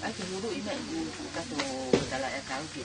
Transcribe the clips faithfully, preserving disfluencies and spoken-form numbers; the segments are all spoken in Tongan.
Ai, ke hulu ina i ku kato tala e kau ke.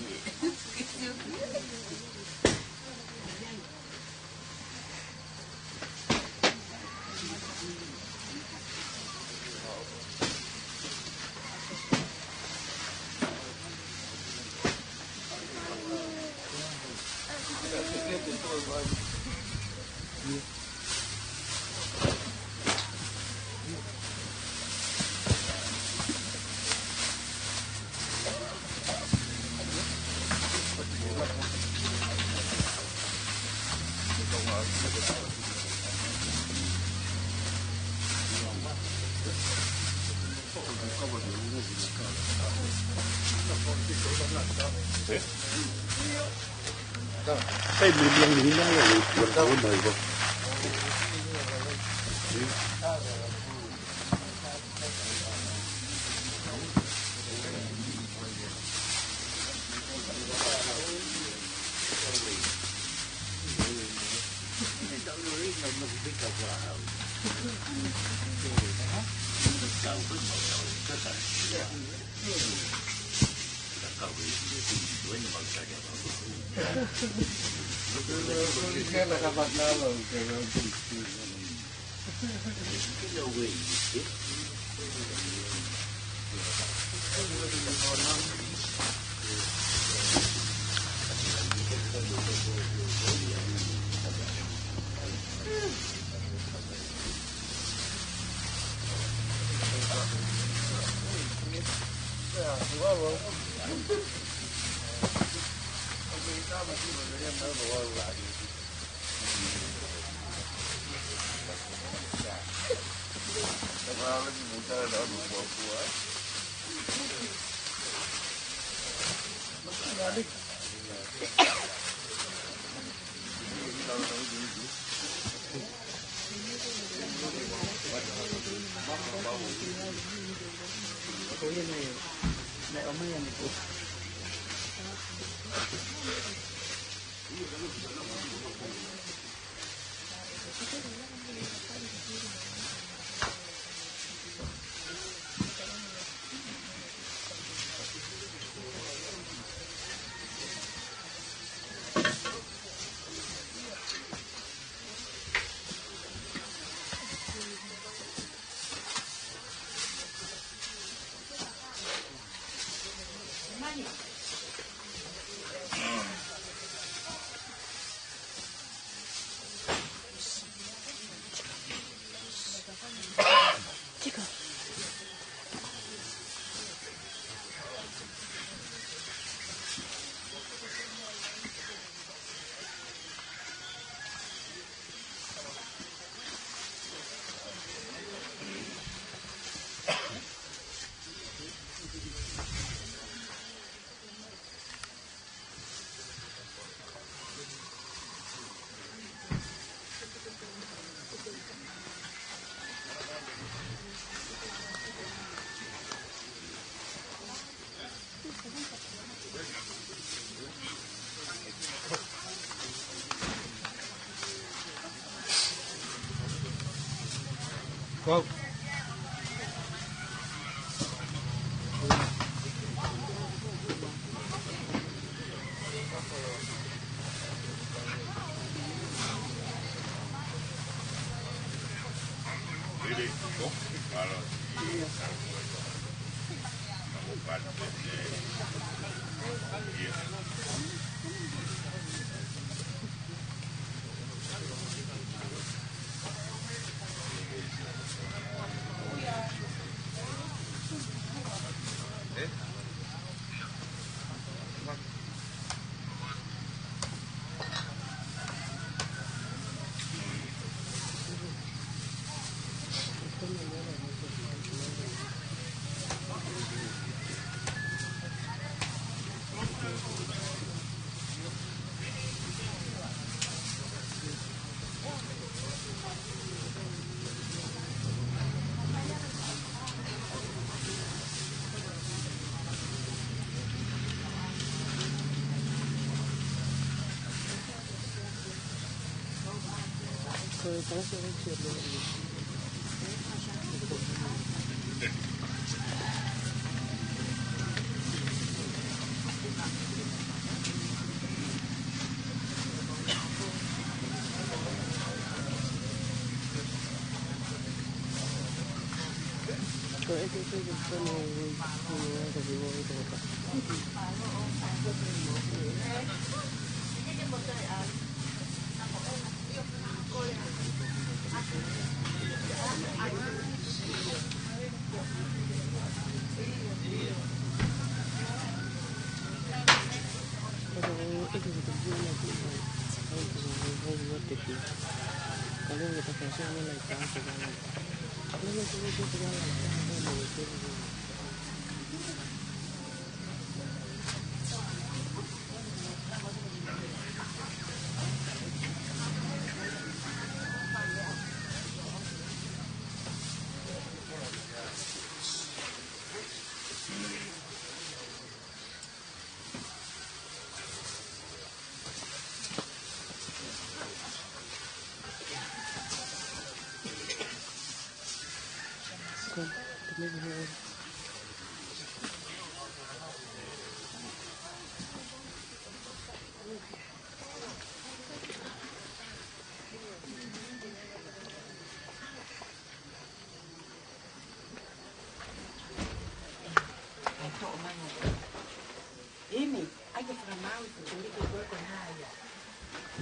Imi, ʻai ke fakamaau i ko tuli ke koe ko nā ia.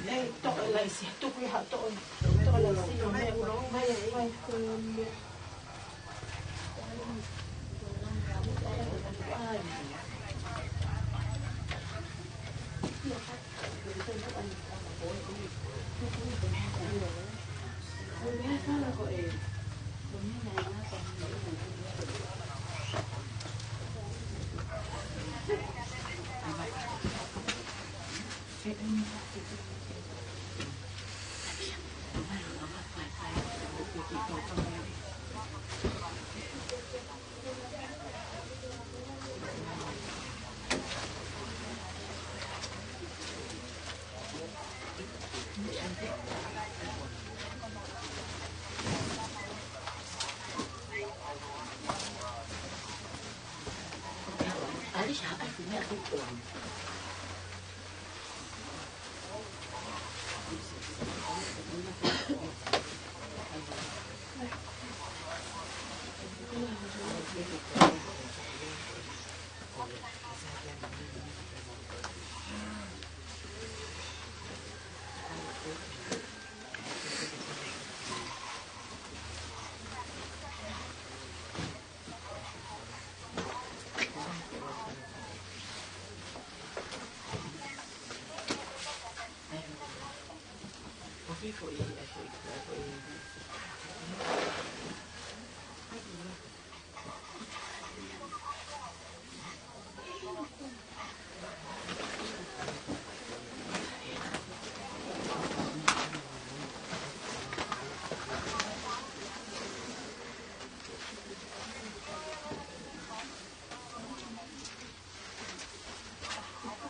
Nei, toʻo e laisi, tuku ia ha toʻo, toʻo e laisi, mai, mai, mai.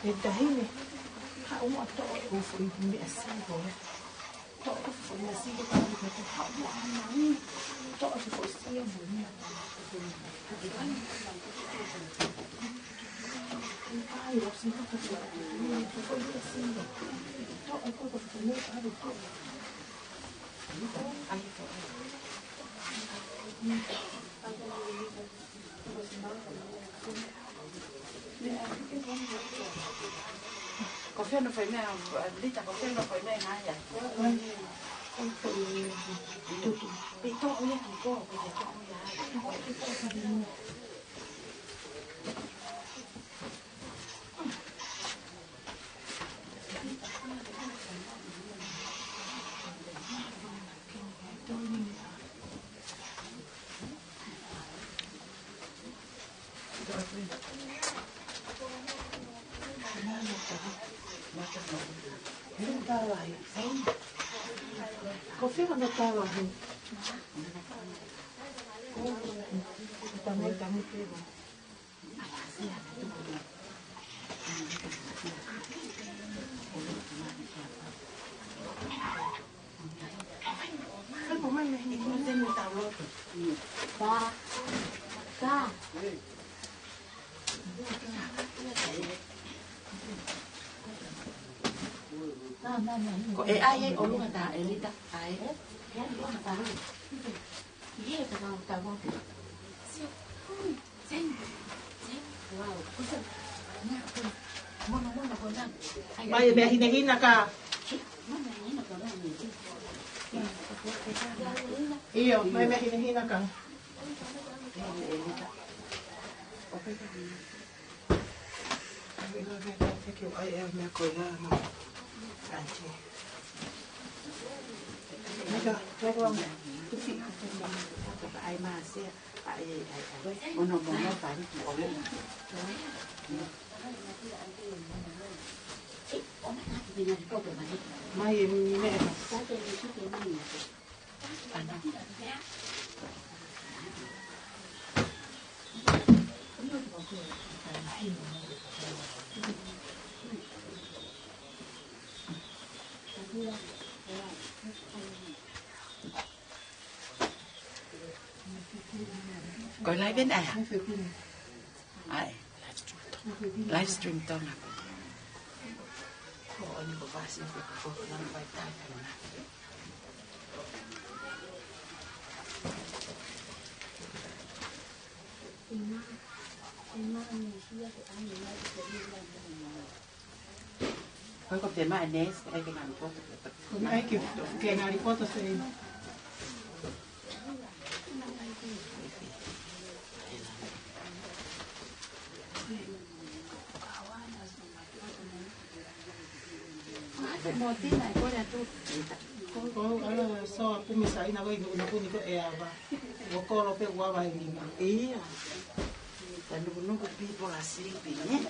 E tahi ni, haʻu mo toʻo e ʻū foʻi meʻa sio ko ē. Ko fē hono fai meʻa, Lita, ko fē hono fai meʻa ʻa ia? Pe tō ia ki ko, pe tō ia. Ko fē hono tala he? Tamu, tamu, tamu. Ko e ʻai ʻe ʻolunga tā ʻElita, ʻai. Mai e meʻa hinehina ka. ʻIo, mai e meʻa hinehina ka. ʻAi, ʻai, ʻai, meʻa ko ia, no. Aunty. Mika, toko. ʻAi, māsea. ʻAi, ʻai, ʻai, ʻai. Ono, ono, pari ki ʻolunga. Mai e meʻa. Ko e live ena ia? ʻAi, live stream Tonga. Live stream Tonga. Ko eni ko fasi ko ko ko na vai tai ko na. Ko e ko te ma nes, ʻai ke ngaahi poto. ʻAi ke, ke ngaahi poto se. Ko, ko, ala so a kumi sa ina ko i nuku ni ko e ava. Ko kolo pe ua vai lima. Ia. The nukunuku people are sleeping, eh?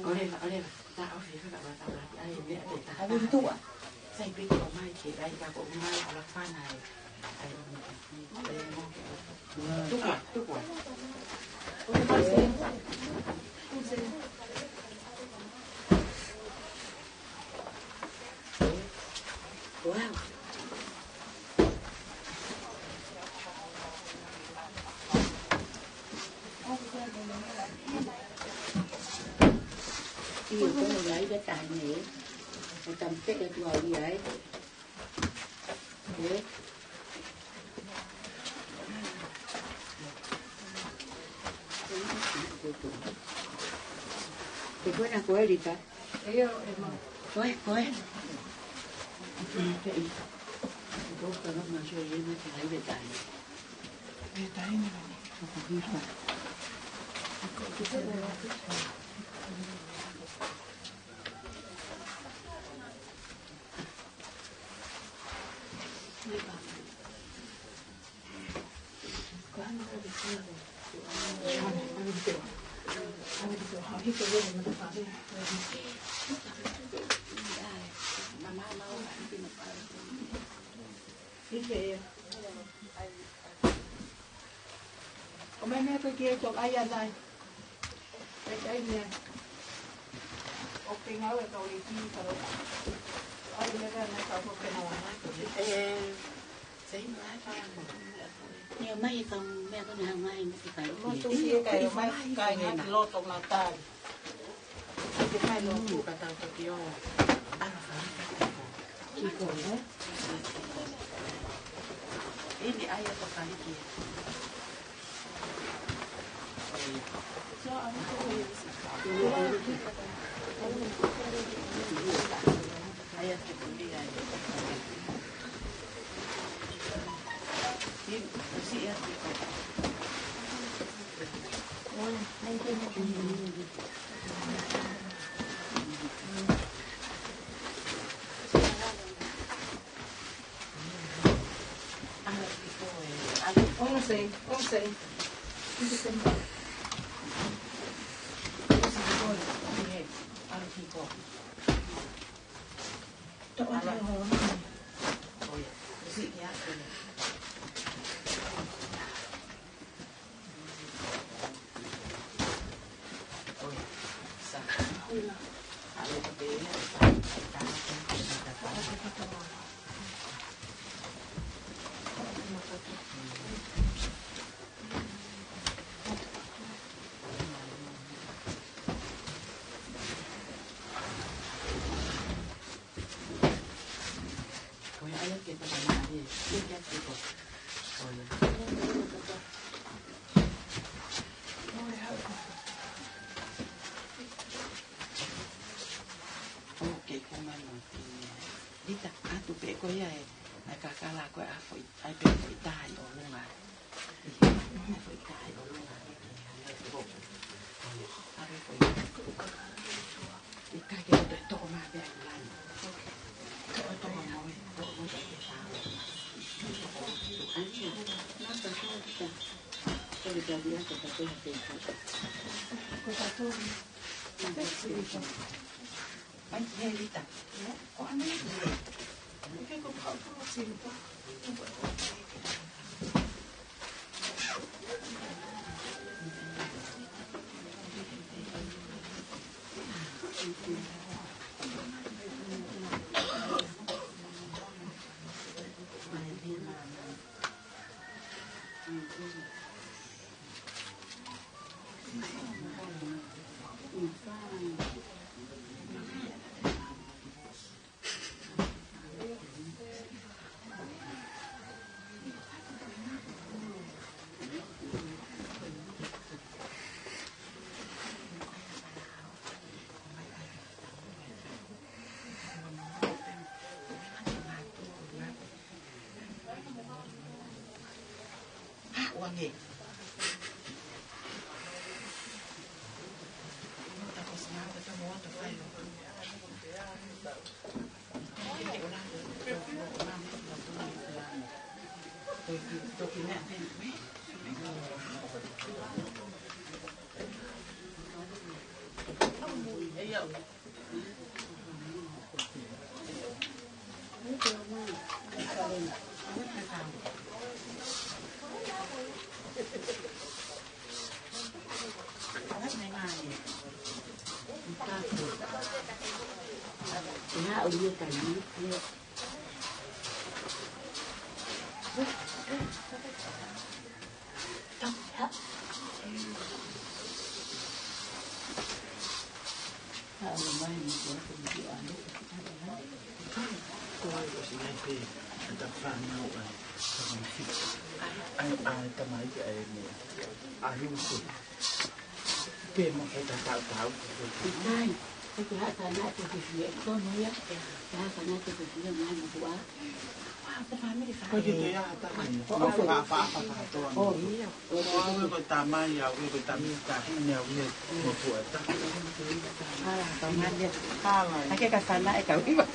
ʻOleva, ʻoleva. Taʻofi e fakaʻapaʻapa ʻa e meʻa ke ta. Sai pē ke ʻomai ke ʻai ka ko mai ala fana e. Tuku, tuku. Wow. ʻIo, ko e laive taha nei. ʻO tampe e tuʻa ia, ē. Ē. Ko e ko ena ko e Lita. ʻIo, ʻe ma. Ko e, ko e. Ko e ka na ma so e ma te ai ve tai. Ve tai ni. Ko ko hipa. Ko ko hipa. ʻIo, ʻio. ʻOmai meʻa ko ē ki ai, tō ai anai. ʻAi, ʻai meʻa. ʻOku ke ngāue ka ʻoku ke kī ka lo. ʻAi meʻa ka na ka ko ke na. ʻE, sei mai ka mo. Ni o mai ka meʻa ko na mai mo ke kai. Mo tu ki e kai, mai kai ngā ki loto na tali. Ke fai lo ku ka tau ka ki o. Ano fa ka ko. Ki ko, ē? Ini ai a ko ka ki. Oke, ko mai mo ki. Lita, ʻatu pē ko ia e, ʻai kakala ko e ʻa foʻi, ʻai pē foʻi taha ʻi ʻolunga. ʻAi foʻi taha ʻi ʻolunga. Pe mo ke ta tau tau. ʻIkai. Ko e haʻa ka na te ke fia. Ko no ia. Haʻa ka na te ke fia mai mo tua. Ko e te ia ta. Ko e fa fa fa fa to. Oh, ia. Ko e ko tamai au, ko e tamai ka hine au, ko e mo tua ta. Hala, tamai ia. Hala. Ake ka sana e kau iwa.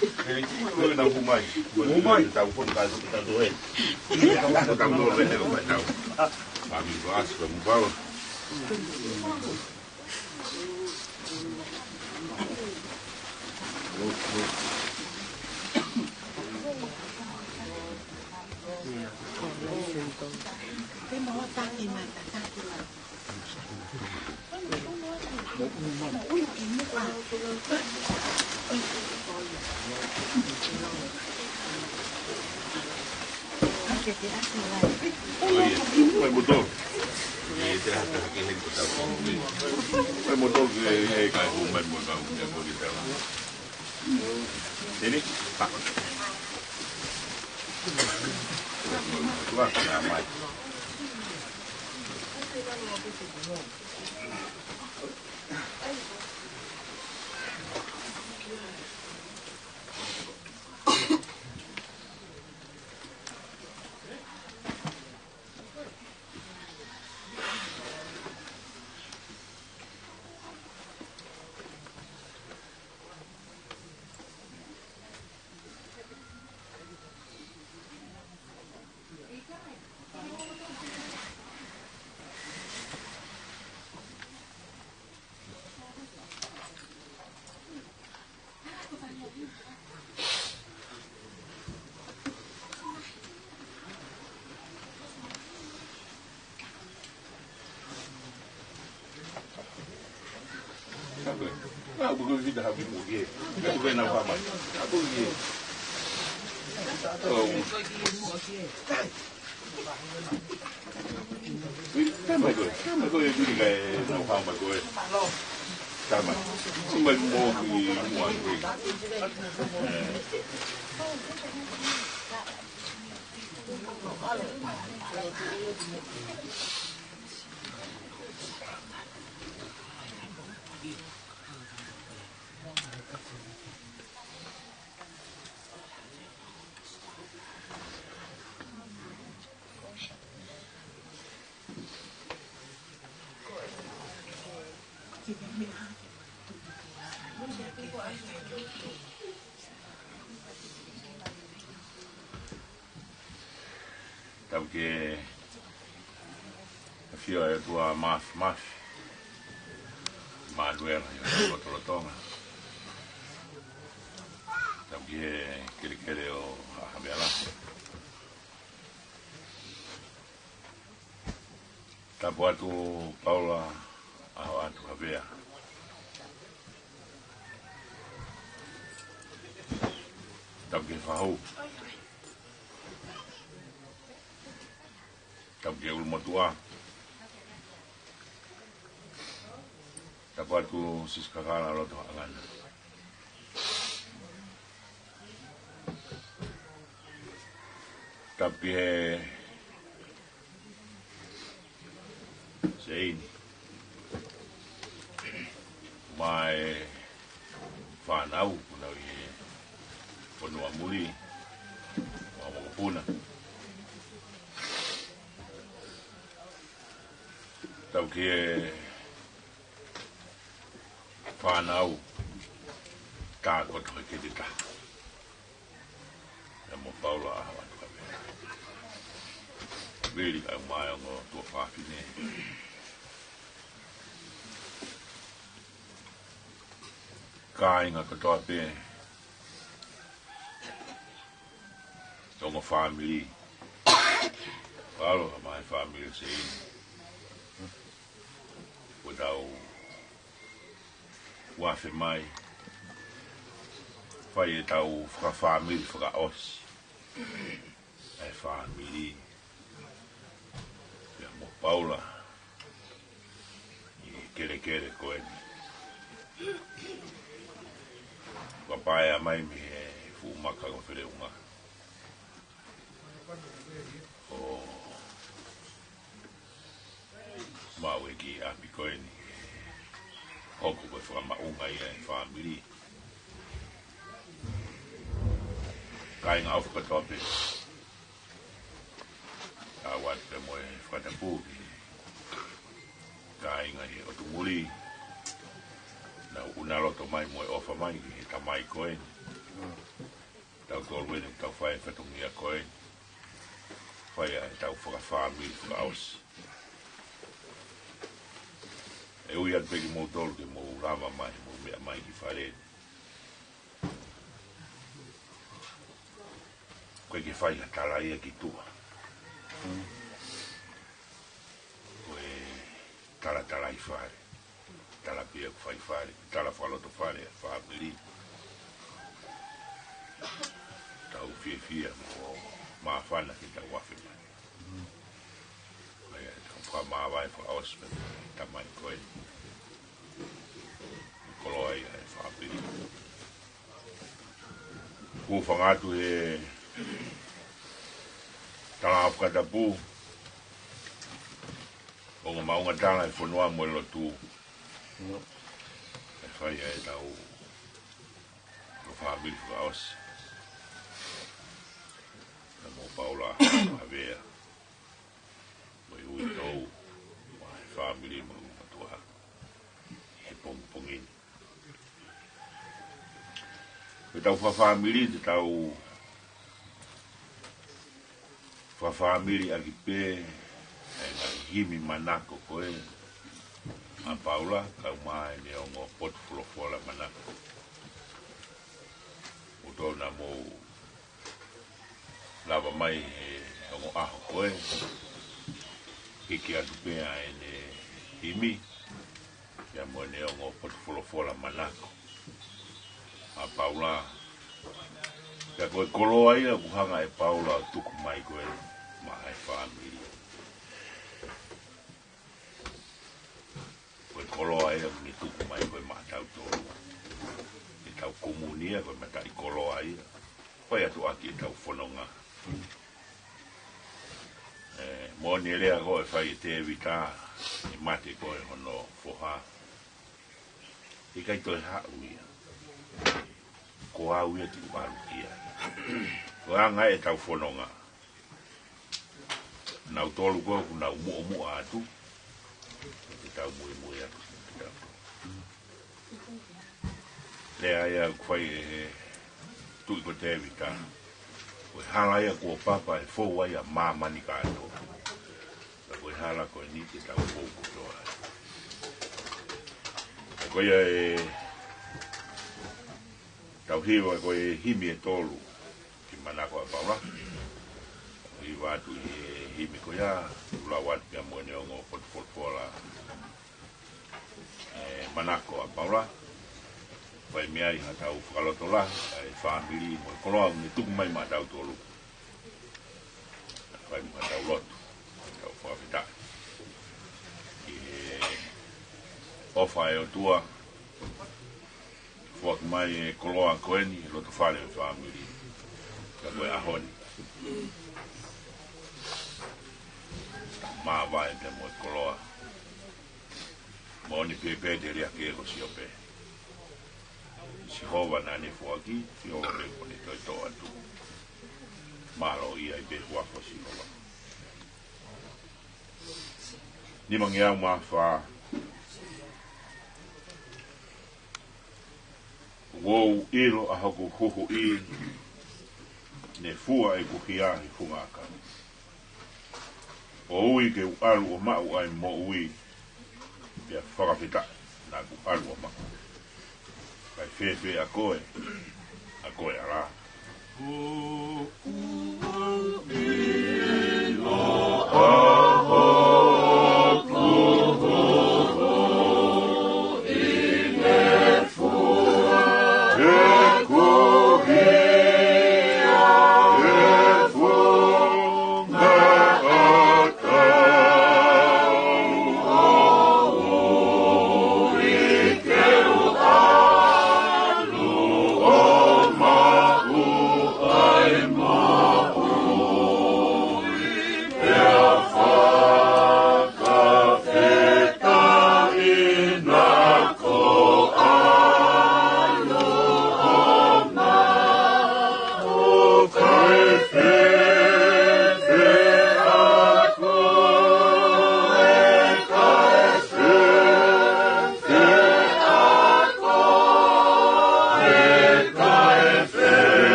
Ē, ko e nau hū mai. Hū mai. Tau fono ka tau toe. Tau toe he lo mai tau. Mami ko asi ko mubalo. Mai moto. Ē, te hake hake he ko tau. Mai moto ke, ē, kai hū mai mo kau, ē, mo ke tau. Ini, tak. Tua, tua, mai. Tapu ki he ʻafio ʻa e ʻOtua Māfimafi, ʻImanuela, ʻi hotau lotolotonga. Tapu ki he kelekele ʻo Haʻa Havea. Tapu atu Paula ʻAhoʻatu Havea. Tapu ki he fahu. Tapu ki he ʻulumotuʻa. Tapu atu Siskakala Loto Haʻangana. Tapu ki he Seini. Mo e fānau, ʻoku nau ʻi he fonua muli, mo e mokopuna. Tapu ki he fānau, tā koto he kete taha. ʻIa mo Paula ʻAhoʻatu Havea. Vili kae ʻumaʻā e ongo tuofāfine. Kāinga kotoa pē. Ongo fāmili. Paula, mo e fāmili Seini. Kuo tau ʻofa mai. Fai ʻetau fakafāmili fakaʻosi. ʻA e fāmili. ʻIa mo Paula. ʻI he kelekele ko eni. Kuo paea mai mei he fuʻu maka ko Feleunga. ʻO maʻu e kiʻi ʻapi ko eni. Hoko ko e fakamaʻunga ia e fāmili. Kāinga ʻofa kotoa pē. Kau atu pē mo e fakatapu ki he kāinga ʻi he ʻotu muli. Naʻa nau ʻuna loto mai mo e ʻofa mai ki he tamai ko eni. Tautolu eni ʻoku tau fai e fatongia ko ē, fai ai ʻetau fakafāmili fakaʻosi. ʻE ui atu pē kimoutolu ke mou lava mai, mou meʻa mai ki fale ni. Ko e ke fai ha tala ia ki tuʻa. Ko e talatalaifale. Tala pē ia ʻoku fai fale, tala fakalotofale, fāmili. Tau fiefia mo māfana ke tau afe mai. ʻA ia, tau fakamāvae fakaʻosi pē, tamai ko ē. Koloa ia e fāmili. Kuo fangatu he tala fakatapu, ʻo ngā maʻunga tala e fonua mo e lotu. ʻE fai ai ʻetau, ʻetau fāmili fakaʻosi. Ka mo Paula Avea. Mo e uitou, mo e fāmili mo e matuʻa. He pongipongi ni. Ko ʻetau fakafāmili, te tau fakafāmili ʻaki pē, ʻa e ngaahi himi manako ko ē ʻa Paula, kau mai ʻene ongo potu folofola manako. ʻO tō na mou lava mai he ongo ʻaho ko ē, hiki atu pē ʻa ʻene himi, ia mo ʻene ongo potu folofola manako ʻa Paula. Pea ko e koloa ia ʻoku hanga ʻe Paula ʻo tuku mai ko ē maʻa e fāmili. Ko e koloa ia ʻoku ne tuku mai ko ē maʻatautolu. ʻEtau komunia ko e mataʻikoloa ia. Fai atu ʻaki ʻetau fononga. ʻE, moʻoni e lea ko ē fai ʻe Tēvita, ʻi he mate ko ē hono foha. ʻIkai toe haʻu ia. Ko au ia te u ʻalu ki ai. Ko e anga ʻetau fononga. Nautolu ko ē ʻoku nau muʻomuʻa atu, ke tau muimui atu, ke tau. Lea ia ʻoku fai ʻe he Tuʻi ko Tēvita. Ko e hala ia kuo papa ʻe fou ai ʻa māmani kātoa. Ka ko e hala ko eni ke tau fou kotoa ai. Ka ko ia ʻe tau hiva ko e himi ʻe tolu ki he manako ʻa Paula. Hiva atu ʻi he himi ko ia, ʻoku lau atu pea mo ʻene ongo potu folofola, ʻe, manako ʻa Paula. Fai mei ai haʻatau fakalotolahi, ʻa e fāmili mo e koloa ʻoku ne tuku mai maʻatautolu. Fai mo haʻatau lotu, tau fakafetaʻi. ʻI he ʻofa ʻa e ʻOtua, foaki mai e koloa ko eni, loto fale ʻo e fāmili. Ka ko e ʻaho ni. Māvae pea mo e koloa. Moʻoni pē pē te liʻaki ʻe ko Siope. Sihova naʻa ne foaki, Sihova pē ko eni toe toʻo atu. Mālō ia ʻi he huafa ʻo Sihova. Nimangeau mā fā. ʻOku ou ʻilo ʻa hoku huhuʻi, ne fua ʻeku hia he funga ʻakau. ʻOku ou ui ke u ʻalu ʻo maʻu ʻa e moʻui, pea fakafetaʻi naʻa ku ʻalu ʻo maʻu. Kae fēfē ʻa koe, ʻa koe ʻalā?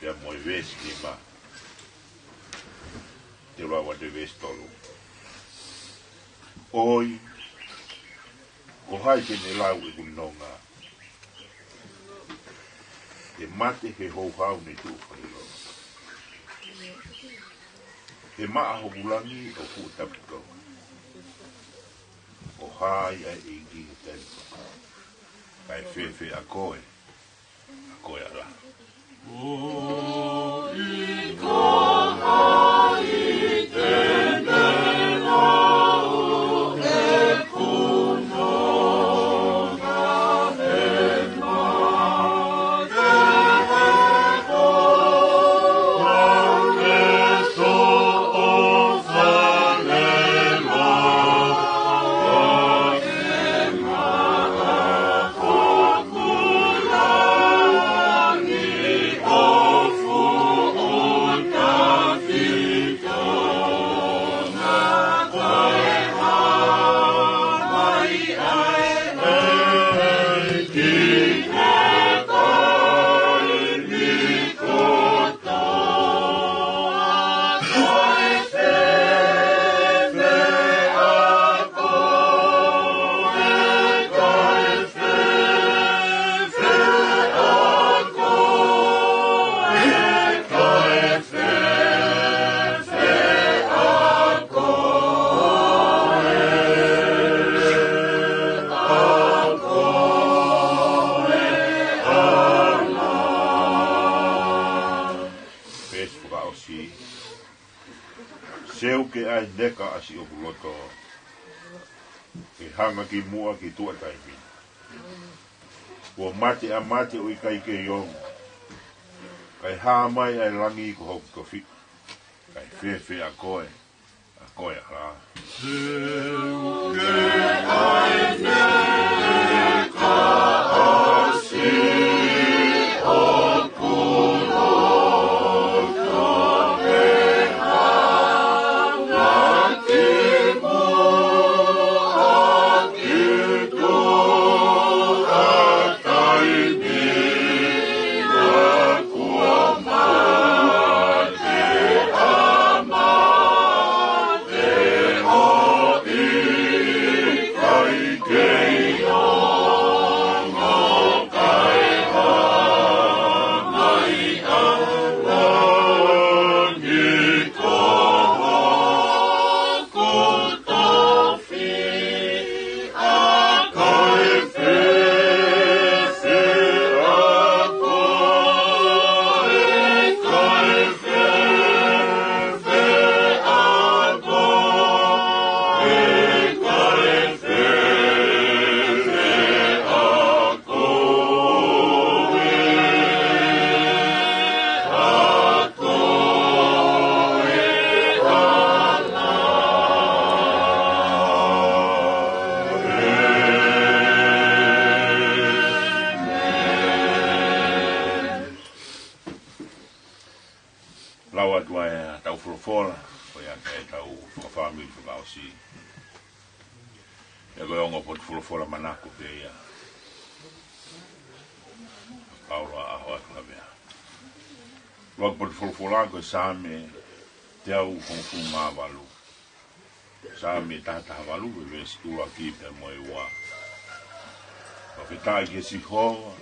Pea mo e veesi nima. Te u lau atu e veesi tolu. ʻOi, ko hai te ne lau ʻeku nonga? He mate he houhau ne tuʻu fai loa. He maʻa hoku langi ʻo fuʻu tapu Tonga. Ko hai ʻa e ʻEiki he taimi ko ia? Kae fēfē ʻa koe? Ko e ala. Veesi fakaʻosi. Seu ke ʻai neka ʻasi ʻoku loto, ke hanga ki muʻa ki tuʻa taimi. Kuo mate ʻa mate ʻo ʻikai kei ongo, kae hā mai ʻa e langi ko hoku tofiʻa. Kae fēfē ʻa koe? ʻA koe ala. Lau atu ʻa e tau folofola, ko ia ke tau fakafāmili fakaʻosi. ʻE ko e ongo potu folofola manako pē ia. Paula a hoa tu lavea. Lau potu folofola ko e Saame teau hongofulu mā valu. Saame taha taha valu, veesi ʻuluaki pea mo e ua. Fakafetaʻi kia Sihova,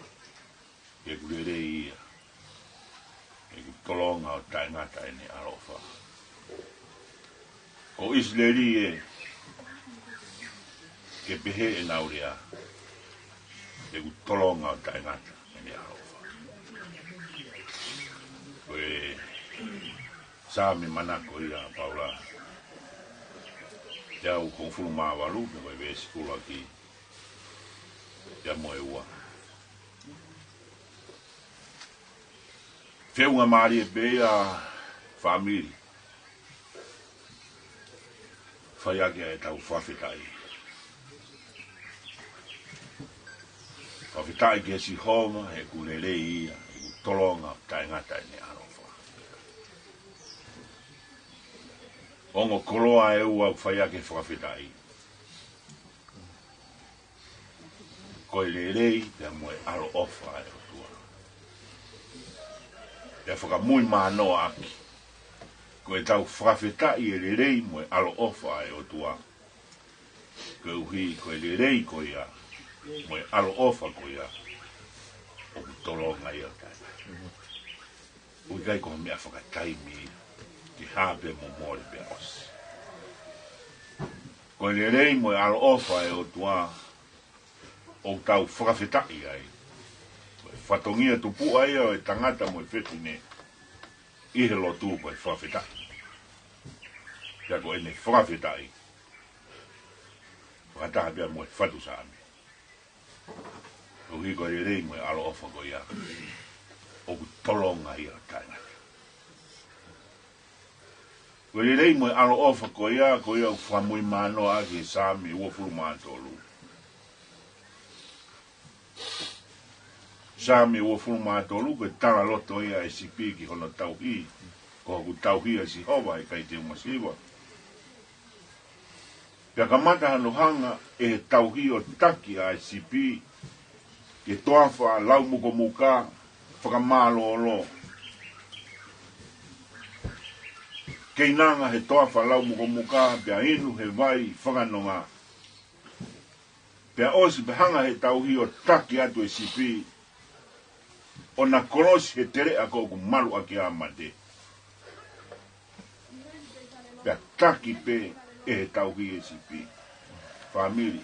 he ʻoku lelei ia, he ʻoku tolonga ʻo taʻengata ʻene ʻaloʻofa. Ko ʻIsileli ē, ke pehē ʻenau lea, he ʻoku tolonga ʻo taʻengata ʻene ʻaloʻofa. Ko e Saame manako ia ʻa Paula, teau hongofulu mā valu, pea ko e veesi ʻuluaki pea mo e ua. Feʻunga mālie pē ia, fāmili, fai ʻaki ʻa e tau fakafetaʻi. Fakafetaʻi kia Sihova, he ʻoku lelei ia, he ʻoku tolonga ʻo taʻengata ʻene ʻaloʻofa. Ongo koloa ʻe ua ʻoku fai ʻaki e fakafetaʻi. Ko e lelei pea mo e ʻaloʻofa ʻa e ʻOtua. Pea fakamuimanoaʻaki, ko ʻetau fakafetaʻi e lelei mo e ʻaloʻofa ʻa e ʻOtua. Koeʻuhi ko e lelei ko ia mo e ʻaloʻofa ko ia ʻoku tolonga ia ʻo taʻengata. ʻOku ʻikai ko ha meʻa fakataimi ia, ke hā pea mo mole pea ʻosi. Ko e lelei mo e ʻaloʻofa ʻa e ʻOtua ʻoku tau fakafetaʻi ai. Ko e fatongia tupuʻa ia ʻo e tangata mo e fefine ʻi he lotu, ko e fakafetaʻi. Pea ko ʻene fakafetaʻi, fakataha pea mo e fatu Saame, koeʻuhi ko e lelei mo e ʻaloʻofa ko ia ʻoku tolonga ia ʻo taʻengata. Ko e lelei mo e ʻaloʻofa ko ia, ko ia ʻoku fakamuimanoaʻaki ʻe Saame uofulu mā tolu. Saame uofulu mā tolu, ko e talaloto ia ʻa e sipi ki hono tauhi. Ko hoku tauhi ʻa Sihova, ʻe ʻikai te u masiva. Pea kamata hono hanga ʻe he tauhi ʻo taki ʻa e sipi ki he toafa laumukomuka fakamālōlō. Keinanga he toafa laumukomuka, pea inu he vai fakanonga. Pea ʻosi pea hanga he tauhi ʻo taki atu e sipi, ʻo na kolosi he teleʻa ko ē ʻoku malu ʻaki ʻa e mate. Pea taki pē ʻe he tauhi e sipi. Fāmili,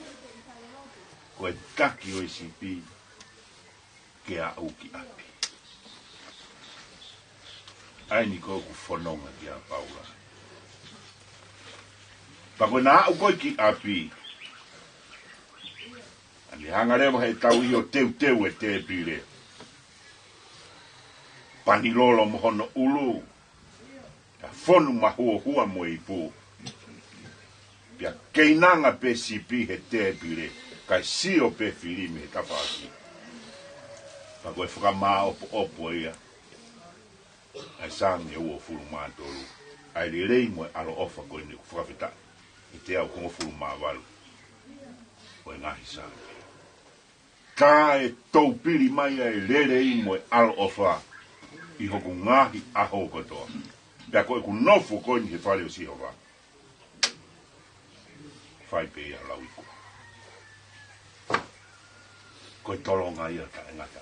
ko e taki ʻo e sipi ke aʻu ki ʻapi. ʻA eni ko ē ʻoku fononga ki ai ʻa Paula. Pea ko ʻena aʻu ko ē ki ʻapi, ʻa ʻene hanga leva he tauhi ʻo teuteu e tēpile, pani lolo mo hono ʻulu, pea fonu mahuohua mo e ipu. Pea keinanga pē sipi he tēpile, kae sio pē filimi he tafaʻaki. Pea ko e fakamāʻopoʻopo ia ʻa e Saame uofulu mā tolu, ʻa e lelei mo e ʻaloʻofa ko eni ʻoku fakafetaʻi, ʻi he teau hongofulu mā valu ʻo e ngaahi Saame. Ka ʻe toupili mai ʻa e lelei mo e ʻaloʻofa ʻi hoku ngaahi ʻaho kotoa, pea ko ʻeku nofo ko eni he fale ʻo Sihova, fai pē ia ʻo lauikuonga. Ko e tolonga ia taʻengata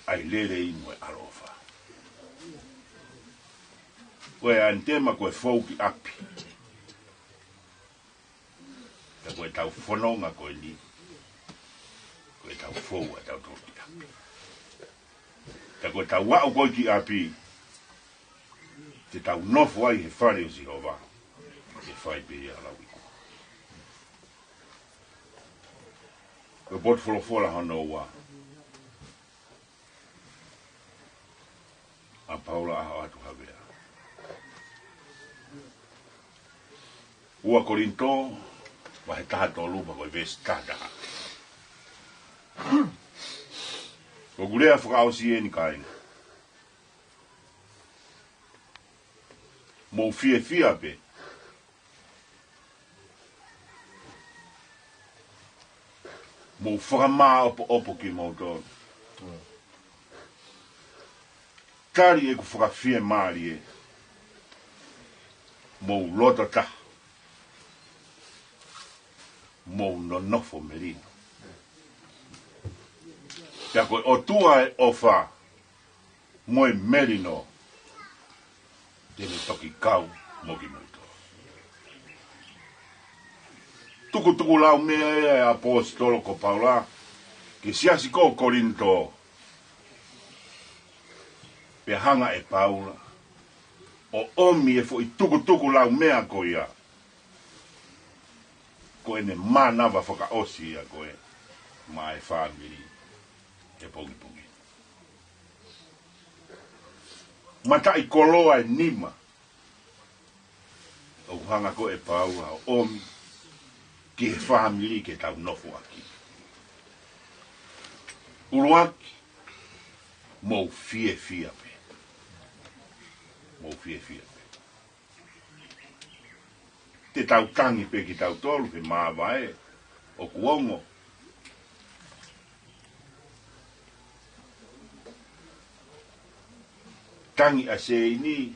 ʻa e lelei mo e ʻaloʻofa. Ko e anitema ko e fou ki ʻapi. Ka ko ʻetau fononga ko eni, ko ʻetau fou ʻa tautolu ki ʻapi. Ka ko ʻetau aʻu ko ē ki ʻapi, te tau nofo ai he fale ʻo Sihova, ke fai pē ia ʻo lauikuonga. Ko e potu folofola hono ua ʻa Paula ʻa Haʻa ʻAtu Havea. Ua Kolinitō, vahe taha tolu, pea ko e veesi taha taha. Ko ʻeku lea fakaʻosi eni, kāinga. Mou fiefia pē. Mou fakamāʻopoʻopo kimoutolu. Tali ʻeku fakafiemālie. Mou loto taha. Mou nonofo melino. Pea ko e ʻOtua ʻo e ʻofa mo e melino te ne toki kau mo kimoutolu. Tukutukulaumea ʻa e ʻaposetolo ko Paula ki he siasi ko Kolinitō. Pea hanga ʻe Paula ʻo ʻomi e foʻi tukutukulaumea ko ia, ko ʻene mānava fakaʻosi ia ko ē maʻa e fāmili he pongipongi. Mataʻikoloa ʻe nima ʻoku hanga ko ē ʻe Paula ʻo ʻomi ki he fāmili ke tau nofo ʻaki. ʻUluaki, mou fiefia pē. Mou fiefia pē. Te tau tangi pē kitautolu he māvae ʻoku ongo. Tangi ʻa Seini,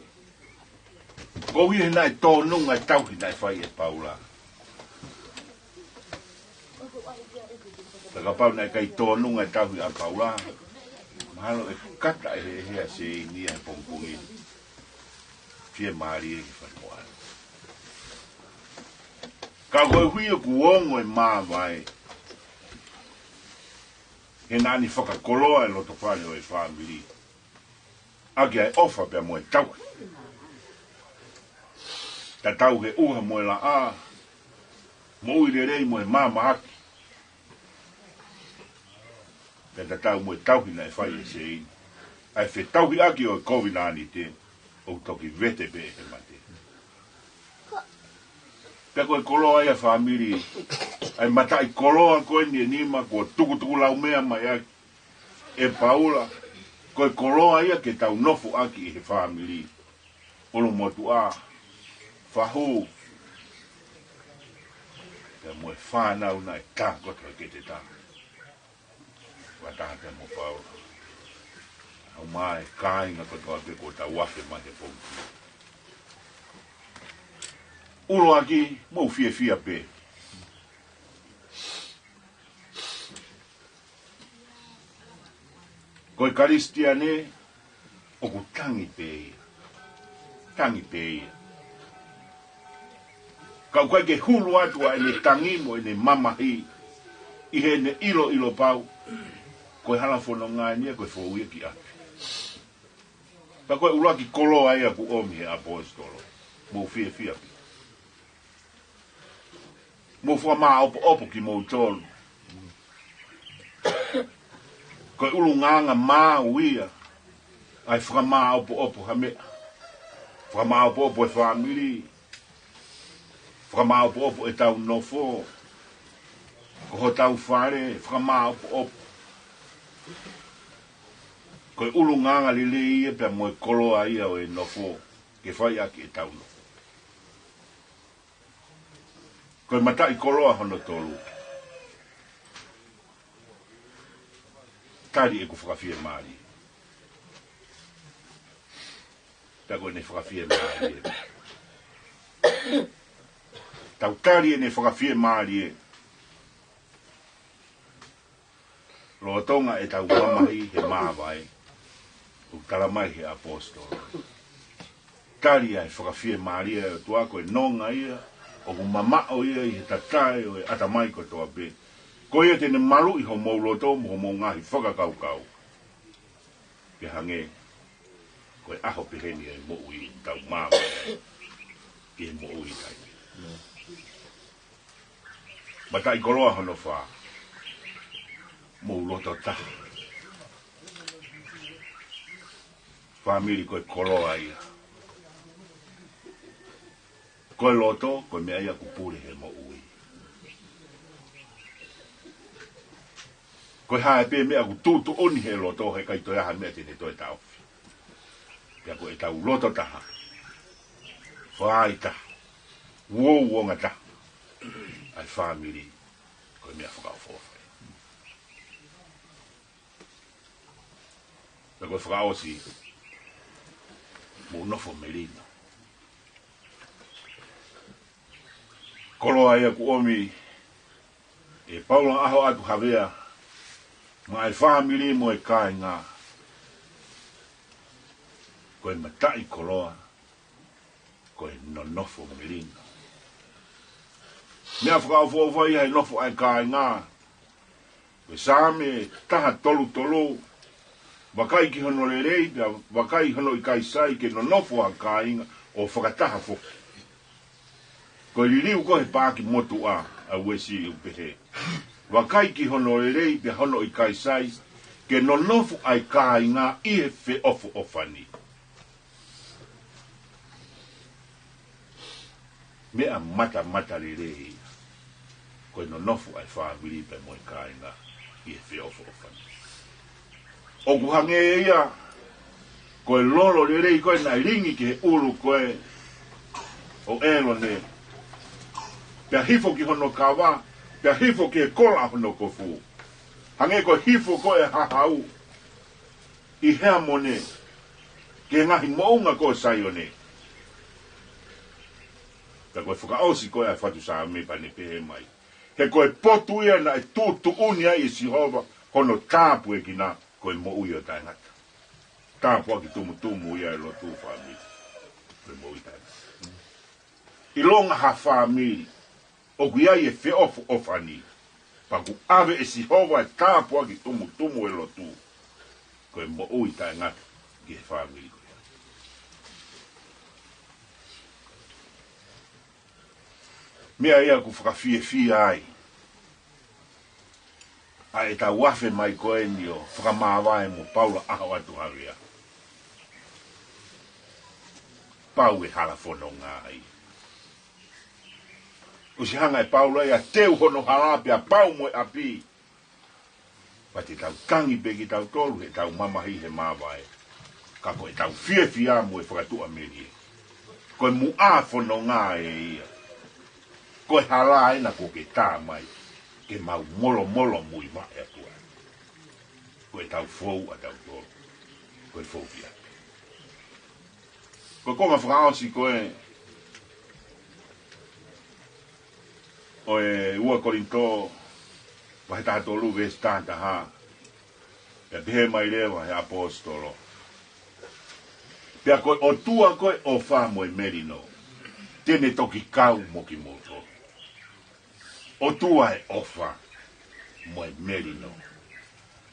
koeʻuhi he naʻe tōnunga e tauhi naʻe fai ʻe Paula. Pea kapau naʻe ʻikai tōnunga e tauhi ʻa Paula, mahalo ʻe kata ʻe he, he ʻa Seini ʻa e pongipongi ni. Fiemālie ki he fai moa. Ka koeʻuhi ʻoku ongo e māvae, he naʻa ne fakakoloa e lotofale ʻo e fāmili ʻaki ʻa e ʻofa pea mo e tauhi. Tatau he ʻuha mo e laʻā, moʻui lelei mo e māmahaki. Pea tatau mo e tauhi naʻe fai ʻe Seini. ʻA e fetauhiʻaki ʻo e kovinānite, ʻoku toki vete pē ʻe he mate. Pea ko e koloa ia fāmili, ʻa e mataʻikoloa ko eni ʻe nima kuo tukutukulaumea mai ʻaki ʻe Paula, ko e koloa ia ke tau nofo ʻaki ʻi he fāmili. ʻUlumotuʻa, fahu, pea mo e fānau naʻe tākoto he kete tā. Fakataha pea mo Paula. ʻAu mai kāinga kotoa pē kuo tau afe mai he pongipongi. ʻUluaki, mou fiefia pē. Ko e Kalisitiane, ʻoku tangi pē ia. Tangi pē ia. Ka ʻoku ʻikai ke hulu atu ʻa ʻene tangi mo ʻene mamahi ʻi heʻene ʻiloʻilo pau, ko e hala fononga eni ia ko e fou ia ki ʻapi. Pea ko e ʻuluaki koloa ia kuo ʻomi he ʻaposetolo. Mou fiefia pē. Mou fakamāʻopoʻopo kimoutolu. Ko e ʻulungaanga maau ia ʻa e fakamāʻopoʻopo ha meʻa. Fakamāʻopoʻopo e fāmili. Fakamāʻopoʻopo ʻetau nofo. Ko hotau fale, fakamāʻopoʻopo. Ko e ʻulungaanga lelei ia pea mo e koloa ia ʻo e nofo ke fai ʻaki ʻetau nofo. Ko e mataʻikoloa hono tolu. Tali ʻeku fakafiemālie. Pea ko ʻene fakafiemālie. Tau tali ʻene fakafiemālie. Lolotonga ʻetau mamahi he māvae, ʻoku tala mai he ʻaposetolo. Tali ʻa e fakafiemālie ʻa e ʻOtua ko e nonga ia, ʻoku mamaʻo ia ʻi he tatae ʻo e ʻatamai kotoa pē. Ko ia te ne maluʻi homou loto mo homou ngaahi fakakaukau. Ke hangē, ko e ʻaho peheni ʻe moʻui ʻetau māvae, ke moʻui kai. Mataʻikoloa hono fā. Mou loto taha. Fāmili ko e koloa ia. Ko e loto, ko e meʻa ia ʻoku pule he moʻui. Ko e hā pē meʻa ʻoku tuʻutuʻuni he loto, he ʻikai toe ʻi ai ha meʻa te ne toe taʻofi. Pea ko ʻetau loto taha. Fai taha. Uouongataha. ʻA e fāmili. Ko e meʻa fakaʻofoʻofa. Pea ko e fakaʻosi. Mou nofo melino. Koloa ia kuo ʻomi ʻe Paula ʻaho atu havea maʻa e fāmili mo e kāinga. Ko e mataʻikoloa, ko e nonofo melino. Meʻa fakaʻofoʻofa ia he nofo ʻa e kāinga. Ko e Saame taha tolu tolu, vakai ki hono lelei, pea vakai hono ʻikai sai ke nonofo ha kāinga ʻo fakataha foki. Ko e liliu ko ē he paaki motuʻa ʻa Uesi ʻoku pehē. Vakai ki hono lelei pea hono ʻikai sai, ke nonofo ʻa e kāinga ʻi he feʻofoʻofani. Meʻa matamatalelei ia. Ko e nonofo ʻa e fāmili pea mo e kāinga ʻi he feʻofoʻofani. ʻOku hangē ia, ko e lolo lelei ko ē naʻe lingi ki he ʻulu ko ē ʻo ʻElone. Pea hifo ki hono kava, pea hifo ki he kola hono kofu. Hangē ko e hifo ko ē hahau ʻi Heamone. ki he ngaahi moʻunga ko Saione. Pea ko e fakaʻosi ko ē ʻa e fatu Saame pea ne pehē mai: He ko e potu ia naʻe tuʻutuʻuni ai ʻe Sihova hono tāpuekina, ko e moʻui ʻo taʻengata. Tāpuaki tumutumu ia e lotu, fāmili. Ko e moʻui taʻengata. ʻIlonga ha fāmili ʻoku ʻi ai e feʻofoʻofani, pea ʻoku ʻave ʻe Sihova e tāpuaki tumutumu e lotu, ko e moʻui taʻengata ki he fāmili ko ia. Meʻa ia ʻoku fakafiefia ai ʻa ʻetau afe mai ko eni ʻo fakamāvae mo Paula ʻAhoʻatu Havea. Pau e hala fononga ai. ʻOsi hanga ʻe Paula ia ʻo teu hono hala pea pau mo e ʻapi. Pea te tau tangi pē kitautolu heʻetau mamahi he māvae. Ka ko ʻetau fiefia mo e fakatuʻamelie, ko e muʻa fononga ē ia. Ko e hala ena kuo ke tā mai ke mau molomolomuiva ʻe he ʻOtua. Ko ʻetau fou ʻatautolu. Ko e fou pē ia. Ko e konga fakaʻosi ko ē ʻo e ua Kolinitō vahe taha tolu veesi taha taha. Pea pehē mai leva ʻe he ʻaposetolo: Pea ko e ʻOtua ko ē ʻofa mo e melino, te ne toki kau mo kimoutolu. ʻOtua ʻofa mo e melino.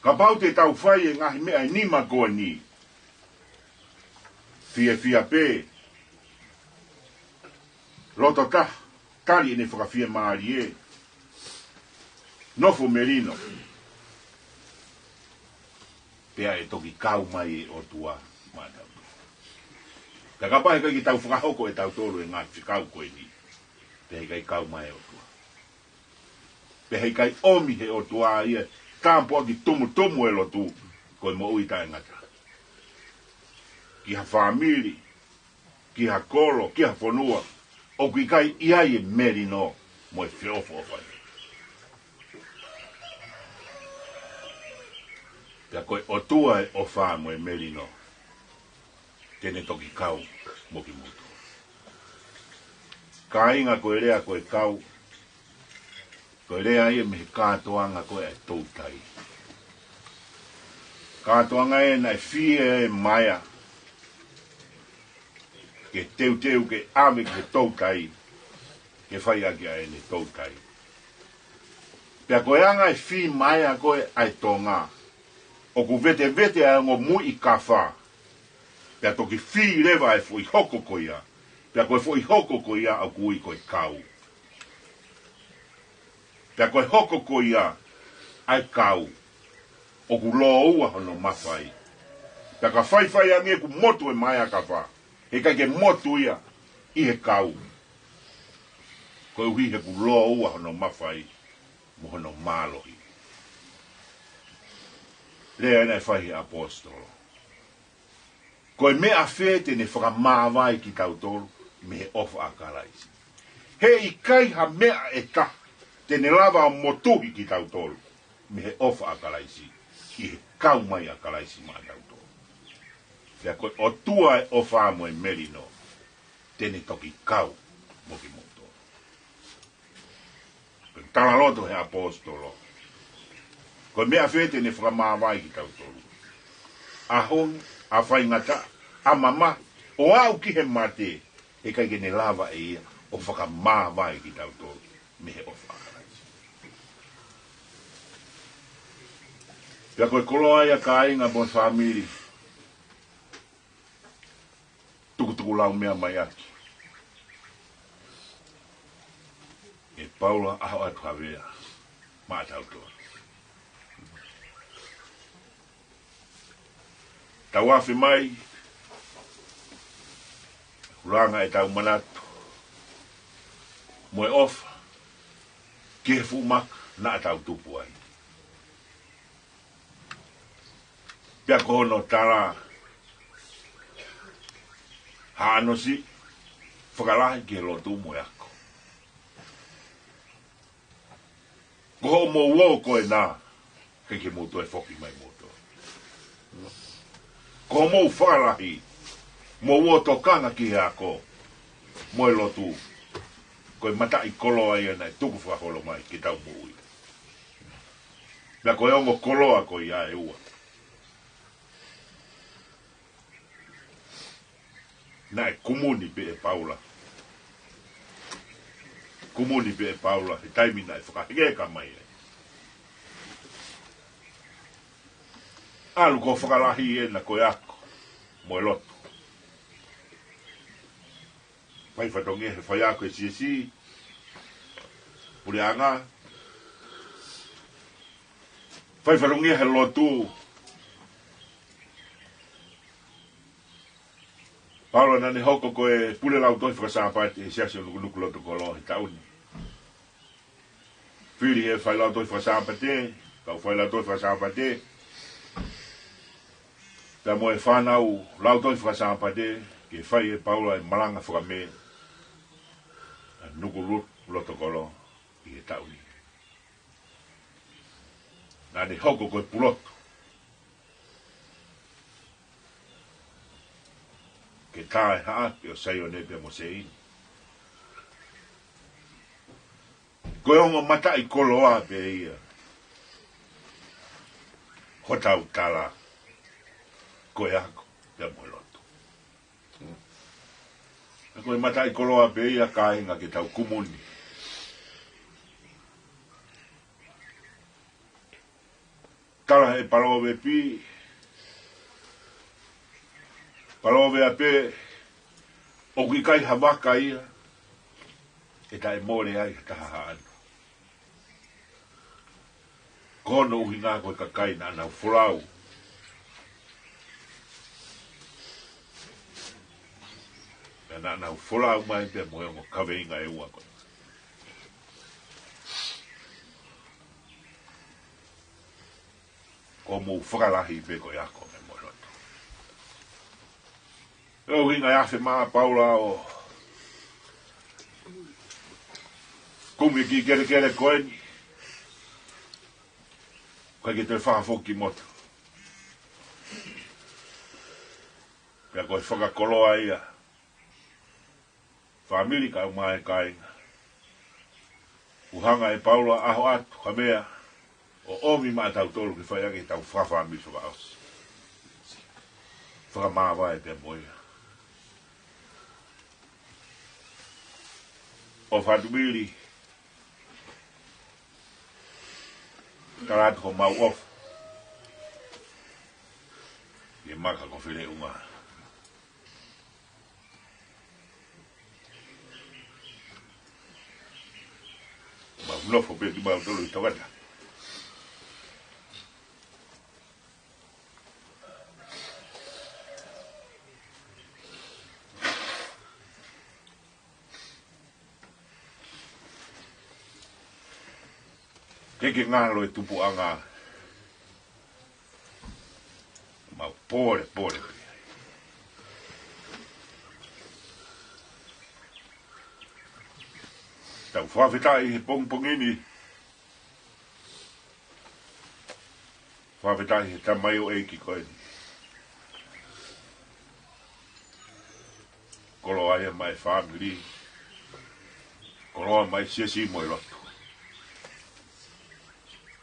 Kapau te tau fai e ngaahi meʻa ʻe nima ko eni, fiefia pē, loto taha, tali ʻene fakafiemālie, nofo melino, pea ʻe toki kau mai e ʻOtua maʻatautolu. Ka kapau he ʻikai ke tau fakahoko ʻe tautolu e ngaahi fekau ko eni, pea he ʻikai kau mai e ʻOtua. Pea he ʻikai ʻomi he ʻOtua ia e tāpuaki tumutumu e lotu, ko e moʻui taʻengata, ki ha fāmili, ki ha kolo, ki ha fonua ʻoku ʻikai ʻi ai e melino mo e feʻofoʻofani. Pea ko e ʻOtua ʻofa mo e melino, te ne toki kau mo kimoutolu. Kāinga, ko e lea ko e kau, ko e lea ia mei he kātoanga ko ē ʻa e toutai. Kātoanga ē naʻe fie ai e maea ke teuteu ke ʻave ki he toutai, ke fai ʻaki ʻa ʻene toutai. Pea ko e anga e fī maea ko ē ʻa e Tonga, ʻoku vetevete ʻa e ongo muiʻi kafa, pea toki fī leva e foʻi hoko ko ia. Pea ko e foʻi hoko ko ia ʻoku ui ko e kau. Pea ko e hoko ko ia ʻa e kau, ʻoku lōua hono mafai. Pea ka faifai ange ʻoku motu e maea kafa, he ʻikai ke motu ia ʻi he kau, koeʻuhi he ʻoku lōua hono mafai mo hono mālohi. Lea ena ʻe fai he ʻaposetolo. Ko e meʻa fē te ne fakamāvae kitautolu mei he ʻofa ʻa Kalaisi? He ʻikai ha meʻa ʻe taha te ne lava ʻo motuhi kitautolu mei he ʻofa ʻa Kalaisi, ʻi he kau mai ʻa Kalaisi maʻatautolu. Pea ko e ʻOtua ʻofa mo e melino, te ne toki kau mo kimoutolu. Talaloto he ʻaposetolo. Ko e meʻa fē te ne fakamāvae kitautolu? ʻAho, ʻa faingataʻa, ʻa mamahi, ʻo aʻu ki he mate, he ʻikai ke ne lava ʻe ia ʻo fakamāvae kitautolu mei he ʻofa ʻa Kalaisi. Pea ko e koloa ia, kāinga mo e fāmili, tukutuku lau meʻa mai ʻaki ʻe Paula ʻAhoʻatu Havea maʻatautolu. Tau afe mai, ʻulunga ʻetau manatu mo e ʻofa ki he fuʻu maka naʻa tau tupu ai. Pea ko hono tala, haʻano siʻi fakalahi ki he lotu mo e ako. Ko hoʻomou ō ko ena, ʻikai ke mou toe foki mai moutolu. Ko hoʻomou fakalahi, Mou ō ʻo tokanga ki he ako mo e lotu. Ko e mataʻikoloa ia naʻe tuku fakaholo mai ke tau moʻui. Pea ko e ongo koloa ko ia ʻe ua naʻe kumuni pē ʻe Paula. Kumuni pē ʻe Paula he taimi naʻe fakahekeheka mai ai. ʻAlu ko e fakalahi ʻena ko e ako mo e lotu. Fai fatongia he faiako ʻo e siasi, puleʻanga. Fai fatongia he lotu. Paula naʻa ne hoko ko e pule lautohi fakasāpate ʻi he siasi ʻo Nukunuku Lotokolo he taʻu ni. Fili he failautohi fakasāpate, kau failautohi fakasāpate, pea mo e fānau lautohi fakasāpate, ke fai ʻe Paula e malanga fakamē ʻa Nukunuku Lotokolo ʻi he taʻu ni. Naʻa ne hoko ko e pulotu ke tā e haʻape ʻo Saione pea mo Seini. Ko e ongo mataʻikoloa pē ia hotau tala, ko e ako pea mo e lotu. Ko e mataʻikoloa pē ia, kāinga, ke tau kumuni. Tala he Palōvepi, Palōveape, ʻoku ʻikai ha vaka ia ʻe taʻemole ai ha taha haʻano. Ko hono ʻuhinga ko e kakai naʻa nau folau, pea naʻa nau folau mai pē mo e ongo kaveinga ʻe ua ko ē. Ko hoʻomou fakalahi pē ko e ako mo e lotu. ʻUhinga ia ʻa e fai mai ʻa Paula ʻo kumi e kiʻi kelekele ko eni, ʻikai ke toe fakafoki motu. Pea ko e fakakoloa ia, fāmili kae ʻumaʻā e kāinga. Kuo hanga ʻe Paula ʻo ʻaho atu ha meʻa ʻo ʻomi maʻa tautolu ke fai ʻaki ʻetau fakafāmili fakaʻosi. Fakamāvae pea mo ia. ʻOfa atu Vili, tala atu homau ʻofa ʻi he maka ko Feleʻunga. Mau nofo pē kimautolu ʻi Tongatapu. Ke ke ngalo e tupuʻanga. Mau pole, pole pē. Tau fakafetaʻi he pongipongi ni. Fakafetaʻi he tamaioʻeiki ko eni. Koloa ia maʻa e fāmili. Koloa maʻa e siasi mo e lotu.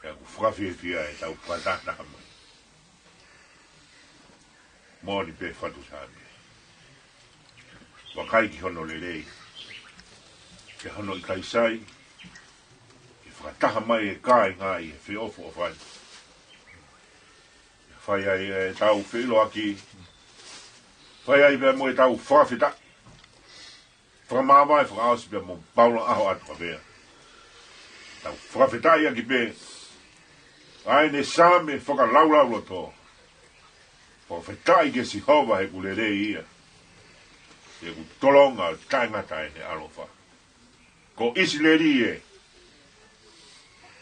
Pea ʻoku fakafiefia ʻetau fakatahataha mai. Moʻoni pē Fatu Sāme. Vakai ki hono lelei, ki hono ʻikai sai, ke fakataha mai e kāinga ʻi he feʻofoʻofani. Fai ai ʻetau feʻiloaki, fai ai pea mo ʻetau fakafetaʻi. Fakamāvae fakaʻosi pea mo Paula ʻaho atu ka pea. Tau fakafetaʻi ʻaki pē ʻa ʻene Sāme fakalaulauloto. Fakafetaʻi kia Sihova he ʻoku lelei ia. He ʻoku tolonga ʻo taʻengata ʻene ʻaloʻofa. Ko ʻIsileli ē,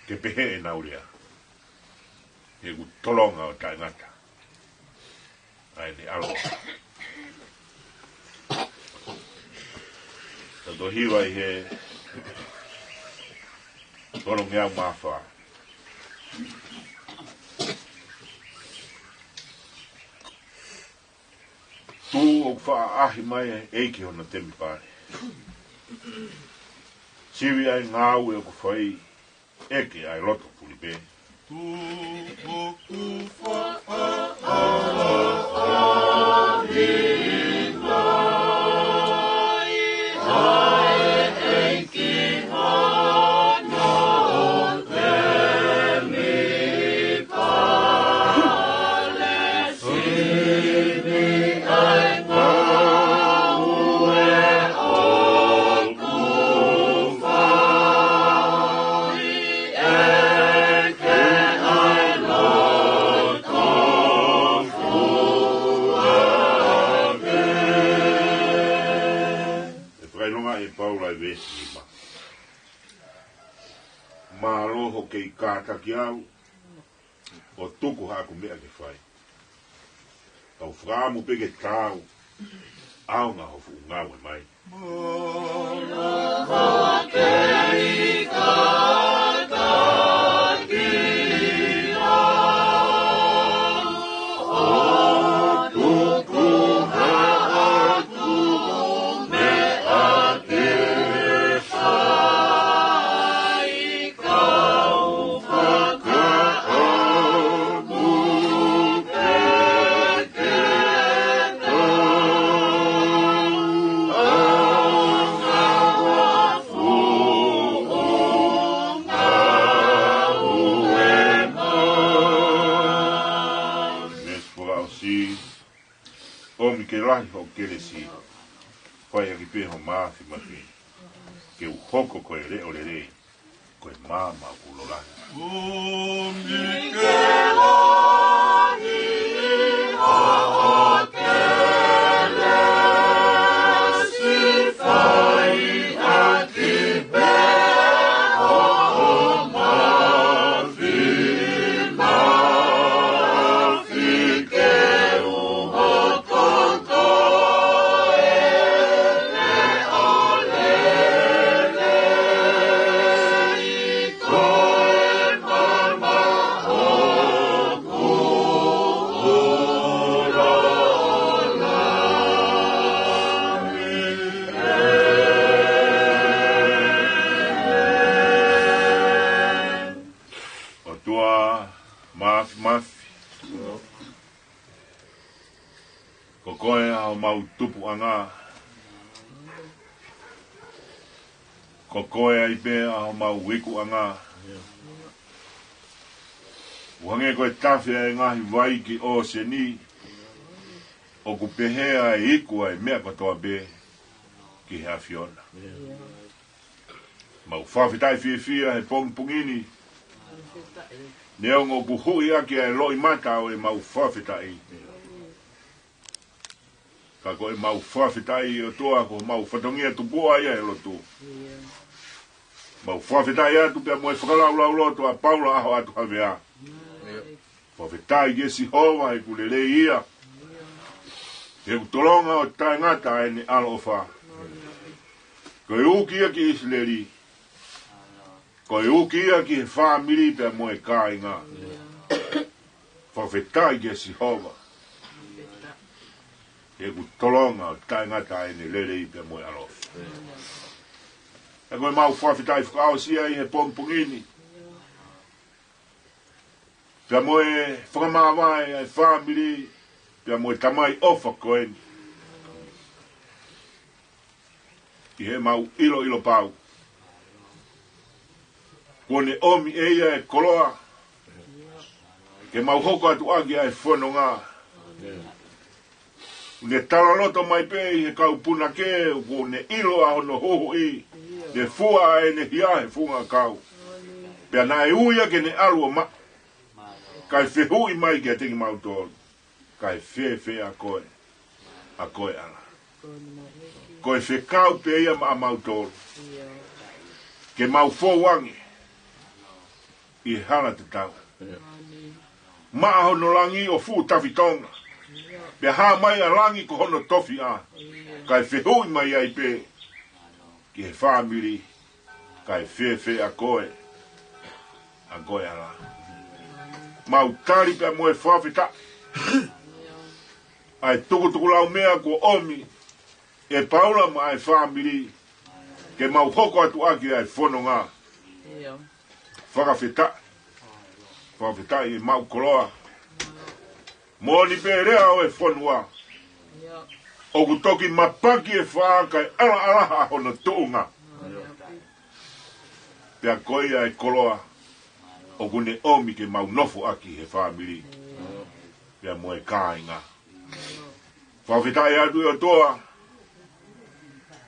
ke pehē ʻenau lea. He ʻoku tolonga ʻo taʻengata ʻa ʻene ʻaloʻofa. Tau tohi hiva ʻi he tolongeau mā fā. Tuʻu ʻoku faʻa ʻaʻahi mai ʻa e ʻEiki ʻi hono temipale. Sivi ʻa e ngāue ʻoku fai, ʻeke ʻa e loto puli pē. Tuʻu ʻoku faʻa ʻaʻahi mai ʻa e ʻEiki ʻi hono temipale. ʻE fakaʻilonga ʻe Paula ʻa e veesi nima. Mālō hoʻo kei kātaki au ʻo tuku haʻaku meʻa ke fai. Kau fakaʻamu pē ke taau, ʻaonga hoʻo fuʻu ngāue mai. Veesi fakaʻosi. ʻOmi ke lahi hoʻo kelesi, fai ʻaki pē ho māfimafi, ke u hoko ko e leʻo lelei, ko e maama ʻoku lolahi. ʻOmi ke lahi hoʻo kelesi, fai ʻaki pē ho māfimafi, ke u hoko ko e leʻo lelei, ko e maama ʻoku lolahi. ʻOtua māfimafi, ko koe ʻa homau tupuʻanga, ko koe ai pē ʻa homau ikuʻanga. ʻO hangē ko e tafe ʻa e ngaahi vai ki ʻōseni, ʻoku pehē ʻa e iku ʻa e meʻa kotoa pē ki he ʻAfiona. Mau fakafetaʻi fiefia he pongipongi ni. Neongo ʻoku huʻi ʻaki ʻa e loʻimata ʻo ʻemau fakafetaʻi, ka ko ʻemau fakafetaʻi, ʻOtua, ko homau fatongia tupuʻa ia he lotu. Mau fakafetaʻi atu pea mo e fakalaulauloto ʻa Paula ʻAhoʻatuhavea. Fakafetaʻi kia Sihova he ʻoku lelei ia, he ʻoku tolonga ʻo taʻengata ʻa ʻene ʻaloʻofa. Ko e uki ia ki ʻIsileli, ko e uki ia ki he fāmili pea mo e kāinga. Fakafetaʻi kia Sihova, he ʻoku tolonga ʻo taʻengata ʻa ʻene lelei pea mo e ʻaloʻofa. Pea ko ʻemau fakafetaʻi fakaʻosi ai he pongipongi ni, pea mo e fakamāvae ʻa e fāmili pea mo e tamai ʻofa ko eni, ʻi heʻemau ʻiloʻilo pau kuo ne ʻomi ʻe ia e koloa ke mau hoko atu ʻaki ʻa e fononga. Ne talaloto mai pē ʻi he kau punake, kuo ne ʻilo ʻa hono huhuʻi, ne fua ʻa ʻene hia he funga ʻakau. Pea naʻe ui ia ke ne ʻalu ʻo maʻu, kae fehuʻi mai kiate kimautolu, Kae fēfē ʻa koe, ʻa koe ʻAla? Ko e fekau pē ia maʻamautolu, ke mau fou ange ʻi he hala tatau, maʻa hono langi ʻo fuʻu tafitonga, pea hā mai ʻa langi ko hono tofiʻa, kae fehuʻi mai ai pē ki he fāmili, Kae fēfē ʻa koe, ʻa koe ʻAla? Mau tali pea mo e fakafetaʻi ʻa e tukutukulaumea kuo ʻomi ʻe Paula mo e fāmili ke mau hoko atu ʻaki ʻa e fononga. Fakafetaʻi. Fakafetaʻi ʻemau koloa. Moʻoni pē lea ʻo e fonua, ʻoku toki mapaki e fā kae ʻalaʻala ʻa hono tuʻunga. Pea ko ia e koloa ʻoku ne ʻomi ke mau nofo ʻaki he fāmili pea mo e kāinga. Fakafetaʻi atu ʻe ʻOtua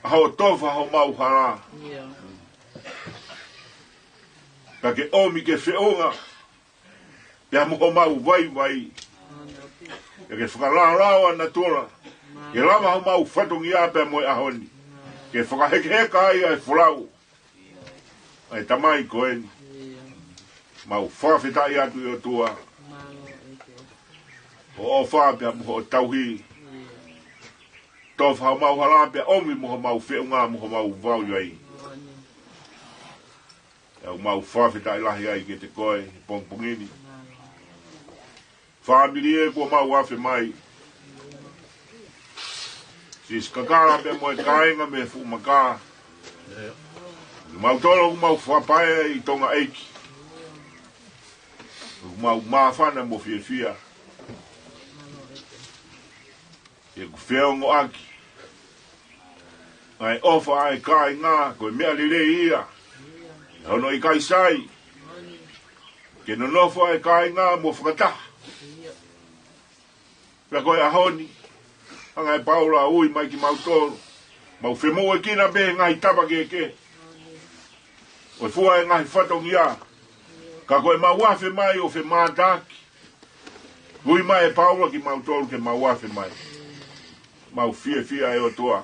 ʻa hoʻo tofa homau hala, pea ke ʻomi ke feʻunga pea mo homau vaivai, pea ke fakalaolao ʻa natula ke lava homau fatongia pea mo e ʻaho ni, ke fakahekeheka ai ʻa e folau ʻa e tamai ko eni. Mau fakafetaʻi atu ʻe ʻOtua hoʻo ʻofa pea mo hoʻo tauhi. Tofa homau hala pea ʻomi mo homau feʻunga mo homau vaivai. Pea ʻoku mau fakafetaʻi lahi ai kiate koe he pongipongi ni. Fāmili ē kuo mau afe mai, Sisi Kakala pea mo e kāinga mei he fuʻu maka, kimautolu ʻoku mau fakapaea ʻi Tonga ʻEiki, ʻoku mau māfana mo fiefia he ʻoku feongoʻaki ʻa e ʻofa ʻa e kāinga, ko e meʻa lelei ia. Hono ʻikai sai ke nonofo ʻa e kāinga mo fakataha. Pea ko e ʻaho ni, hanga ʻe Paula ʻo ui mai kimautolu, mau femoʻuekina pē he ngaahi tapa kehekehe ʻo e fua e ngaahi fatongia, ka ko ʻemau afe mai ʻo femātaaki. Ui mai ʻe Paula kimautolu ke mau afe mai. Mau fiefia ʻe ʻOtua.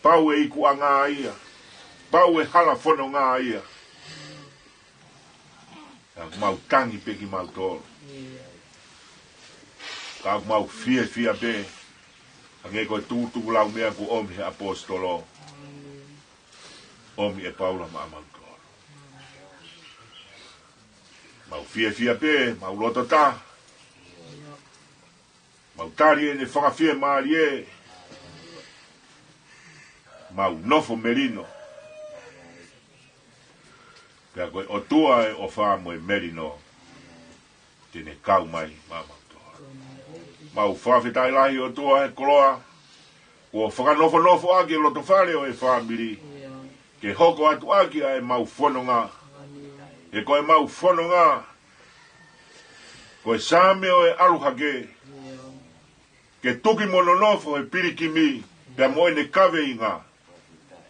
Pau e ikuʻanga ia, pau e hala fononga ia, ka ʻoku mau tangi pē kimautolu. Ka ʻoku mau fiefia pē, hangē ko e tukutukulaumea kuo ʻomi he ʻaposetolo, ʻomi ʻe Paula maʻamautolu. Mau fiefia pē, mau loto taha, mau tali ʻene fakafiemālie, mau nofo melino. Pea ko e ʻOtua ʻe ʻofa mo e melino te ne kau mai maʻamautolu. Mau fakafetaʻi lahi ʻOtua he koloa kuo fakanofonofo ʻaki e lotofale ʻo e fāmili ke hoko atu ʻaki ʻa ʻemau fononga. He ko ʻemau fononga ko e Saame ʻo e ʻalu hake, ke tuki mo nonofo he pilikimi pea mo ʻene kaveinga.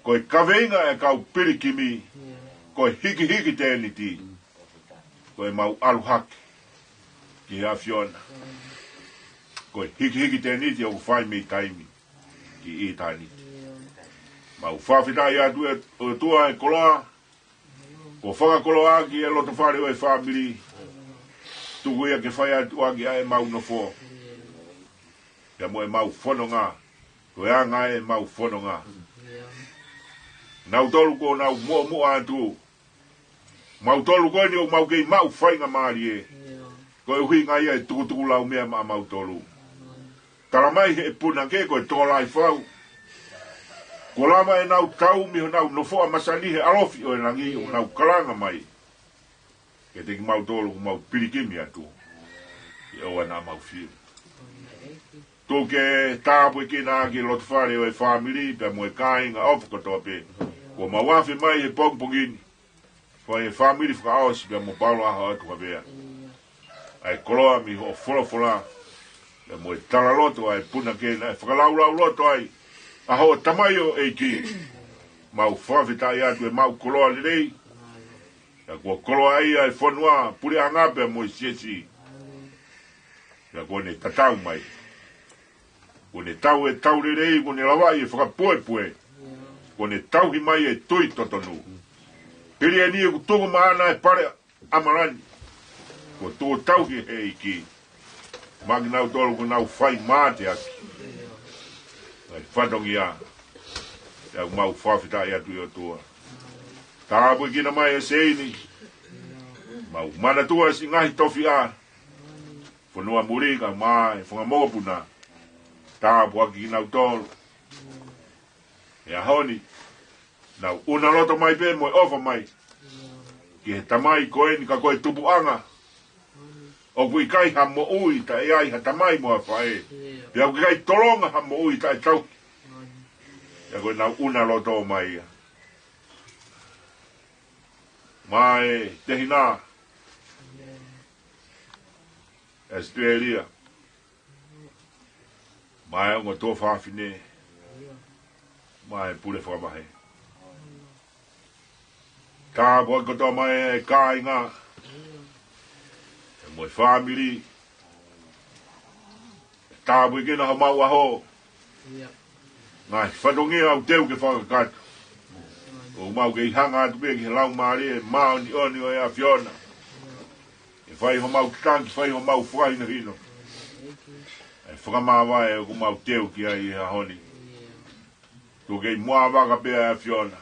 Ko e kaveinga ʻa e kau pilikimi ko e hikihiki tēniti. Ko ʻemau ʻalu hake ki he ʻAfiona, ko e hikihiki tēniti ʻoku fai mei taimi ki ʻitāniti. Mau fakafetaʻi atu ʻe ʻOtua he koloa kuo fakakoloaʻaki e lotofale ʻo e fāmili, tuku ia ke fai atu ʻaki ʻa ʻemau nofo pea mo ʻemau fononga. Ko e anga ʻemau fononga, nautolu kuo nau muʻomuʻa atu, mautolu ko eni ʻoku mau kei maʻu faingamālie, ko e ʻuhinga ia e tukutukulaumea maʻamautolu. Tala mai he punake ko e tokolahi fau, kuo lava ʻenau tau mei honau nofoʻa masani he ʻalofi ʻo e langi, ʻo nau kalanga mai kiate kimautolu ʻoku mau pilikimi atu, ke ʻoua naʻa mau fiu. Tuku ke tāpuekina ʻaki e lotofale ʻo e fāmili pea mo e kāinga ʻofa kotoa pē kuo mau afe mai he pongipongi ni. Fai e fāmili fakaʻosi pea mo Paula ʻAhoʻatuhavea ʻa e koloa mei hoʻo folofola, pea mo e talaloto ʻa e punake naʻe fakalaulauloto ai ʻa hoʻo tamaioʻeiki. Mau fakafetaʻi atu ʻemau koloa lelei, pea kuo koloaʻia e fonua, puleʻanga pea mo e siasi. Pea kuo ne tatau mai, kuo ne tau e tau lelei, kuo ne lavaʻi e fakapuepue, kuo ne tauhi mai e tui totonu. Pili eni ʻoku tuku maʻana e pale ʻamalani, kuo tuku tauhi ʻe he ʻEiki maʻa kinautolu kuo nau fai mateaki. ʻA e fatongia, pea ʻoku mau fakafetaʻi atu ʻe ʻOtua. Tāpuekina mai e seini, mau manatua siʻi ngaahi tofiʻa, Fonua muli kae ʻumaʻā e fanga mokopuna. Tāpuakiʻi kinautolu he ʻaho ni. Nau ʻuna loto mai pē mo e ʻofa mai ki he tamai ko eni ka ko e tupuʻanga. ʻOku ʻikai ha moʻui taʻe ʻi ai ha tamai mo ha faʻē. Pea ʻoku ʻikai tolonga ha moʻui taʻe tauhi. Pea ko e nau ʻuna loto mai ia. Mo e tehina ʻAositelēlia. Mo e ongo tuofāfine. Mo e pule fakavahe. Tāpuakiʻi kotoa mai e kāinga. Mo e fāmili. Tāpuakiʻi kinautolu homau ʻaho. Ngaahi fatongia ʻoku teu ke fakakakato. ʻOku mau kei hanga atu pē ki he Laumālie Māʻoniʻoni ʻo e ʻAfiona. ʻE fai homau tangi, fai homau fakahinohino. ʻE fakamāvae ʻoku mau teu ki ai he ʻaho ni. Tuku ke ʻi muʻa vaka pē ʻa e ʻAfiona.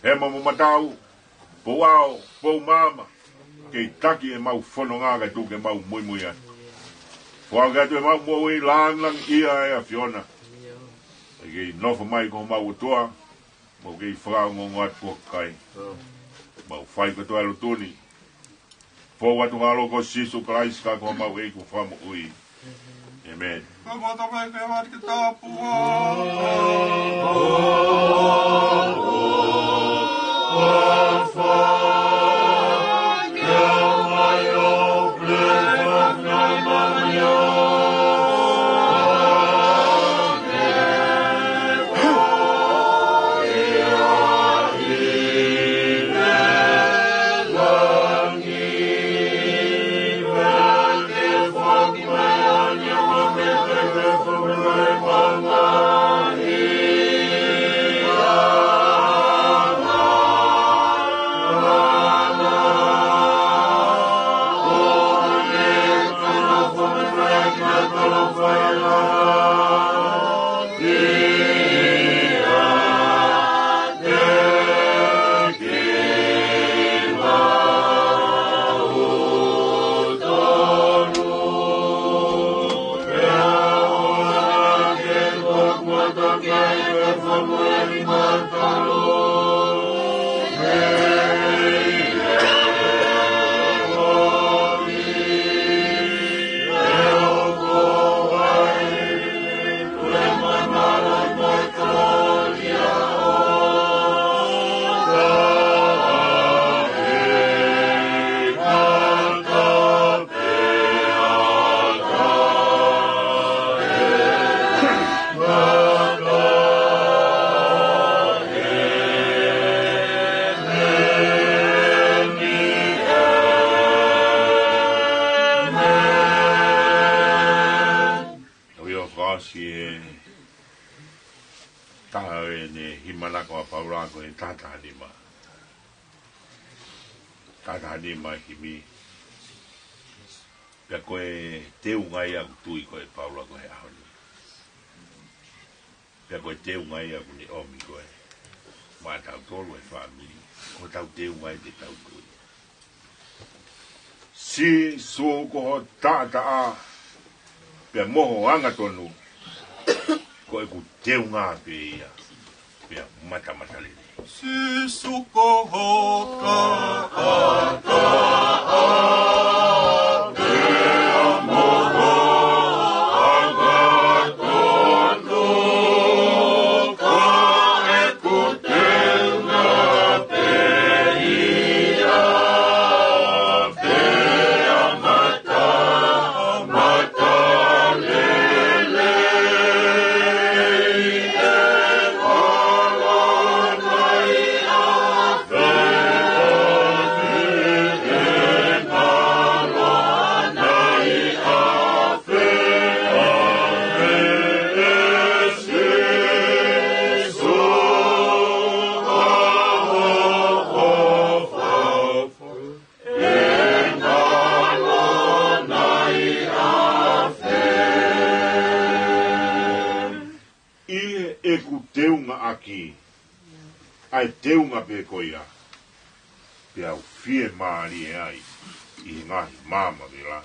Hema mo matau, pou ʻao, pou maama. Kei taki ʻemau fononga kae tuku ke mau muimui atu. Foaki atu ʻemau moʻui lāngilangiʻia ʻa e ʻAfiona. ʻE kei nofo mai ko homau ʻOtua. Mau kei fakaongoongo atu ko kai. Mau fai kotoa e lotu ni. Fou atu ʻi he huafa ʻo Sīsū Kalaisi ko homau ʻEiki mo Fakamoʻui. ʻĒmeni. Ka mata mai ke vati ke tāpua. ʻOku ou fakaʻosi e taha ʻene himi manako ʻa Paula ko e taha taha nima. Taha taha nima himi. Pea ko e teunga ia ʻoku tui ko ē ʻa Paula ko e ʻaho ni. Pea ko e teunga ia ʻoku ne ʻomi ko ē maʻatautolu e fāmili. Ko ʻetau teunga ia ke tau tui. Sīsū ko ho taʻataʻa, pea mo ho angatonu, ko ʻeku teunga pē ia, pea matamatalelei. Sīsū ko ho taʻataʻa, pea mo ho angatonu, ko ʻeku teunga pē ia, pea mata, matalelei, ʻe hala nai ʻa ʻI heʻeku teungaʻaki ʻa e teunga pē ko ia, pea u fiemālie ai ʻi he ngaahi maama vela.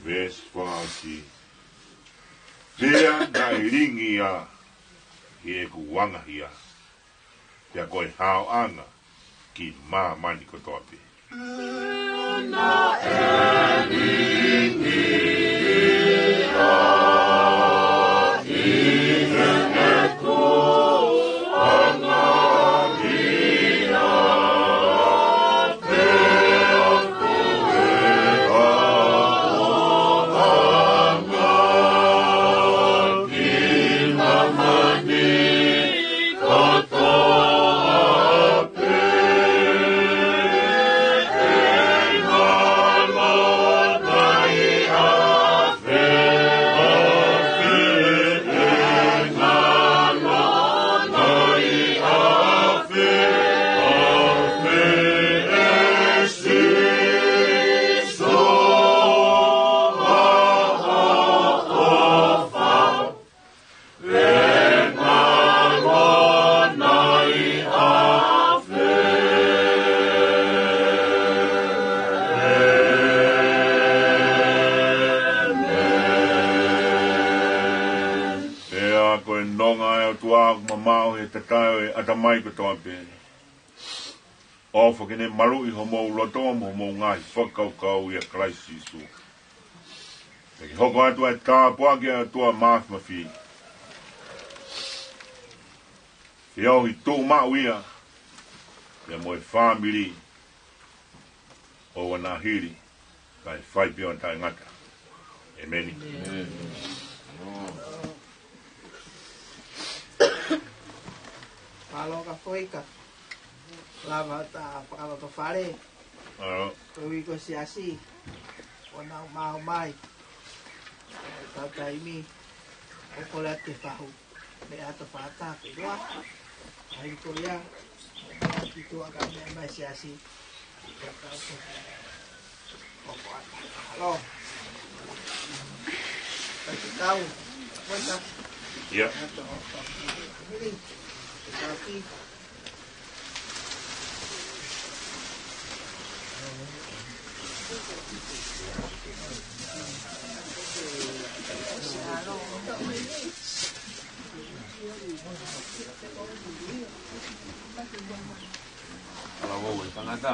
Veesi fakaʻosi. Pea naʻe lingi ia ʻi heʻeku anga hia, pea ko e haoʻanga ki māmani kotoa pē. Pea ko e nonga ʻa e ʻOtua ʻoku mamaʻo he tatae ʻo e ʻatamai kotoa pē, ʻofa ke ne maluʻi homou loto mo homou ngaahi fakakaukau ʻia Kalaisi Sīsū. Pea ke hoko atu ʻa e tāpuaki ʻa e ʻOtua Māfimafi, feohi tuʻumaʻu ia, pea mo e fāmili ʻo ʻana hili, kae fai pē ʻo taʻengata. ʻĒmeni. Mālō ka foʻi ka lava ta fakalotofale. Mālō. Ko e uike ʻo e siasi, ʻoku nau maʻu mai ʻetau taimi ʻo kole atu ke fahu mei ʻato fata ke loa. ʻA ia ko ia, ki tuʻa ka meʻa mai siasi. Alo. Ka ke kau. Ia. Alo, ʻo e tangata.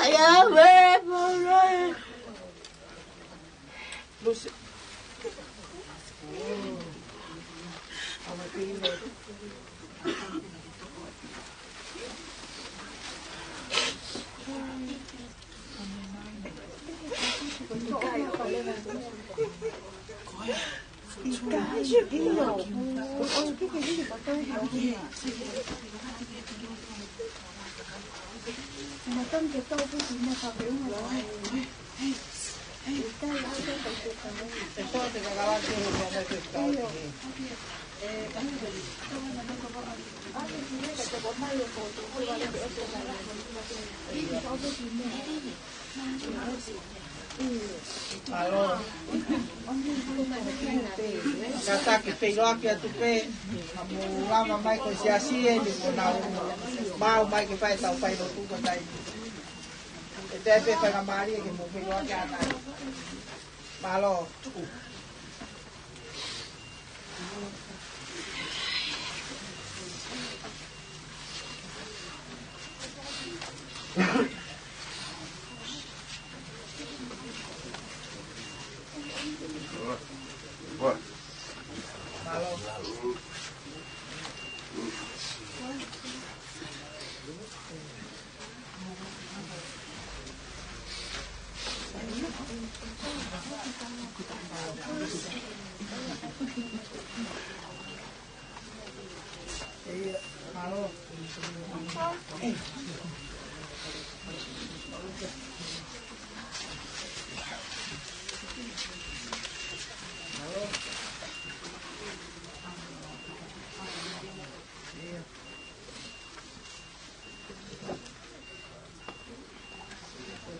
Ia, ue, mole. Lucy. Mālō. Kātaki feʻiloaki atu pē, ka mou lava mai ko e siasi eni, ko ʻenau maʻu mai ke fai ʻetau failotu ko eni. ʻE toe pē faingamālie ke mou feʻiloaki atu ai. Mālō.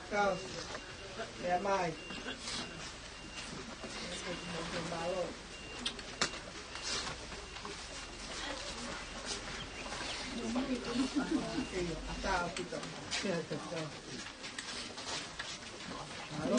Kau. Meʻa mai. Mālō. Ata kita. Mālō.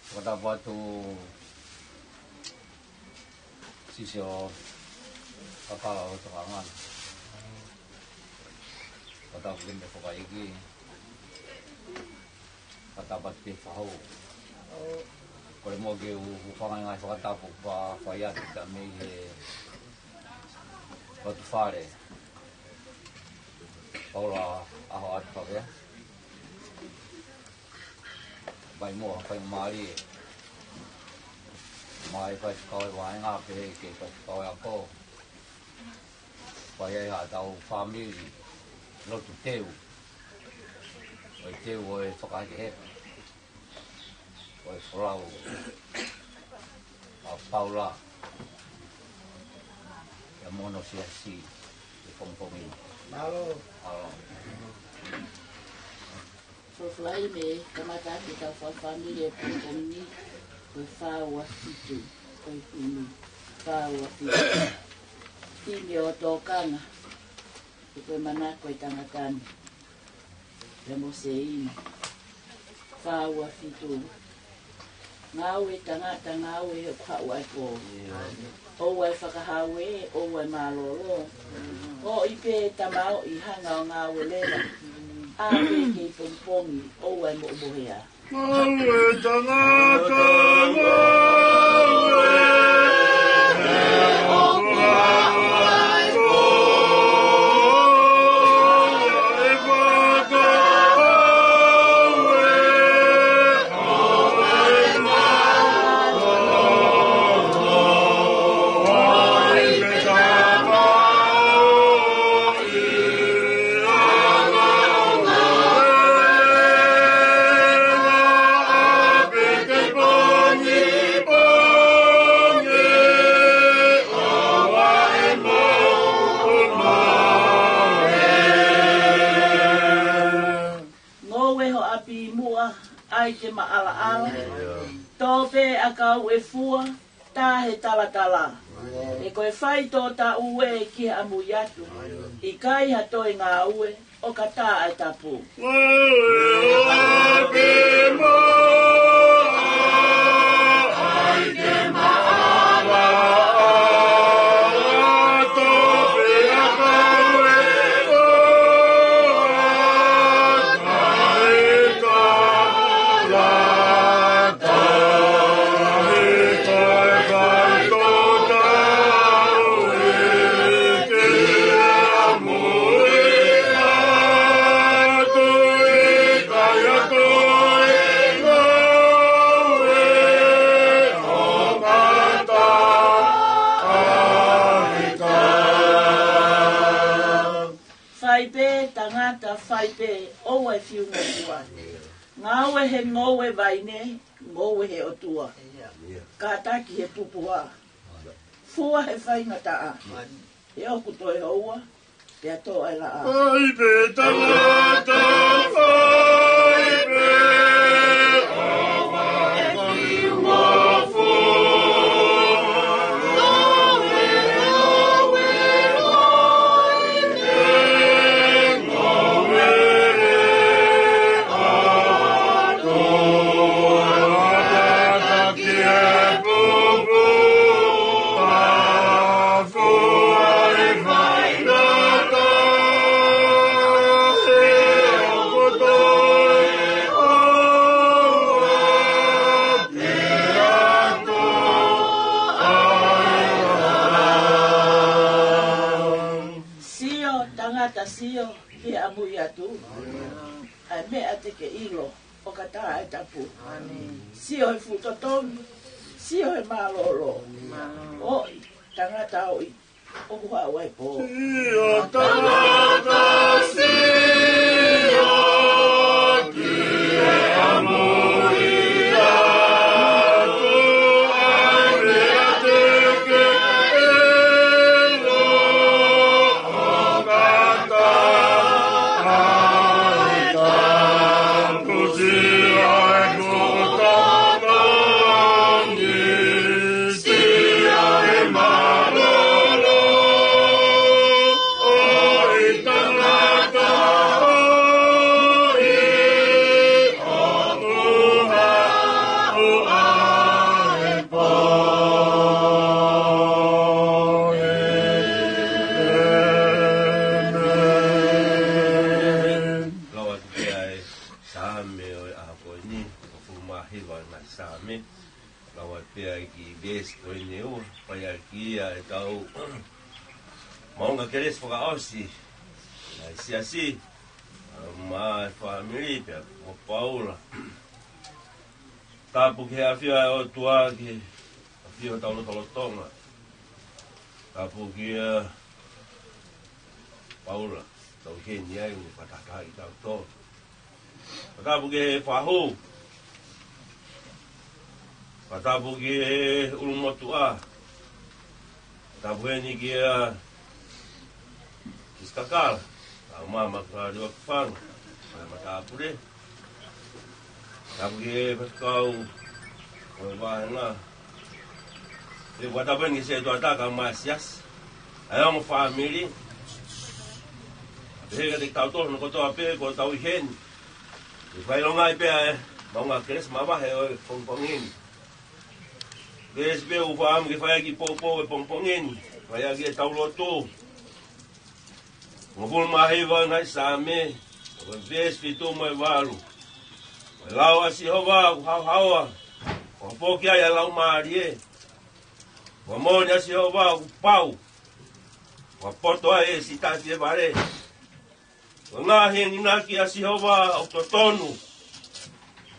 Fakatapu atu Sisio Kakala ʻo Tokanga. Fakatapu ki he fakaʻeiki. Fakatapu atu ki he fahu. Kole muʻa ke u hūfanga he ngaahi fakatapu kuo fai atu kia mei he Lotu Fale. Paula ʻAhoʻatupavea. Mai muʻa faingamālie. Mai faifekau ʻo e vahenga pehē ki he faifekau ʻo e ako. Fai ai haʻatau fāmili lotu teu. ʻO e teu ʻo e fakahekeheka. ʻO e folau ʻa Paula. ʻIa mo hono siasi he pongipongi ni. Mālō. Mālō. Folofola ʻi he kamata ʻetau fai fāmili he pongipongi ni, ko e fā ua fitu, ko e ʻuhí ni, fā ua fitu. Himi ʻo Tokanga, Ko e Manako ʻo e Tangata ni, ʻia Mose Inu, fā ua fitu. Ngāue tangata, ngāue he ʻoku haʻu ʻa e pō. ʻOua ʻe fakahau ē, ʻoua ʻe mālōlō. ʻOi pē tamaoʻi, hanga ʻo ngāue leva. ʻĀ pē kei pongipongi, ʻoua ʻe moʻumohe ā. Ngāue tangata, ngāue he ʻoku haʻu ʻa e pō. Tō pē ʻakau ʻe fua, tā he talatala. He ko e fai tō taʻu ē ki he ʻamui atu. ʻIkai ha toe ngāue, ʻo ka tā ʻa e tapu. Fai pē tangata, fai pē, ʻoua ʻe fiu mo fua. Ngāue he ngoue vaine, ngoue he ʻOtua. Kātaki he pupuha. Fua he faingataʻa. He ʻoku toe houa, pea tō ʻa e laʻā. Fai pē tangata, fai pē, ʻoua ʻe fiu mo fua. Sio, tangata, sio ki he ʻamui atu. ʻA e meʻa te ke ʻilo, ʻo ka tā ʻa e tapu. Sio he fuʻu totongi, sio he mālōlō. ʻOi, tangata ʻoʻi, ʻoku haʻu ʻa e pō. Sio, tangata, sio ki he ʻamui atu, ʻa e meʻa te ke ʻilo, ʻo ka tā ʻa e tapu. Sio he fuʻu totongi, sio he mālōlō. ʻOi, tangata ʻoʻi, ʻoku haʻu ʻa e pō. Lava atu pē ʻa e Saame ʻo e ʻaho ko eni, hongofulu mā hiva ʻa e ngaahi Saame. Lava atu pē ʻa e kiʻi veesi ko eni ʻe ua, fai ʻaki ia ʻetau maʻunga kelesi fakaʻosi ʻa e siasi, ʻa e fāmili pea mo Paula. Tapu ki he ʻafio ʻa e ʻOtua, ki he ʻafio ʻo hotau lotolotonga. Tapu kia Paula, tau keni ai mo fakataha kitautolu. Tapu ki he fahu. Tapu ki he ʻulumotuʻa. Tapu heni kia Kisikakala, ʻa Mama Kaliwa Kifanga, ʻa Matāpule. Tapu ki he faifekau ʻo e vāhenga. Pea ʻoku tapu heni ki he setuata kae ʻumaʻā e siasi, ʻa e ongo fāmili. Pea pehē kiate kitautolu hono kotoa pē kuo tau ʻi heni. ʻE fakaʻilongaʻi pē ʻa e maʻunga kelesi mavahe ʻo e pongipongi ni. Veesi pē ʻoku fakaʻamu ke fai ʻaki e poupou ʻo e pongipongi ni, fai ʻaki ʻetau lotu. Hongofulu mā hiva ʻa e ngaahi Saame, ʻo e veesi fitu mo e valu. Ko e lao ʻa Sihova ʻoku haohaoa, ʻoku foki ai ʻa e laumālie. Ko e moʻoni ʻa Sihova ʻoku pau, ʻoku poto ai ʻa e siʻi taʻefievale. Ko e ngaahi enginaki ʻa Sihova ʻoku totonu,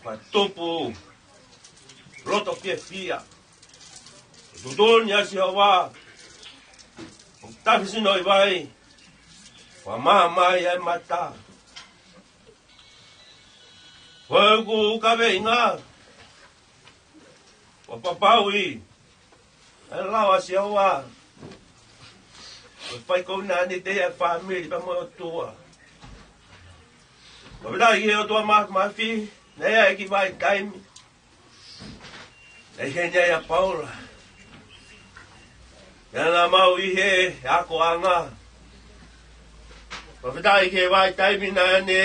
ʻoku tupu loto fiefia. Ko e tuʻutuʻuni ʻa Sihova ʻoku tafe sino ʻi vai, ʻoku maama ai ʻa e mata. Ko ʻeku kaveinga, ʻoku ou papauʻi ʻa e lao ʻa Sihova, ʻoku fai kounani ʻe he fāmili pea mo e ʻOtua. Ko e pētā ki he ʻOtua Māfimafi, naʻe ʻi ai e kiʻi vahaʻa taimi ʻI heni ai ʻa Paula. Naʻa na maʻu ʻi he akoʻanga. Fakafetaʻi ki he vahaʻa taimi naʻa ne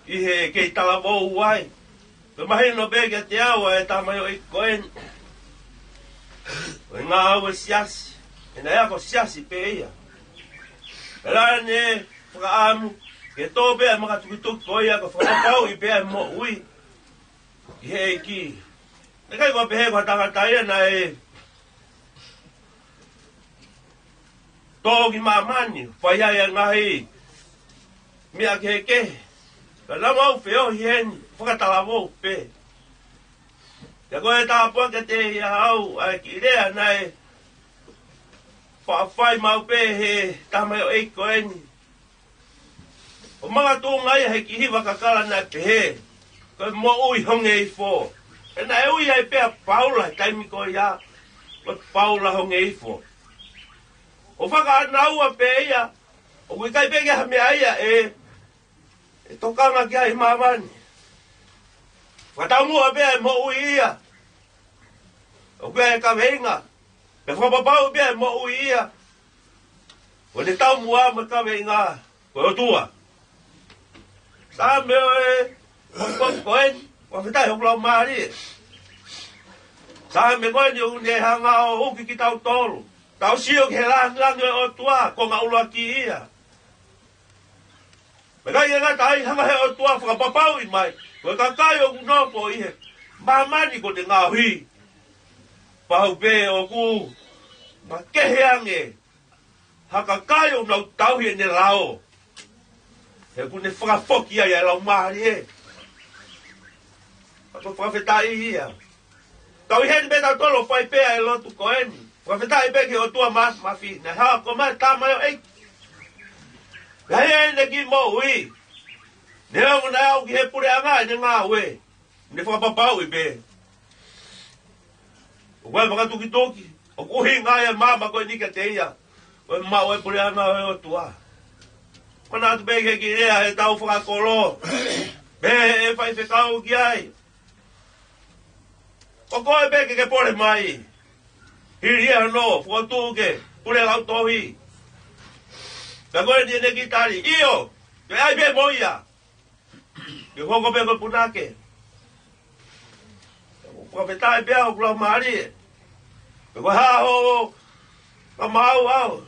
ʻi he kei talavou ai. Pea mahino pē kiate au ʻa e tamaioʻeiki ko eni, ʻa e ngāue siasi. ʻE naʻe ako siasi pē ia. Pea naʻa ne fakaʻamu ke tō pē ʻa e makatukituki ko ia, ko e fakapapauʻi pē ʻa e moʻui ʻi he ʻEiki. Naʻe ʻikai ko ha pehē ko ha tangata ia naʻe tō ki māmani, fai ai ʻa e ngaahi meʻa kehekehe. Ka naʻa mau feohi heni, fakatalavou pē. Pea ko e tāpuaki kiate au ʻa e kiʻi lea naʻe faʻa fai maʻu pē ʻe he tamaioʻeiki ko eni. ʻO makatuʻunga ia he kiʻi hiva kakala naʻe pehē, ko e moʻui honge ifo. ʻE naʻe ui ai pē ʻa Paula he taimi ko ia, ko e Paula honge ifo. ʻO fakaʻānaua pē ia, ʻoku ʻikai pē ke ʻi ai ha meʻa ia ʻe, ʻe tokanga ki ai ʻi māmani. Fakataumuʻa pē ʻa e moʻui ia ʻoku ʻi ai e kaveinga. Pea fakapapauʻi pē ʻa e moʻui ia ʻoku ne taumuʻa mo e kaveinga ko e ʻOtua. Saame ʻo e, ko, ko, ko eni, fakafetaʻi hoku laumālie. Saame ko eni ʻoku ne hanga ʻo uki kitautolu. Tau sio ki he lāngilangi ʻo e ʻOtua, ko e ngaahi ʻuluaki ia. Pea ʻikai ke ngata ai, hanga he ʻOtua fakapapauʻi mai ko e kakai ʻoku nofo ʻi he māmani ko ʻene ngaohi. Pau pē ʻoku makehe ange ha kakai ʻoku nau tauhi ʻene lao. He ʻoku ne fakafoki ai ʻa e laumālie. Pea ko e fakafetaʻi ia. Tau ʻi heni pē tautolu ʻo fai pē ʻa e lotu ko eni. Fakafetaʻi pē ki he ʻOtua Māfimafi. Naʻe hoko mai e tamaioʻeiki. Naʻe ʻi ai ʻene kiʻi moʻui. Neongo naʻe aʻu ki he puleʻanga ʻene ngāue, ne fakapapauʻi pē ʻoku ʻi ai e makatukituki, ʻoku ʻuhinga ai e maama ko eni kiate ia, ko e maʻu e puleʻanga ʻo e ʻOtua. Manatu pē ki he kiʻi lea ʻetau fakakolo, pehē ʻe he faifekau ki ai: Ko koe pē ke ke pole mai, hili ia hono fokotuʻu ke pule lautohi. Pea ko eni ʻene kiʻi tali: ʻIo, ke ʻai pē mo ia. Ke hoko pē ko e punake. Fakafetaʻi pē hoku laumālie. Pea ko e hā hoʻo fakamaau au?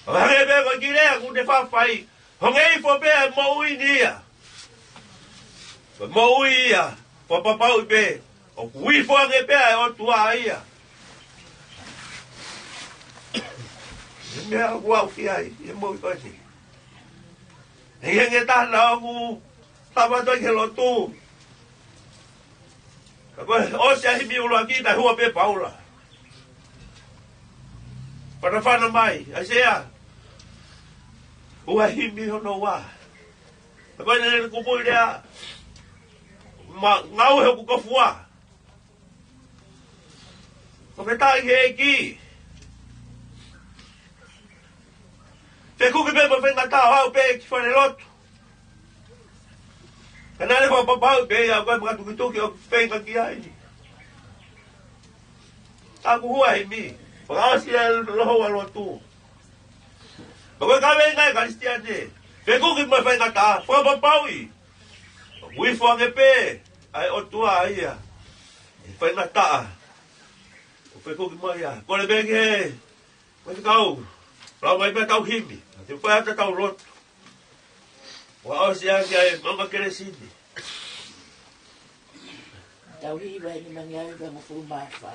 ʻO hangē pē ko e kiʻi lea kuo ne faʻa fai. Honge ifo pē ʻa e moʻui ni ia. Ko e moʻui ia, fakapapauʻi pē ʻoku ifo ange pē ʻa e ʻOtua ia. Ko e meʻa ʻoku ou ʻi ai, ʻi he moʻui ko eni. He ʻi ai e taha naʻa ku lava atu ai ki he lotu. Ka ko e ʻosi ʻa e himi ʻuluaki, naʻe hua pē ʻe Paula. Fanafana mai, ʻAisea, hua e himi hono ua. Ka ko ʻene kupuʻi lea, ma, ngāue hoku kofua. Fakafetaʻi ki he ʻEiki. Fekuki pē mo e faingataʻa ʻo aʻu pē ki fale lotu. Ka naʻa ne fakapapauʻi pē ia ko e makatukituki ʻoku feinga ki ai. Ka kuo hua e himi, fakaʻosi e loho ʻa e lotu. Pea ko e kaveinga ʻa e Kalisitiane: Fekuki mo e faingataʻa, fakapapauʻi ʻoku ifo ange pē ʻa e ʻOtua ia ʻi he faingataʻa ʻoku fekuki mo ia. Kole pē ki he faifekau, lau mai pē ʻetau himi, te u fai atu ʻetau lotu. Fakaʻosi ʻaki ʻa e maama kelesi ni. Tau hiva ʻe nima ngeau hiva ngofulu mā fā.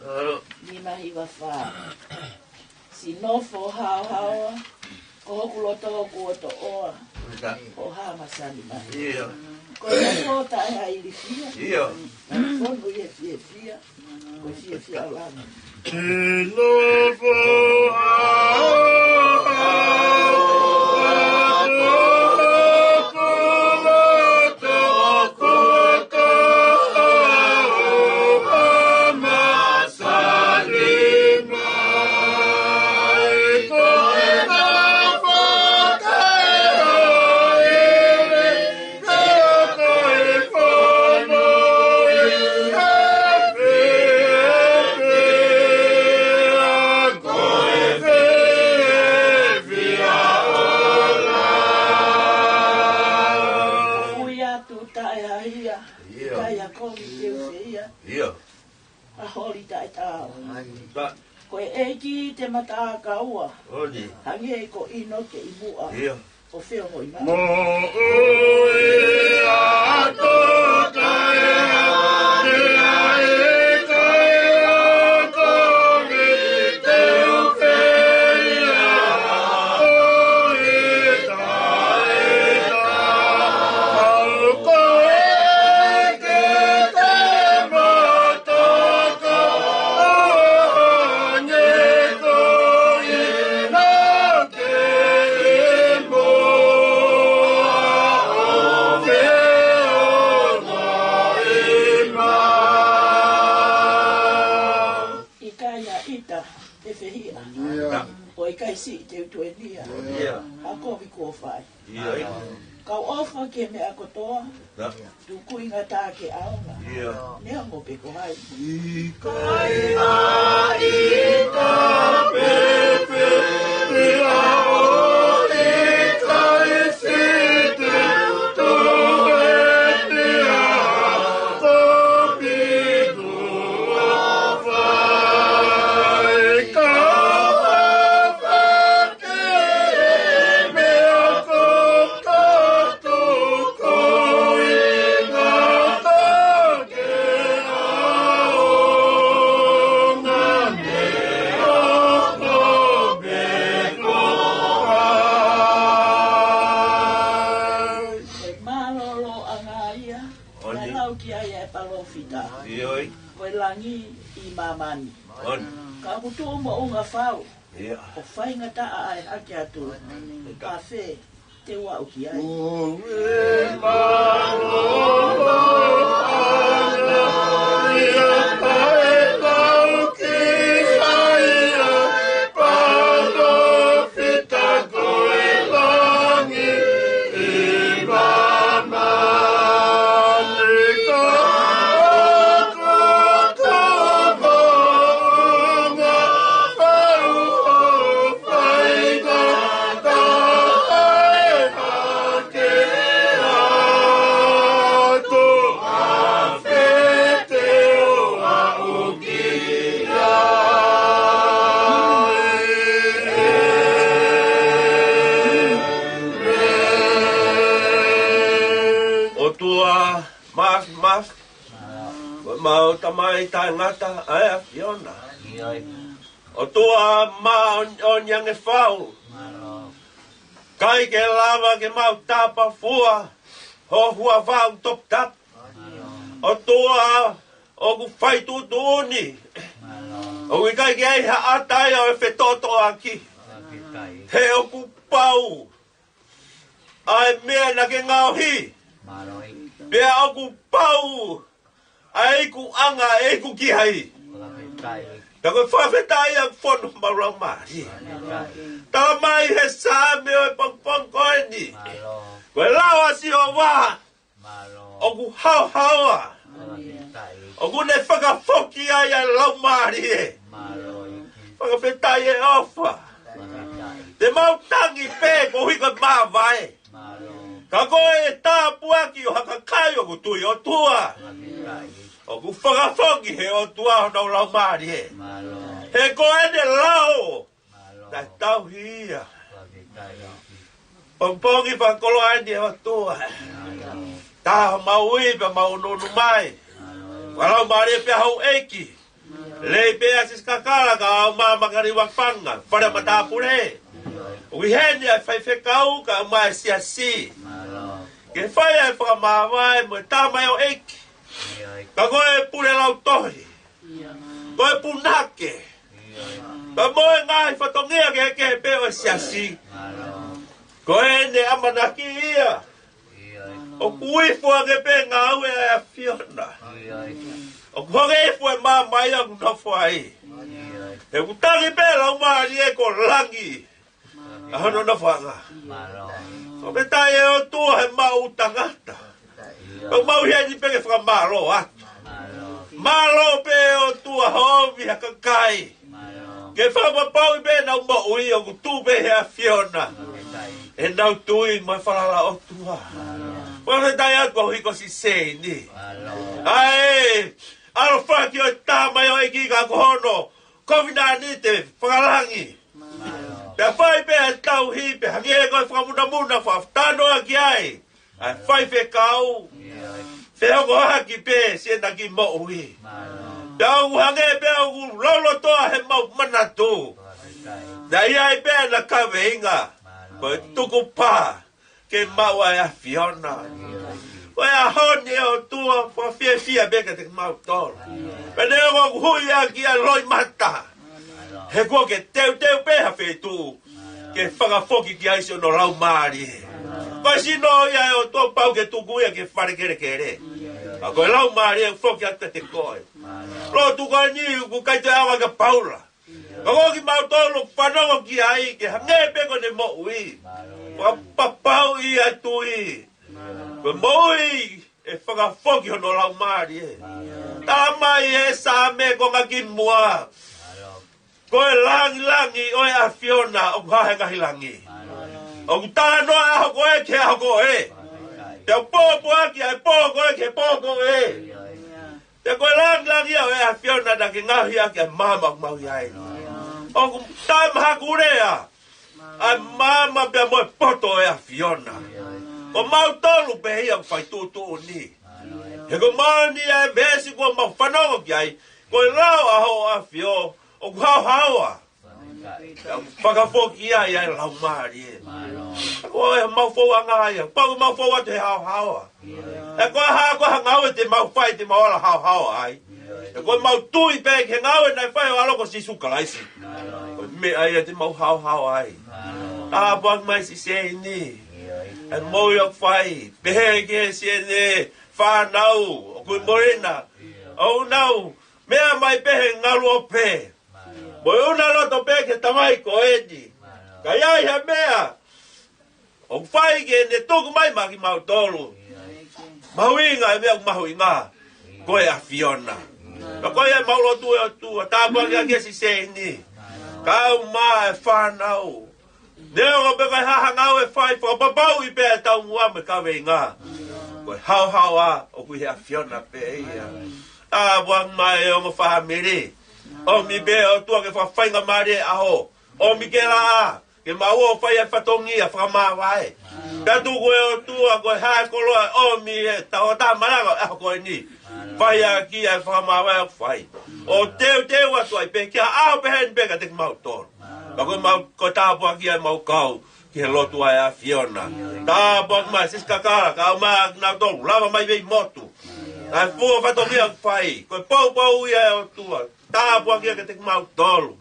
Alo. Nima hiva fā. Siʻi nofo haohaoa, ko hoku loto kuo toʻoa. Ko ha masani mai. ʻIo. Ko e nofo taʻe ha ilifia. ʻIo. Fonu ʻi he fiefia. Ko e fiefia ʻo langi. Holi te u feia. Ia. A holi taʻetaau. Ta. Ko e ʻEiki te mata kaua. Oli. Hangē ko ʻInoke ʻi muʻa. Ia. ʻO feohoʻi mai. Mo ui a toka e a, e a e ka e a ko ni te u feia. Ko e ta e ta. Au ko e ke te mata ʻIkai ha ʻita te fehiʻa. Ia. ʻO ʻikai siʻi te u tuenia. Ia. Ha kovi kuo fai. Ia. Kau ʻofa ki he meʻa kotoa. Ia. Tukuʻi ngata ke ʻaonga. Ia. Neongo pe ko hai. ʻIkai ha ʻita pe fehiʻa ʻo ʻikai siʻi te u tuenia. Kovi kuo fai. Kau ʻofa ki he meʻa kotoa. Mālōlōʻanga ia, ʻOni. Naʻe lau ki ai e palōfita. ʻIo. Ko e langi ʻi māmani. ʻOni. Ka ʻoku tuʻu moʻunga fau. Ia. ʻO faingataʻa ʻa e hake atu. ʻOni. Ka fē te u aʻu ki ai. Ko e mālōlōʻanga ia naʻe lau ki ai e palōfita. Ko e langi ʻi māmani ka ko e moʻunga fau ʻo faingataʻa e hake atu. Fē te u aʻu ki ai. ʻOtua Māfimafi, ko ʻemau Tamai Taʻengata ʻa e ʻAfiona. ʻOtua māʻoniʻoni ange fau. ʻIkai ke lava ke mau tapafua ho huafa ʻoku toputapu. ʻOtua, ʻoku fai tuʻutuʻuni. ʻOku ʻikai ke ʻi ai ha ʻata ia ʻo e fetotoʻaki. He ʻoku pau ʻa e meʻa naʻa ke ngaohi. Pea ʻoku pau ʻa e ikuʻanga ʻe iku ki ai. Ka ko e fakafetaʻi ʻa e fonu homau laumālie. Tala mai he Saame ʻo e pongipongi ko eni, ko e lao ʻa Sihova ʻoku haohaoa. ʻOku ne fakafoki ai ʻa e laumālie. Fakafetaʻi e ʻofa. Te mau tangi pē koeʻuhi ko e māvae. Ka ko e tāpuaki ʻo ha kakai ʻoku tui ʻOtua, ʻoku fakafoki he ʻOtua honau laumālie. He ko ʻene lao naʻe tauhi ia. Pongipongi fakakoloa eni ʻe ʻOtua. Tā homau ui pea mau ʻunuʻunu mai. Fakalaumālie pē houʻeiki. Lei pē ʻa Sisi Kakala kae ʻumaʻā Makaliʻi Vakafanga, fale matāpule. ʻOku ʻi heni ʻa e faifekau kae ʻumaʻā e siasi. Ke fai ʻa e fakamāvae mo e tamaioʻeiki. Ka ko e pule lautohi. Ko e punake. Ka mo e ngaahi fatongia kehekehe pē ʻo e siasi. Ko ʻene ʻamanaki ia ʻoku ifo ange pē ngāue ʻa e ʻAfiona. ʻOku hangē ifo e maama ia ʻoku nofo ai. He ʻoku tangi pē laumālie ko langi ʻa hono nofoʻanga. Fakafetaʻi ʻe ʻOtua he maʻu tangata. ʻOku mau ʻi heni pē ke fakamālō atu. Mālō pē ʻOtua hoʻo ʻomi ha kakai ke fakapapauʻi pē ʻenau moʻui ʻoku tuʻu pē he ʻAfiona ʻenau tui mo e falala ʻOtua. Fakafetaʻi atu ko Hiko Siseini. ʻA e ʻalofaki ʻo e Tama ʻo e ʻEiki ka ko hono kovinānite fakalangi. Pea fai pē ʻa e tauhi, pea hangē ko e fakamunamuna, fakatānoa ki ai ʻa e faifekau, fehokohaki pē siʻena kiʻi moʻui. Pea ʻoku hangē pē ʻoku lolotoa heʻemau manatu. Naʻe ʻi ai pē ʻena kaveinga, ko e tukupā ke maʻu ʻa e ʻAfiona. Ko e ʻaho ni ʻe ʻOtua, fakafiefia pē kiate kimautolu. Pea neongo ʻoku hui ʻaki ʻa e loʻimata, he kuo ke teuteu pē ha feituʻu ke fakafoki ki ai siʻono laumālie. Ko e sino ia ʻe ʻOtua pau ke tuku ia ki he fale kelekele. Ka ko e laumālie foki atu kiate koe. Lotu ko eni ʻoku ʻikai toe ʻaonga kia Paula. Ka ko kimautolu ʻoku fanongo ki ai ke hangē pē ko ʻene moʻui. Fakapapauʻi ʻa e tui. Ko e moʻui ʻe fakafoki hono laumālie. Tala mai ʻe he Saame konga kimuʻa, ko e langilangi ʻo e ʻAfiona ʻoku hā he ngaahi langi. ʻOku talanoa ʻa e ʻaho ko ē ki he ʻaho ko ē. Pea pōpoaki ʻa e pō ko ē ki he pō ko ē. Pea ko e langilangi ia ʻo e ʻAfiona naʻa ke ngaohi ʻaki ʻa e maama ʻoku mau ʻi ai. ʻOku tau mahakulea ʻa e maama pea mo e poto ʻo e ʻAfiona. Ko mautolu pē ia ʻoku fai tuʻutuʻuni. He ko e moʻoni ʻa e veesi kuo mau fanongo ki ai, ko e lao ʻa hoʻo ʻAfio ʻoku haohaoa. Fakafoki ai ʻa e laumālie. Ko e mau fou ʻanga ia, pau mau fou atu he haohaoa. ʻE ko e hā, ko e hā ngāue te mau fai te mau ala haohaoa ai? ʻE ko e mau tui pē ki he ngāue naʻe fai ʻo e ʻAlo ko Sīsū Kalaisi. Ko e meʻa ia te mau haohaoa ai. Tāpuaki mai Siseini. ʻE moʻui ʻoku fai. Pehē ki he siʻene fānau ʻoku ʻi Molena. ʻOku nau meʻa mai pē he ngaluope. Mo e ʻuna loto pē ki he tamai ko eni. Ka ʻi ai ha meʻa ʻoku fai ke ne tuku mai maʻa kimautolu. Mahuʻinga e meʻa ʻoku mahuʻinga, ko e ʻAfiona. Ka ko ia mau lotu ʻe ʻOtua, tāpuakiʻaki ʻa Siseini. Kau mai e fānau. Neongo pē ko e hā ha ngāue ʻe fai, fakapapauʻi pē ʻa e taumuʻa mo e kaveinga. Ko e haohaoa ʻoku ʻi he ʻAfiona pē ia. Tāpuaki mai e ongo fāmili. ʻOmi pē ʻOtua ke fakafaingamālie e ʻaho. ʻOmi ke laʻā, ke mau ō fai e fatongia fakamāvae. Pea tuku ʻe ʻOtua ko e hā e koloa ʻomi e tauʻatāina malanga ʻo e ʻaho ko eni. Fai ʻaki ʻa e fakamāvae ʻoku fai. ʻO teuteu atu ai pē ki ha ʻaho pehē ni pē kiate kimautolu. Ka ko e mau, ko e tāpuaki ʻa e mau kau ki he lotu ʻa e ʻAfiona. Tāpuaki mai Sisi Kakala, kau mai kinautolu, lava mai mei motu. ʻA e fua fatongia ʻoku fai, ko e poupou ia ʻe ʻOtua. Tāpuaki ia kiate kimautolu.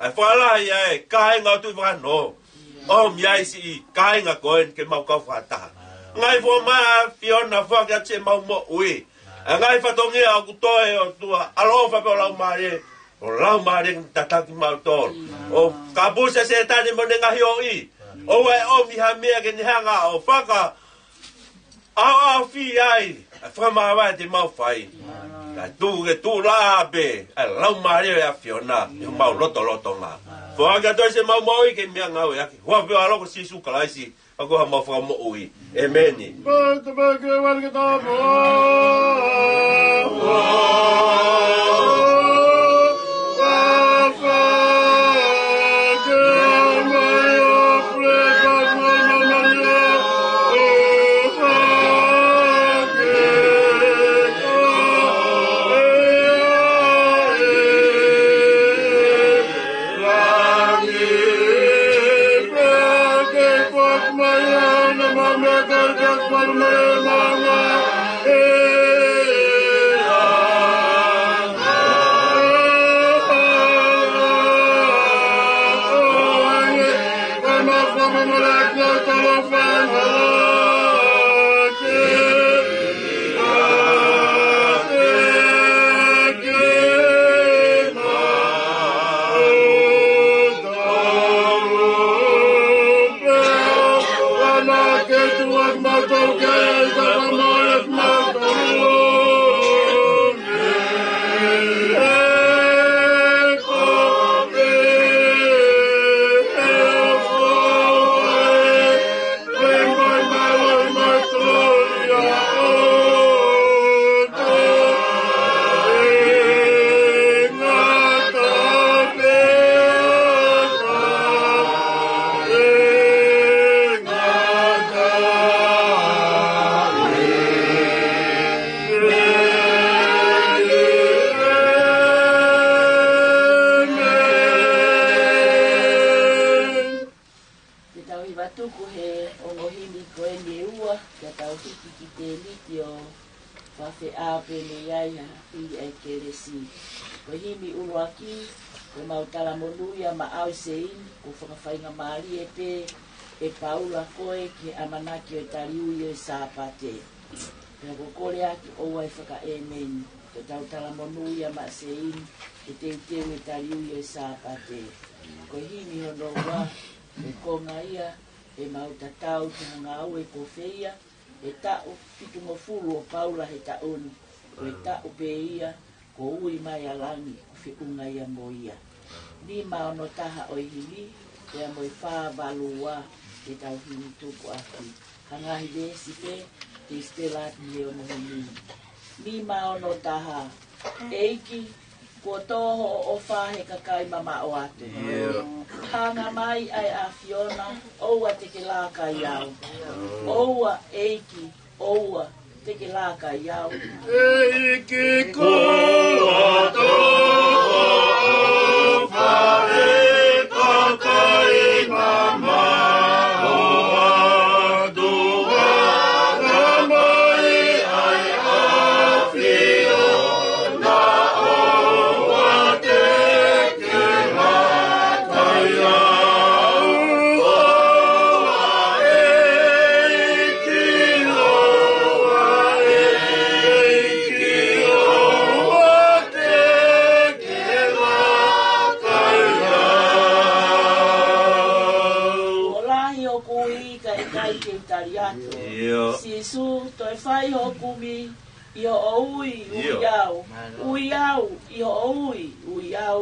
ʻA e fakalahi ʻa e kāinga ʻo Tuʻi Fakanō. ʻOmi ai siʻi kāinga ko eni ke mau kau fakataha. Ngaahi fua mai ʻa e ʻAfiona foaki atu siʻemau moʻui. ʻA e ngaahi fatongia ʻoku toe ʻOtua, ʻaloʻofa pē ʻo Laumālie, ʻo Laumālie ke tataki kimautolu. ʻO kapusi ʻa Sētane mo ʻene ngaahi ʻoʻi. ʻOua ʻe ʻomi ha meʻa ke ne hanga ʻo faka ʻaoʻaofia ai ʻa e fakamāvae te mau fai. Kae tuku ke tuʻu laʻā pē ʻa e Laumālie ʻo e ʻAfiona ʻi homau lotolotonga. Foaki atu ai siʻemau moʻui ke meʻangāueʻaki. Huafa pē ʻo e ʻAlo ko Sīsū Kalaisi, ʻa ia ko homau Fakamoʻui. ʻĒmeni. Mei ai ha ʻi ai kelesi. Ko e himi ʻuluaki, ko ʻemau talamonū ia maʻau Seini, ko e fakafaingamālie pē ʻe Paula koe ki he ʻamanaki ʻo e taliui ʻo e Sāpate. Pea ko e kole ʻaki ʻoua ʻe fakaʻēmeni, ko ʻetau talamonū ia maʻa Seini, ke teuteu e taliui ʻo e Sāpate. Ko e himi hono ua, ko e konga ia, ʻemau tatau ki ha ngāue ko fē ia, he taʻu fitungofulu ʻo Paula he taʻu ni, ko e taʻu pē ia, ko e ui mai ʻa langi, ko e feʻunga ia mo ia. Nima ono taha ʻo e himi, pea mo e fā valu ua, ke tau himi tuku ʻaki. Hangē ha veesi pē, ke sipela atu mei hono himi. Nima ono taha, ʻEiki, kuo tō hoʻo ʻofa he kakai mamaʻo atu. ʻIo. Hanga mai ʻa e ʻAfiona, ʻoua te ke laka ai au. ʻOua, ʻEiki, ʻoua te ke laka ai au. ʻEiki, kuo tō hoʻo ʻofa he kakai mamaʻo atu. Hanga mai ʻa e ʻAfiona, ʻoua te ke laka ai au. ʻOua, ʻEiki, ʻoua, ʻEiki, ʻoua te ke laka ai au. Kuo lahi hoku ui, kae ʻikai ke u tali atu. ʻIo. Sīsū, toe fai hoʻo kumi, ʻi hoʻo ui, ui au. ʻIo. Ui au, ʻi hoʻo ui, ui au.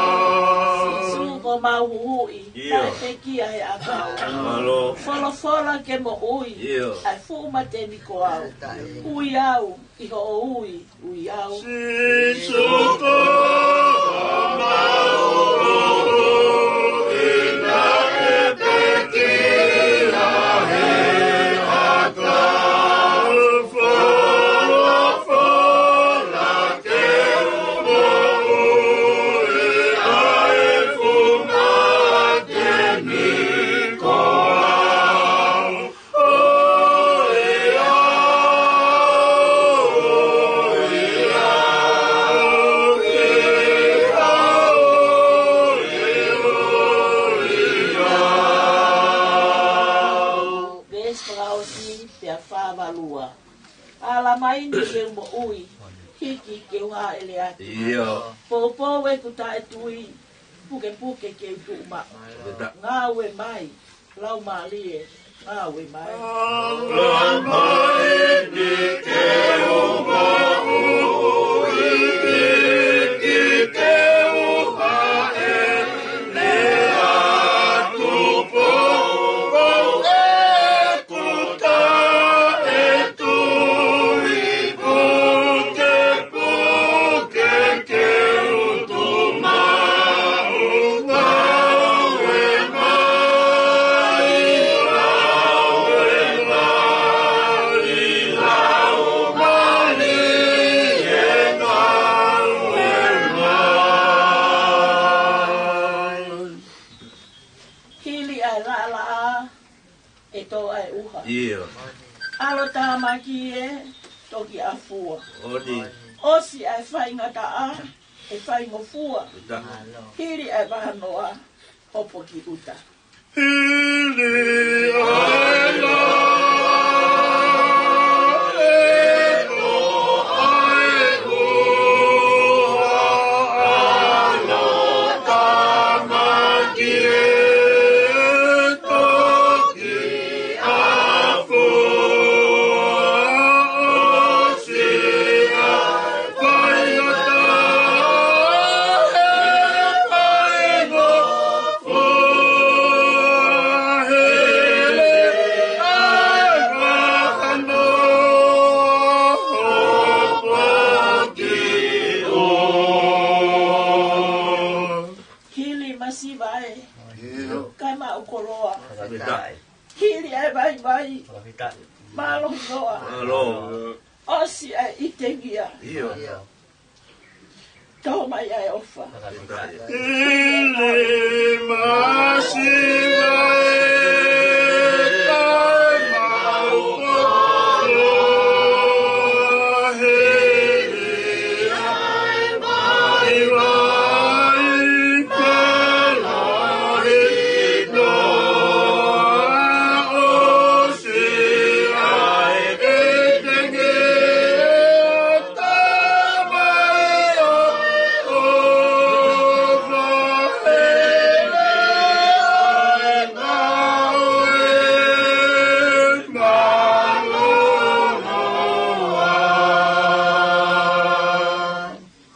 Sīsū, ko homau Huhuʻi, ʻIo. Naʻe pekia he ʻakau. Mālō. Folofola ke moʻui, ʻIo. ʻA e fuʻu mate ni ko au. Ui au, ʻi hoʻo ui, ui au. Sīsū, ko homau Huhuʻi, naʻe pekia he ʻakau. Folofola ke moʻui, ʻa e fuʻu mate ni ko au. Veesi fakaʻosi, pea fā valu ua. Ala mai ni ke u moʻui, hiki ke u hāʻele atu. ʻIo. Poupou ʻeku taʻetui, pukepuke ke u tuʻu maʻu. ʻIo. Ngāue mai, Laumālie, ngāue mai. Ala mai ni ke u moʻui, hiki ke u hāʻele atu. Poupou ʻeku taʻetui, pukepuke ke u tuʻu maʻu. Ngāue mai, ngāue mai, Laumālie, ngāue mai. Hili ʻa e laʻalaʻā, ʻe tō ʻa e ʻuha. ʻIo. ʻAlo tāmaki ē, toki ʻafua. ʻOni. ʻOsi ʻa e faingataʻa, ʻe faingofua. ʻUta. Hili ʻa e vahanoa, hopo ki ʻuta. Hili ʻa e laʻalaʻā, ʻe tō ʻa e ʻuha. ʻAlo tāmaki ē, toki ʻafua. ʻOsi ʻa e faingataʻa, ʻe faingofua. Fakafetaʻi. Hili ʻa e vaivai. Fakafetaʻi. Mālohi noa. Mālō. ʻOsi ʻa e ʻitengia. ʻIo. Tau mai ʻa e ʻofa. Fakafetaʻi. Hili masiva e kae mau kolo hili ʻa e vaivai.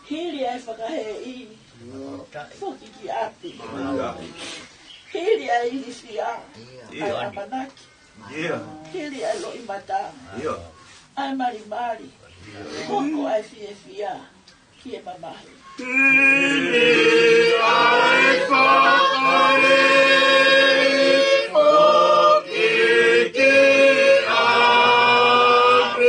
Hili ʻa e fakahēʻi, foki ki ʻapi. Hili ʻa e ilifia, ʻa e ʻamanaki. Hili ʻa e loʻimata, ʻa e malimali. Hoko ʻa e fiefia ki he mamahi. Hili ʻa e fakahēʻi, foki ki ʻapi.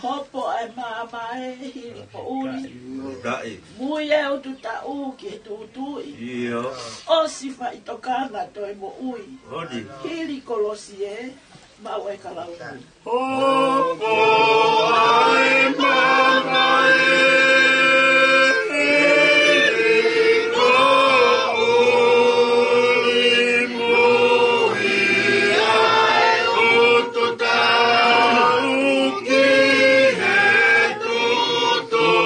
Hopo ʻa e maama ʻe hili poʻuli. Mui ʻa e ututaʻu ki he tuʻutuʻi. ʻOsi faʻitokanga toe moʻui. Hili kolosi ē, maʻu ʻa e kalauni. Hopo ʻa e maama ʻe hili poʻuli, mui ʻa e ututaʻu ki he tuʻutuʻu.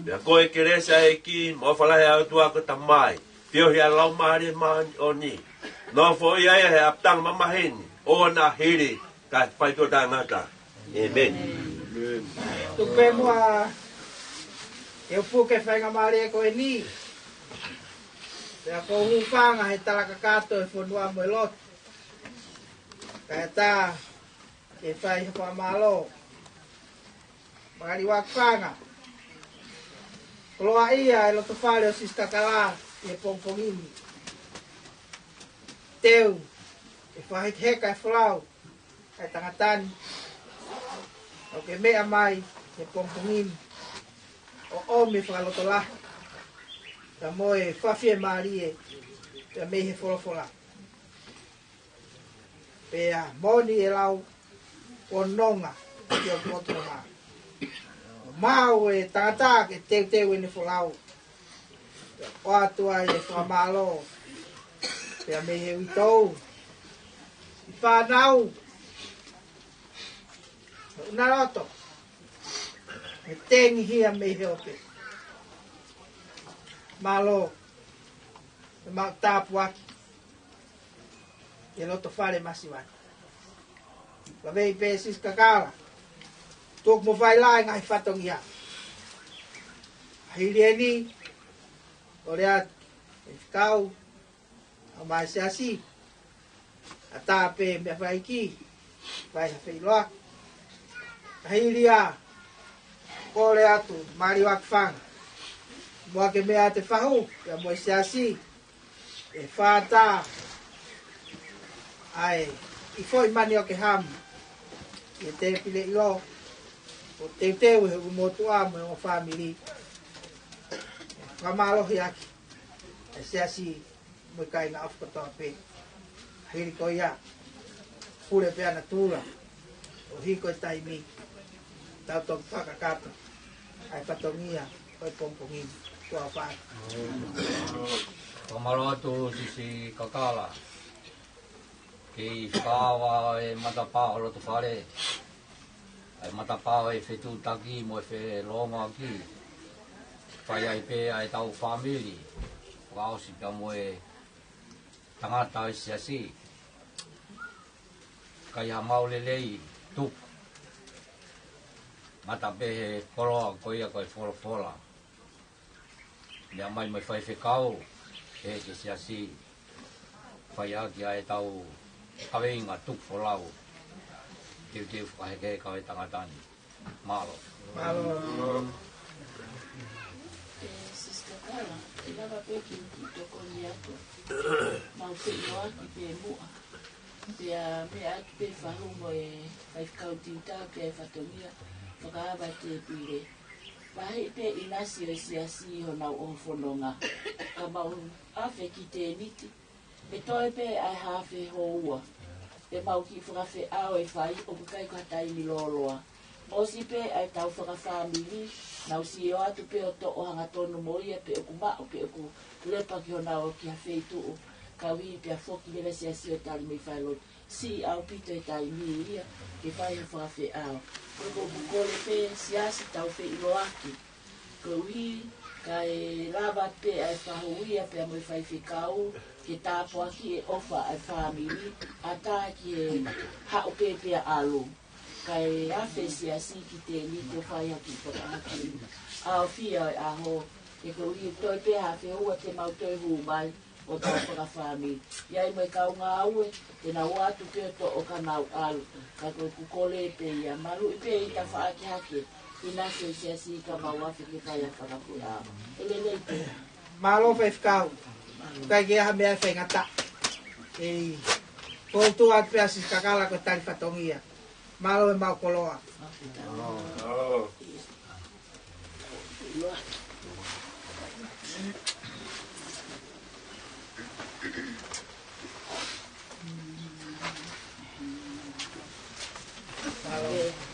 Pea ko e kelesi ʻa e ʻEiki, mo e ʻofa lahi ʻa e ʻOtua ko e Tamai, feohi ʻa e Laumālie Māʻoniʻoni, nofoʻia ia he ʻapitanga mamahi ni, ʻo na hili, kae fai tuʻo taʻengata. ʻĒmeni. Tuku pē muʻa ke u puke e faingamālie ko eni. Pea ko e hūfanga he tala kakato e fonua mo e lotu. Kae ʻatā ke fai ha fakamālō. Maliu ʻa e fanga. Koloaʻia e loto fale ʻo Sisitā Kala ʻi he pongipongi ni. Teu ke fakahekeheka e folau ʻa e tangata ni. ʻOku ke meʻa mai ʻi he pongipongi ni ʻo ʻomi e fakalotolahi, pea mo e fakafiemālie, pea mei he folofola. Pea moʻoni e lau ʻo nonga ki hoku ʻOtua. Maʻu e tangata ke teuteu ʻene folau, ʻoatu ai e fakamālō, pea mei he uitou, ʻi fānau, ʻunaroto, he tengihia mei he ope. Mālō, e mau tāpuaki e loto fale masiva ni. Lavei pē Sisitā Kala, tuku mo fai lā e ngaahi fatongia. Hili eni, ʻoku lea e fekau, ʻa mai siasi, ʻatā pē meʻa fai ki, fai ha feʻiloaki. Ka hili ia, kole atu, maliu ʻa e fanga. Muʻa ke meʻa ʻa e fahu, pea mo e siasi, ʻe fātā ʻa e kiʻi foʻi manioke hamu ʻi he tēpile ʻilo, ʻo teuteu he ʻū motuʻa mo e ongo fāmili. Fakamālohiʻaki e siasi mo e kāinga ʻofa kotoa pē. Hili ko ia, pule pē ʻa natula, ʻo hili ko e taimi, tau toki fakakakato ʻa e fatongia ʻo e pongipongi ni. Kuo pau. Fakamālō atu Siasi Kakala. Kei fakaava e matapā ʻo loto fale, ʻa e matapā ʻo e fetuʻutaki mo e felōngoaki. Fai ai pē ʻa e tau fāmili, fakaʻosi pea mo e tangata ʻo e siasi. Kai ha maʻu lelei tuku. Ngata pē he koloa ko ia ko e folofola. Meʻa mai mo e faifekau, ʻe he siasi, fai ʻaki ʻa e tau kaveinga tuku folau. Teuteu fakahekeheka ʻo e tangata ni. Mālō. Mālō. ʻE, Siasi Kakala, ʻe lava pē ke u kiʻi tokoni atu. Mau feʻiloaki pē muʻa. Pea meʻa atu pē fahu mo e faifekau tiuta pea e fatongia fakaava tēpile. Vaheʻi pē ʻinasi ʻo e siasi honau ʻoho fononga. Ka mau afe ki tēniti. ʻE toe pē ʻa e hafe houa. ʻE mau kiʻi fakafeʻao e fai ʻoku ʻikai ko ha taimi lōloa. ʻOsi pē ʻa e tau fakafāmili, nau sio atu pē ʻo toʻo hangatonu mo ia pe ʻoku maʻu pe ʻoku lepa ki honau ō ki ha feituʻu. Kau hili pea foki leva siasi ʻo tali mei failotu. Siʻi ʻaupito e taimi ia ke fai ha fakafeʻao. Ko ʻeku kole pē siasi tau feʻiloaki. Koeʻuhi kae lava pē ʻa e fahu ia pea mo e faifekau ke tāpuakiʻi e ʻofa ʻa e fāmili, ʻatā ki he haʻu pē pea ʻalu. Kae afe siasi ki tēniti ʻo fai ha kiʻi fakahaki. ʻAofia e ʻaho, ʻe koeʻuhi toe pē hafe houa te mau toe hū mai ʻo tau fakafāmili. ʻI ai mo e kau ngāue, te nau ō atu pē ʻo toʻo ka nau ʻalu. Ka ko ʻeku kole pē ia, maluʻi pē ʻi tafaʻaki hake ʻinasi ʻo e siasi ka mau afe ke fai ʻa e fakafeʻao. ʻE lelei pē. Mālō faifekau. ʻIkai ke ʻi ai ha meʻa ʻe faingataʻa. ʻEi, ko u tui atu pē ʻa Siasi Kakala ko e tali fatongia. Mālō e maʻu koloa.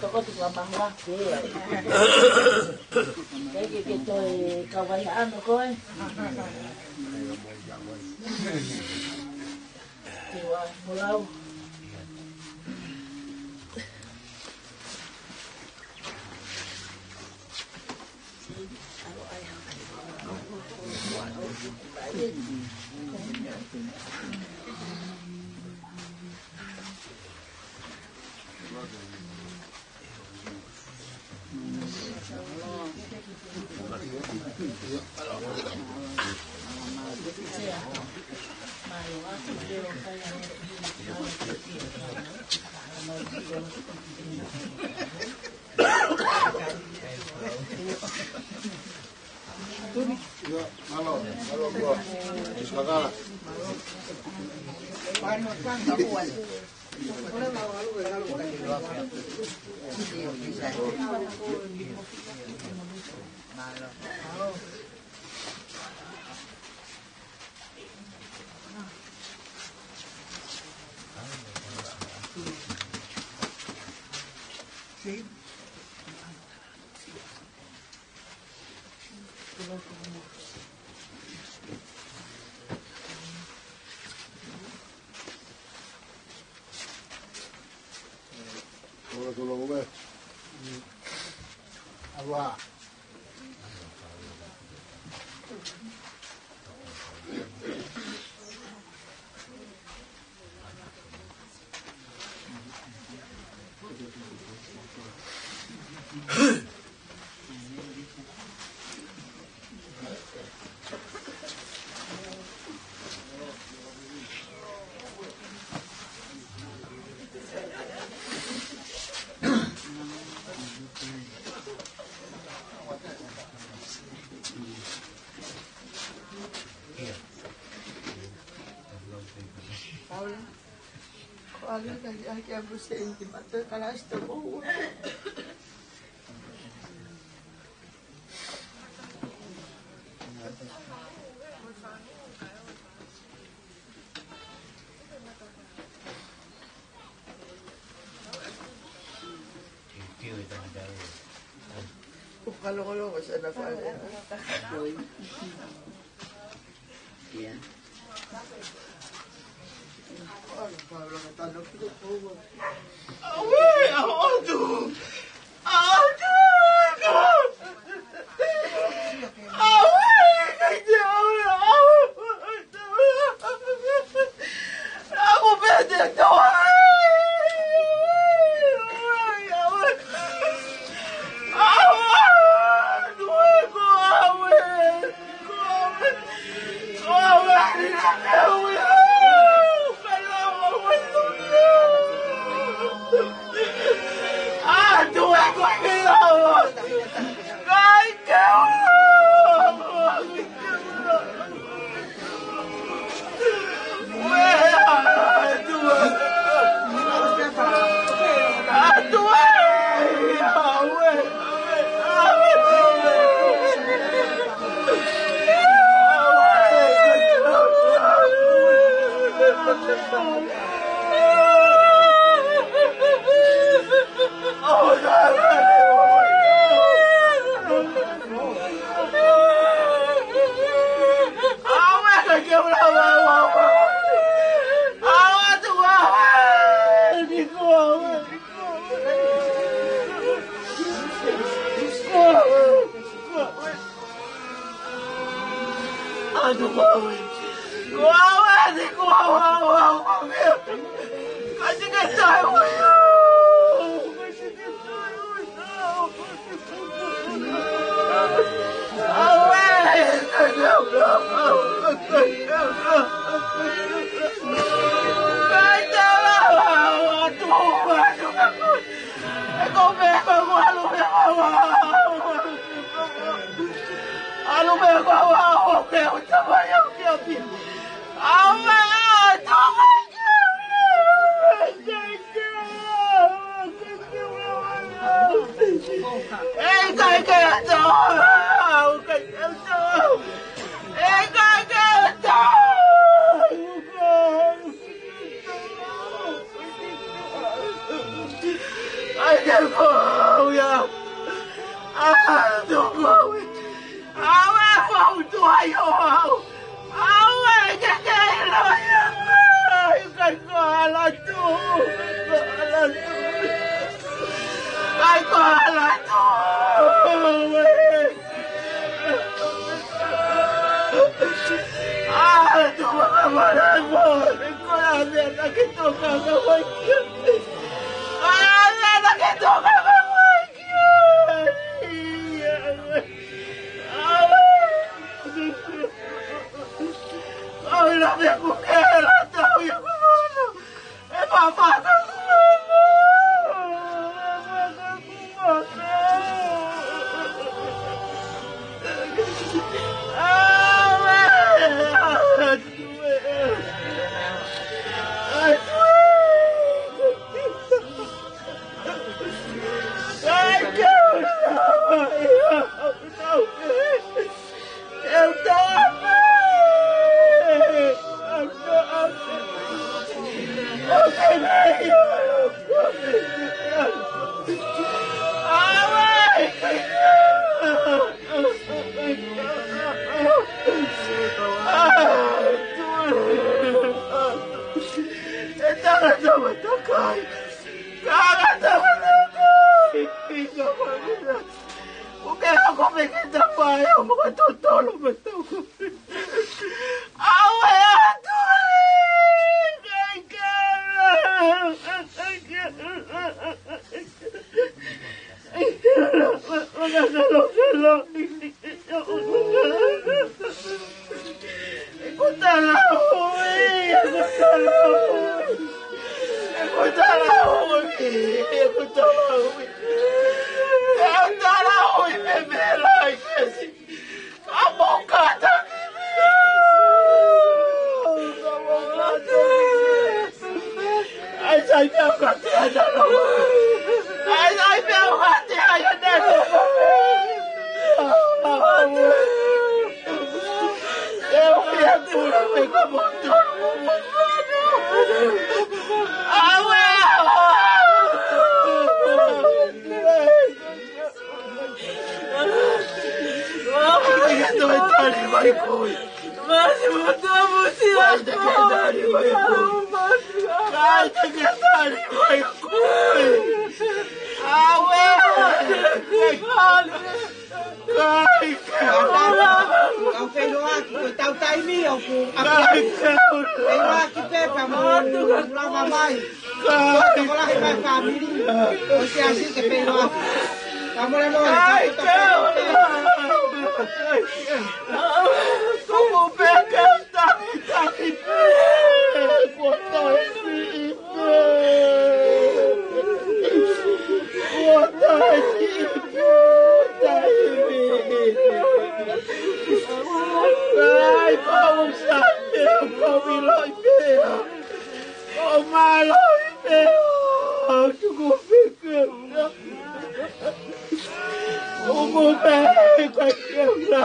Toko tuku a mahua. Kei ke ke toe kau ai ano koe. Te ua, molau. Paula, ko ale ka ia ke abu se inti mata kalasto mo. Kalongolongo sana fale. Ia. Aue, ʻaʻotu. ʻAʻotu. Aue, kaite aue, aue. Kai ke ke tali mai koe. Aue. Kai ke. Kau feiloaki, ko e tau taimi ʻoku kai ke. Feiloaki pē pea mo lava mai. Kai. Tokolahi mai fāmili. ʻOsi ʻasi ke feiloaki. Ka mole mole, kai ke. Kuku peke. Taki, taki, kuo taimi pē. Kuo taimi pē, taimi. Ai, ko u sa pē, ko u ʻiloʻi pē. Ko u mālōʻi pē. Tuku peke. Umu pē, kai ke ula.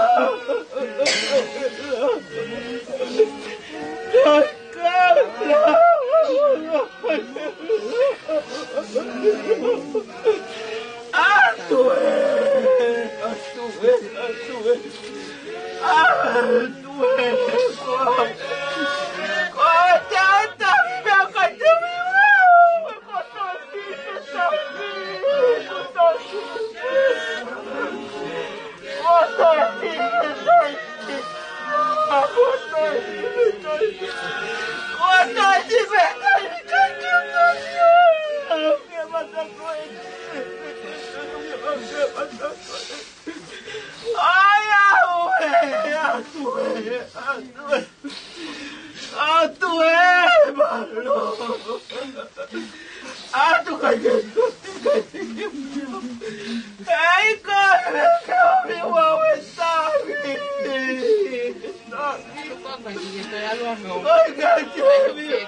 Kai ke ula. Atu ē, atu ē, atu ē. Atu ē, ko, ko tata pē kai te mi ua. Ai, au ē, atu ē, atu ē. Atu ē, mālō. Atu kai ke, kai ke. Ei, kai ke, ʻomi ua e tahi. Ai, kai ke, ʻomi.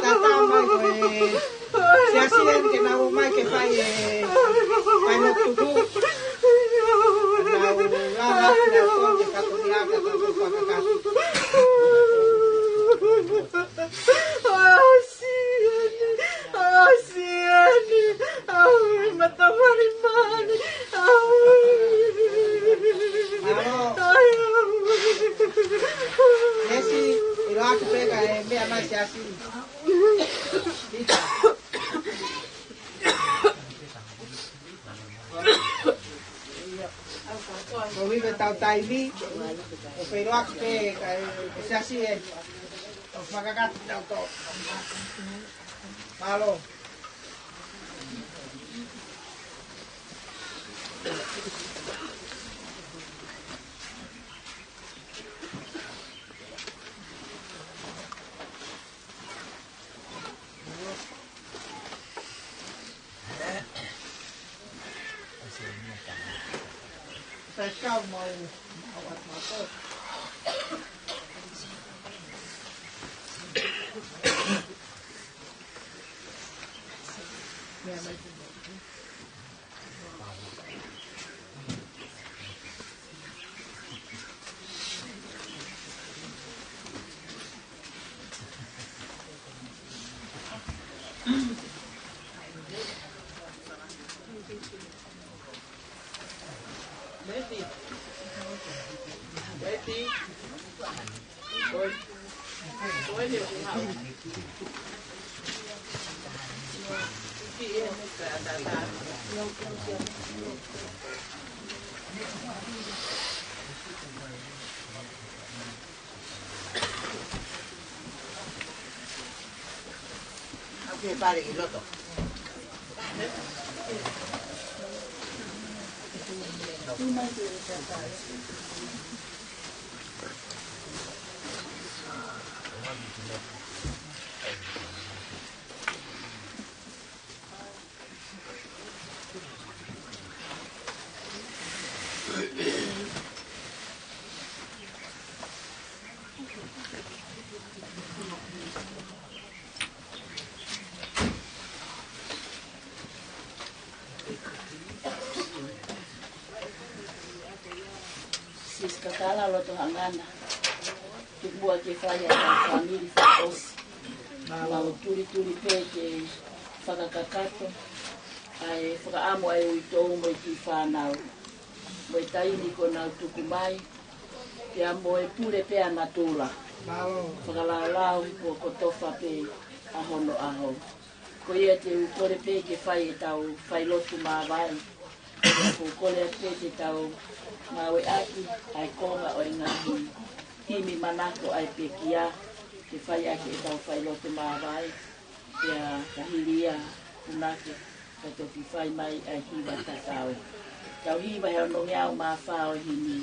Tatau mai ko e siasi eni ke nau ō mai ke fai e failotu. Nau lava ʻo nau ō ke fatu ni aka ka ko fakakasi. ʻAsi eni, ʻasi eni, ʻaui, mata malimali, ʻaui. Mālō. ʻAi, ʻaui. Siasi, ʻiloa atu pē ka e meʻa mai siasi. Ko e ʻuhi ko ʻetau taimi, ʻoku ou ʻilo atu pē ka e, e siasi ē, ʻoku fakakakato kitautolu. Mālō. Siasi Kakala Lotohangana, tuku muʻa ke fai ʻa e fāmili fakaʻosi. Mau tulituli pē ke fakakakato ʻa e fakaʻamu ʻa e uitou mo e kiʻi fānau, mo e taimi kuo nau tuku mai, pea mo e pule pē ʻa natula. Mālō. Fakalaolao, kuo kotofa pē ʻa hono ʻaho. Ko ia te u kole pē ke fai ʻetau failotu māvae. Ko e kole atu pē ke tau ngāueʻaki ʻa e konga ʻo e ngaahi himi manako ʻa e pekia, ke fai ʻaki ʻetau failotu māvae. Pea ka hili ia, punake, ka toki fai mai ʻa e hiva tatau. Tau hiva he onongeau mā fā ʻo e himi,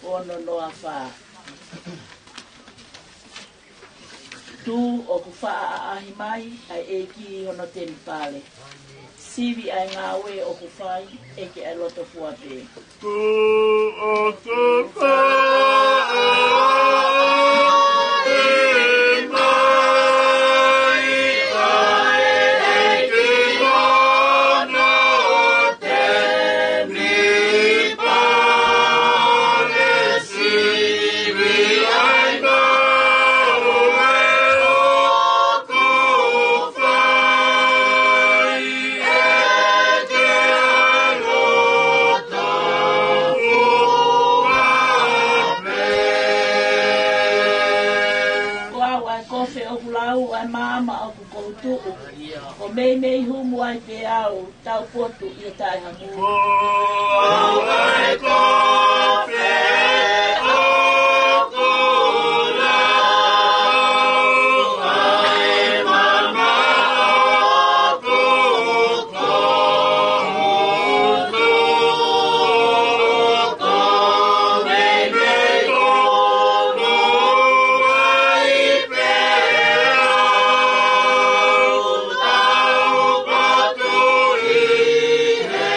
ono noa fā. Tuʻu ʻoku faʻa ʻaʻahi mai ʻa e ʻEiki ʻi hono temipale. Sivi ʻa e ngāue ʻoku fai, ʻeke ʻa e loto fua pē. Tuʻu ʻoku faʻa ʻaʻahi mai ʻa e ʻEiki ʻi hono temipale. Ko au ʻa e kofe ʻoku lau, ʻa e maama ʻoku koutuʻu. Ko meimei humu ai pē au, taupotu ʻi he taʻehamu. Ko au ʻa e kofe ʻoku lau, ʻa e maama ʻoku koutuʻu. Ko meimei humu ai pē au, taupotu ʻi he taʻehamu.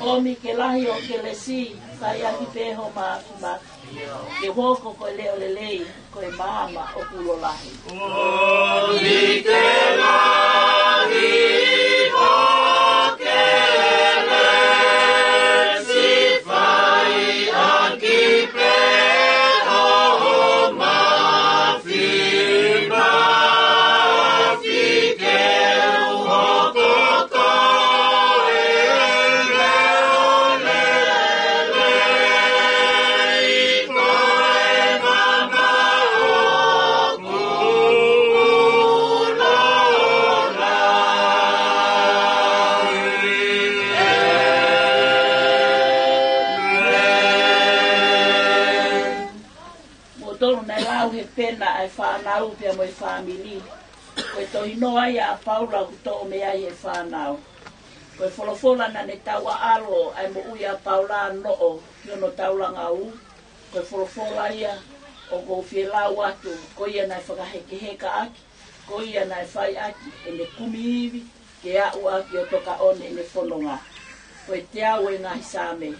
ʻOmi ke lahi ho kelesi, fai ʻaki pē homa afi maka. Ke hoko ko e leʻo lelei, ko e maama ʻoku lōlahi. Moutolu naʻe lau he pena ʻa e fānau pea mo e fāmili. Ko e tohinoa ia ʻa Paula ʻoku toʻo mei ai he fānau. Ko e folofola naʻa ne tauʻaʻalo ai moʻui ʻa Paula noʻo ki hono taulanga ʻo Ko e folofola ia ʻoku ou fie lau atu, ko ia naʻe fakahekeheka ʻaki, ko ia naʻe fai ʻaki ʻene kumi ivi, ke aʻu ʻaki ʻo toka ʻoni ʻene fononga. Ko e teau ʻo e ngaahi Saame.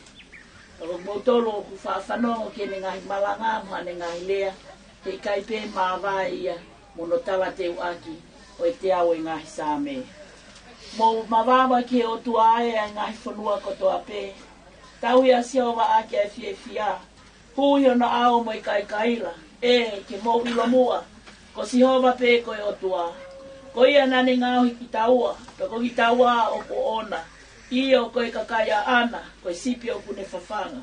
Ka ko kimoutolu ʻoku faʻa fanongo ki heʻene ngaahi malanga mo haʻane ngaahi lea, he ʻikai pē māvae ia mo hono talateuʻaki ʻo e teau ʻo e ngaahi Saame. Mou mavava ki he ʻOtua ʻa e ngaahi fonua kotoa pē. Tauhi ʻa Sihova ʻaki ʻa e fiefia. Hū ʻi hono ʻao mo ʻikai kaila. ʻE, ke mou ʻilo muʻa, ko Sihova pē ko e ʻOtua. Ko ia naʻa ne ngaohi kitaua, pea ko kitaua ʻoku ʻona. ʻIo, ko e kakai ʻaʻana, ko e sipi ʻoku ne fafanga.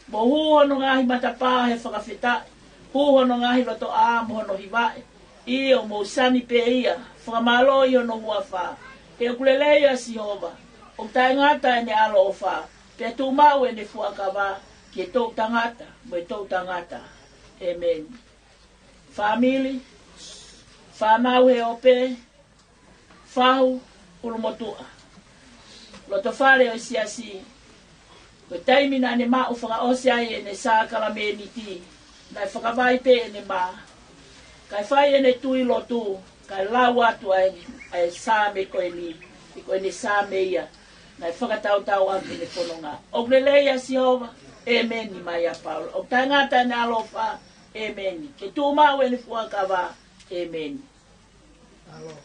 Mou hū hono ngaahi matapā he fakafetaʻi. Hū hono ngaahi lotoʻā mo hono hivaʻi. ʻIo, mou sani pē ia, fakamālō ʻi hono huafa. He ʻoku lelei ʻa Sihova, ʻoku taʻengata ʻene ʻaloʻofa, pea tuʻumaʻu ʻene fuakava ki he toʻutangata mo e toʻutangata. ʻĒmeni. Fāmili, fānau he ope, fahu, ʻulumotuʻa. Loto fale ʻo e siasi, ko e taimi naʻa ne maʻu fakaʻosi ai ʻene sākalamēniti, naʻe fakavai pē ʻene mā. Kae fai ʻene tui lotu, kae lau atu ʻa e, ʻa e Saame ko eni, he ko ʻene Saame ia, naʻe fakatautau atu ʻene fononga. ʻOku lelei ʻa Sihova, ʻēmeni mai ʻa Paula. ʻOku taʻengata ʻene ʻaloʻofa, ʻēmeni. Ke tuʻumaʻu ʻene fuakava, ʻēmeni.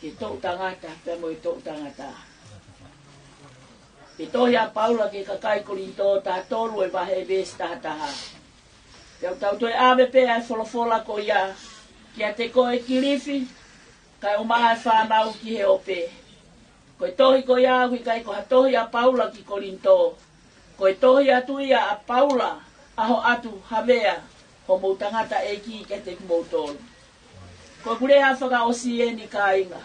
Ki he toʻutangata, pea mo e toʻutangata. Ki he tohi ʻa Paula ki he kakai Kolinitō, taha tolu ʻo e vahe, veesi taha taha. Pea ʻoku tau toe ʻave pē ʻa e folofola ko ia kiate koe Kilifi, kae ʻumaʻā e fānau ki he ope. Ko e tohi ko ia ʻoku ʻikai ko ha tohi ʻa Paula ki Kolinitō. Ko e tohi atu ia ʻa Paula, ʻa hoʻatā Havea, homou tangataʻeiki kiate kimoutolu. Ko ʻeku lea fakaʻosi eni kāinga.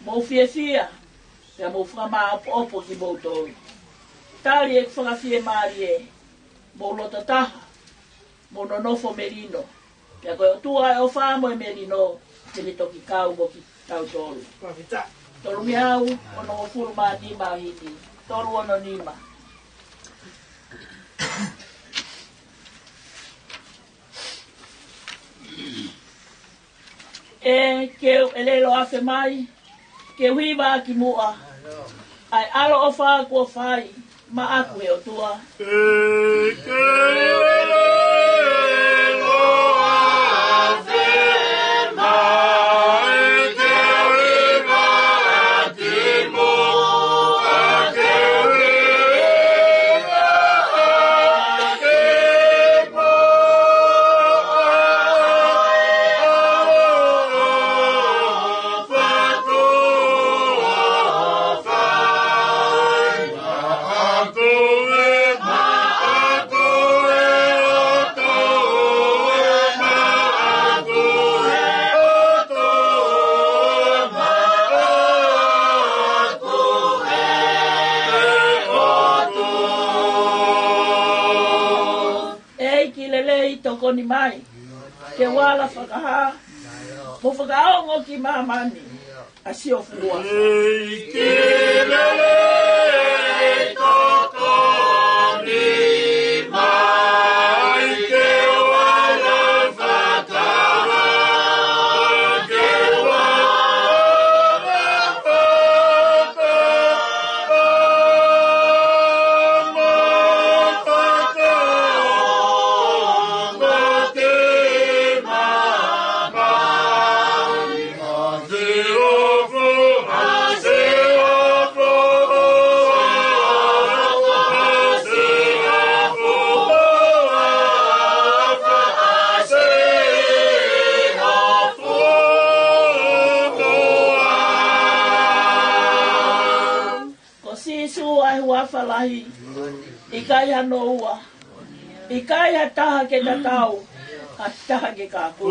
Mou fiefia, pea mou fakamāʻopoʻopo kimoutolu. Tali ʻeku fakafiemālie, mou loto taha, mou nonofo melino. Pea ko e ʻOtua ʻo e ʻofa mo e melino, te ne toki kau mo kitautolu. Tolungeau onongofulu mā nima ʻo e himi. Tolu ono nima. ʻE, ke u ʻelelo afe mai, ke u hiva ki muʻa ʻa e ʻaloʻofa kuo fai maʻaku ʻe he ʻOtua. ʻEiki lelei, tokoni mai ke u ala fakahā mo fakaongo ki māmani ʻa siʻo fuʻu huafa. ʻIkai hano ua. ʻIkai ha taha ke tatau, ha taha ke kāpui.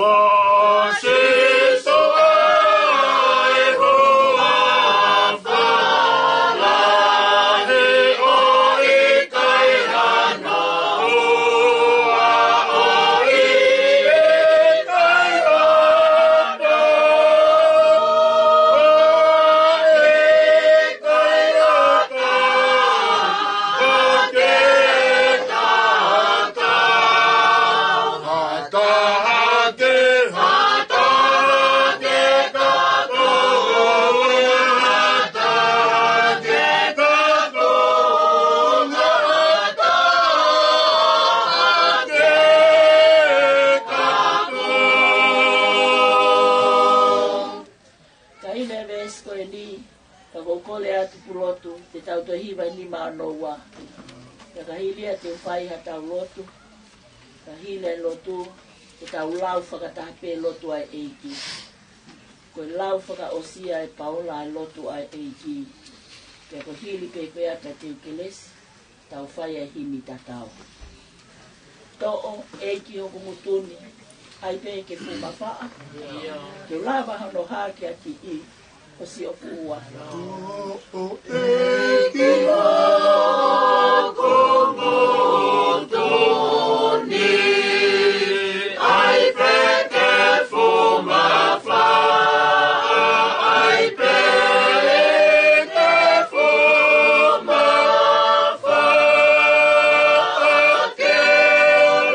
Ka ʻi he veesi ko eni, ka ʻoku ou kole atu Pulotu, te tau toe hiva ʻi he nima ono ua. Ka ka hili ia te u fai ha tau lotu, ka hili e lotu, te tau lau fakataha pē lotu ʻa e ʻEiki. Ko e lau fakaʻosi ʻa e paola ʻa e lotu ʻa e ʻEiki. Pea ko e hili pē ko ia ʻa Teukelesi, tau fai e himi tatau. Toʻo ʻEiki hoku ngutu ni, ʻai pē ke fuʻu mafaʻa. Ke u lava hono hākeakiʻi, ʻo sio fuʻu ua. Toʻo ʻEiki hoku ngutu ni, ʻai pē ke fuʻu mafaʻa, ʻai pē ke fuʻu mafaʻa, ke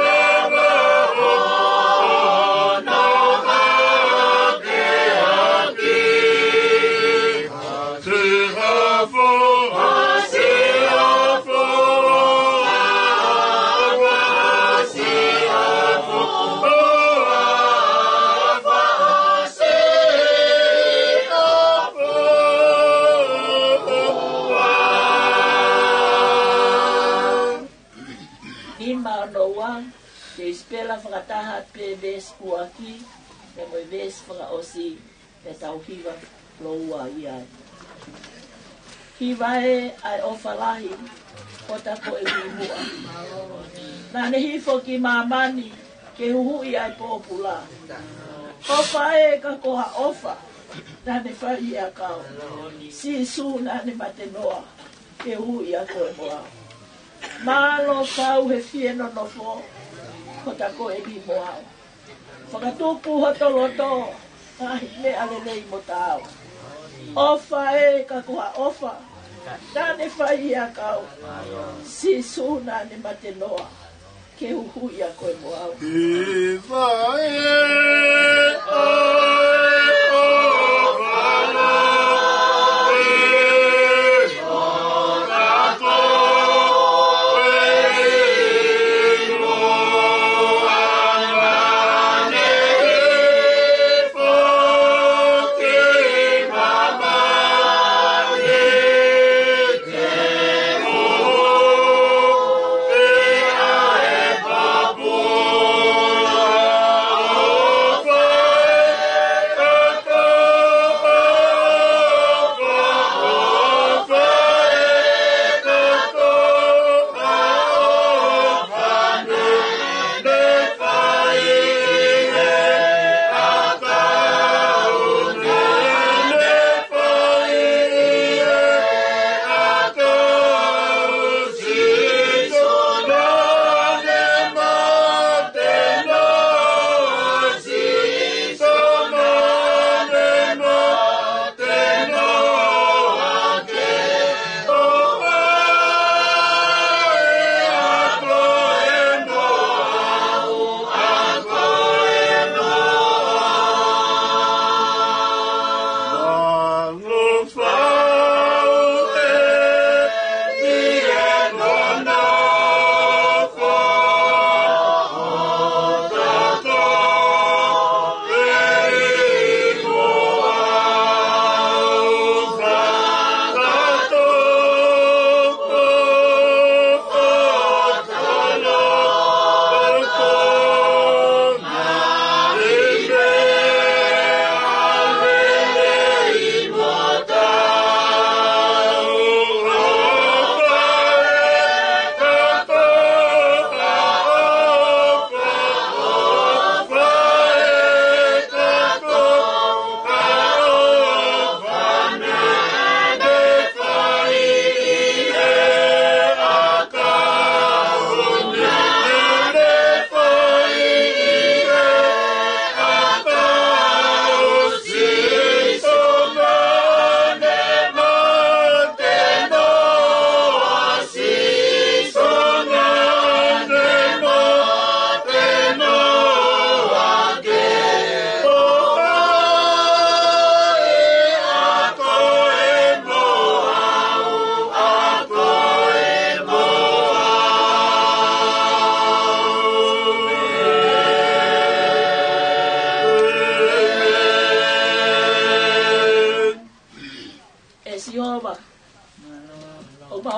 lava hono hākeakiʻi. Nima ono ua, te u sipela fakataha pē veesi ʻuluaki, pea mo e veesi fakaʻosi, pea tau hiva lōua ai. Hiva ē ʻa e ʻofa lahi, ʻo ta ko e vimuʻa. Naʻa ne hifo ki māmani, ke huhuʻi ʻa e pōpula. ʻOfa ē ka ko ha ʻofa, naʻa ne fai ʻi he ʻakau. Sīsū naʻa ne mate noa, ke huhuʻi ʻa koe mo au. Mālō kau he fie nonofo, ʻo ta ko e vimuʻa. Fakatupu hoto loto, ʻa e meʻa lelei mo taau. ʻOfa ē ka ko ha ʻofa, naʻa ne fai ʻi he ʻakau. Sīsū naʻa ne mate noa, ke huhuʻi ʻa koe mo au. Hiva ē, ʻa e ʻofa lahi, ʻo ta ko e vimuʻa.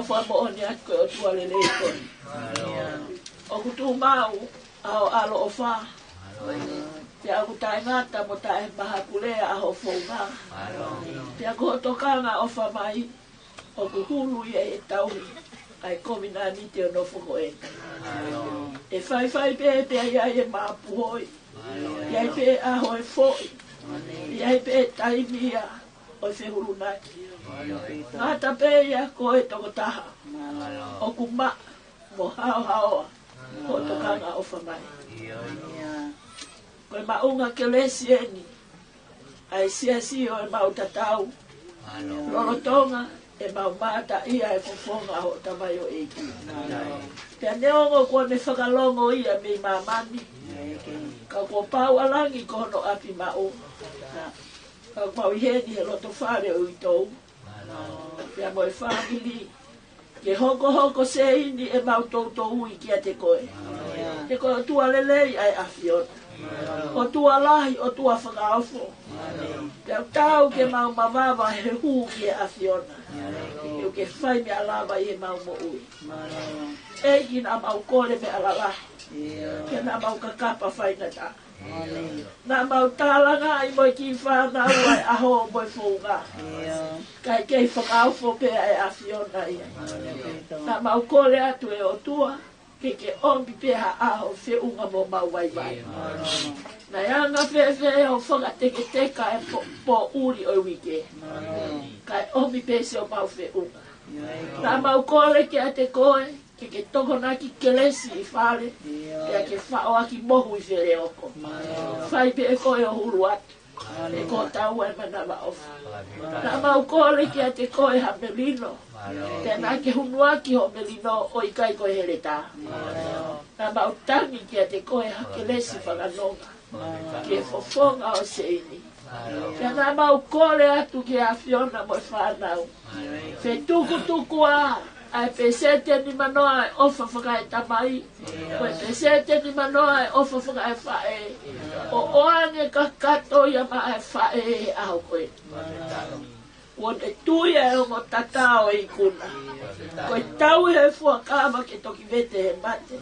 Fakamoʻoni atu ko e ʻOtua lelei koe. ʻOku tuʻu maʻu ʻa ho ʻaloʻofa. Pea ʻoku taʻengata mo taʻemahakulea ʻa ho founga. Pea ko ho tokanga ʻofa mai, ʻoku hulu ia he tauhi ʻa e kovinānite ʻo nofo ko ē. ʻE faifai pē pea ʻi ai e mapuhoi. ʻI ai pē ʻaho ʻe foʻi. ʻI ai pē taimi ia ʻo e fehulunaki. Ngata pē ia ko e tokotaha ʻoku maʻa mo haohaoa ho tokanga ʻofa mai. Ko e maʻunga kelesi eni ʻa e siasi ʻo ʻemau tatau lolotonga ʻemau mamata ʻi he fofonga ʻo e tamaioʻeiki. Pea neongo kuo ne fakalongo ia mei māmani, ka kuo pau ʻa langi ko hono ʻapi maʻu. Ka mau ʻi heni he loto fale ʻo uitou, pea mo e fāmili, ke hokohoko seini ʻemau toutou ui kiate koe. He ko e ʻOtua lelei ʻa e ʻAfiona. ʻOtua lahi, ʻOtua fakaofo. Pea ʻoku tau ke mau mavava he hū ki he ʻAfiona, ke ke fai meʻa lava ʻi heʻemau moʻui. ʻEiki, naʻa mau kole meʻa lalahi, pea naʻa mau kakapa faingataʻa. Naʻa mau tālangaʻi mo e kiʻi fānau ʻa e ʻaho mo e founga, kae kei fakaofo pē ʻa e ʻAfiona ia. Naʻa mau kole atu, ʻe ʻOtua, ke ke ʻomi pē ha ʻaho feʻunga mo mau vaivai. Naʻe anga fēfē hoʻo fakateketeka e po-, poʻuli ʻo e uike, kae ʻomi pē siʻomau feʻunga. Naʻa mau kole kiate koe ke ke tokonaki kelesi ʻi fale, pea ke faʻoaki mohu ʻi feleoko. Fai pē ʻe koe ʻo hulu atu, he ko ho taua e manavaʻofa. Naʻa mau kole kiate koe ha melino, pea naʻa ke hunuaki hoʻo melino ʻo ʻikai ko e heletā. Naʻa mau tangi kiate koe ha kelesi fakanonga ki he fofonga ʻo seini. Pea naʻa mau kole atu ki he ʻAfiona mo e fānau, fetukutuku ā ʻa e peseti ʻe nimanoa ʻa e ʻofa fakaetamai, mo e peseti ʻe nimanoa ʻa e ʻofa fakaefaʻē, ʻo ʻoange kakato ia maʻa e faʻē he ʻaho ko ē. Kuo ne tui ʻa e ongo tata ʻo e ikuna. Ko e tauhi ʻe he fuakava ke toki vete he mate.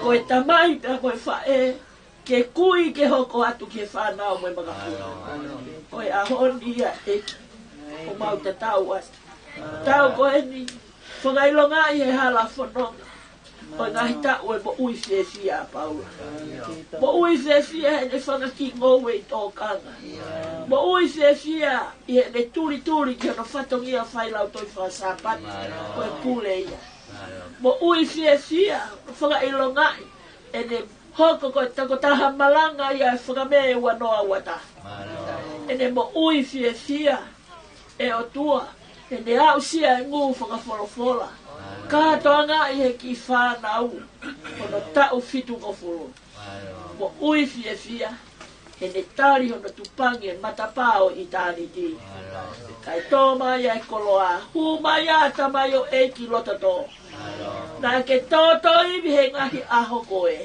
Ko e tamai pea mo e faʻē ke kui ke hoko atu ki he fānau mo e makapuna. Ko e ʻaho ni ia, ʻEiki, ʻoku mau tatau atu. Tau ko eni, fakaʻilongaʻi he hala fononga ʻo e ngaahi taʻu e moʻui fiefia ʻa Paula. Moʻui fiefia heʻene fanga kiʻi ngoue ʻi tōkanga. Moʻui fiefia ʻi heʻene tulituli ki hono fatongia fai lautohi fakasāpate ko e pule ia. Moʻui fiefia, fakaʻilongaʻi ʻene hoko ko e tokotaha malanga ia ʻi he Fakamē ua noa ua taha. ʻEne moʻui fiefia, ʻe ʻOtua, ʻene aʻusia e ngū fakafolofola, kātoangaʻi he kiʻi fānau ʻo hono taʻu fitungofulu. Moʻui fiefia, heʻene tali hono tupangi e matapā ʻo ʻitāniti. Kae tō mai ʻa e koloa, hū mai ā tamaioʻeiki loto tō. Naʻa ke tōtōivi he ngaahi ʻaho ko ē.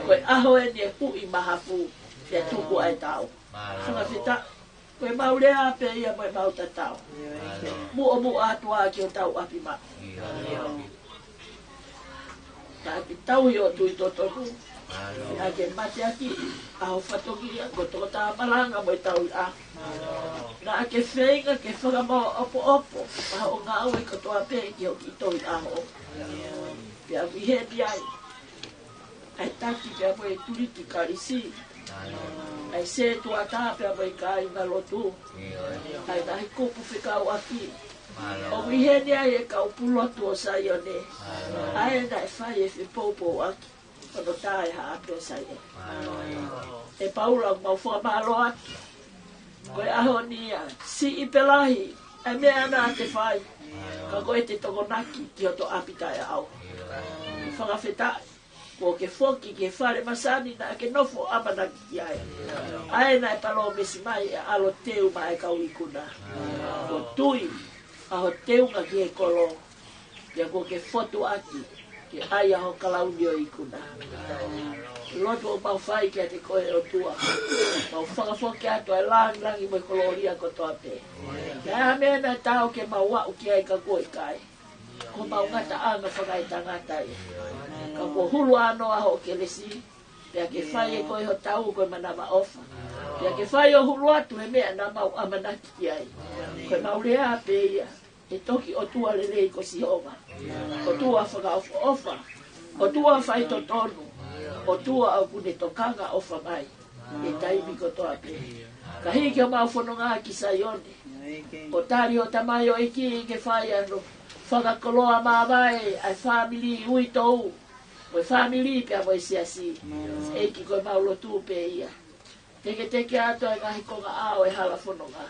Ko e ʻaho eni ʻe huʻi mahafu, pea tuku ʻa e tau. Fakafetaʻi, ko ʻemau lea pē ia mo ʻemau tatau. Muʻomuʻa atu ā ki hotau ʻapi maʻu. Naʻa ke tauhi ʻo tui totonu. Naʻa ke mateaki ʻa ho fatongia ko e tokotaha malanga mo e tauhi ʻaho. Naʻa ke feinga ke fakamaʻopoʻopo ʻa hoʻo ngāue kotoa pē ki hoʻo kiʻi tauhi ʻaho. Pea ʻoku ʻi heni ai ʻa e taki pea mo e tuliki kalisi, ʻa e sētuata pea mo e kāinga lotu, ʻa e ngaahi kupu fekauʻaki. ʻOku ʻi heni ai e kau pulotu ʻo Saione, ʻa ē naʻe fai e fepoupouaki ʻo hono tā e haʻape ʻo Saione. ʻE Paula, ʻoku mau fakamālō atu. Ko e ʻaho ni ia, siʻi pe lahi ʻa e meʻa naʻa te fai, ka ko ʻete tokonaki ki hoto ʻapi taʻeʻaonga. Fakafetaʻi, kuo ke foki ki he fale masani naʻa ke nofo ʻamanaki ki ai. ʻA ē naʻe palōmesi mai ʻe ʻAlo Teu maʻa e kau ikuna. Kuo tui ʻa ho teunga ki he kolo, pea kuo ke fotu ʻaki ke ʻai ʻa ho kalauni ʻo e ikuna. Lotu ʻoku mau fai kiate koe, ʻOtua, mau fakafoki atu ʻa e langilangi mo e kolōlia kotoa pē. Pea ʻa e meʻa naʻa tau ke mau aʻu ki ai ka kuo ʻikai, Ko homau ngataʻanga fakaetangata ia. Ka kuo hulu ʻānoa hoʻo kelesi, pea ke fai ʻe koe ho tau ko e manavaʻofa. Pea ke fai ʻo hulu atu he meʻa naʻa mau ʻamanaki ki ai. Ko ʻemau lea pē ia, ʻe toki ʻOtua lelei ko Sihova. ʻOtua fakaʻofoʻofa, ʻOtua faitotonu, ʻOtua ʻoku ne tokanga ʻofa mai ʻi he taimi kotoa pē. Ka hiki homau fononga ki Saione, ʻo tali ho tamaioʻeiki ke fai hano fakakoloa māvae ʻa e fāmili uitou, mo e fāmili pea mo e siasi. ʻEiki, ko ʻemau lotu pē ia, teketeke atu ʻa e ngaahi konga ʻao ʻo e hala fononga.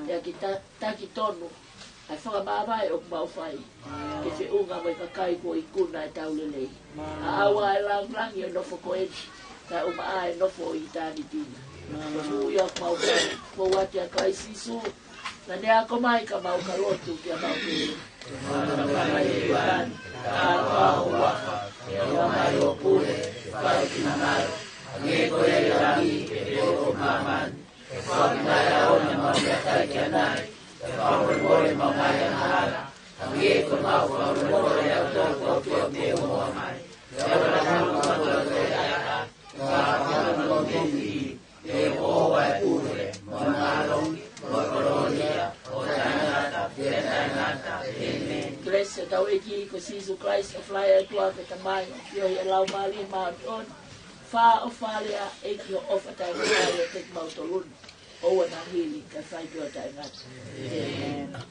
Pea ke ta-, taki tonu ʻa e fakamāvae ʻoku mau fai, ke feʻunga mo e kakai kuo ikuna ʻetau lelei. ʻAʻau ʻa e langilangi ʻo e nofo ko eni, kae ʻumaʻā e nofo ʻo ʻitāniti na. Ko e moʻui ʻoku mau fai, ko e ʻoatu ʻia Kalaisi Sīsū, naʻa ne ako mai ka mau ka lotu pea mau pehē: Mana mai e pāni, ka ko au ua, ke ʻomai ho pule, ke fai ho finangalo, hangē ko ia ʻi langi, pehē foki ʻi māmani. Ke fakamolemole ʻa homau meʻakai ki ʻanai, ke fakamolemole homau ngaahi angahala, hangē ko ʻemau fakamolemole ʻa kinautolu ʻoku tau fie moʻua mai. Ke ʻoua naʻa mau fakakoloa ki he ʻahiʻahi, ka ke fakamoʻui kimautolu mei he ʻahiʻahi. He ko hoʻo ʻofa e pule, mo e mālohi, mo e kolōlia, ʻo taʻengata pea taʻengata. ʻĒmeni. Kelesi ʻa hotau ʻEiki ko Sīsū Kalaisi, ʻofa lahi ʻa e ʻOtua ko e Tamai, ʻofa ʻa e Laumālie Māʻoniʻoni, fāʻofalea ʻEiki, hoʻo ʻofa taʻengata ʻiate kimautolu ni, ʻoua naʻa hili, kae fai pē ʻo taʻengata. ʻĒmeni.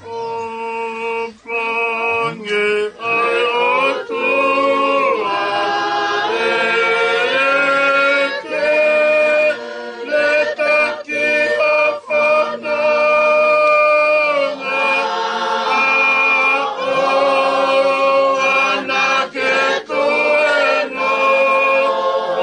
ʻOfa ange ʻa e ʻOtua ʻiate kita ki ha fanongo, ʻoua naʻa ke toe nofoʻa.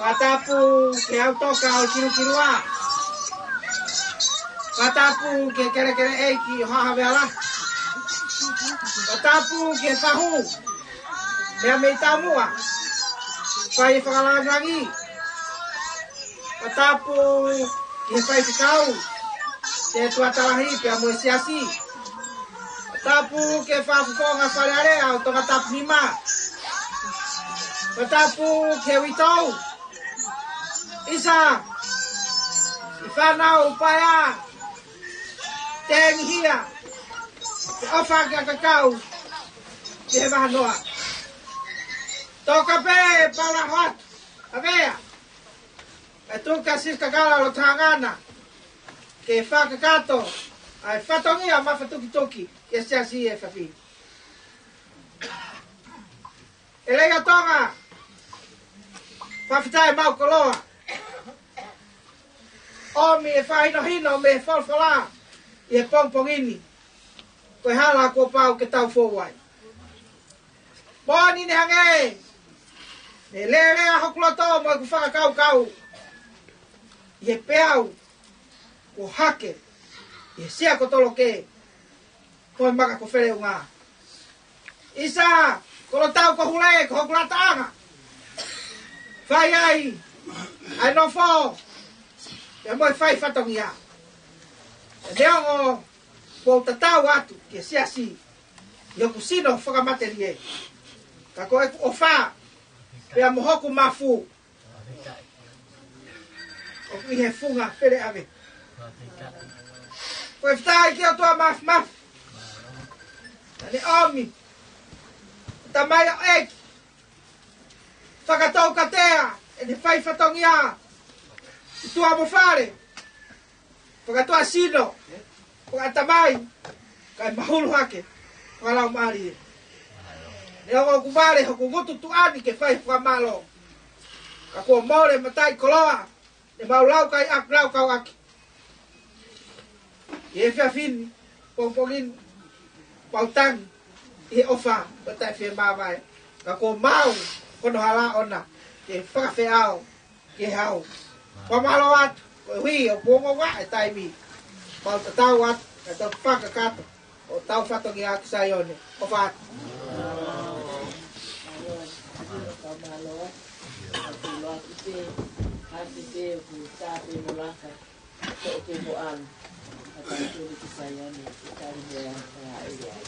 Fakatapu ki he ʻautoka ʻo Kilukilua. Fakatapu ki he kelekele ʻeiki ʻo Haʻa Havea Lahi. Fakatapu ki he fahu, meʻa mei taumuʻa, fai fakalāngilangi. Fakatapu ki he faifekau, ki he tuatalahi pea mo e siasi. Fakatapu ki he fakafofonga Fale Alea ʻo Tongatapu Nima. Fakatapu ki he uitou, ʻisa, ki he fānau paea, tengihia, ke ʻofa ki he ʻakakau, ki he vahanoa. Toka pē palaho atu, Havea. ʻE tuka Siskakala lo tangana, ke fakakakato ʻa e fatongia mafatukituki ki he siasi ʻi he efiafi ni. ʻEiki ʻo Tonga, fakafetaʻi mau koloa. ʻOmi e fakahinohino mei he folofola ʻi he pongipongi ni. Ko e hala kuo pau ke tau fou ai. Moʻoni ne hangē ne lelea hoku loto mo ʻeku fakakaukau ʻi he peau kuo hake ʻi he Sia ko Toloke mo e Maka ko Feleunga. ʻIsa, ko Lotau ko Hule, ko hoku lataʻanga. Fai ai ʻa e nofo pea mo e fai fatongia. Neongo kuo u tatau atu ki he siasi ʻi hoku sino fakamatelie, ka ko ʻeku ʻofa pea mo hoku mafu ʻoku ʻi he funga pele ʻave. Ko e fetaʻi ki he ʻOtua Mafimafi, naʻa ne ʻomi e tamaioʻeiki fakatoukatea ʻene fai fatongia, ʻi tuʻa mo fale, fakatuʻasino, fakaʻatamai, kae mahulu hake fakalaumālie. Neongo ʻoku vale hoku ngutu tuʻa ni ke fai fakamālō, ka kuo mole mataʻikoloa ne mau laukaiʻaki, laukauʻaki ʻi he efiafi ni, pongipongi ni. Mau tangi ʻi he ʻofa mo e taʻefiemāvae, ka kuo mau hono hala ʻona ke fakafeʻao ki he hau. Fakamālō atu, koeʻuhi ʻoku ongo ʻa e taimi. Mau tatau atu, kae tau fakakakato hotau fatongia ki Saione. ʻOfa atu. Fakamālō atu, fakamālō atu. Atu loa ki te, atu te, ʻoku tāpē mo laka. Ko ke mo ʻalu. Ka tau tuli ki Saione, ki Kalilea, ka ʻi ai.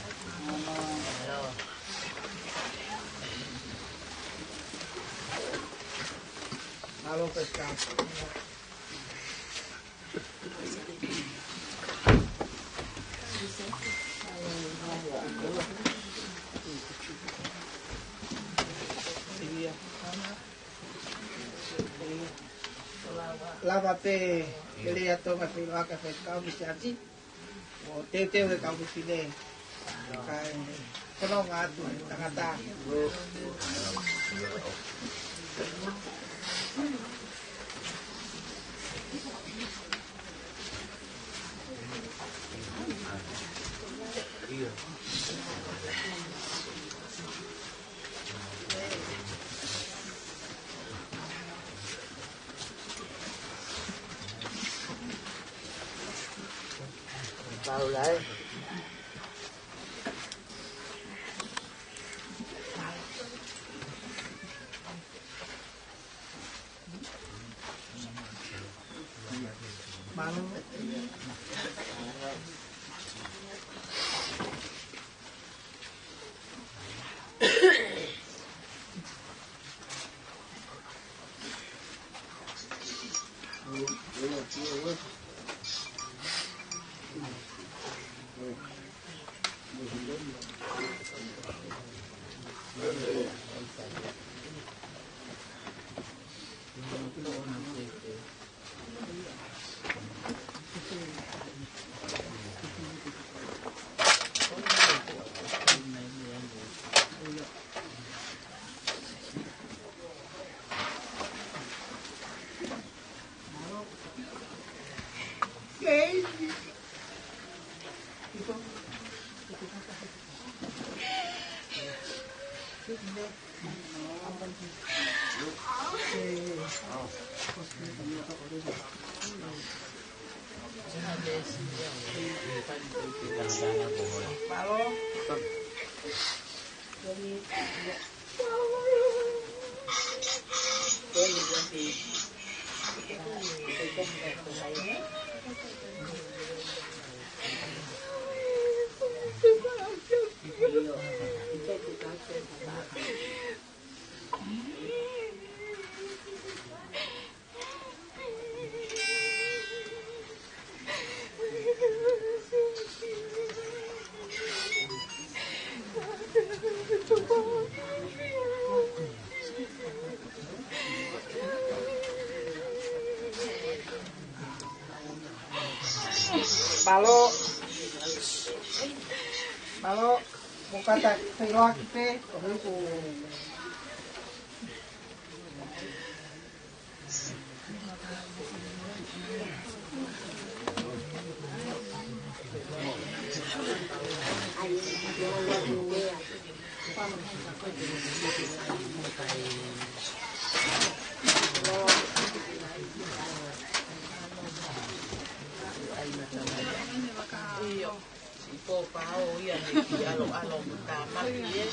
Mālō. Mālō, Pastor. Lava pē ke lea Tonga, feiloaki ʻa e faifekau mo e siasi, ʻo teuteu e kau fefine, kae fononga atu e tangata. Paula, ē? Mālō. Mālō. Mālō. Mo kata feʻiloaki pē, ko hoku. Siʻi pō pao ia ne ki alo alo mo tamaki e.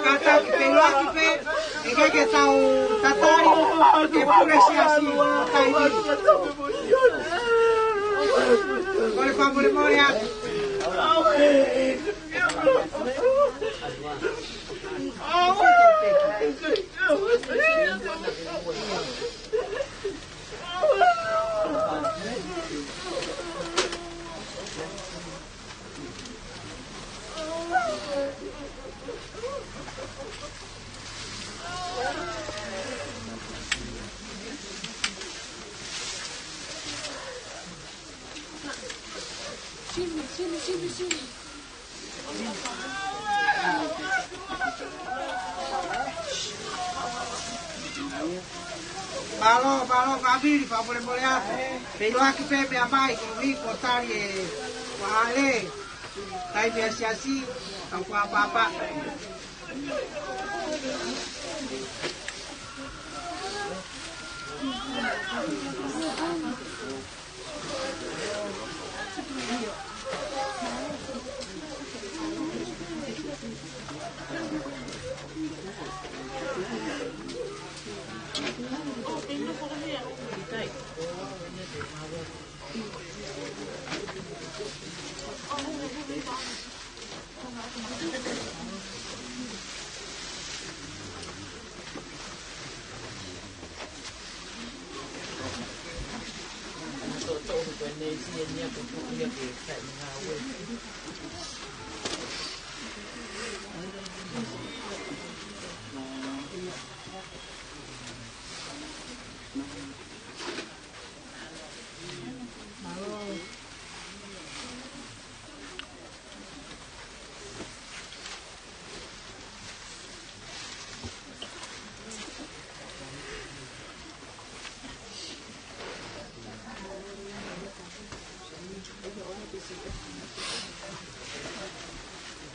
Kātaki pē, loaki pē, ʻikai ke tau tatali, ke pure siasi, taimi. Kole fakamolemole atu. Sini, sini, sini, sini. Mālō, mālō, kāvili, fakamolemole atu. Pea ʻiloaki pē meʻa mai, koeʻuhi ko e tali e vaʻale, taimi ʻa e siasi, tau fakapapa.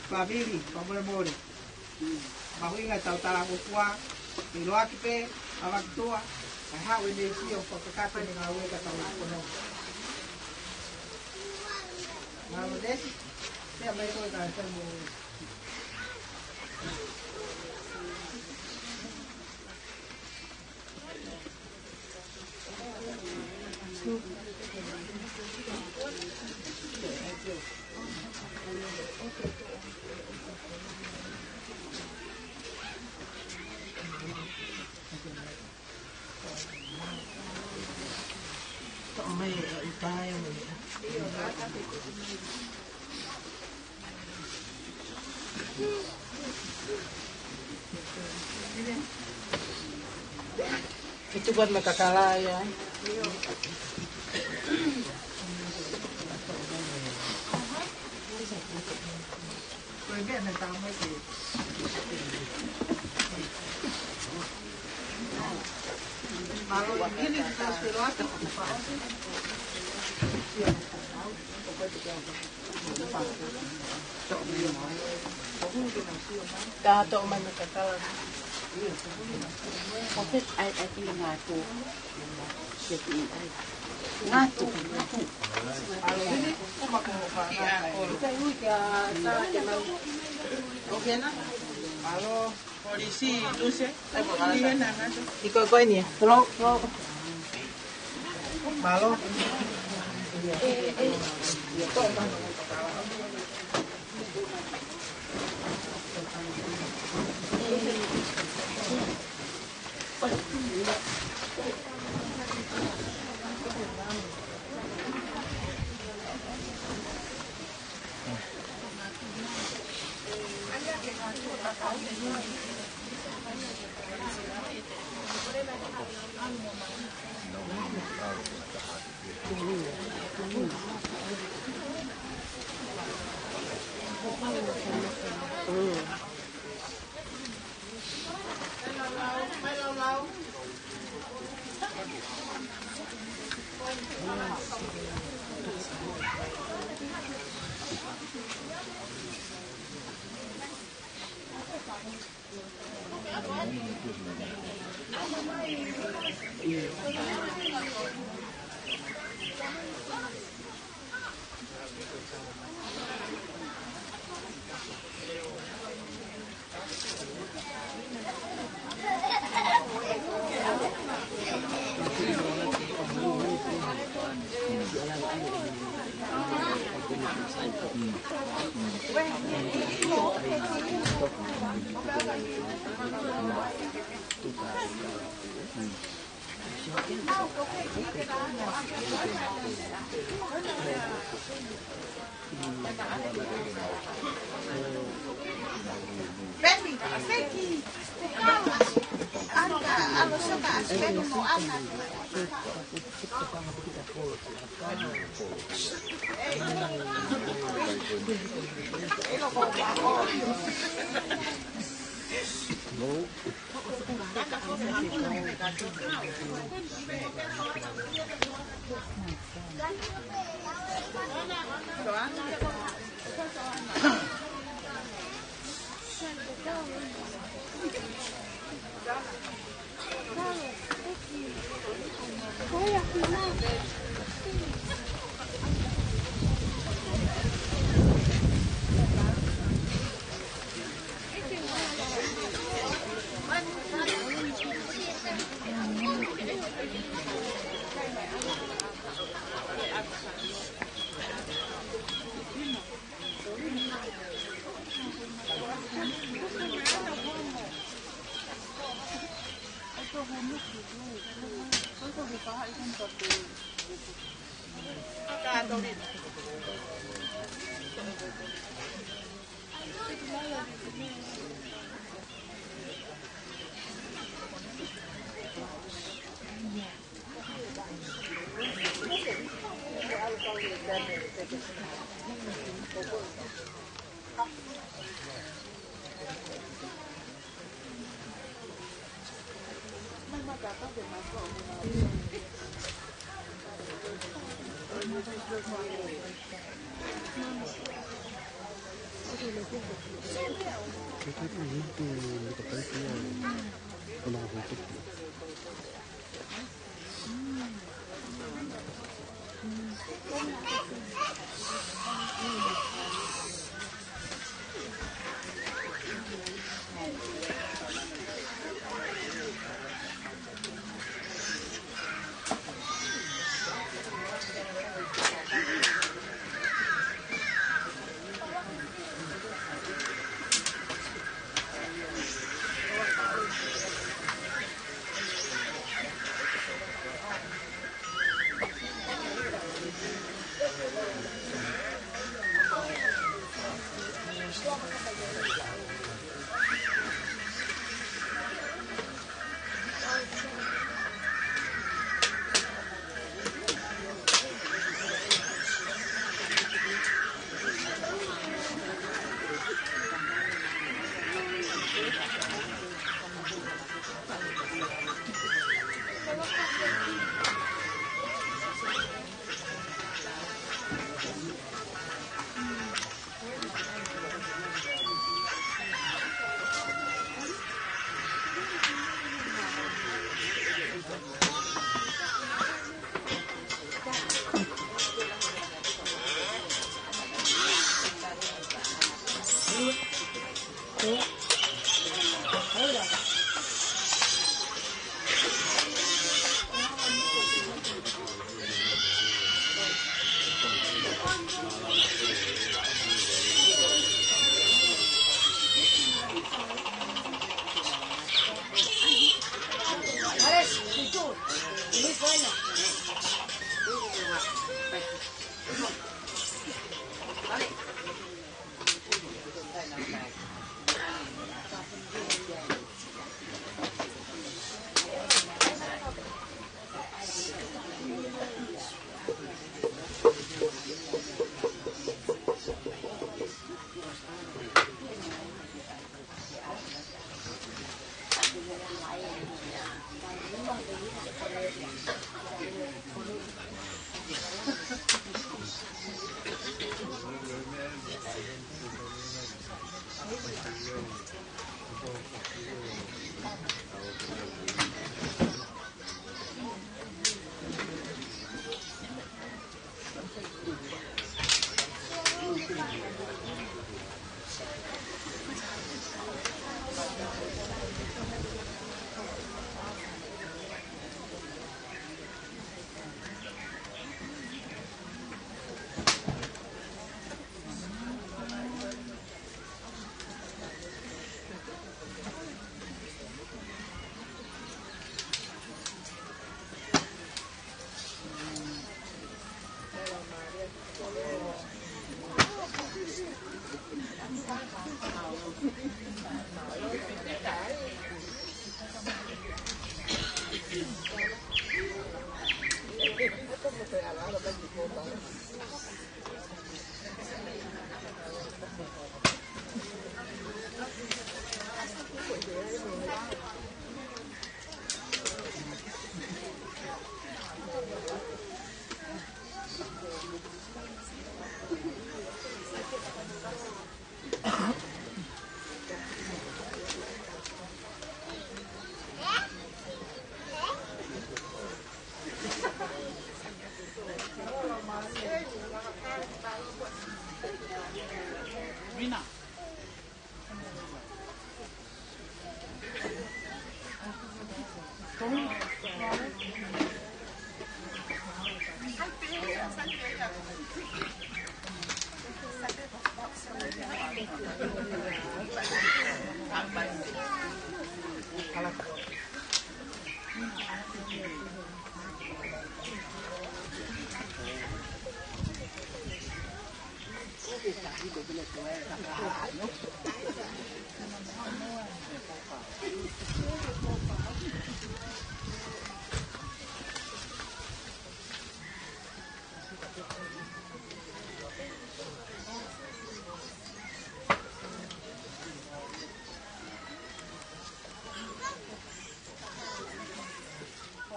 Kāvili, fakamolemole. Mahuʻinga ʻetau talangofua, ʻiloaki pē, ʻa e vakitua, ʻa e haʻu ʻene sio fakakakato ʻene ngāue ka tau lākono. Mālō Nesi, pea mai koe ka e fai mo. Itu buat mata kalaya. Tato mai mata kalaya. Ko e pet ai ai ki ngatu. Ngatu, ngatu. Alo. Polisi, Luse. Iko ko eni. Tolong, tolong. Mālō. Mina.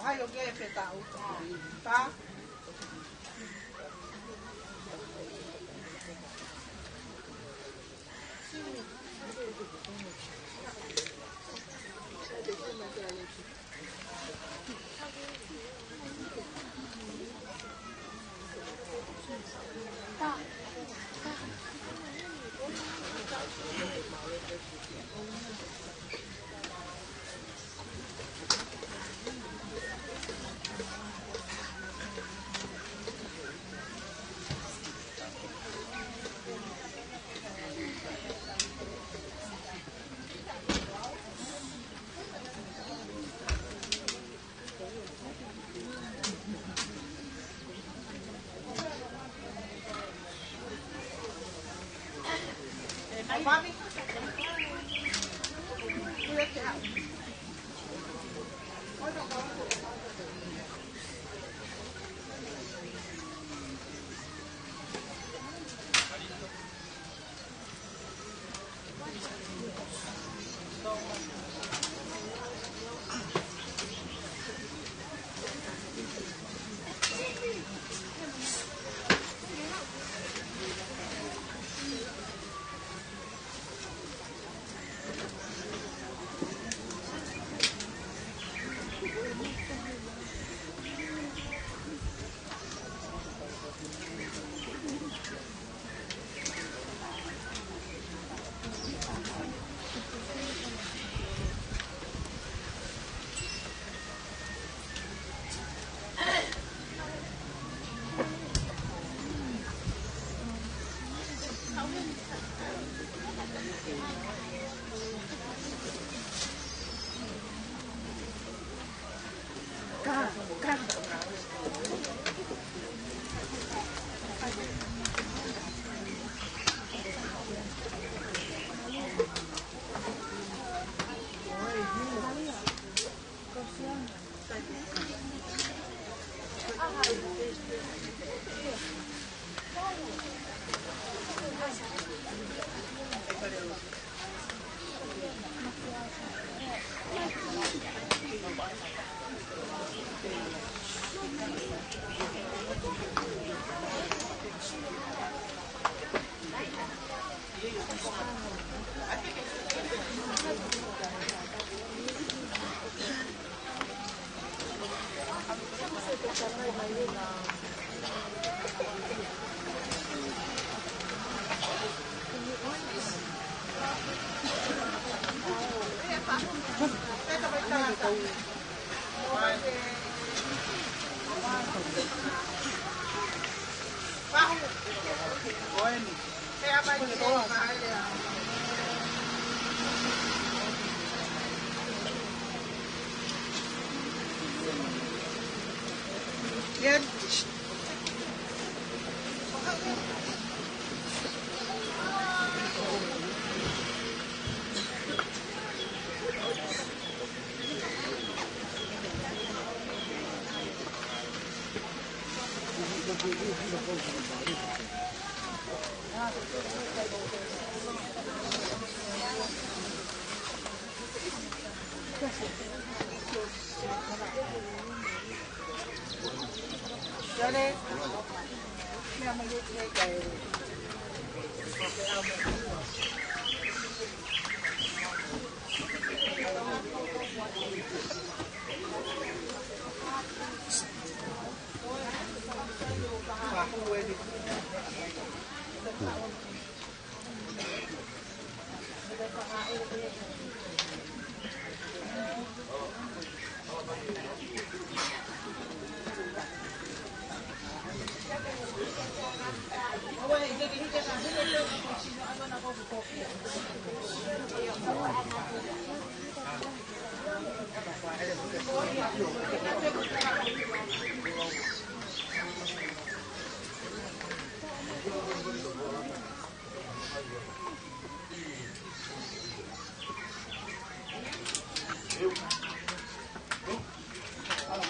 ʻOhai ʻo ke pe ta u ta.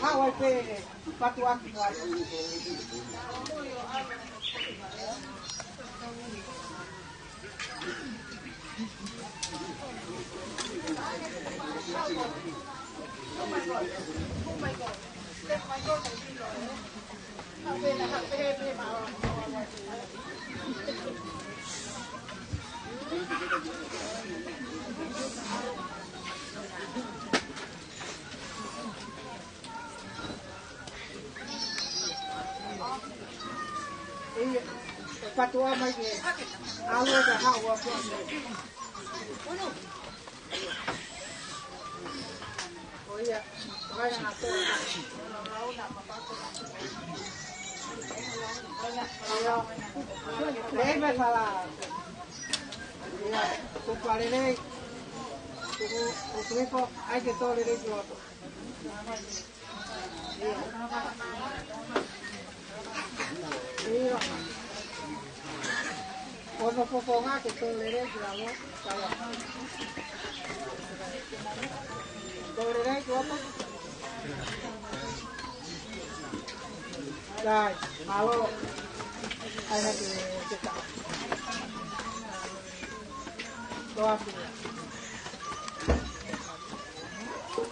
Haʻu ai pē, patu atu ai. ʻIo, patu mai ke ʻalu ka haʻu ʻo patu. ʻIo, ʻio, ʻio, ʻio, kupalelei, kupu, kupu, ʻai ke tō lelei ki loto. ʻIo. ʻOno fofonga ke tō lelei ki lalo. Tō lelei ki lalo. Dai, mālō. ʻAi hake ke tā. Tō atu.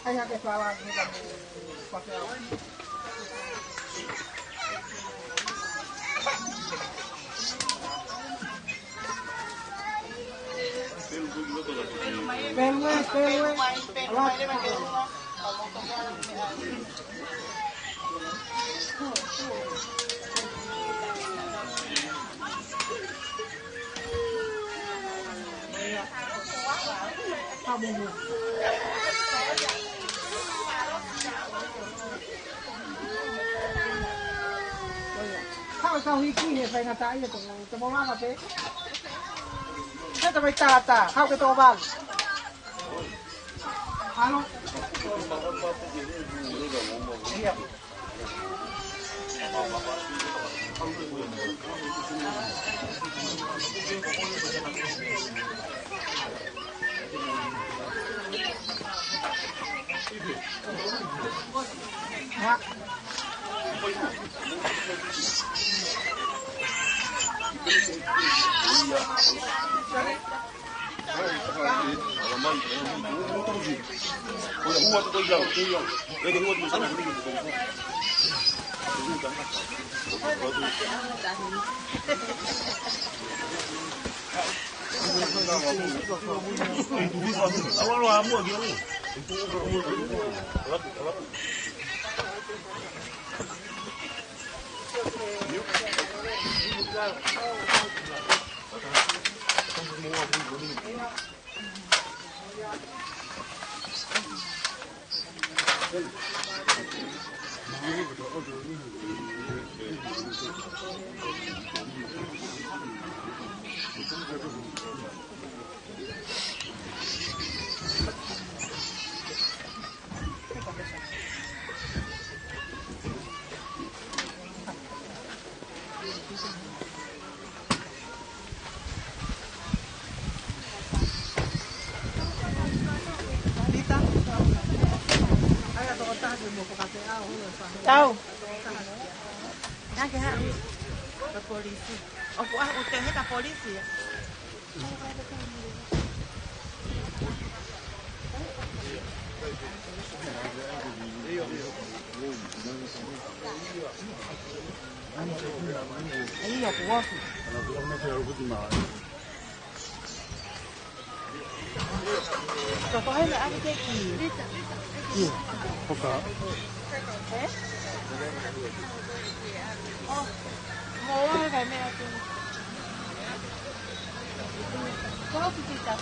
ʻAi hake fala ni ka mo papel. Pelue, pelue. Haʻu ka hiki he faingataʻa ia tō, tō mo lava pē. He tō mai tātā, haʻu ke tō valu. Halo. Ia. Tau. Nā ke haʻu. Ka polisi. ʻOku ʻaho ʻo te he ka polisi ia. Ia, kuo aku. Ka ko hai le ʻave ke ki? Ia, poka. Ē? ʻO, mo ua he kai meʻa atu. Ko au ki kita.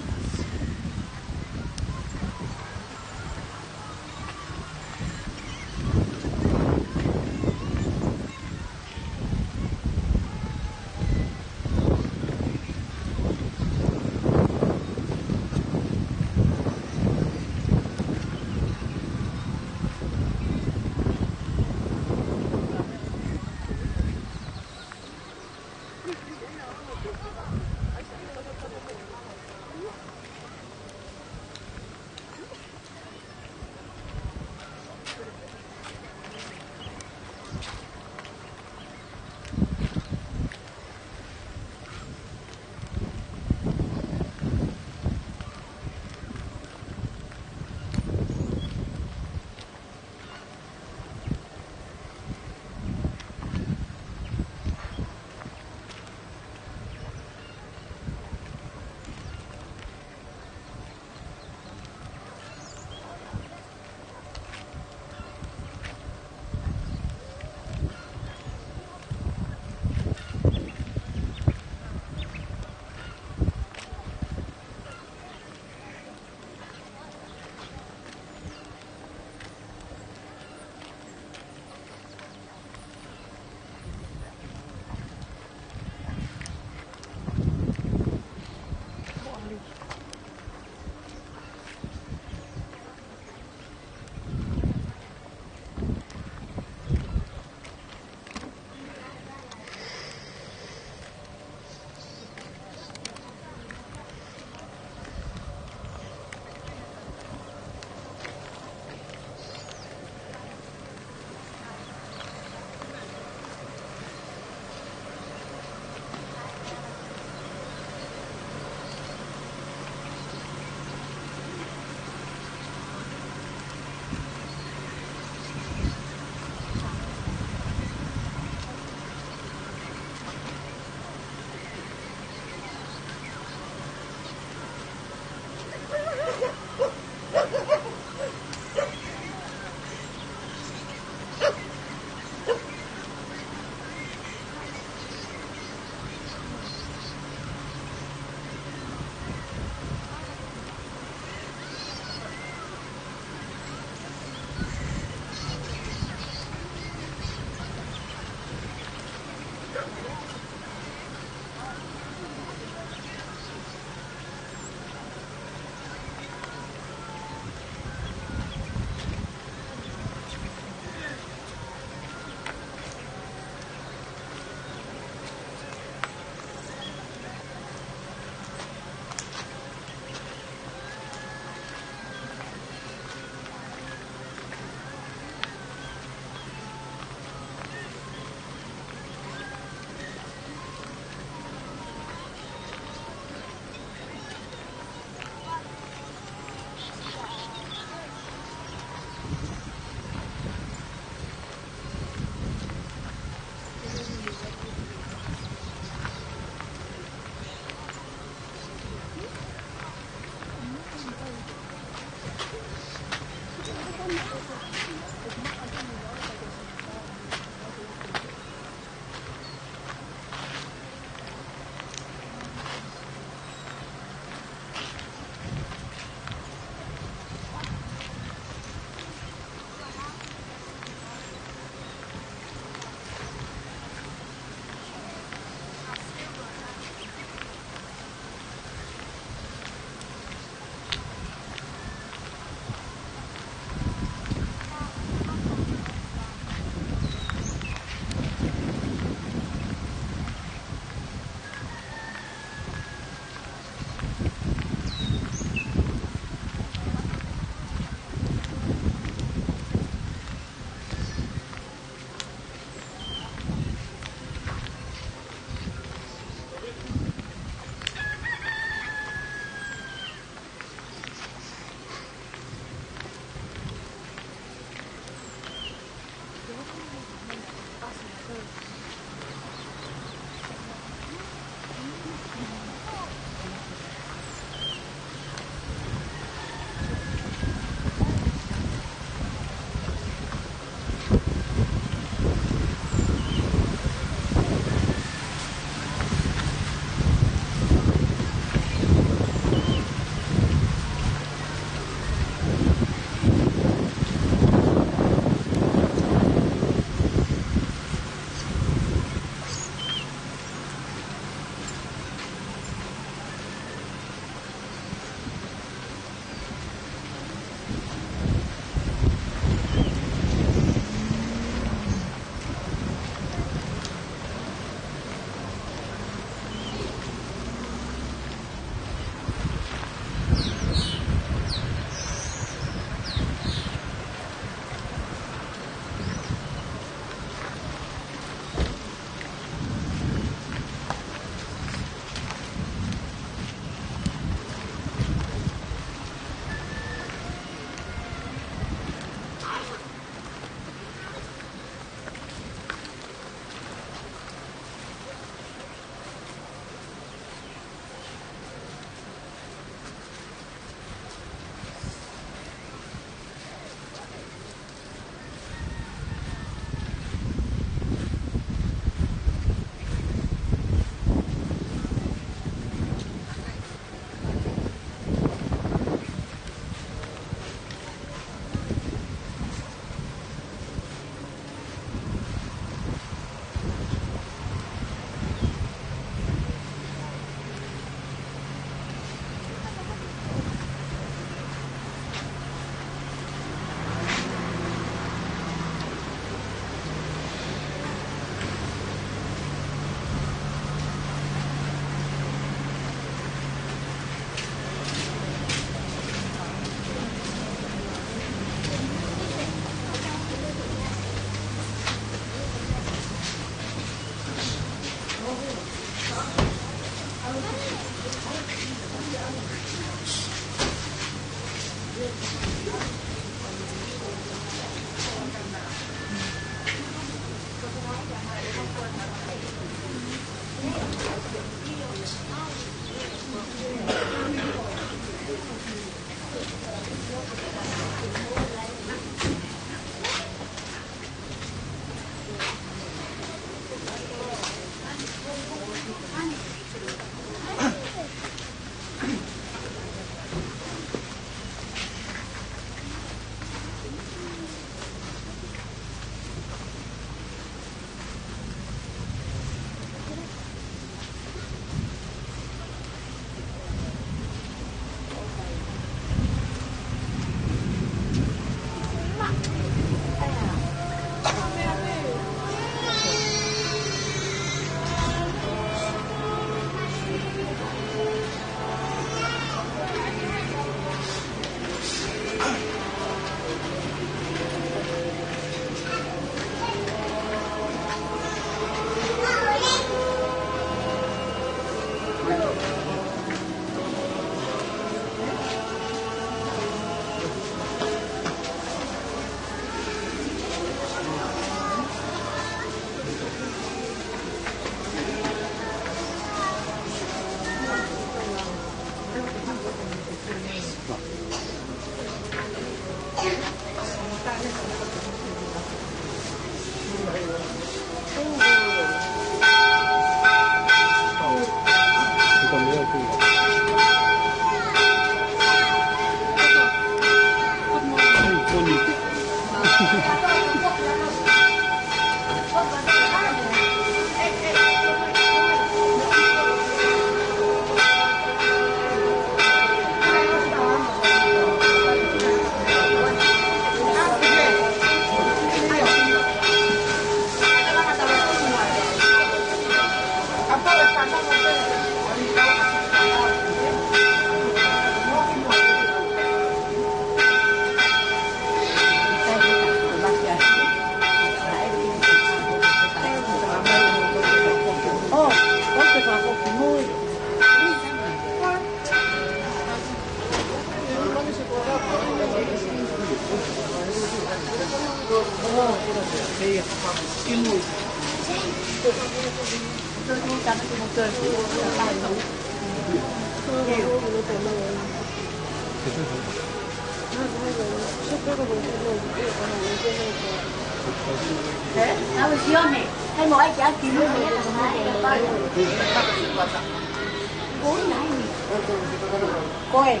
Ko e.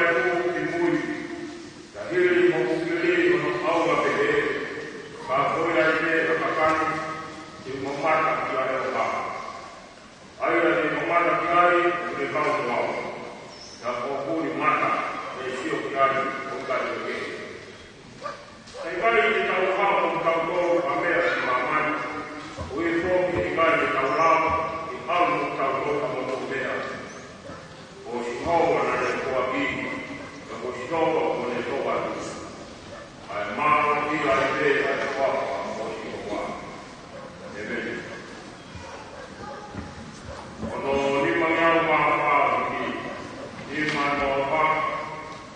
Pea ʻoku kimui, ka hili hoku fili hono ʻaula pehē, ka ko ia ai pē ha kakano, ʻi hoʻo mamata ki ai ʻo hā. ʻA ia te u mamata ki ai, ʻoku ne kau mo au. Pea ko hoku mata, ʻe sio ki ai, ʻo ʻikai te u kehe. ʻIkai te tau hao mo tautolu ha meʻa ʻi māmani, koeʻuhi foki ʻe ʻikai te tau lava ke ʻalu mo tautolu ha motu meʻa. Ko Sihova naʻa ne foaki, pea ko Sihova kuo ne toʻo atu. ʻA e mālō ia ai pē ʻa e huafa ʻo Sihova. ʻEmeni. Ono nima ngeau mā fā ki nima noa fā,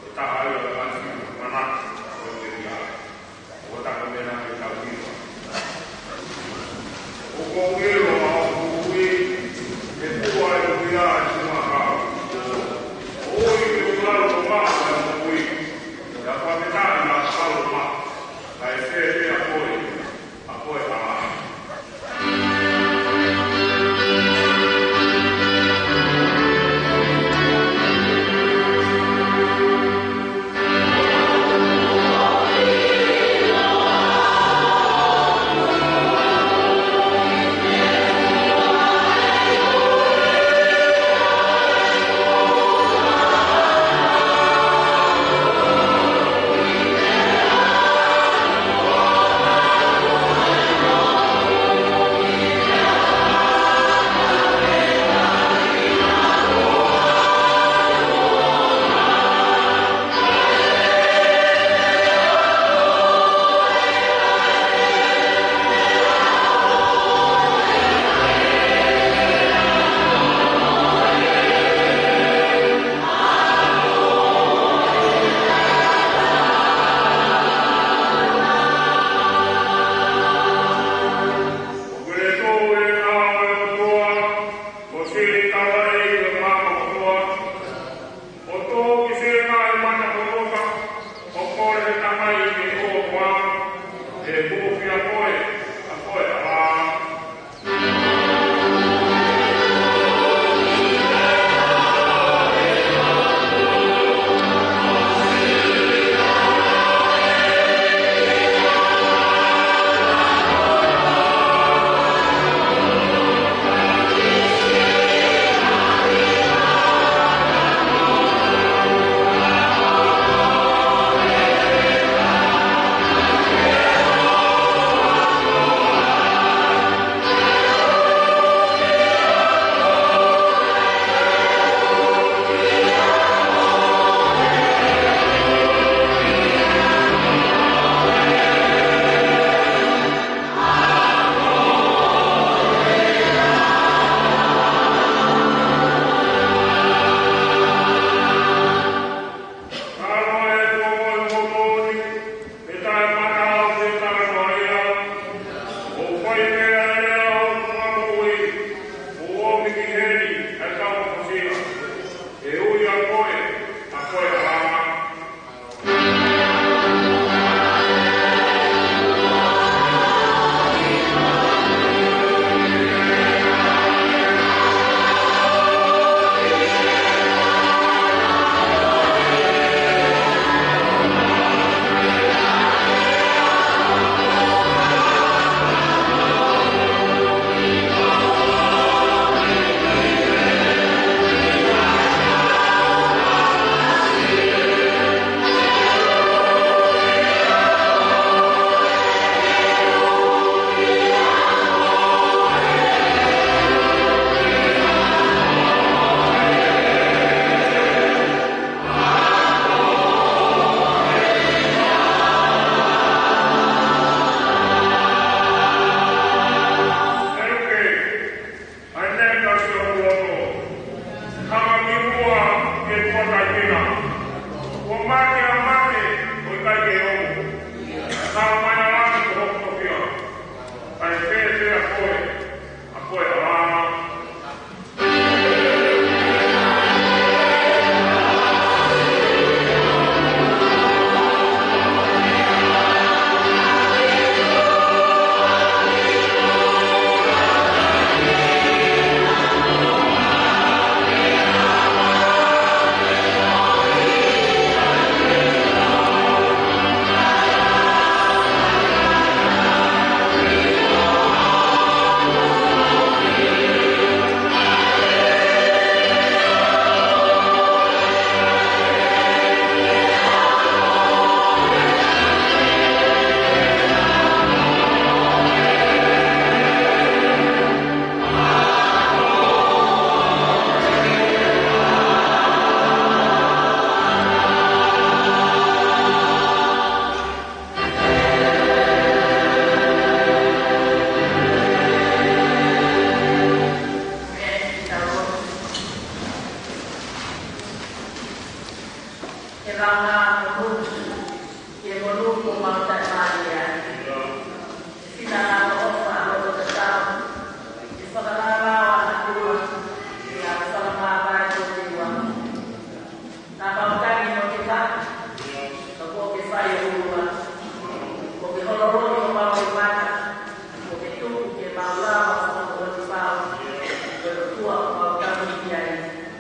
ʻe taha ia ʻa e ngaahi manatu ʻo e meʻa. ʻO taha mena ke tau hiva. ʻOku ou ʻilo ʻa hoku ui, ʻe tuʻu ai ʻa e ui ʻa e Tuʻi Māʻoniʻoni. ʻOku ou ui ke u lalo ʻo maʻu ʻa e moʻui, pea fakafetaʻi ʻa e ʻaloʻofa, kae fēfē ʻa koe, ʻa koe ʻa Ke langa mo nu, ke mo nu ko mau tai mai ia. Fina na ko ofa lo ko tatau. Ke fakalanga wa na tua, ke a fakalanga wa ko te ua. Na mau tangi mo ke ta, ka ko ke fai ua. Ko ke holo roni ko mau ke mata, ko ke tuku ke mau lava ko ko ni pau. Ko lo tua ko mau tangi ia,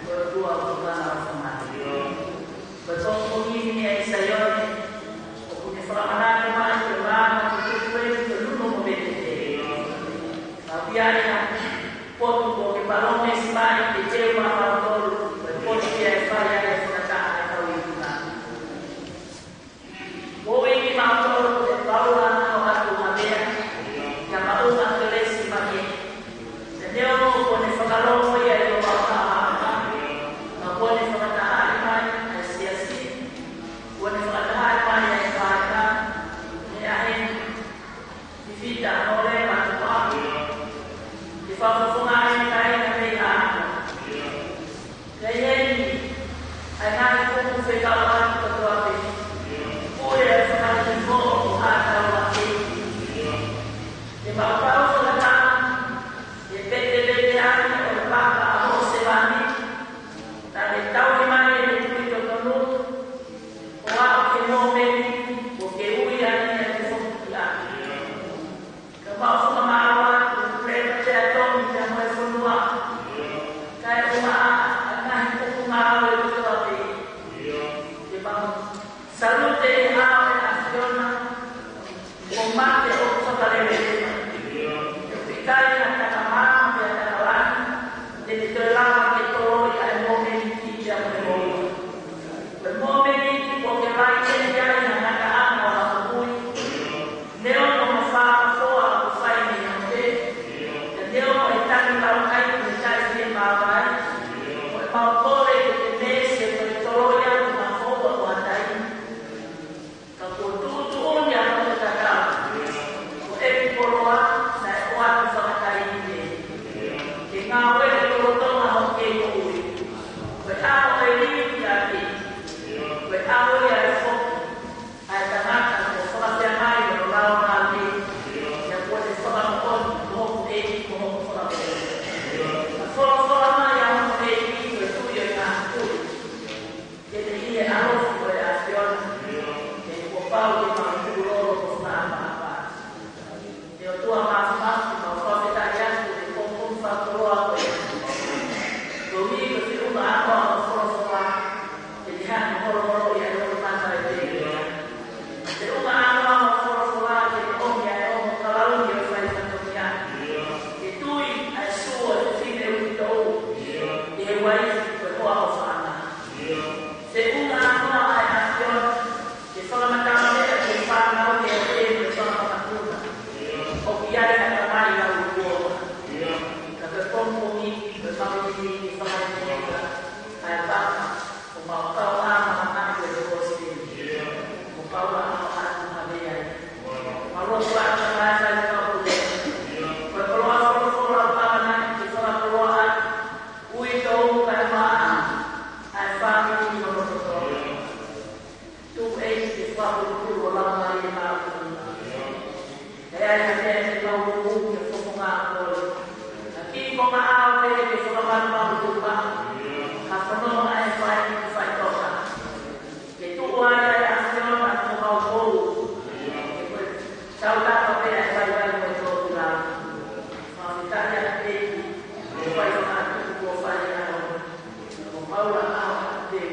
ko lo tua ko mau lava ko mau. Ko e pongipongi ni ʻa Saione, ʻoku ne fakamanatu mai ko e maama ko e tuku eni ko e luno mo pētētē. Ka ʻoku ʻi ai ha potu kuo ke palōmesi mai ke teu maʻamautolu, ko e potu ia ʻe fai ai e fakataha ʻa e kau ipu na. Ko e ipu mautolu ko e paula na o atu ha mea, kia maʻu ma kelesi ma ke. Ka neongo kuo ne fakalongo ia ʻi hoʻomou taha ʻa ka, ka kuo ne fakataha mai ʻa e siasi, kuo ne fakataha mai ʻa e kāinga, ʻi he ʻaho ni, ʻi Fita, Nōlema, Tuʻapu, ke fakafofonga ai kāinga mei ʻaho. Ka ʻi heni, ʻa e ngaahi fuʻu fekau atu kotoa pē. Pule ʻa e fakaʻingo ʻo ha tau ake. Ke mau kau fakataha, ke pete pete ai ʻo e paka ʻa hoʻo sevāniti. Ka ke tauhi mai ʻene tui totonu, ʻo aʻu ki he mōmeniti, ʻo ke ui ai ʻa e foki ake. Ka mau fakamālō atu, Puleʻanga Tomi, pea mo e fonua. Kae ʻumaʻā ʻa e ngaahi kupu ngāue kotoa pē. Ke mau salute ʻi he ʻao ʻo e ʻAfiona, ʻo mate ʻo fakalelei. Ke ʻikai ha takamāma pe ha takalani, te ne toe lava ke toloi ʻa e mōmeniti ia mo e moua. Ko e mōmeniti kuo ke vai ʻeni ai ha ngataʻanga ʻo ha moʻui. Neongo ha fakafoa ʻoku fai mei hono pē. Ka neongo e tangi laukai ʻoku ne tai ki he māvae. Ko e mau kole ke ke meesi ʻo toe toloi ʻa e ngaahi foua ʻo ha taimi. Ka kuo tuʻutuʻuni ʻa hono tatau. Ko e ʻEiki Koloa, naʻe ʻoatu fakataimi pē. Ke ngāue ʻi lolotonga hoʻo kei moʻui. Ko e ʻaho ʻe liu ki ake. Ko e ʻaho ia ʻe foki ʻa e tangata kuo fakafeangai ʻi hono laumālie. Pea kuo ne fakamoʻoni ko hoku ʻEiki mo hoku Fakamoʻui. Ka folofola mai ʻa hono ʻEiki ko e tui ʻo e ngaahi tui. Ke ne ʻi he ʻalofi ʻo e ʻAfiona. Ke kuo pau ke mau tukulolo ko fakaʻapaʻapa. ʻE ʻOtua Māfimafi, mau fakafetaʻi atu he pongipongi fakakoloa ko eni. Koeʻuhi ko e feʻunga ʻānoa ʻo e folofola, ke ne hanga ʻo holoholo ʻi he loto mata e pēpea. Feʻunga ʻānoa ʻo e folofola, ke ne ʻomi ʻa e ongo kalauni ʻo e fai fatongia. Ke tui ʻa e sū ʻo e fefine uitou, ʻi he uaifi ko e hoa ʻofaʻanga. Feʻunga ʻānoa ʻa e ʻAfiona, ke fakamatala meʻa ki he fānau ke ʻoua ʻe fakamakapuna. ʻOku ʻi ai ha tamai lau kuonga. Ka ko e pongipongi, ko e mau ʻi heni ke fakaʻekeʻeka ʻa e paka, ʻo mau kau ʻā maʻamaʻa ko e kosipeli. Mo kau ʻā maʻamaʻa atu ha meʻa. Mau lotu atu Tamai Faifekau Pule. Ko e koloa folofola ʻoku ʻamanaki ke fakakoloa atu. Uitou kae ʻumaʻā ʻa e fāmili mo hono toto. Tuku ʻEiki ke fakapulupulu ho Laumālie Māʻoniʻoni. He ʻe ʻi ai ha meʻa te mau ʻuʻu ke fofonga ʻo kole. Ka kiʻi konga ʻao pē ke fakamalumalu tupa. Ka fononga e fai, faitoka. Ke tuʻu ai ʻa e ʻAfiona ko homau pou. Ke ko e tautapa pē ʻa e vaivai mo e tō kula. Fakafetaʻi ʻEiki. Ke fai fakatupu kuo fai ʻa e ʻaho. Ko Paula ʻAo ʻa Teu.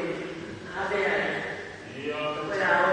Havea ai. Ko e ʻaho.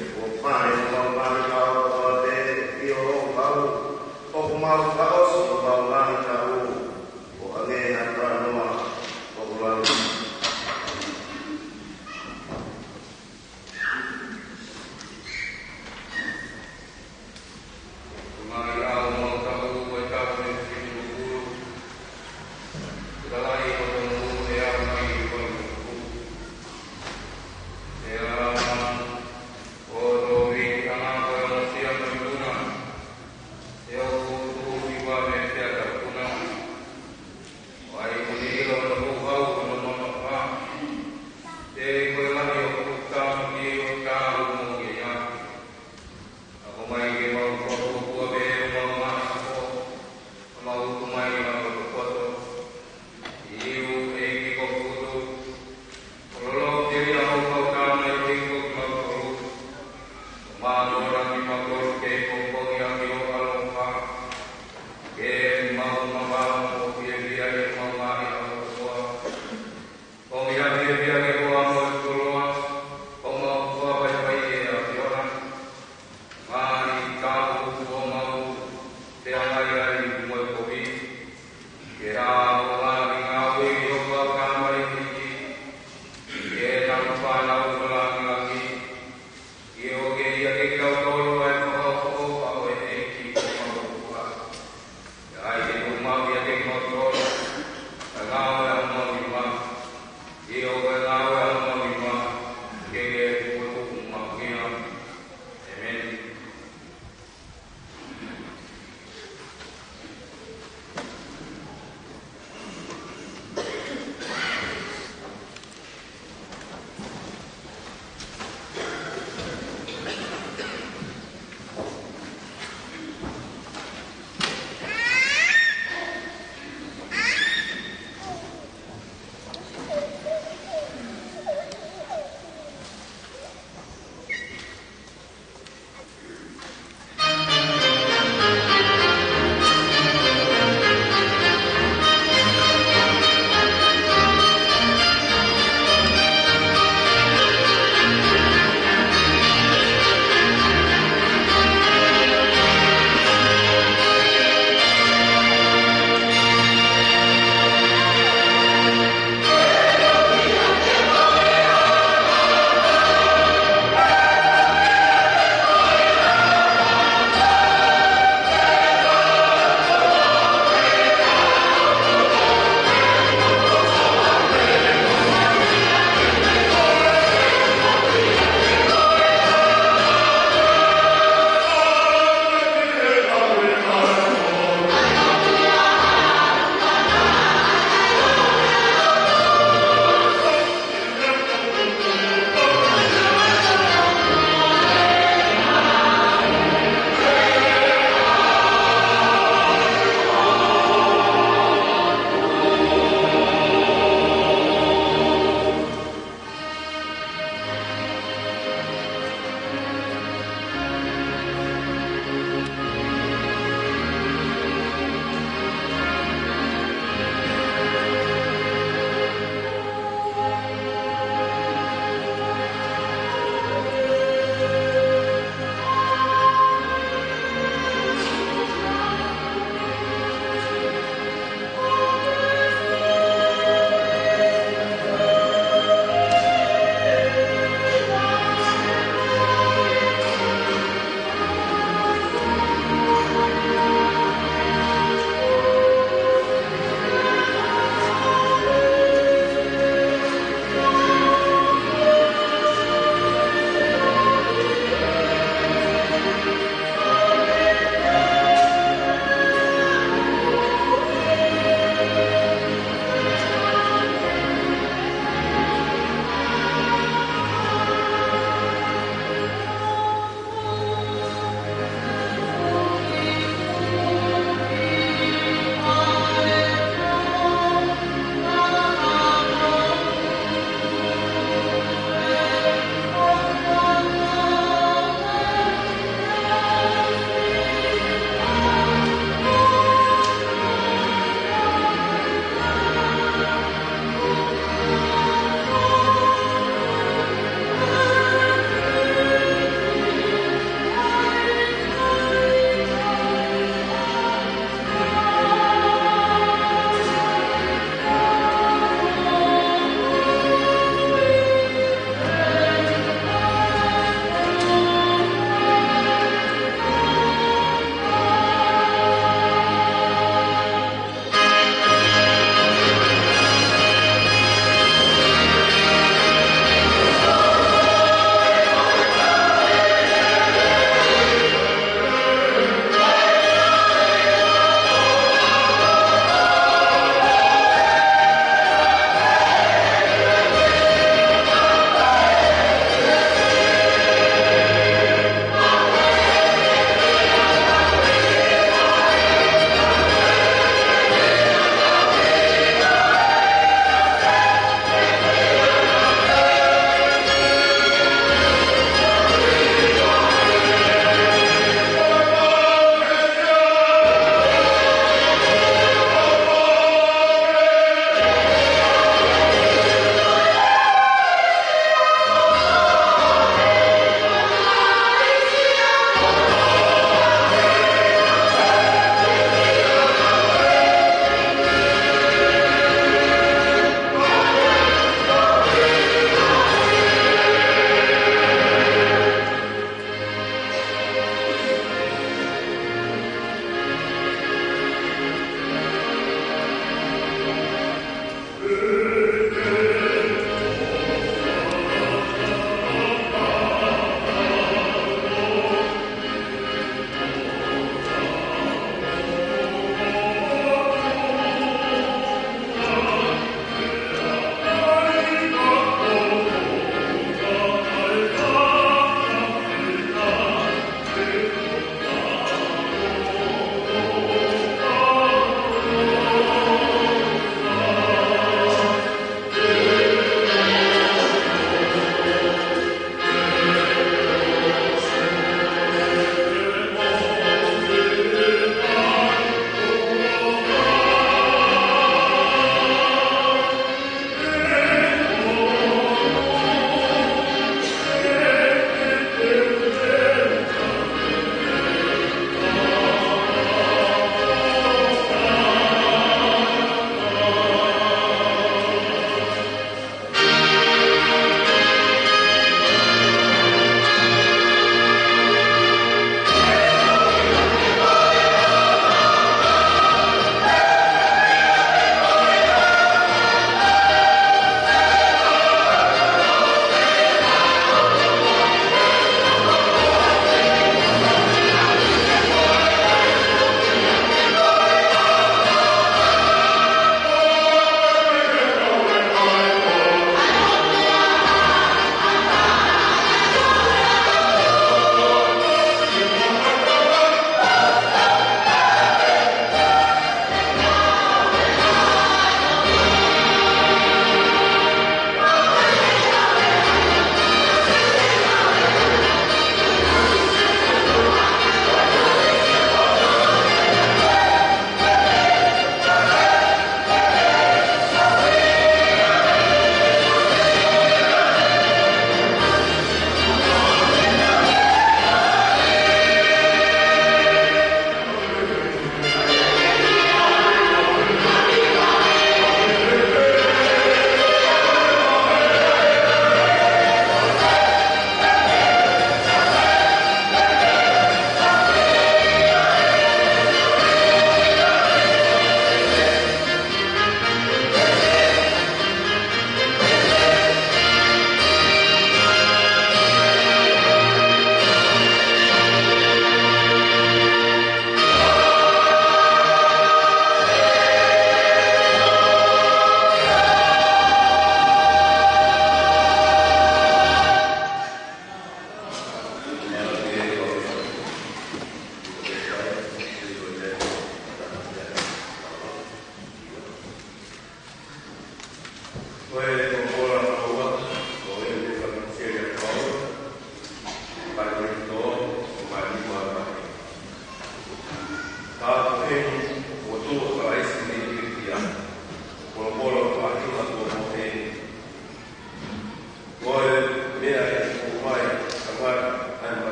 ʻOku fai homau ngaahi tau kotoa pē ʻi hoʻo kau, ʻoku mau fakaʻosi homau ngaahi tau ʻo hangē ha talanoa ʻoku lanu.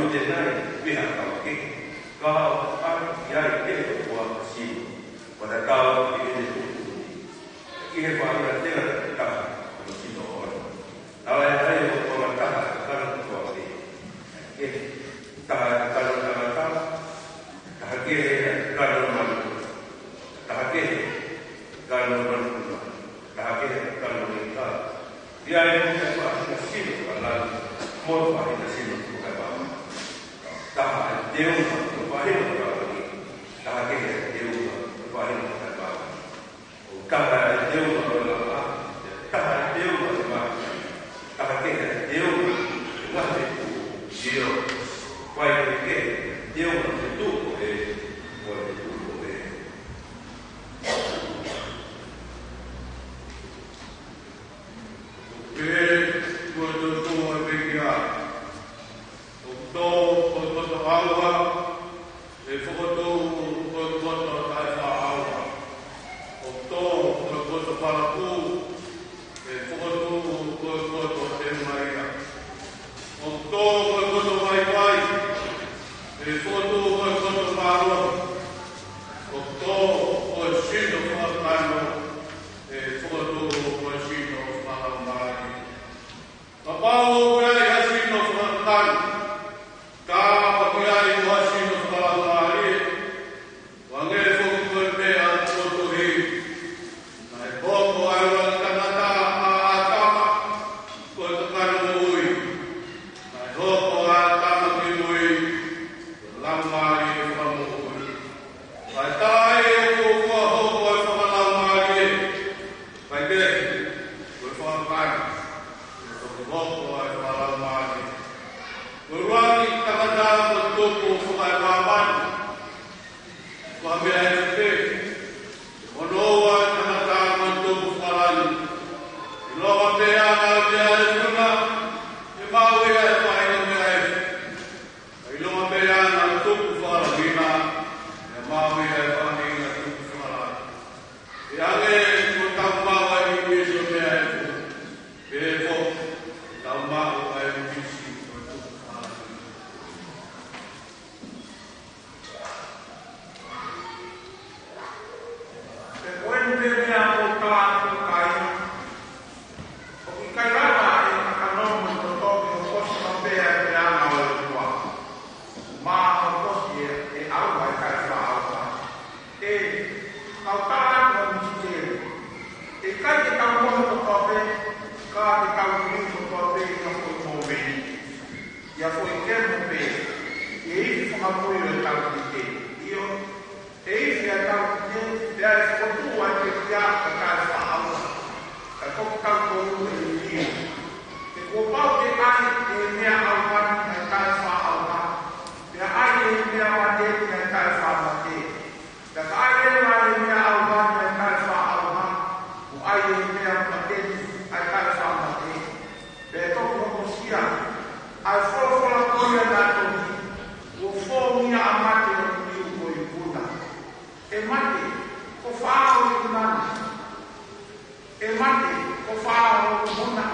Te nai, pea ka ke, ka ʻoku ʻi ai e ʻOtua ʻoku sino, ʻoku tatau ki heʻene tuʻutuʻuni, ki he faʻahinga tenga taha ʻoku sino ʻoʻona. Naʻe ʻi ai e ʻOtua taha ʻoku kakano kotoa pē. Ke, taha ʻoku kakano tangata, taha kehe ʻoku kakano manu, taha kehe ʻoku kakano manu, taha kehe ʻoku kakano ika. ʻI ai e faʻahinga sino fakalangi, mo e faʻahinga sino fakamaama. Taha e teunga ʻo e faʻahinga fakalangi, taha kehe e teunga ʻo e faʻahinga fakamaama. ʻO taha e teunga ʻo e laʻā, taha e teunga ʻo e mā, taha kehe e teunga ʻo e ngaahi fetuʻu, ʻio, fai kehekehe e teunga ʻo e fetuʻu ko ē, mo e fetuʻu ko ē. Pehē ʻe he tohi ʻa e pekia, ʻOku tō ko e koto ʻauha, ʻe fokotuʻu ko e koto taʻefaʻaʻauha. ʻOku tō ko e koto palakū, ʻe fokotuʻu ko e koto teunga ia. ʻOku tō ko e koto vaivai, ʻe fokotuʻu ko e koto mālohi. ʻOku tō ko e sino fakakakano, ʻe fokotuʻu ko e sino fakalaumālie. Kapau ʻoku ʻi ai ha sino fakakakano, ka ʻoku ʻi ai mo ha sino fakalaumālie, ʻoku hangē foki ko e meʻa ʻoku tohi, naʻe hoko ʻa e uangi tangata ʻa ʻĀtama, ko e kakano moʻui. Naʻe hoko ʻa ʻĀtama kimui, ko e laumālie fakamoʻui. Kae taha ʻoku ʻikai hoko ʻa e fakalaumālie, kae kehe, ko e fakakakano, ko e hoko ʻa e fakalaumālie. Ko e uangi tangata ko e tupu fakaemāmani, ko ha meʻa ʻe pē. Ko hono ua e tangata ko e tupu fakalangi. ʻIlonga pē ʻa e meʻa ʻe funa, ʻe maʻu ia ʻe he faʻahinga meʻa ʻe funa. ʻIlonga pē ʻa e tupu fakalangi na, ʻe maʻu ia ʻe he faʻahinga tupu fakalangi. ʻE hangē ko ʻetau maʻu ʻa e ʻīmisi ʻo e meʻa ʻe funa, pehē foki ʻetau maʻu ʻa e ʻīmisi ʻo e tupu fakalangi. Pea ko eni pē meʻa ʻoku ou tala atu kia kakai, ʻoku ʻikai lava ʻe he kakano mo e toto ke hokosi maʻu pē ʻa e puleʻanga ʻo e ʻOtua, mo hokosi ʻe he ʻauha ʻa e taʻefaʻaʻauha. ʻE, kau tala atu ʻa Misiteli, ʻe ʻikai ke tau mohe kotoa pē, ka te tau liliu kotoa pē ʻi ha foʻi mōmeniti, ʻi ha foʻi kemo pē, ʻi he ifi fakamui ʻo e taukite. ʻIo, ʻe ifi ʻa e taukite, pea ʻe fokotuʻu ʻa e pekia ʻo e taʻefaʻaʻauha, kae foki kitautolu ʻe liliu. He kuo pau ke ʻai ʻe he meʻa ʻauha ni ʻa e taʻefaʻaʻauha, pea ʻai ʻe he meʻa mate ni ʻa e taʻefaʻamate. Pea ka ʻai leva ʻe he meʻa ʻauha ni ʻa e taʻefaʻaʻauha, mo ʻai ʻe he meʻa mate ni ʻa e taʻefaʻamate, pea toki hokosia ʻa e folofola ko ia naʻe tohi, kuo fōngia ʻa mate ʻo liliu ko e ikuna. ʻE mate, ko fē ho ikuna na? ʻE mate, ko fē ho ikuna na?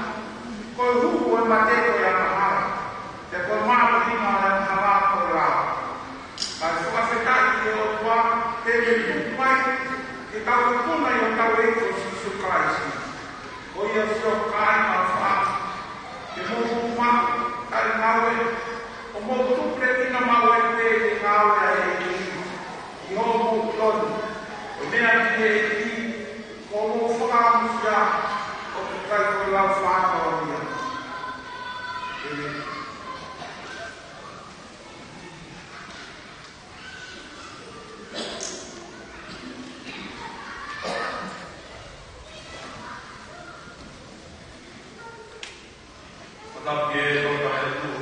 Ko e huhu ʻo e mate ko e angahala, pea ko e mahuʻinga ʻo e angahala ko e lao. Kae fakafetaʻi ki he ʻOtua, he ne tuku mai ke tau ikuna ʻi hotau ʻEiki ko Sīsū Kalaisi. Ko ia ʻoku sio ki he kāinga ʻoku faʻa, ke mou tuʻu maʻu, taʻe ngāue, ʻo mou tukulekina maʻu ai pē ʻi he ngāue ʻa e ʻEiki, ʻi hoʻomou ʻilo ni, ko e meʻa ki he ʻEiki, ko hoʻomou fakaʻamusia, ʻoku ʻikai ko e lau fānau ia. ʻĒmeni. Fakatapu ki he Tolu Tahaʻi Atua,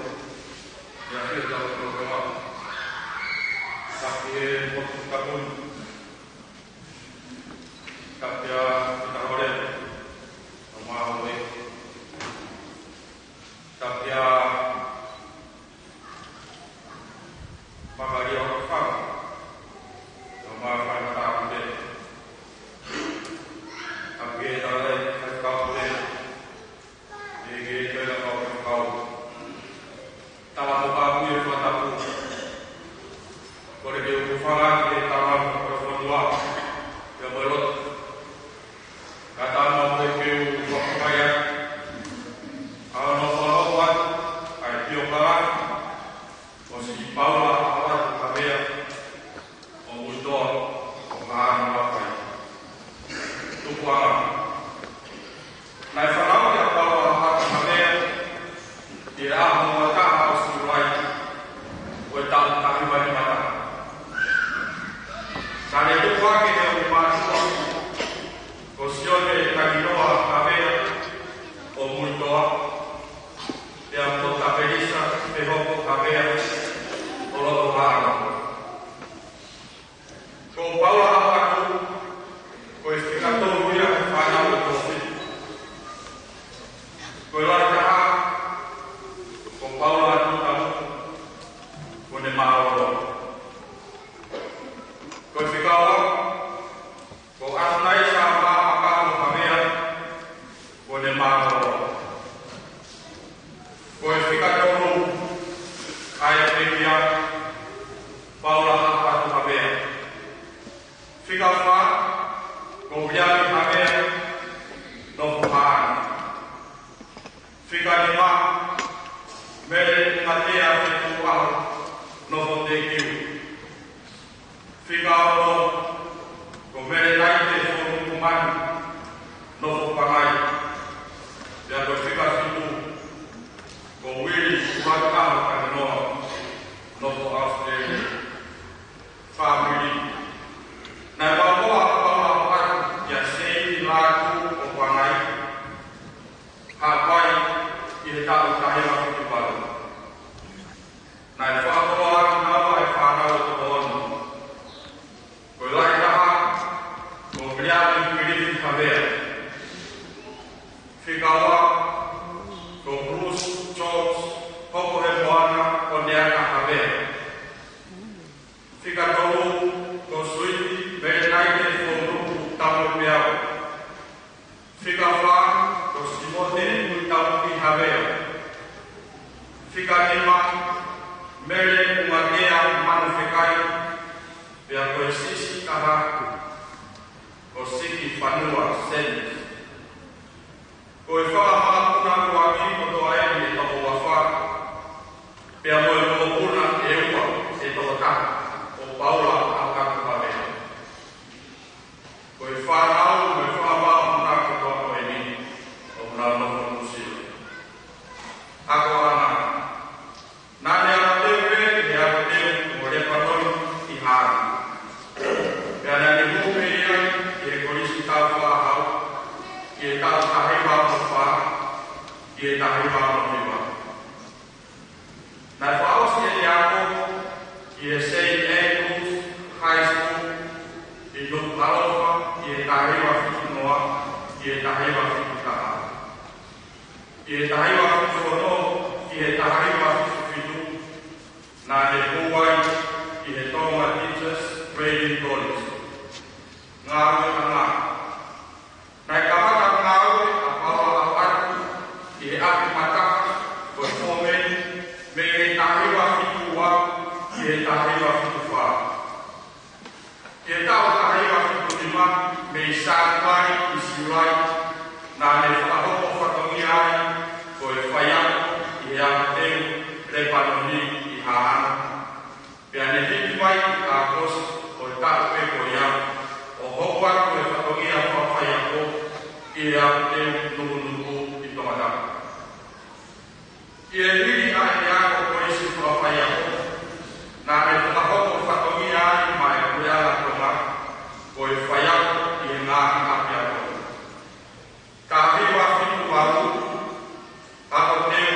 ʻi he ʻaho ni ʻoku tau koloa. Fakatapu ki he motu tapu ni. Fakatapu ki he Tolu Tahaʻi Atua, ʻo maʻu e. Fakatapu ki he Pākali ʻo e fanga, ʻo maʻu e fakatapu. Fakatapu ki he Tolu Tahaʻi Faifekau Puleʻanga, ʻi he Tolu Tahaʻi Faifekau. Tala mo pāpui e Tupuʻanga. Naʻe fanauʻi ʻa Paula Haʻapaatu Havea ʻi he ʻaho ua taha ʻo Siulai ʻo e taʻu taha hiva nima taha. Naʻá ne tupu hake ʻi he ʻumātuʻa ko Sione Tanginoa Havea ʻo Muitoa, pea mo Tapelisa Fehoko Havea ʻo Lotohaʻano. Ko Paula Haʻapaatu, ko e fika tolu ia he fānau ʻe toko fitu. Ko e lahi taha, ko Paula Tuʻutamu, ko ʻene mālōlō. Ko e fika ua, ko ʻAtunaisa Haʻapaatu Havea, ko ʻene mālōlō. Ko e fika tolu, ʻa e pekia, Paula Haʻapaatu Havea. Fika fā, ko Viliami Havea, nofo Haʻano. Fika nima, Mele Matea Fetuʻuvalu, nofo Tekiu. Fika ono, ko Mele Naite Fonukumanu, nofo Pangai. Pea ko e fika fitu, ko Vili Tuʻuvalu Tanginoa, nofo ʻAositelēlia. Fāmili. Naʻe maʻu ʻa Paula Haʻapaatu kia Seini Lātū ʻo Pangai, Haʻapai, ʻi he taʻu taha hiva fitu valu. Naʻe fakakoloa ʻaki kinaua ʻe he fānau ʻe toko ono. Ko e lahi taha, ko Viliami Kilifi Havea. Fika ua, ko Bruce George Hokohemoana ʻo Neaka Havea. Fika tolu, ko Suiti Mele Naite Fonuku Tamuepeau. Fika fā, ko Simote Muitamuki Havea. Fika nima, Mele Umatea Manufekai. Pea ko e siʻisiʻi taha, ko Siki Fanua Seni. Ko e fanga makapuna kuo ʻi ai kotoa ʻeni ʻe toko uofulu mā fā, pea mo e mokopuna ʻe ua ʻe toko taha ʻo Paula Haʻapaatu Havea. Ko e fānau mo e fanga makapuna kotoa ko ʻeni ʻoku nau nofo Nuʻusila. Akoʻanga. Naʻá ne ako teu pē ʻi he ako teu ʻo Lepanoni ʻi Haʻano. Pea naʻá ne hū mei ai ki he Kolisi Tau Fakaʻauha ʻi he taʻu taha hiva ono fā ki he taha hiva ono hiva. Naʻe fakaʻosi ʻene ako ʻi he Saint Andrew's High School ʻi Nukuʻalofa ʻi he taha hiva fitu noa ki he taha hiva fitu taha. ʻI he taha hiva fitu ono ki he taha hiva fitu fitu, naʻá ne hū ai ki he Tonga Teachers Training College. Ngāueʻanga. Naʻe kamata ngāue ʻa Paula Haʻapaatu ʻi he ʻapi matafa ko e foreman mei he taha hiva fitu ua ki he taha hiva fitu fā. ʻI he taʻu taha hiva fitu nima, mei Sānuali ki Siulai, naʻá ne fakahoko fatongia ai ko e faiako ʻi he ako teu Lepanoni ʻi Haʻano. Pea ne hiki mai ʻi ʻAokosi ʻo e taʻu pē ko ia, ʻo hoko atu e fatongia fakafaiako ʻi he ako teu Nukunuku ʻi Tongatapu. ʻI he hili ʻa ʻene ako kolisi fakafaiako, naʻá ne fakahoko fatongia ai maʻá e Puleʻanga Tonga, ko e faiako ʻi he ngaahi ʻapiako. Taha hiva fitu valu, ako teu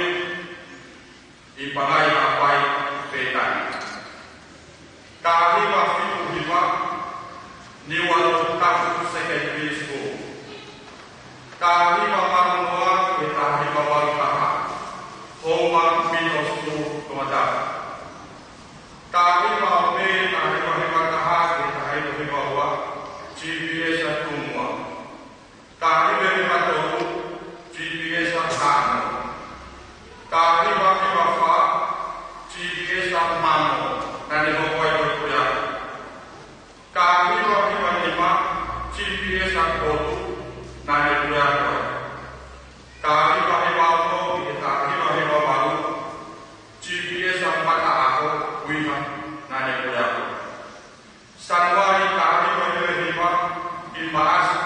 ʻi Pangai, Haʻapai, Pētani. Taha hiva fitu hiva, Niualotu Tapu Secondary School. Taha hiva valu noa ki he taha hiva valu taha, Houma Middle School, Tongatapu. Taha hiva ʻo Mē, taha hiva hiva taha ki he taha hiva hiva ua, G P S ʻa Tungua. Taha hiva hiva tolu, G P S ʻa Haʻano. Taha hiva hiva fā, G P S ʻa Mamo, naʻá ne hoko ai ko e puleako. Taha hiva hiva nima, G P S ʻa Potu, naʻá ne puleako ai. Taha hiva hiva ono ki he taha hiva hiva valu, G P S ʻa Mataʻako, Uiha, naʻá ne puleako ai. Sānuali taha hiva hiva hiva ki Maʻasi,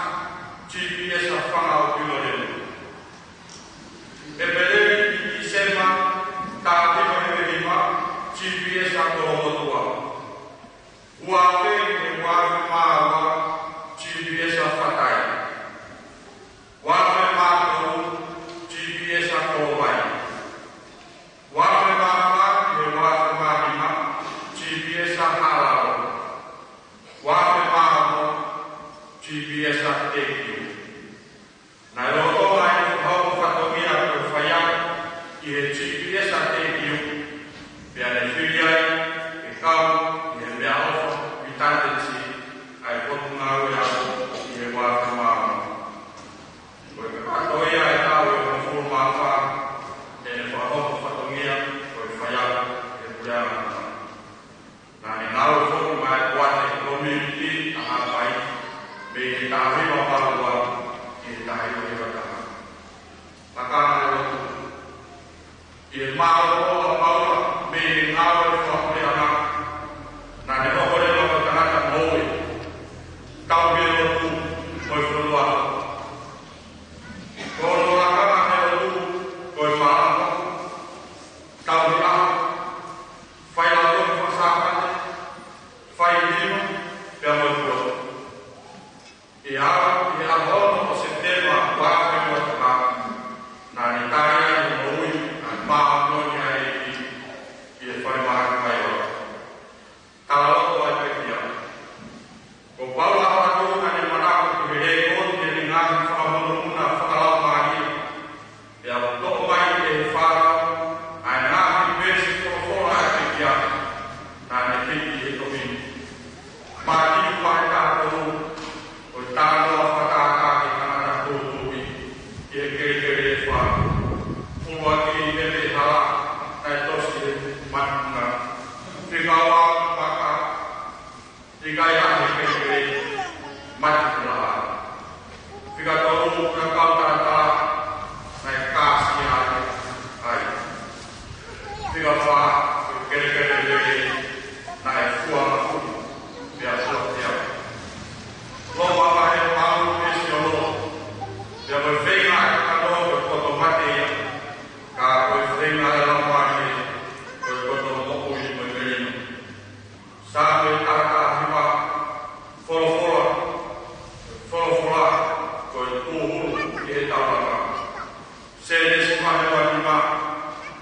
Fika tolu, ko e kau talatala naʻe kāsia ai. Fika fā, ko e kelekele lelei naʻe fua mafu pea fua teau. Loma vahe malu pē siolo, pea ko e feinga ʻa e kakano ko e poto mate ia, ka ko e feinga ʻa e Laumālie ko e poto moʻui mo e melino. Saame taha taha hiva, folofola, folofola ko e tūhulu ki he taulanga. Sēnesi vahe ua nima,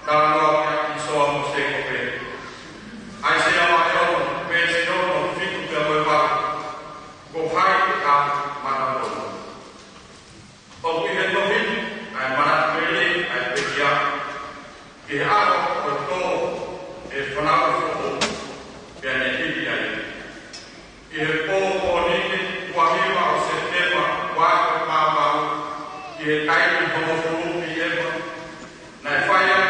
talanoa kia ʻĪsoa mo Sēkope. ʻAisea vahe ono, veesi ono, fitu pea mo e valu. Ko hai ʻe ka mata tonu. ʻOku ʻi he tohi ni ʻa e manatu lelei ʻa e pekia, ki he ʻaho ko e tō ʻe fanau foʻou, pea ne hiki ai. ʻI he pō ko eni, ua hiva ʻo Sepitema, ua ko e maumau, ʻi he taimi hongofulu P M, naʻe fai ai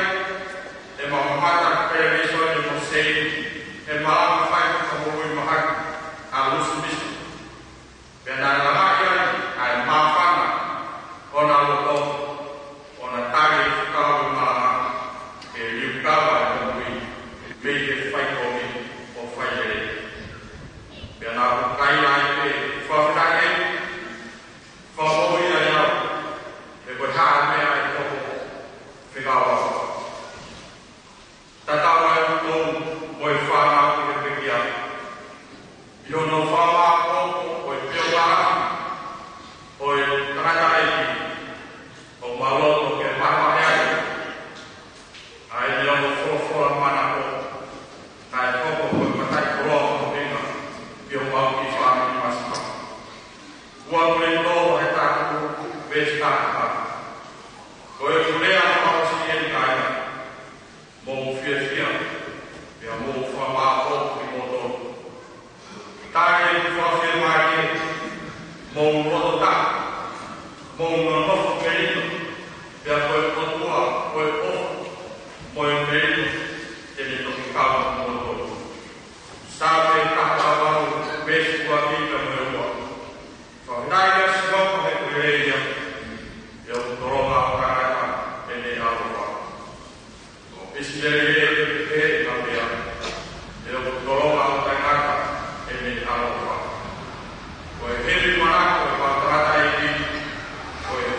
ʻema mamata televīsone mo Seini, ʻema lava fai fakamoʻui mahaki ʻa Lusi Misa. Pea naʻe langa ia ʻa e māfana ʻo ʻena loto, ʻo ʻena tali e fekau ʻo e malanga, ke liukava e moʻui mei he faitoʻi ʻo failele. Pea naʻa ku kaila ai pē, fakafetaʻi, fakamoʻui ai au, he ko e hā e meʻa ʻe hoko, fekau au. Tatau ai ʻoutou mo e fānau ʻi he pekia, ʻi hono fakamāʻopoʻopo ʻo e peonga lahi ʻo e tangataʻeiki, ʻoku mau loto ke maʻu ai ʻa e ongo folofola manako naʻe hoko ko e mataʻikoloa mahuʻinga ʻi homau kiʻi fāmili masiva. Ua Kolinitō vahe taha tolu, veesi taha taha. Ko ʻeku lea maʻa siʻi eni kāinga, mou fiefia, pea mou fakamāʻopoʻopo kimoutolu. Tali ʻeku fakafiemālie, mou loto taha, mou nonofo melino, pea ko e ʻOtua ʻo e ʻofa mo e melino te ne toki kau mo kimoutolu. Saame taha taha valu, veesi ua ki he ua. Fakafetaʻi kia Sihova he ʻoku lelei ia, he ʻoku tolonga ʻo taʻengata ʻene ʻaloʻofa. Ko ʻIsileli ʻe pehē ʻi he pea, he ʻoku tolonga ʻo taʻengata ʻene ʻaloʻofa. Ko e hemi manako ʻo e kau tangataʻeiki, ko e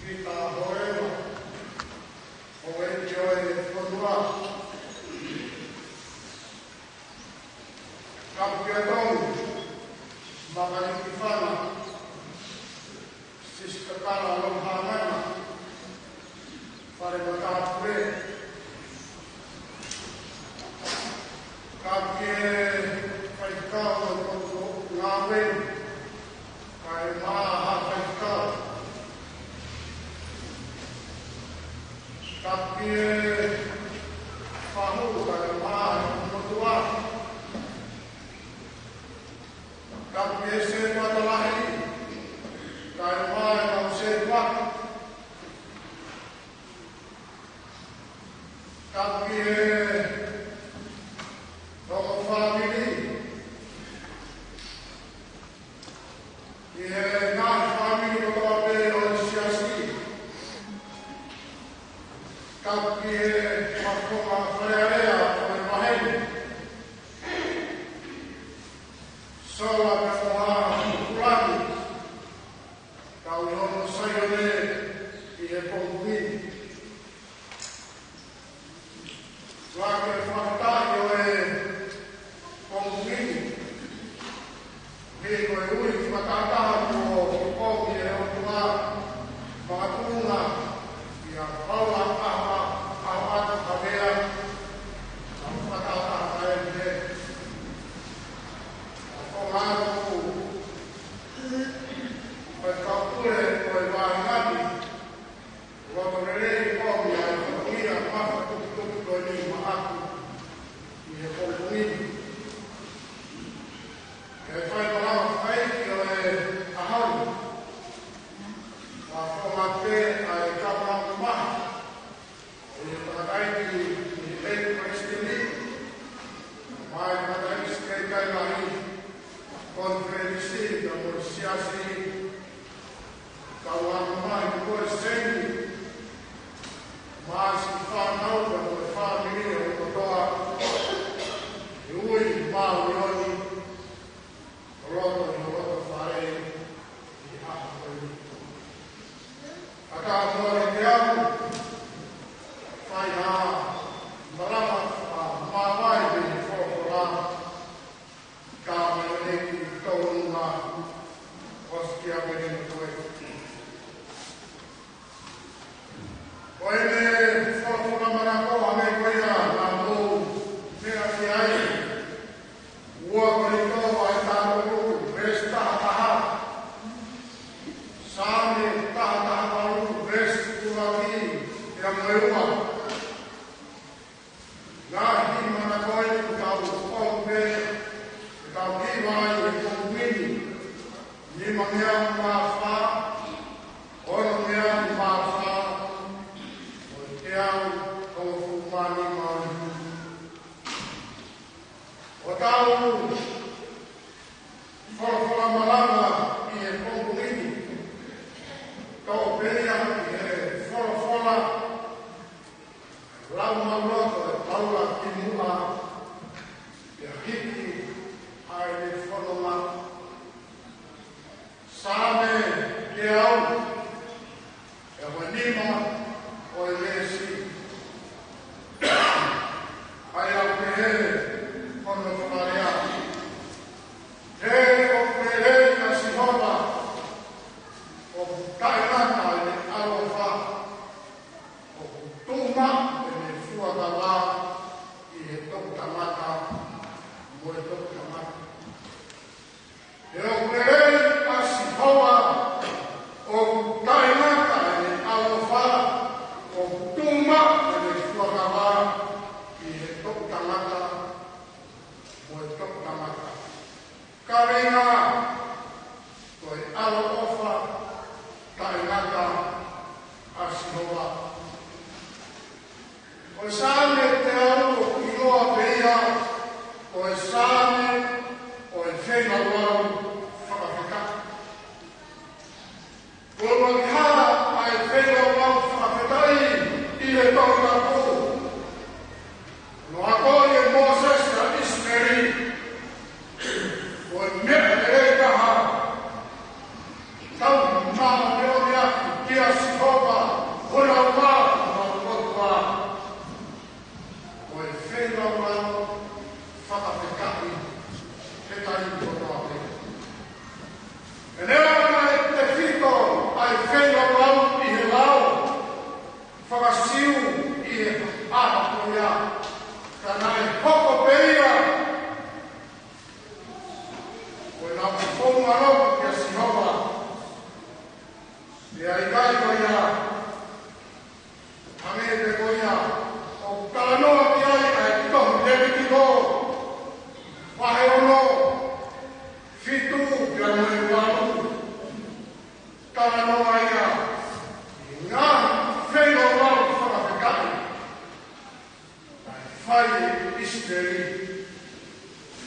Pita Hoema, ʻo e ʻEiki ʻo e fonua. Kapu kia Tonu Makalikifana, Sister Kala Louhangana, Fale Matāpule. Kapu ki he faifekau ʻo e ngāue, kae ʻumaʻā ha faifekau. Kapu ki he fahu, kae ʻumaʻā e motuʻa. Kapu ki he sētuata lahi, kae ʻumaʻā e kau sētuata. Kapu ki he ongo fāmili, ki he ngaahi fāmili kotoa pē ʻo e siasi. Kapu ki he faʻahinga fale alea ʻo e maheni. Sola pea mo Hākulani, kau ʻi hono Saione ʻi he pongipongi ni. Kae fakataha ʻo e pongipongi ni, he ko e ui fakataha kuo ʻomi ʻe he ʻOtua makatuʻunga kia Paula ʻAhoʻatu Havea, ʻa e fakataha ʻa e he. ʻA e konga atu, ʻa e kapule ʻo e vāhenga ni, loto lelei ʻomi ʻa e fatongia mafatukituki ko eni maʻaku ʻi he pongipongi ni. ʻE fai malava fai ki ʻo e ʻaho ni. Ka fōmate ʻa e kama maha ʻo e tangataʻeiki ʻi he ʻEiki Palesiteni, mo e tangataʻeiki sekelitali lahi konifelenisi, ka mo e siasi, kau ʻa e mamahi ko e Seini, mo e siʻi fānau, ka mo e fāmili ʻo e kotoa, ʻi he ui māʻoniʻoni, ʻo loto ʻi ho loto fale ʻi he ʻaho ko eni. Ka ka mua ke te au, fai ha malanga fakamāvae mei he folofola, ka mai o neki tolunga, ʻosi kia mene ko e. Ko ʻene folofola manako ʻa e meʻa ko ia naʻa mou meʻa ki ai. Ua Kolinitō vahe taha tolu, veesi taha taha. Saame taha taha valu, veesi ʻuluaki pea mo e ua. Ngaahi manako ʻoku tau ʻomi pē, ʻoku tau hiva ai he pongipongi ni. Nima meʻa mā fā, ono meʻa mā fā, ʻo e teau hongofulu mā nima ʻo e hū. ʻOku tau folofola malanga ʻi he pongipongi ni, toʻo pē ia ʻi he folofola, lau maʻuloto ʻe Paula kimuʻa, pea hiki ʻa ʻene fononga. Saame teau, pea mo e nima ʻo e veesi. ʻA ia ʻoku pehē hono fakalea: He ʻoku lelei ʻa Sihova, ʻoku taʻengata ʻene ʻaloʻofa, ʻoku tuʻu maʻu ʻene fuakava ʻi he toʻutangata mo e toʻutangata. He ʻoku lelei ʻa Sihova, ʻoku taʻengata ʻene ʻaloʻofa, ʻoku tuʻu maʻu ʻene fuakava ʻi he toʻutangata mo e toʻutangata. Kaveinga: Ko e ʻaloʻofa taʻengata ʻa Sihova. Ko e Saame teau ʻoku ʻiloa pē ia ko e Saame ʻo e feilaulau fakafetaʻi. Ko e ʻuluaki hā ʻa e feilaulau fakafetaʻi ʻi he Tohi Tapu? Naʻe akoʻi ʻe Mōsese ʻa ʻIsileli, ko e meʻa lelei taha, tau māʻoniʻoni ʻaki kia Sihova Pea ʻikai ko ia, hangē pē ko ia ʻoku talanoa ki ai ʻa e tohi Levitiko, vahe ono, fitu pea mo e valu. Talanoa ia ʻi he ngaahi feilaulau fakafetaʻi naʻe fai ʻe ʻIsileli.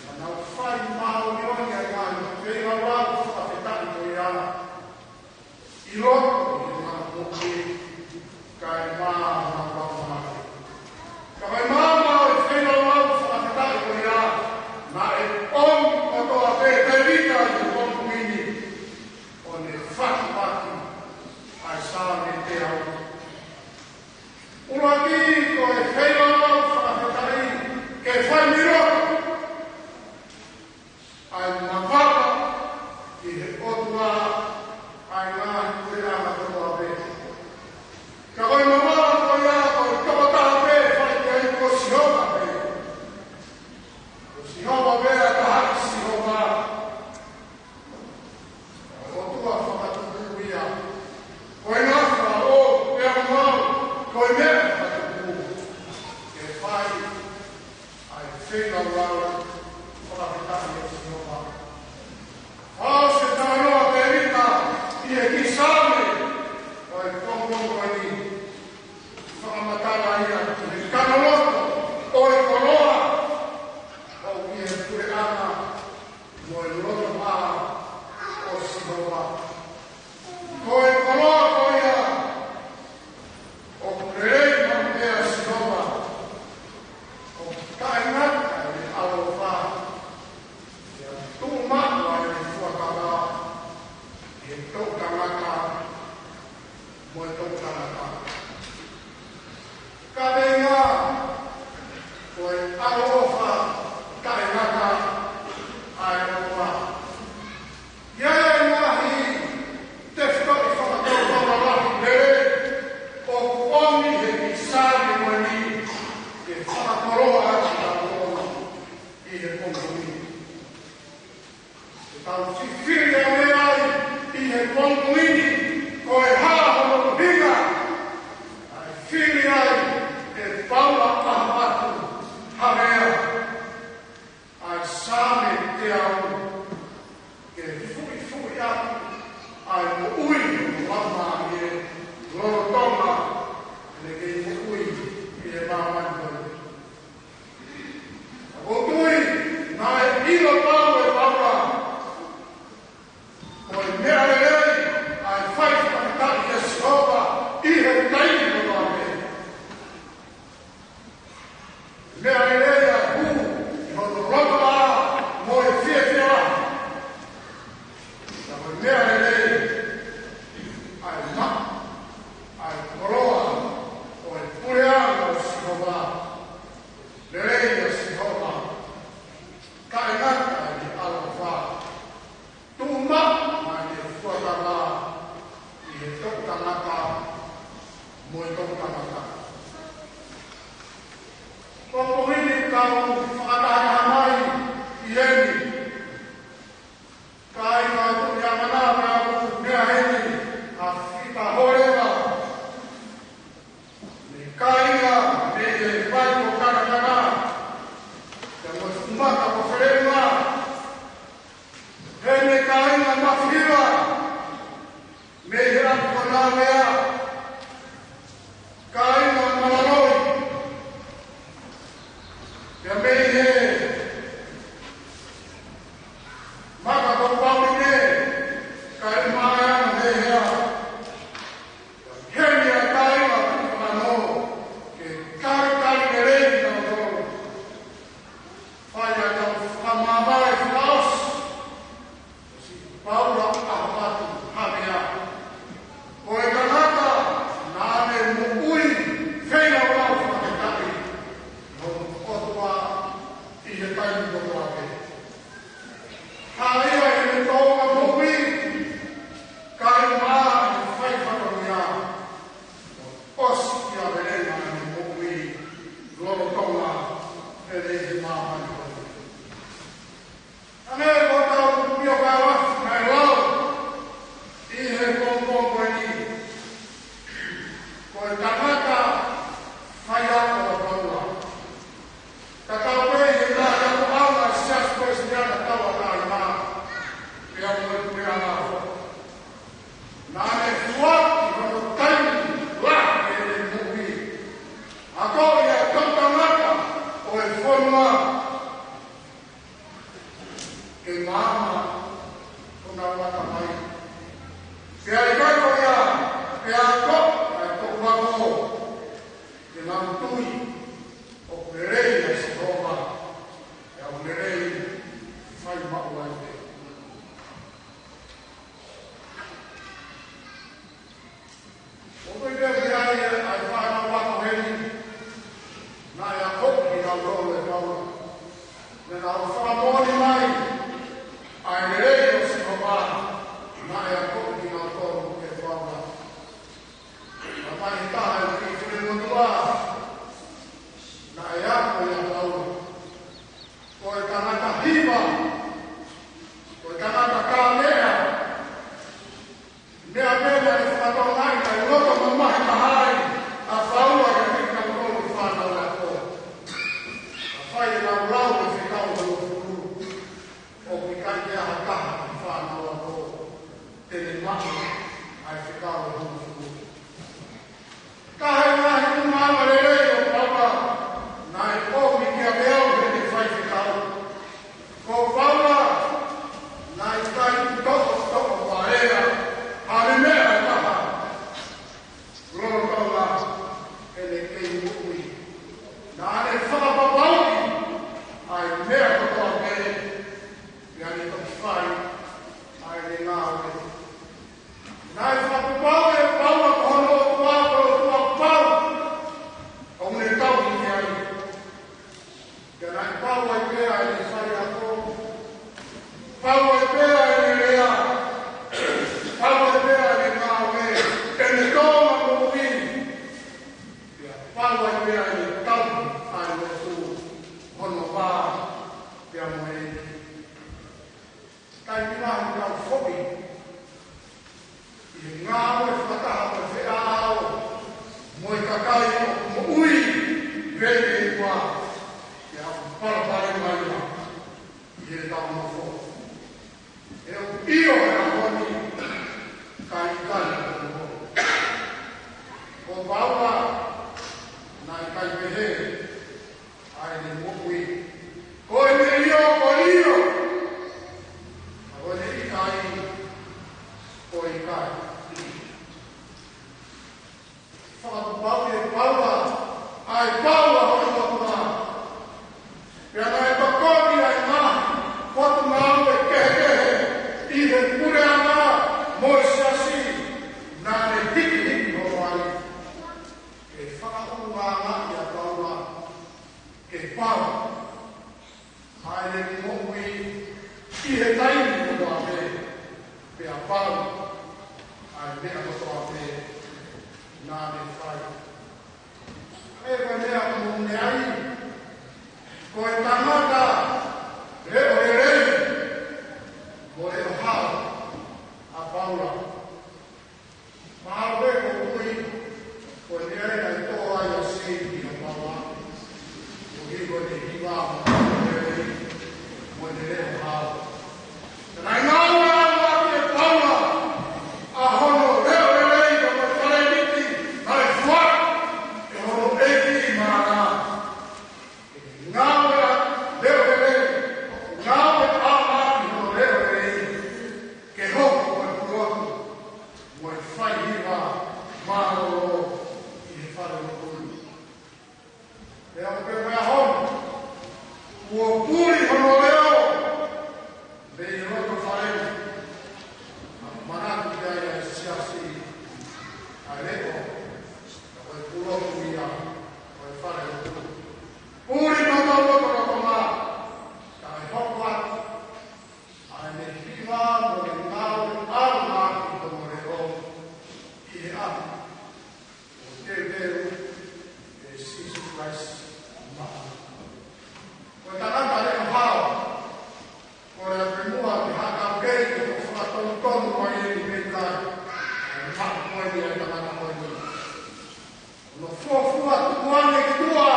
Naʻa nau fai māʻoniʻoni ʻa e ngaahi feilaulau fakafetaʻi ko ia ʻi loto ʻi he ngaahi moʻui, kae maama maama. Ka ko e maama ʻo e feilaulau fakafetaʻi ko ia, naʻe ʻomi kotoa pē ʻe Tēvita ʻi he pongipongi ni, ʻo ne fakafetaʻi ʻa e Saame teau. ʻUluaki, ko e feilaulau fakafetaʻi ke fai mei loto, ʻa e mavala ki he ʻOtua ʻa e ngaahi puleʻanga kotoa pē. Ka ko e mavala ko ia ko e tokotaha pē fai ki ai, ko Sihova pē. Ko Sihova pē ʻa e taha, Sihova. ʻOtua fakatupu ia. Ko e ngafa ʻo e ʻaumau, ko e meʻa fakatupu. Ke fai ʻa e feilaulau fakafetaʻi ʻo Sihova. ʻOsi e talanoa ʻa Tēvita ʻi he kiʻi Saame ʻo e pongipongi ni. Fakamatala ia ki he kanoto ʻo e koloa ʻoku ʻi he puleʻanga mo e loto maʻa ʻo Sihova. Ko e koloa ko ia ʻoku lelei maʻu pē ʻa Sihova, ʻoku taʻengata ʻene ʻaloʻofa, pea tuʻu maʻu ʻa ʻene fuakava ʻi he toʻutangata mo e toʻutangata. Ka ko e ʻaloʻofa taʻengata ʻa e ʻOtua. ʻI ai e ngaahi tefitoʻi fakatau fakalahi lelei ʻoku ʻomi ʻe he kiʻi Saame ko eni ke fakakoloa ʻaki ʻa e ʻOtua ʻi he pongipongi ni. Ke tau fifili ʻa e meʻa ʻi he pongipongi ni, ko e hā hono ʻuhinga naʻe fili ai ʻe Paula ʻa Matu Havea ʻa e Saame teau, ke fuʻifuʻi ʻaki ʻa e moʻui ʻo e laumālie lolotonga ʻene kei moʻui ʻi he māmani ko eni. ʻOku ou tui naʻe ʻilo pau ʻe Paula ko e meʻa lelei ʻa e fai fakafetaʻi kia Sihova ʻi he taimi kotoa pē. Meʻa lelei ʻa e hū ʻi hono loto ʻā mo e fiefia. Ka ko e meʻa lelei ʻa e maʻu ʻa e koloa ʻo e puleʻanga ʻo Sihova. Lelei ʻa Sihova, taʻengata ʻene ʻaloʻofa, tuʻu maʻu ʻa ʻene fuakava ʻi he toʻutangata mo e toʻutangata. Ko e poini ʻoku tau fakataha mai ʻi heni, kāinga ʻo Tuʻiʻangamana, pea ʻoku meʻa heni ʻa Fita Holeva, mei he kāinga mei he vai ko Kanakana, pea mo e fuʻu mata ko Felenga, he mei he kāinga Mafihiva, mei he ʻapi ko Nāvea, kāinga Malaloi, pea mei Paula hono motuʻa. Pea naʻe tokoni ʻa e ngaahi potungāue kehekehe ʻi he puleʻanga mo e siasi naʻa ne hikihiki holo ai. Ke fakaʻulungaanga ʻa Paula ke pau ʻa ʻene moʻui ʻi he taimi kotoa pē, pea pau ʻa e meʻa kotoa pē naʻa ne fai. Ko e meʻa ʻoku mou meaʻi, ko e tangata leʻo lelei mo leʻo hao ʻa Paula. Mahalo pē ko e ʻuhinga ko e meʻa ia naʻe tō ai ʻa Seini ʻa Paula, koeʻuhi ko ʻene hiva mo ʻene lelei mo ʻene leʻo hao. Naʻe ngāueʻaki ʻe Paula ʻa hono leʻo lelei mo e talēniti naʻe foaki ʻe hono ʻEiki maʻana. Ngāue leʻo lelei, ngāueʻaki hono leʻo lelei ke hoko ko e pulotu mo e faihiva mālōlō ʻi he falelotu. Pea ʻoku pehē mai hono, kuo puli hono leʻo mei loto fale ni. Manatu ki ai ʻa e siasi, ʻa e leʻo, ko e pulotu ia ʻo e falelotu. Puli hono loto lolotonga, kae hoko atu ʻa ʻene hiva mo ʻene ngāueʻanga ʻi hono leʻo ʻi he ʻaho ʻo e tēvelu ʻe Sīsū Kalaisi maʻana. Ko e tangata leʻo hao, ko e ʻapi muʻa ki he haka pei ʻoku fakatonutonu mai eni mei kai. ʻE maʻu ko eni ʻa e tangata ko eni. Hono fuofua tuku ange ki tuʻa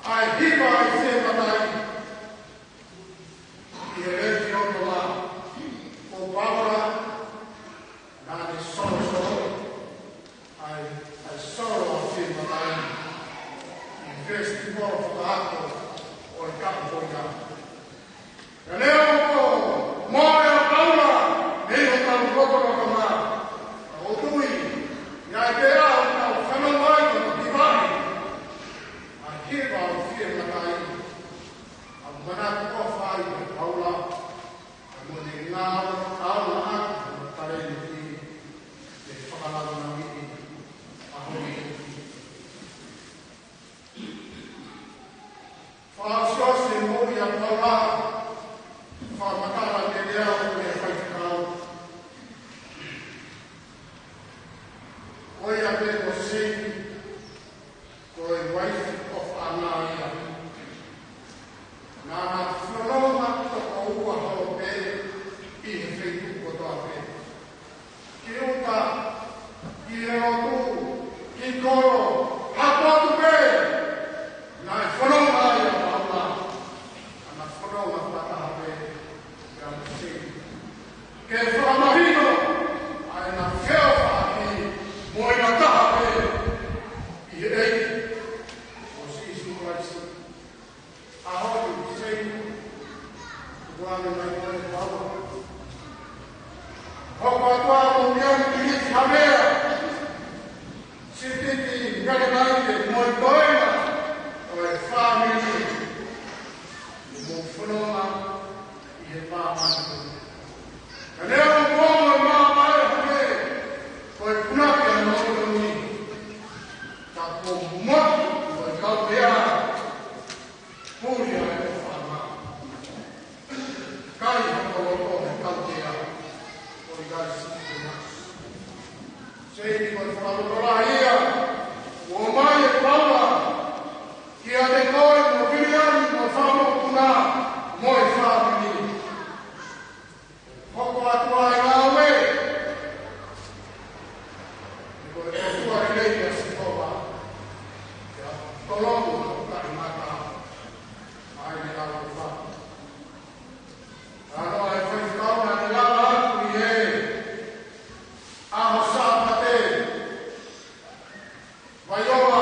ʻa e hiva ʻa e fiematai. ʻI he lēsoni ʻo Paula, ko Paula naʻa ne solosolo ʻa e, ʻa e solo ʻa e fiematai ʻi he festival fakaako ʻo e kapo ia. Ka leo ko mo e ʻa Paula, mei hotau lotolotonga, ʻa ʻoku tui, ʻi ai pē ʻa hotau fanongo ai ko e kivahi ʻa e hiva ʻo e fiematai. ʻA e manatu ʻoku fai ʻe Paula, ʻa mo ne ngāueʻanga ʻaki hono talēniti ke fakalaumālie ʻa hono ʻEiki. Fakaʻosiʻosi e moʻui ʻa Paula, fakamatala ke lea ʻo e faifekau. Ko ia pē ko Seini, ko e uaifi ʻofaʻanga ia. Naʻa na fononga toko ua holo pē ʻi he feituʻu kotoa pē. Ki ʻuta, ki he lotu, ki kolo, ha potu pē, naʻe fononga ai ʻa Paula. Naʻa na fononga fakataha pē, pea mo Seini. Ke fakamahino ʻa ʻena feʻofaʻaki mo ʻena taha pē ʻi he ʻEiki ko Sīsū Kalaisi. ʻAho ni Seini, tuku ange mai koe Paula. Hoko atu ā mo ia ni ki Havea. Sititi ngare mai ke mo e toenga ʻo e fāmili. Mo fononga ʻi he māmani. Ka leo ko mo e māmani hake, ko e punake ʻa Molitoni. Ka ko motu, ko e kautea. Puli ʻa e ʻofaʻanga. Kai hoko loto he kautea. Ko e kai siki te mas. Seini ko e fakalotolahi ia. ʻOmai ʻe Paula. Kiate koe mo Viliami mo e fanga mokopuna mo e fāmili. Hoko atu ʻa e ngāue. Ko e ʻOtua lelei ʻa Sihova. Ia tolonga ʻo taʻengata. ʻA e ngāue fa. Ano ʻa e faifekau naʻa ne lava atu ʻi he ʻaho Sāpate. Vaiola.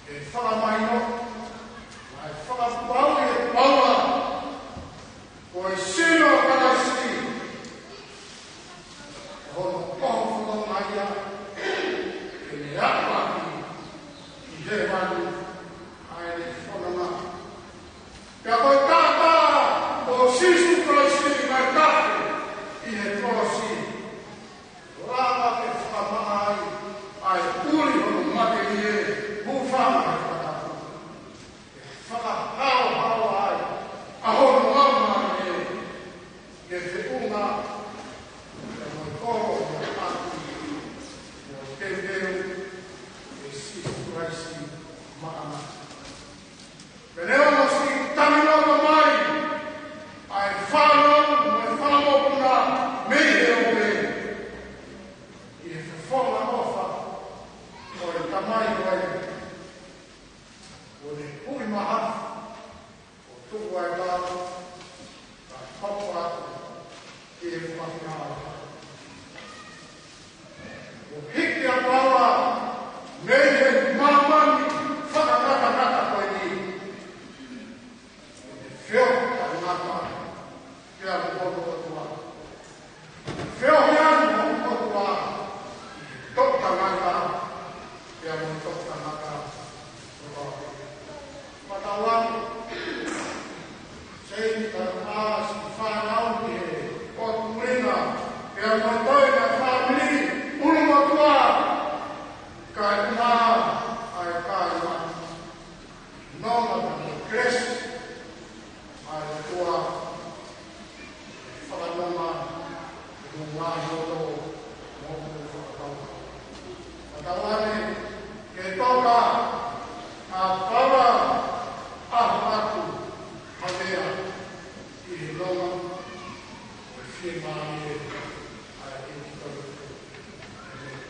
ke fakamahino, ʻa e fakapapauʻi ʻe Paula, ko e sino ʻo Kalaisi, ko hono ʻofa ʻa ia, ke ne aʻu ʻaki ʻi hēvani ʻa ʻene fononga. Pea ko e taʻataʻa ʻo Sīsū Kalaisi naʻe tafe ʻi he kolosi, lava ke fakamaʻa ai ʻa e ʻuli hono matelie, hūfanga he fakatapu. Ke fakahaohaoa ai ʻa hono laumālie, ke feʻunga pea mo e kolo ʻo e ʻapi, ʻo e temipale ʻo Sīsū Kalaisi Maʻa. Pea neongo siʻi tangi loto mai ʻa e fānau mo e fanga mokopuna mei he ope, ʻi he fofonga ʻofa ʻo e Tamai ʻo e, ʻo ne hui mahafu, ʻo tuku ʻa e lao, kae hoko atu ki he kuahi ʻa e ʻOtua. ʻO hiki ʻa Paula mei he māmani fakangatangata ko eni, ʻo ne feohi tangata pea mo hono ʻOtua. Feohi ʻa hono ʻOtua, toʻutangata pea mo e toʻutangata ʻo e ʻOtua. Fakatauange, Seini, kae ʻumaʻā siʻi fānau ki he ʻotu ʻuhinga, pea mo e toenga fāmili ʻulumotuʻa, kae ʻumaʻā ʻa e kāinga. Nonga mo e kelesi ʻa e ʻOtua, fakanonga ʻi hoʻo ngaahi loto mo hoʻo fakakaukau. Fakatauange ke toka ʻa Paula ʻo ʻalu atu, matea ʻi he nonga mo e fiemālie ʻa e ʻEiki Kalaisi. ʻĒmeni.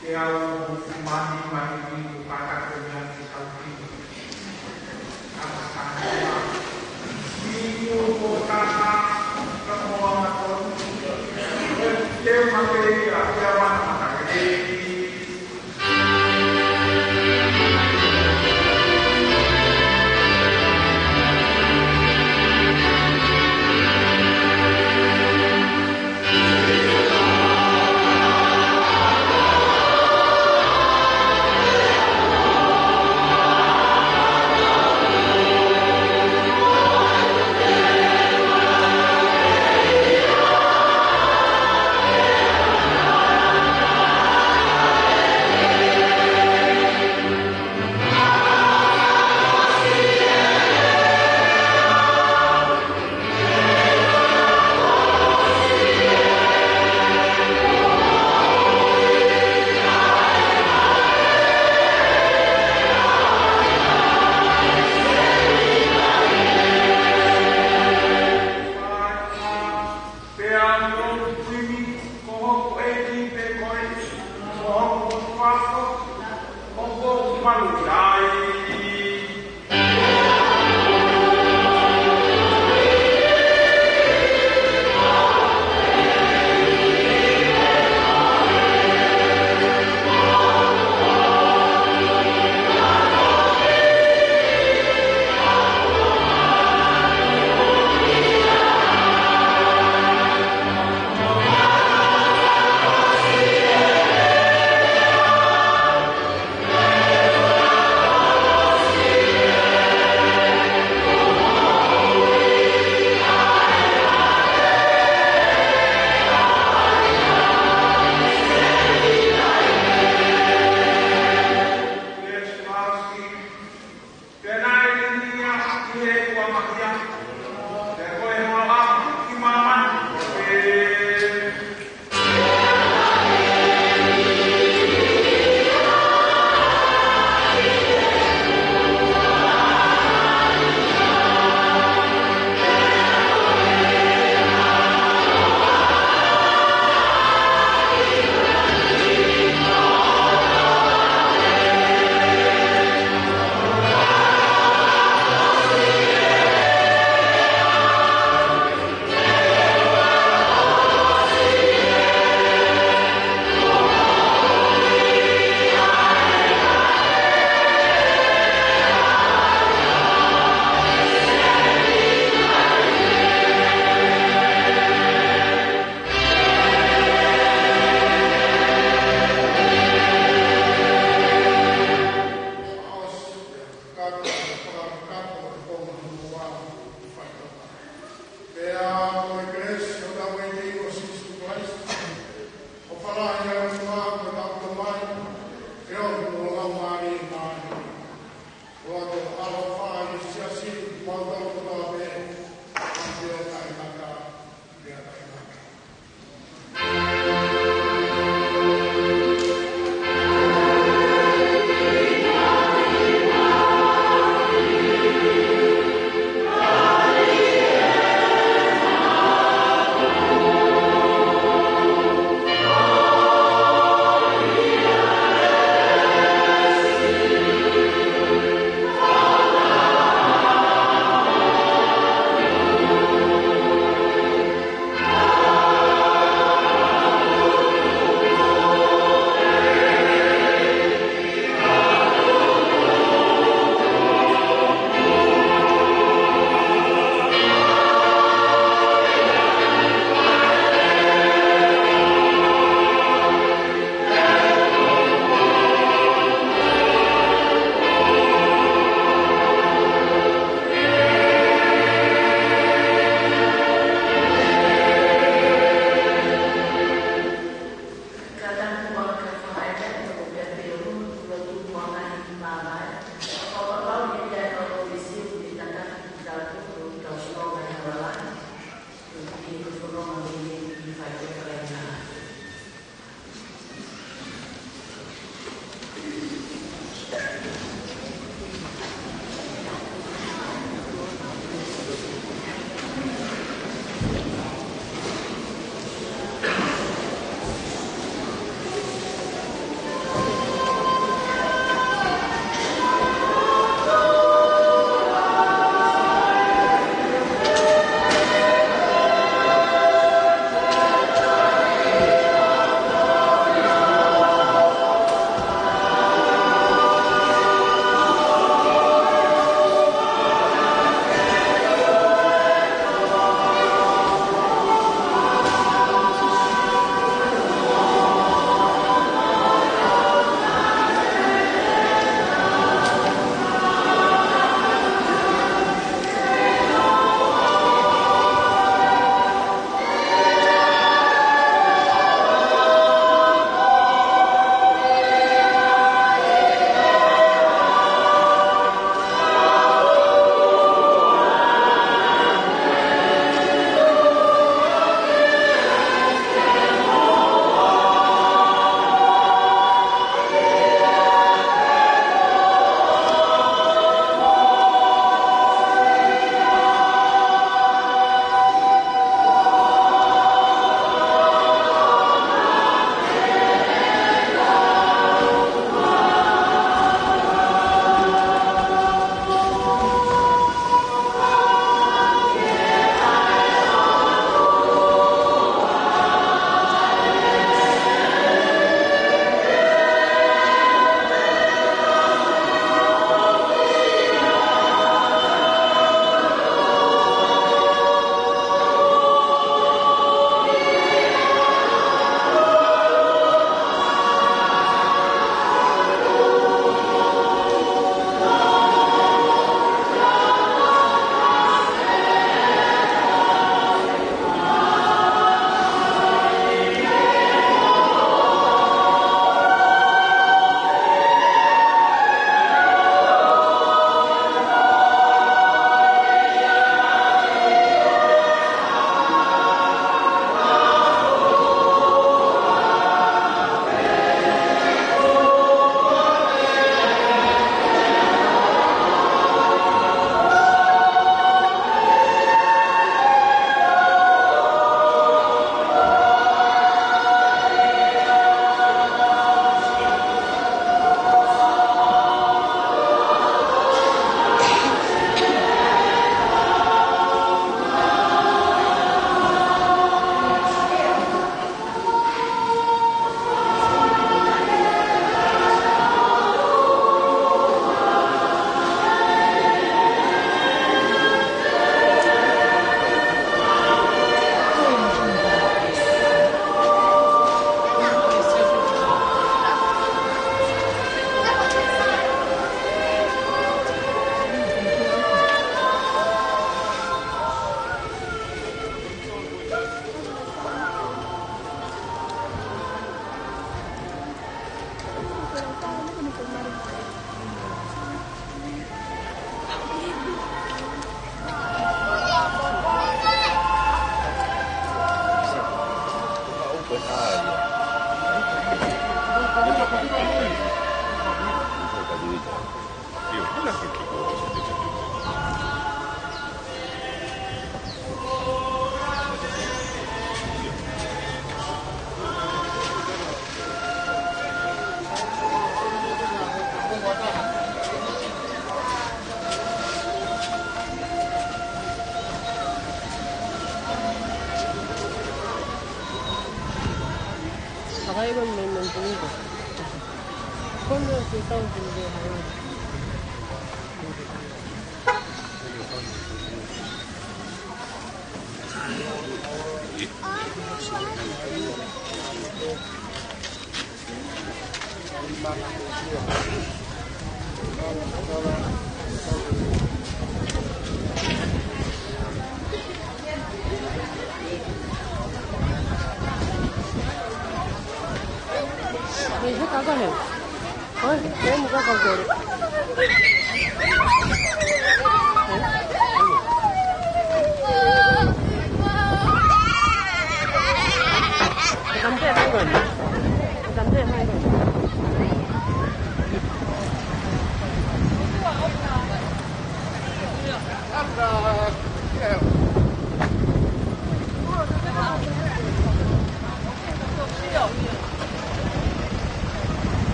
Ke au ʻoku mahi mai ni ku kaka ko ni ati kau ki. Ata kaka. Ni ku ko kaka, ka mo ana ko. Te ma ke ia, ke a mana mata ke. Pea ko e kelesi ʻa hotau ʻEiki ko Sīsū Kalaisi, ʻofa lahi ʻa e ʻOtua, ko e tauhi mai, feohi mo e Laumālie Māʻoniʻoni, ʻoatu ʻaloʻofa ʻi he siasi, ʻoatu kotoa pē, ʻo taʻengata pea taʻengata.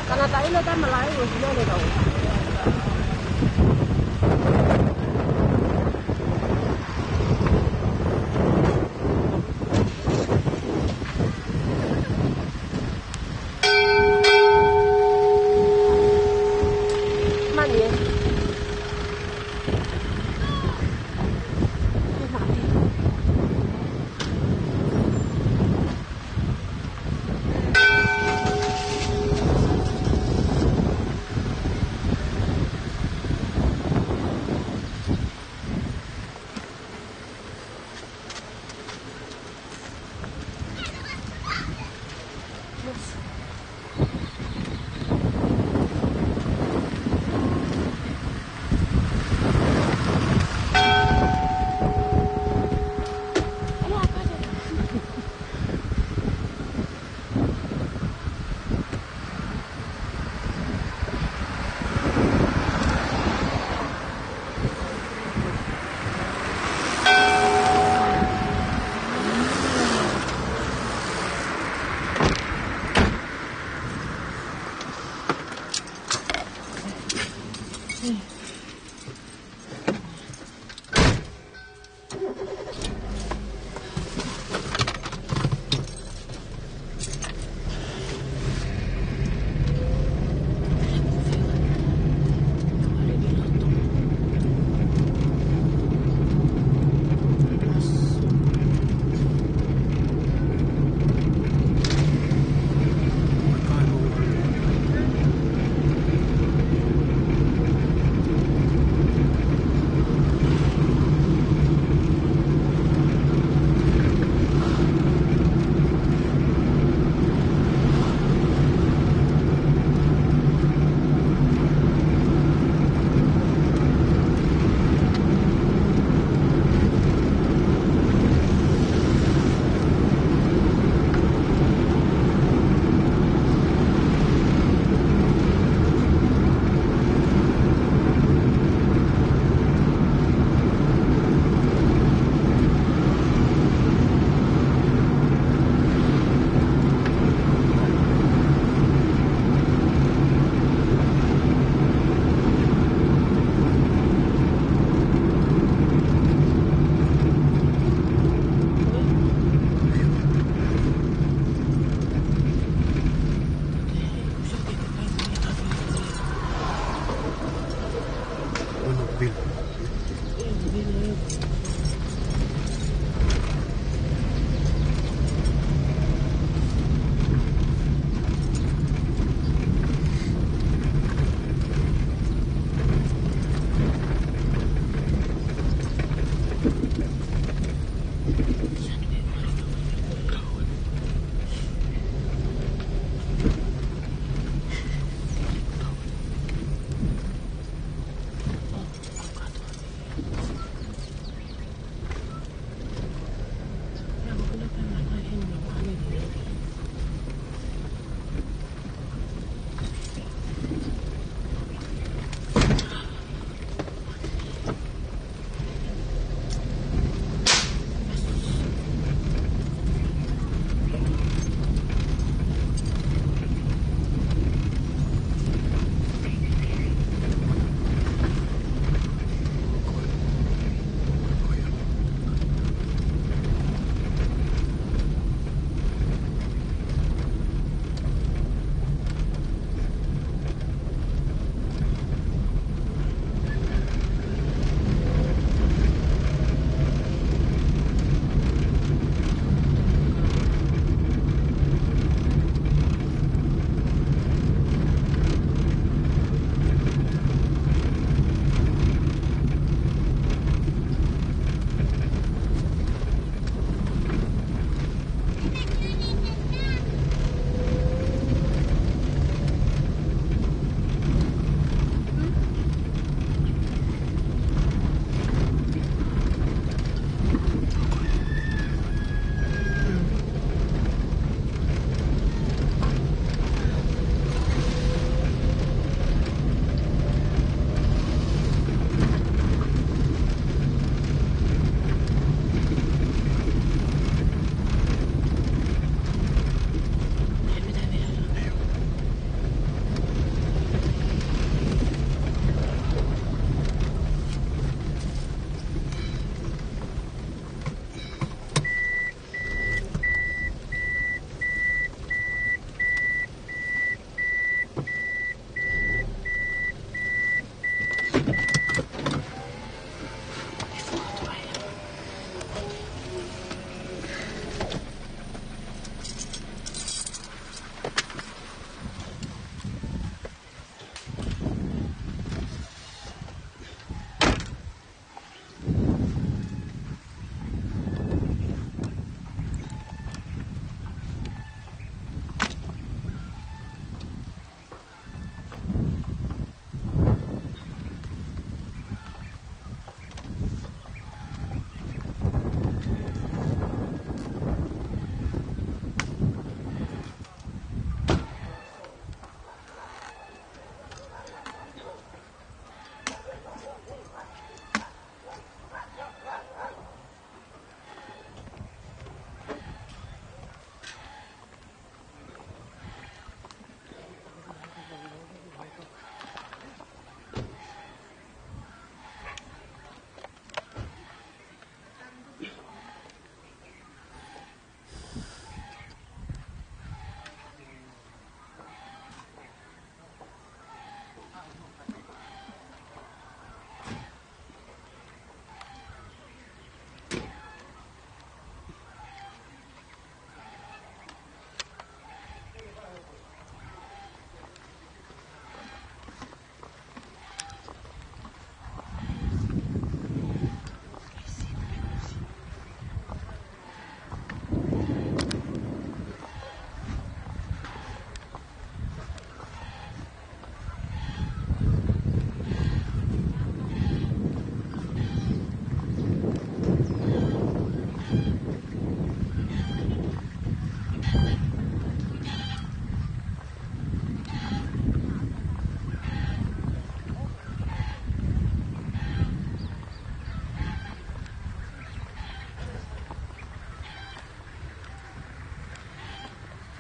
Kana taʻilo tama lai, ʻo sila le kau. Mani e.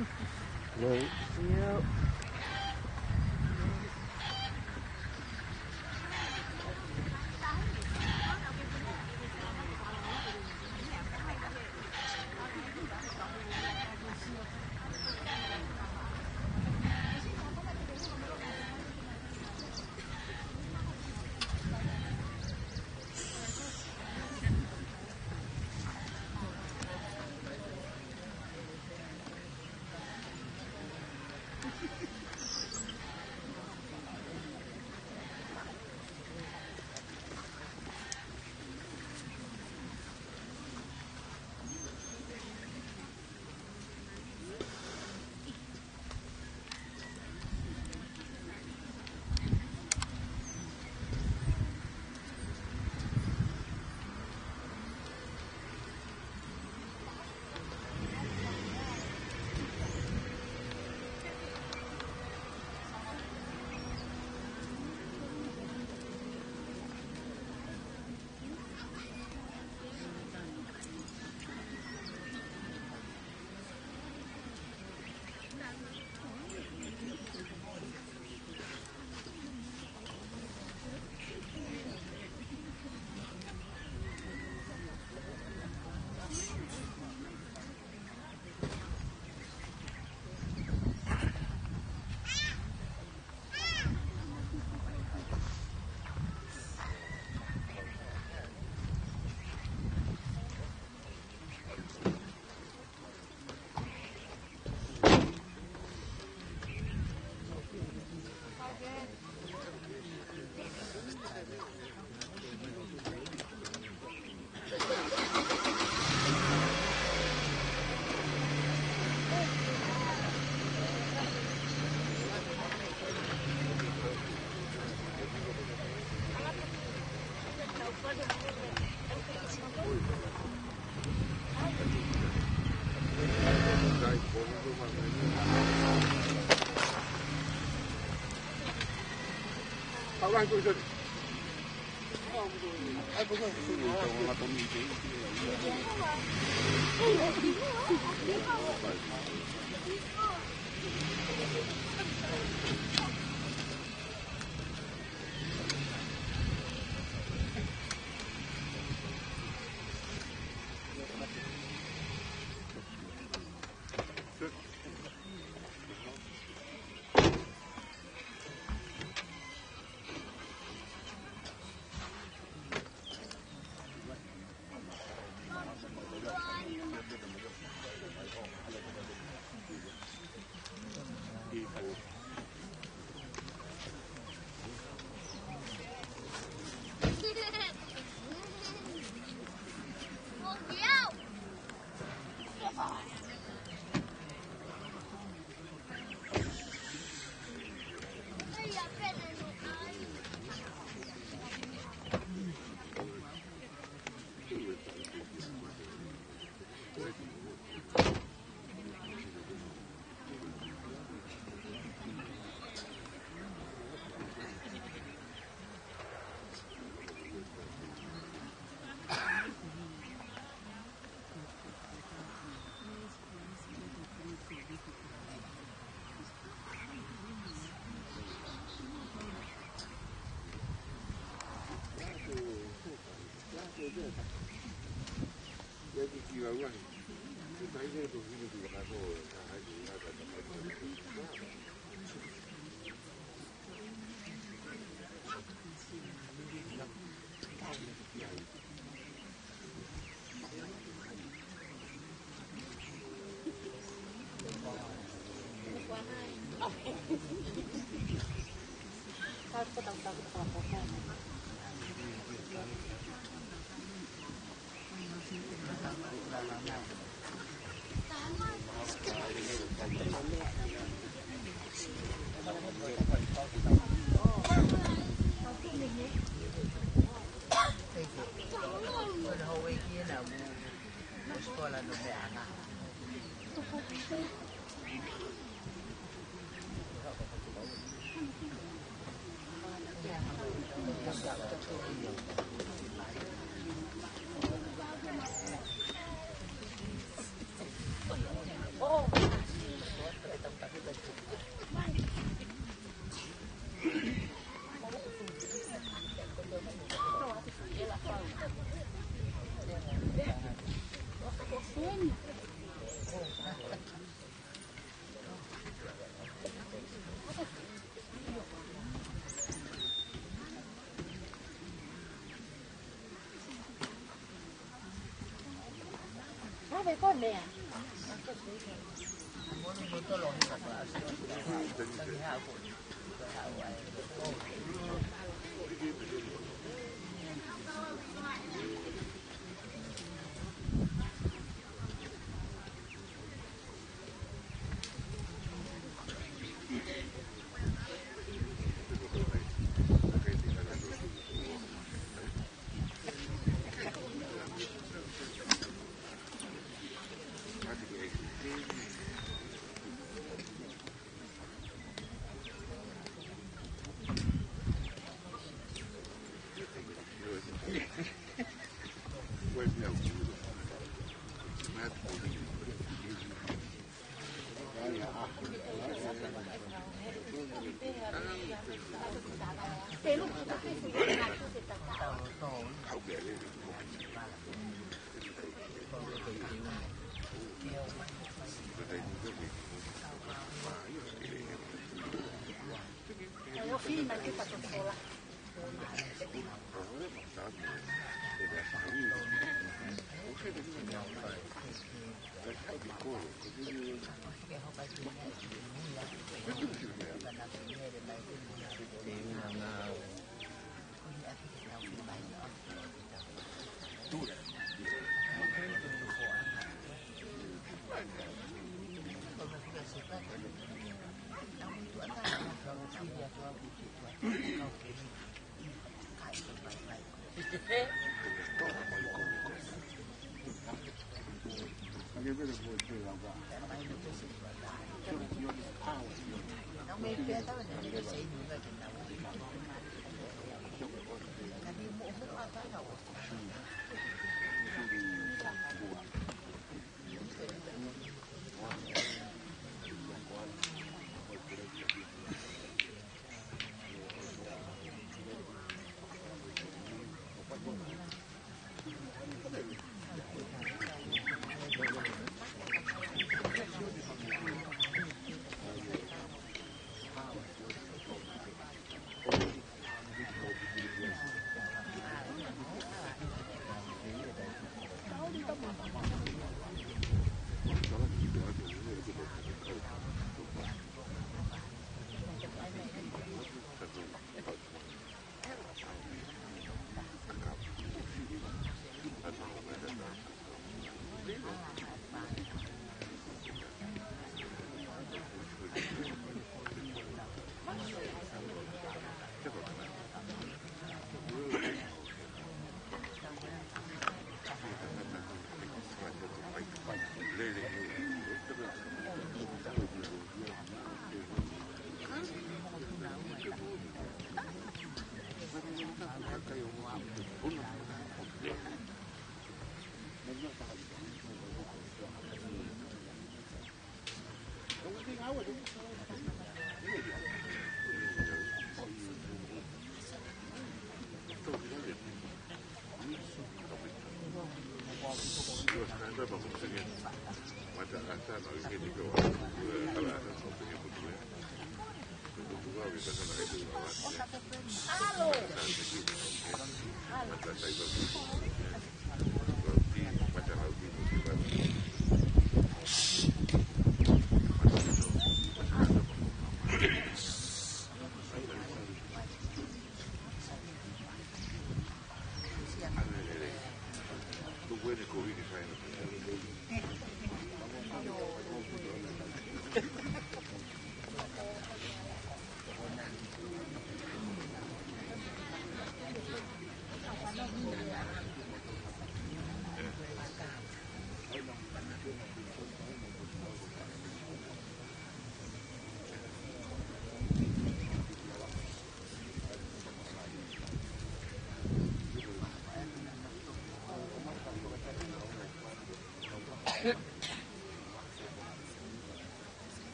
Yep.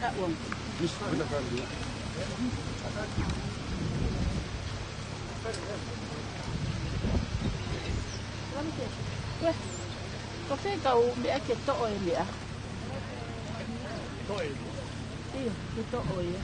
That one. Ko fē kau meʻa ke toʻo e meʻa? ʻIo, ke toʻo ia.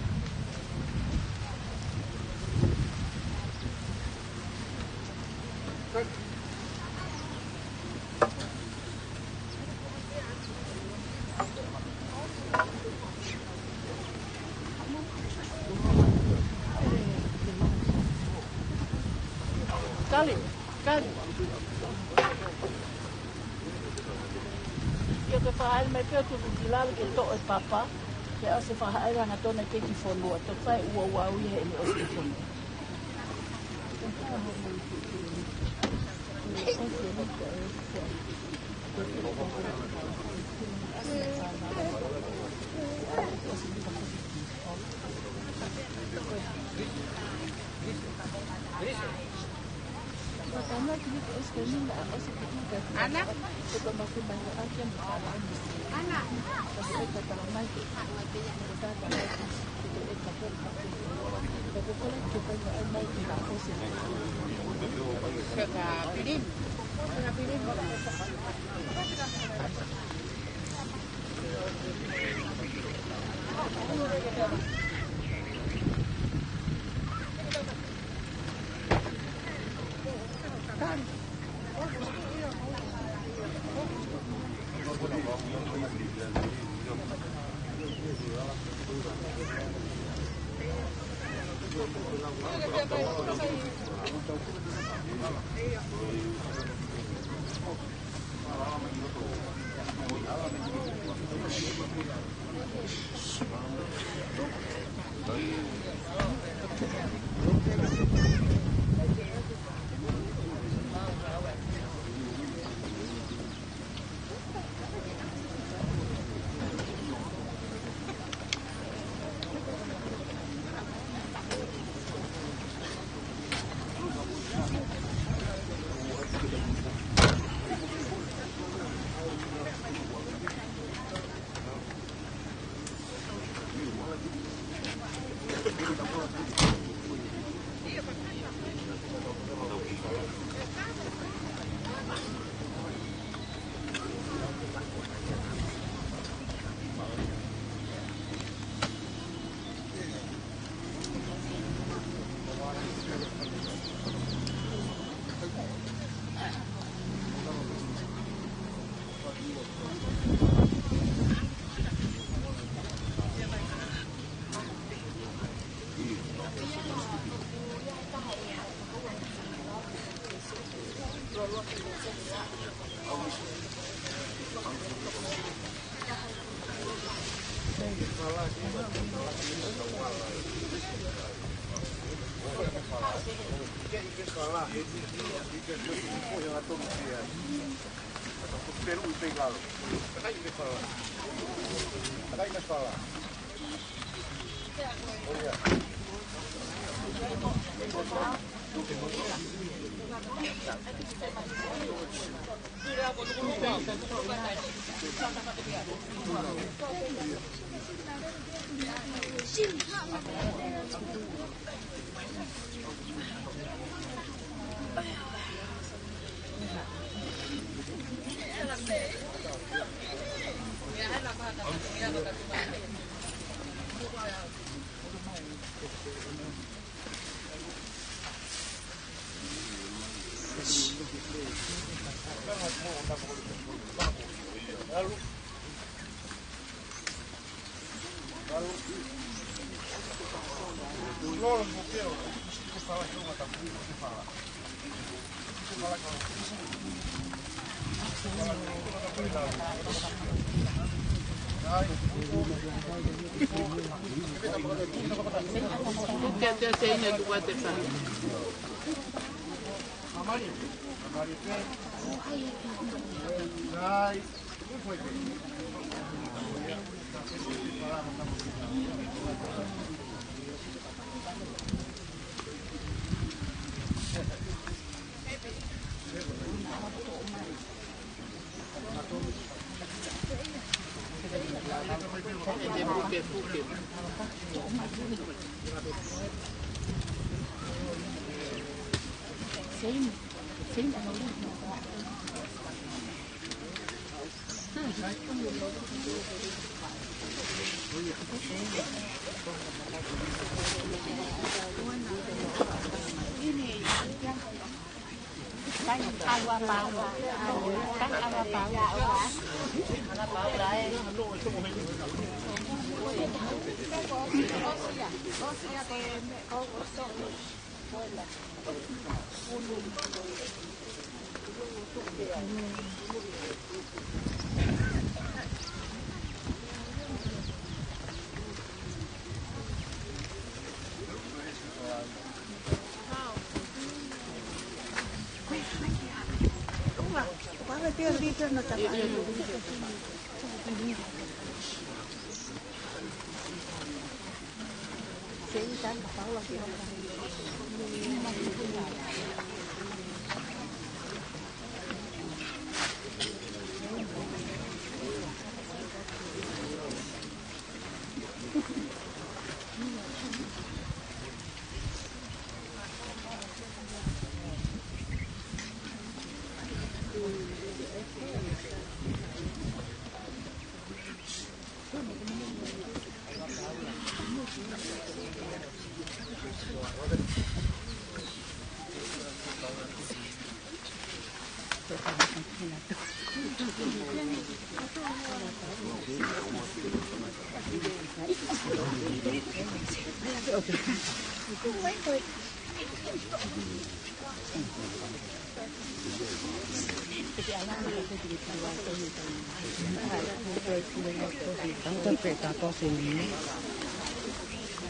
Kali, kali. Ke ke fakaʻalu mai pē ʻo tuku ki lalo ke toʻo e papa. Ke ʻosi fakaʻalu hangatonu ki he fonua. Toki fai ua ua au ia he ʻosi fonua. Ana. Ana.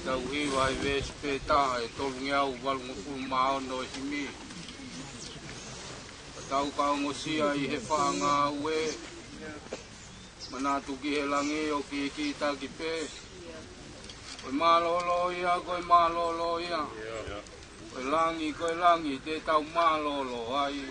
Tau hiva ʻi he veesi pē taha ʻe tolungeau valungofulu mā ono ʻi he himi. Tau ka ongosia ʻi he faʻa ngāue, manatu ki he langi ʻoku kītaki pē. Ko e mālōlō ia, ko e mālōlō ia. Ko e langi, ko e langi, te tau mālōlō ai.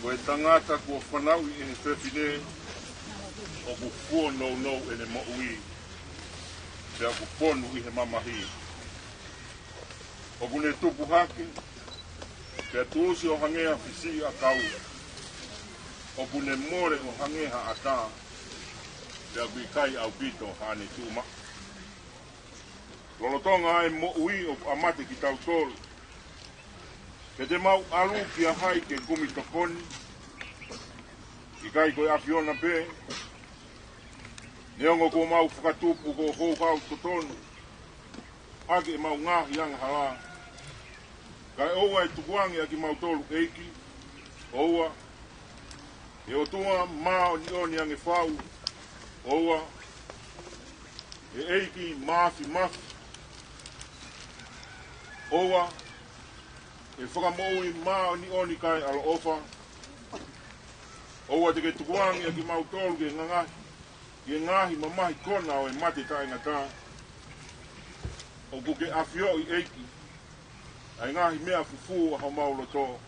Ko e tangata kuo fanauʻi ʻe he fefine, ʻoku fuonounou ʻene moʻui, pea ʻoku fonu ʻi he mamahi. ʻOku ne tupu hake, pea tuʻusi ʻo hangē ha fisiʻi ʻakau. ʻOku ne mole ʻo hangē ha ʻatā, pea ʻoku ʻikai ʻaupito haʻane tuʻumaʻu. Lolotonga ʻa e moʻui ʻoku ʻamate kitautolu. Ke te mau ʻalu kia hai ke kumi tokoni? ʻIkai ko e ʻAfiona pē? Neongo kuo mau fakatupu ko e houhau totonu ʻaki ʻemau ngaahi angahala, kae ʻoua ʻe tukuange ʻa kimautolu ʻEiki. ʻOua, ʻe ʻOtua māʻoniʻoni ange fau. ʻOua, ʻe ʻEiki Māfimafi. ʻOua, ʻe Fakamoʻui māʻoniʻoni kae ʻaloʻofa. ʻOua te ke tukuange ʻa kimautolu ki he ngaahi, ki he ngaahi mamahi kona ʻo e mate taʻengata. ʻOku ke ʻafioʻi ʻEiki ʻa e ngaahi meʻa fufū ʻa homau loto.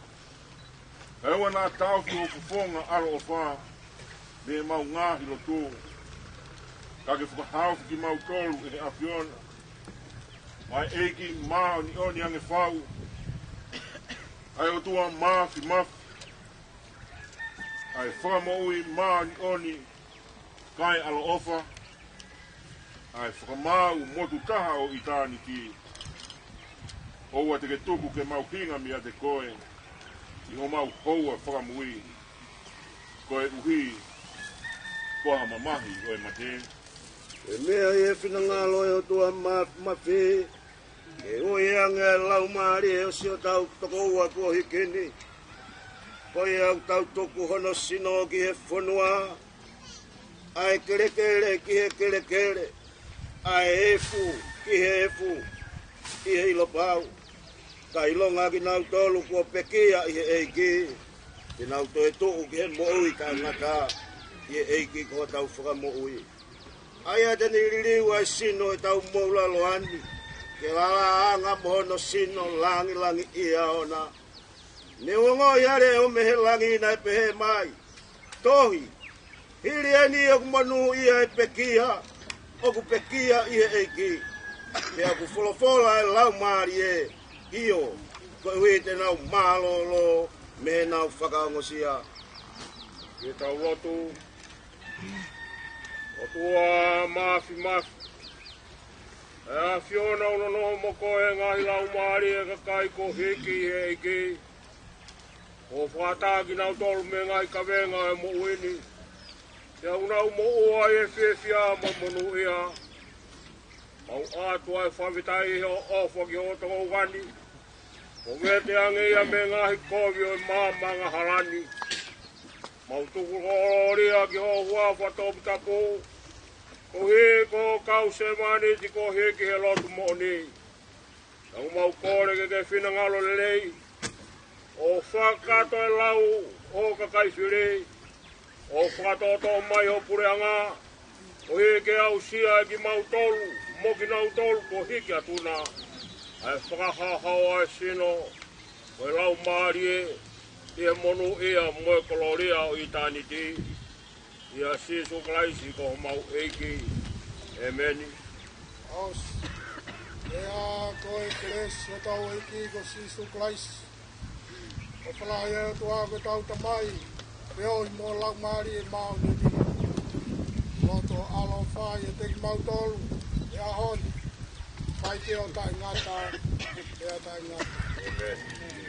Kae ʻoua naʻa taʻofi ho fofonga ʻaloʻofa mei heʻemau ngaahi lotu. Ka ke fakahaofi kimautolu ʻe he ʻAfiona, ʻa e ʻEiki māʻoniʻoni ange fau, ʻa e ʻOtua Māfimafi, ʻa e Fakamoʻui māʻoniʻoni kae ʻaloʻofa, ʻa e Fakamaau motu taha ʻo ʻitāniti. ʻOua te ke tuku ke mau hinga meiate koe ʻi homau houa fakamui, koeʻuhi ko ha mamahi ʻo e mate. Ko e meʻa ʻi he finangalo ʻo e ʻOtua Māfimafi, ke ui ange ʻa e laumālie ʻo siʻotau tokoua kuo hiki ni. Ko ia ʻoku tau tuku hono sino ki he fonua, ʻa e kelekele ki he kelekele, ʻa e efu ki he efu, ʻi he ʻilo pau. Ka ʻilonga kinautolu kuo pekia ʻi he ʻEiki, te nau toe tuʻu ki he moʻui taʻengata ʻi he ʻEiki ko hotau Fakamoʻui. ʻA ia te ne liliu ʻa e sino ʻetau moʻulaloa ni, ke lalaʻanga mo hono sino langilangiʻia ʻoʻona. Ne u ongoʻi ʻa e leʻo mei he langi naʻe pehē mai, Tohi, hili eni ʻoku monūʻia ʻa e pekia, ʻoku pekia ʻi he ʻEiki. Pea ʻoku folofola ʻa e Laumālie, ʻio, koeʻuhi te nau mālōlō mei heʻenau fakaongosia. Ke tau lotu. ʻOtua Māfimafi, ʻe ʻAfiona, ʻoku nonofo mo koe he ngaahi laumālie ʻo e kakai kuo hiki ʻi he ʻEiki, ʻo fakataki kinautolu mei he ngaahi kavenga ʻo e moʻui ni, pea ʻoku nau moʻua ʻi he fiefia mo e monūʻia. Mau ʻoatu ʻa e fakafetaʻi ʻi hoʻo ʻofa ki ho tokoua ni, ʻo vete ange ia mei he ngaahi kovi ʻo e maama angahala ni. Mau tuku kolōlia ki ho huafa toputapu, koeʻuhi ko e kau sēmāniti kuo hiki he lotu moʻoni. Pea ʻoku mau kole ke ke finangalo lelei, ʻo fakakakato e lau ʻo e kakai fili, ʻo fakatoʻotoʻo mai ho puleʻanga, koeʻuhi ke aʻusia ʻe kimautolu mo kinautolu kuo hiki atu na ʻa e fakahaohaoa ʻo e sino ʻo e laumālie, ʻi he monūʻia mo e kolōlia ʻo ʻitāniti. ʻIa Sīsū Kalaisi ko homau ʻEiki. ʻĒmeni. ʻOsi. Pea ko e kelesi ʻa hotau ʻEiki ko Sīsū Kalaisi, ʻofa lahi ʻa e ʻOtua ko hotau Tamai, feohi mo e Laumālie Māʻoniʻoni, loto ʻaloʻofa ʻiate kimautolu he ʻaho ni, pea ʻi he ʻaho taʻengata, pea taʻengata. ʻĒmeni.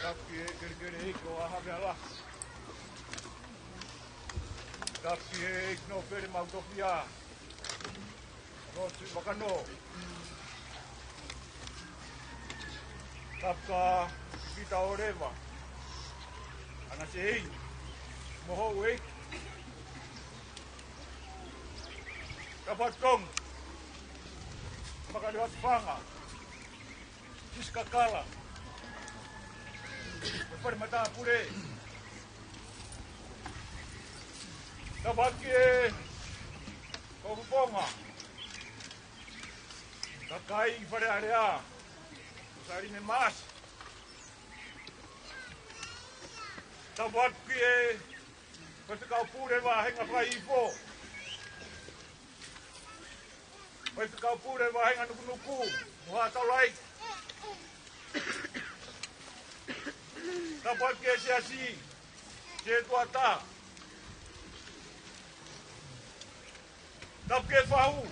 Tapu ki he kelekele ʻeiki ʻo ʻAhavehalahi. Tapu ki he ʻeiki Nōpele Mautofia, Lord Tuʻivakanō. Tapu kia Pita ʻOleva, ʻAna Seini, mo houʻeiki. Tapu atu Tongi, Makaliwa Tufanga, Sisi Kakala, mo e fale matāpule. Tapu atu ki he kau fofonga, kakai Fale Alea, Saline Maasi. Tapu atu ki he Faifekau Pule Vāhenga Fakaifo, Faifekau Pule Vāhenga Nukunuku mo Haʻa Taulaʻeiki. Tapu atu ki he siasi, Setuata. Tapu ki he fahu.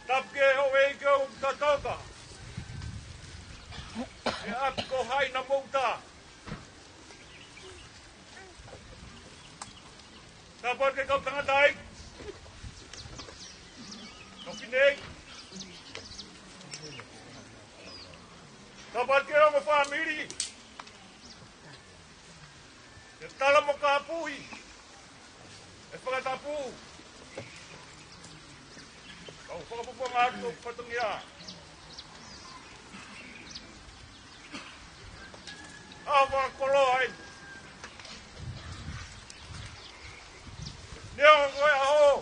Tapu ki he houʻeiki ʻo Tatoka, ʻa e ʻapi ko Haina Mouta. Tapu atu ki he kau tangataʻeiki, kau fineʻeiki. Tapu atu ki he ongo fāmili, ʻe Tala mo Kapuʻi, ʻe Fakatapu. Kau fakafofonga atu ʻo e fatongia, ʻa e fakakoloa ʻi he neongo e ʻaho.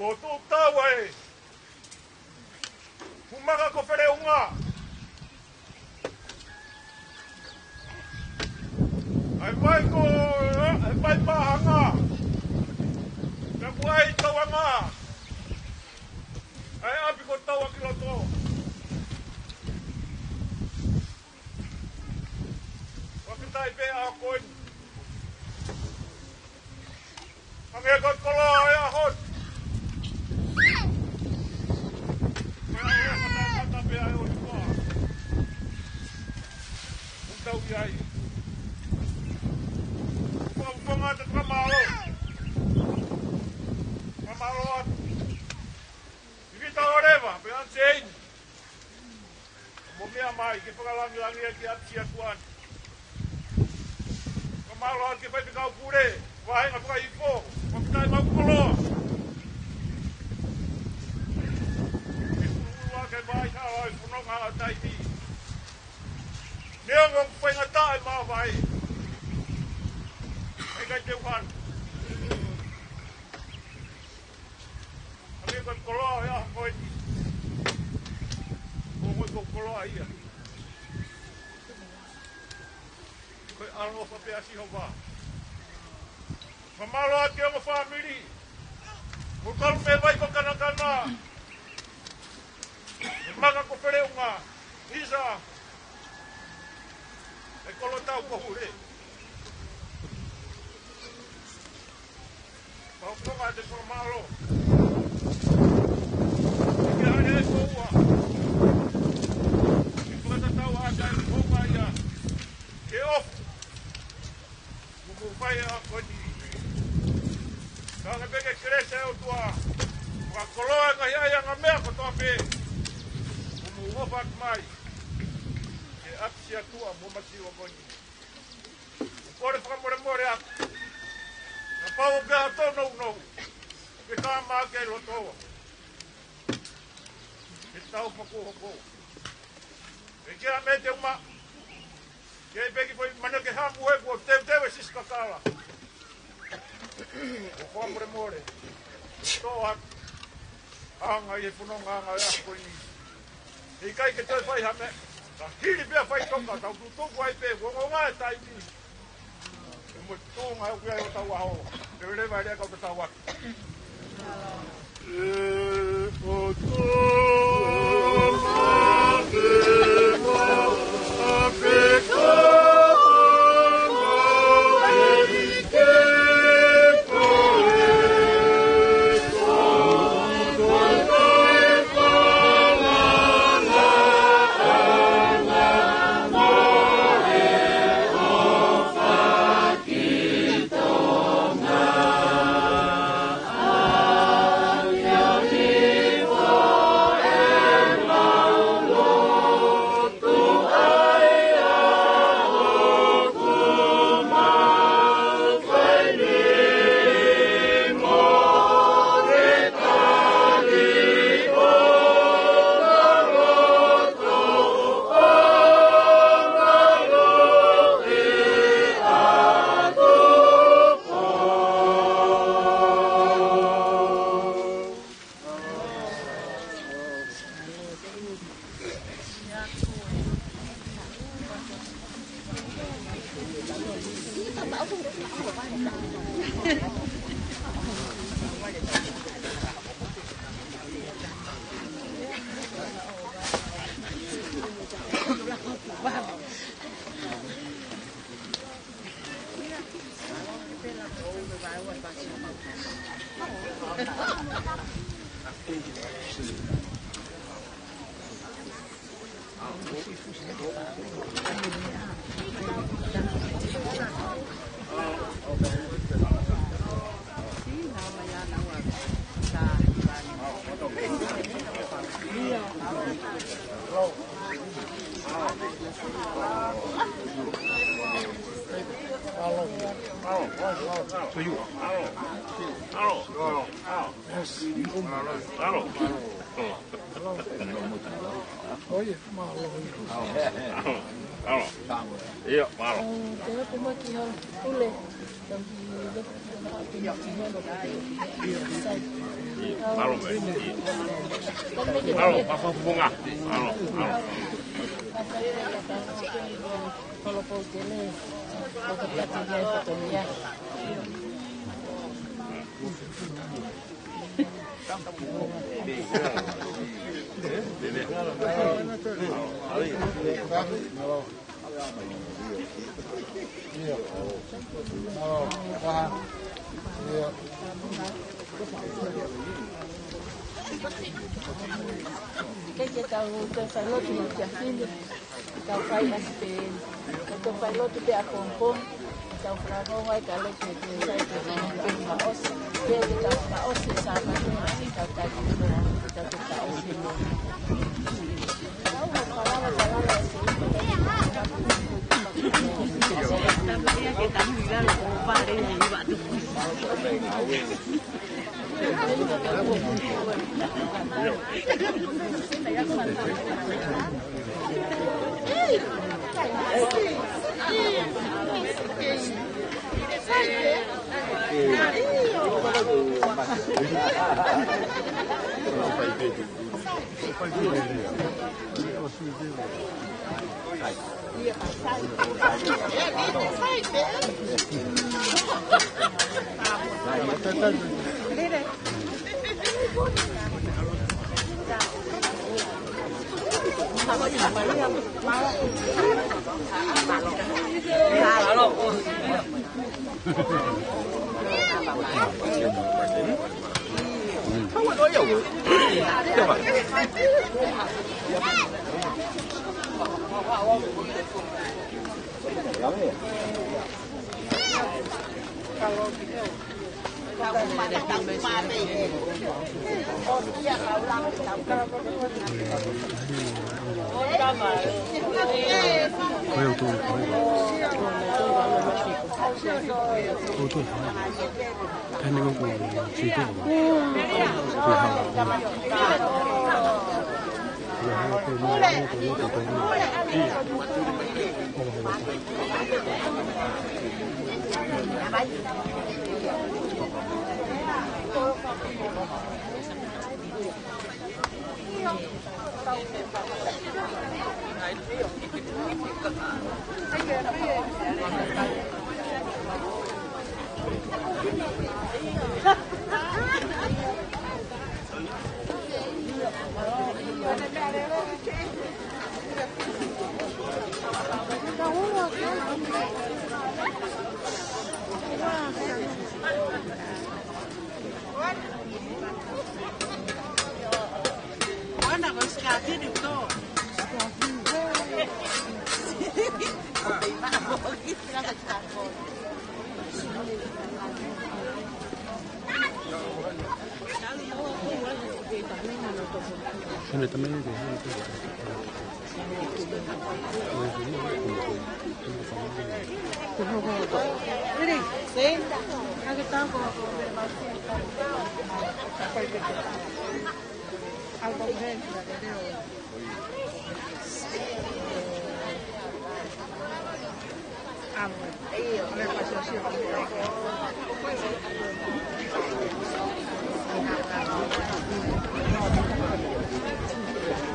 ʻO tuʻu tau ai. Fuʻu maka ko Feleunga. ʻAi mai ko, ʻai mai Pāhanga. Naʻa ku ʻai Tauanga. ʻAi ʻapi ko Tauakiloto. Fakafetaʻi pē ʻa koe. Hangē ko e koloa ʻo e ʻaho ni. Ko e ʻaho ni, ko e ʻaho ni pē ʻa e ʻOtua. ʻOku tau ʻi ai. Ko e ʻuhinga te fakamālō. Fakamālō atu. Vivita ʻo Leva, pea Anseini. Mo meʻa mai ke fakalangilangi ʻaki ʻa e ʻAfio ʻa e ʻOtua ni. Fakamālō atu ki he faifekau pule, vāhenga fakahifo, fakafetaʻi mau koloa. Ke kuluʻulu ʻa e vai hala ʻo e fononga ʻa e taimi. Neongo ʻoku faingataʻa e māvae. ʻIkai te u hanu. ʻA ia ko e koloa ʻo e ʻaho ko eni. Ko e ongo ko e koloa ia. Ko e ʻaloʻofa pē ʻa Sihova. Fakamālō atu ki he ongo fāmili. Ko e kau mei vai ko Kanakana. He maka ko Feleunga. Isa. He kolo tau ko Hule. Pau ko ngā te fakamālō. Ke hane e koua. Ke fakatatau ʻa e kai ko ngā ia. Ke ofu. Kuku fai a koni. Ka ke peke kelesi ʻa e ʻOtua. Fakakoloa e ngaahi ʻaiʻanga meʻa kotoa pē. Kuku ofa atu mai. Ke ʻapi ʻa e ʻOtua mo masiva koni. Kole fakamolemole atu. Kapau ʻoku ke ʻato nounou. Ke ka mā ke loto. Ke tau faku hoko. Ke ke a me te uma. Ke peki fai mana ke hamu e kuo teuteu e sisikakala. ʻO fakamolemole. Tō atu. Anga i he fononga anga e ʻaho ko eni. He ʻikai ke toe fai ha meʻa. Ka hili pea fai toka, tau tutuku ai pē, kuo ngonga e taimi. Ke mo tunga e uki ai o tau aho. Ke leva e lea kau te tau atu. E o tō mate ma a peka ma e ke Mālō. ʻIo, mālō. Mālō, mē. Mālō, papa punga. Mālō, mālō. Ke ke tau, tau fai lotu mo Kiafini. Tau fai ʻasi pē eni. Tau fai lotu pē ʻapongipongi. Tau fakaongo ai ka lotu ʻe Tuʻi sai ke tau fakaʻosi. Ke tau fakaʻosi Sāpate, tau tali ʻilo, tau fakaʻosi mo.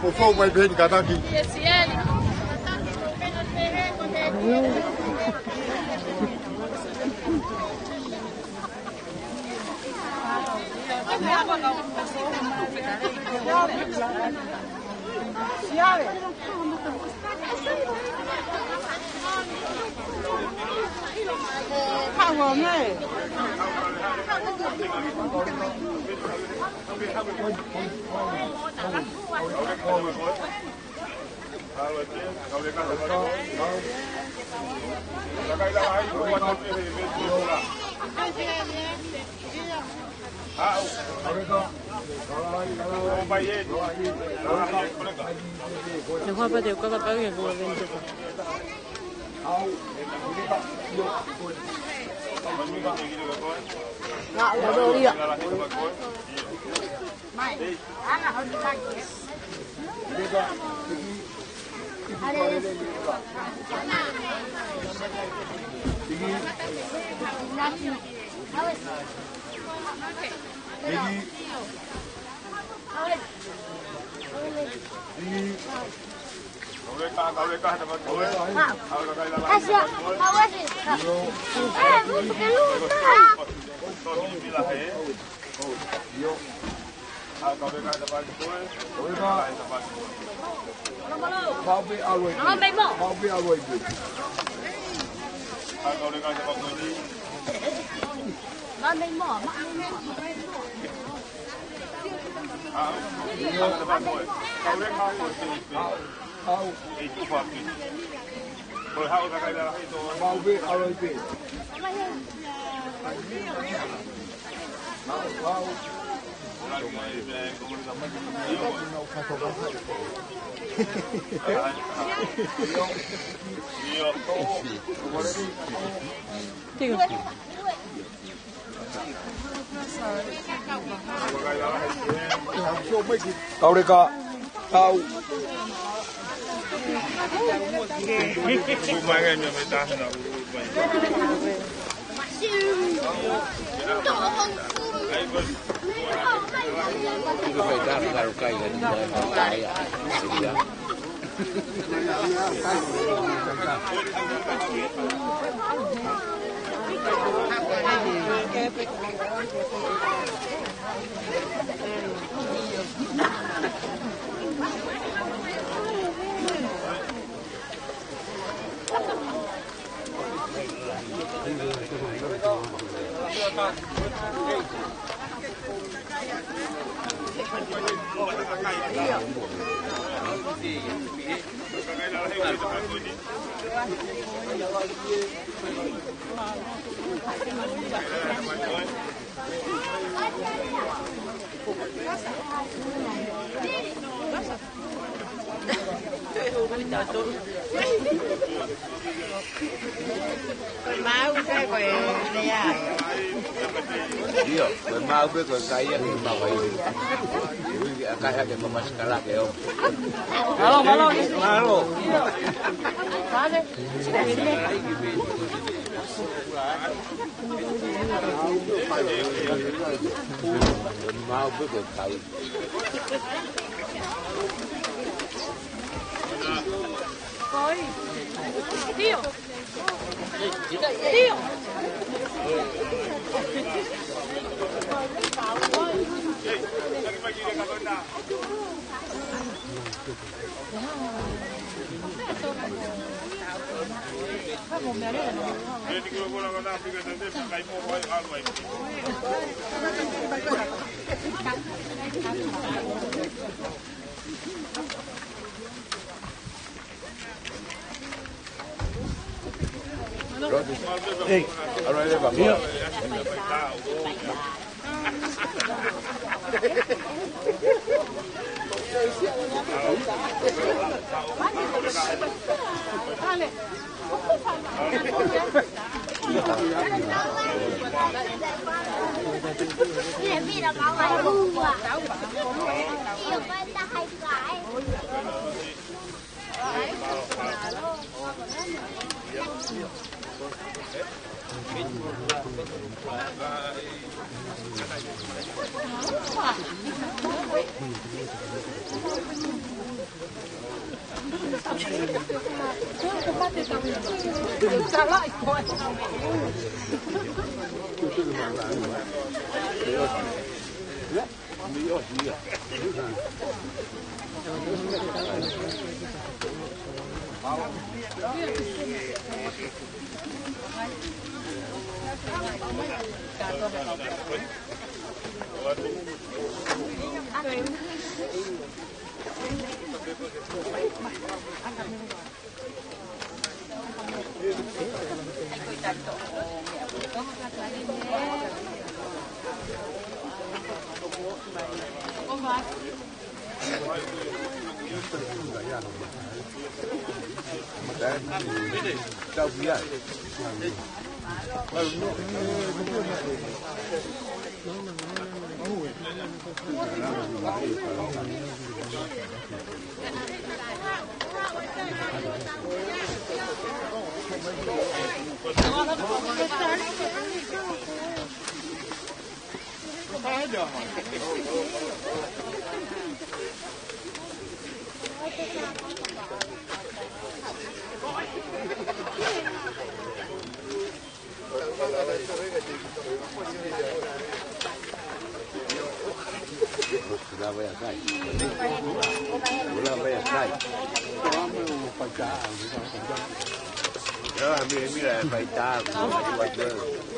ʻO fou mai pē eni kātaki. Te huapa te ukaka pau ia kua vente. Kauleka, tau. ʻIo, ko e maʻu pē ko e kai ake ma kai. Ui, a kai ake ma masikala ke o. Mālō, mālō. Mālō. Mālō. Maʻu pē ko e kai. Tío. Tío. Ei.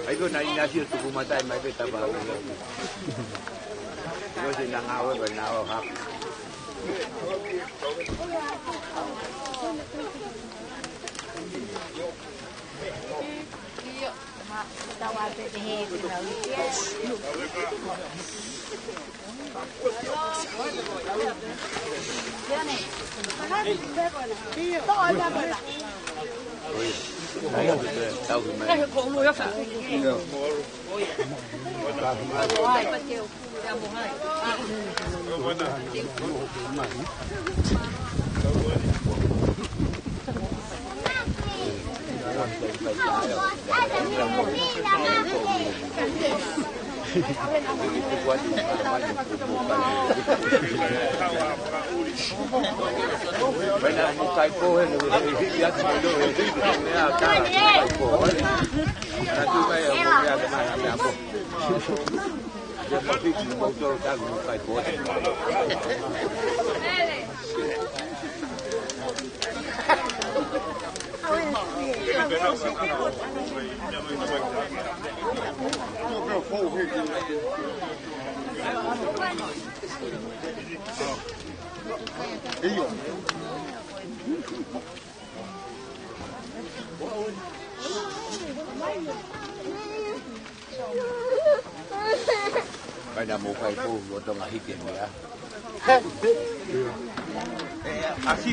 Ai ko na ina sio tuku matai mai pe tapa. Yo se na ngāue ko na o ha. Kai na mo kai po mo tonga hike ni a. Asi.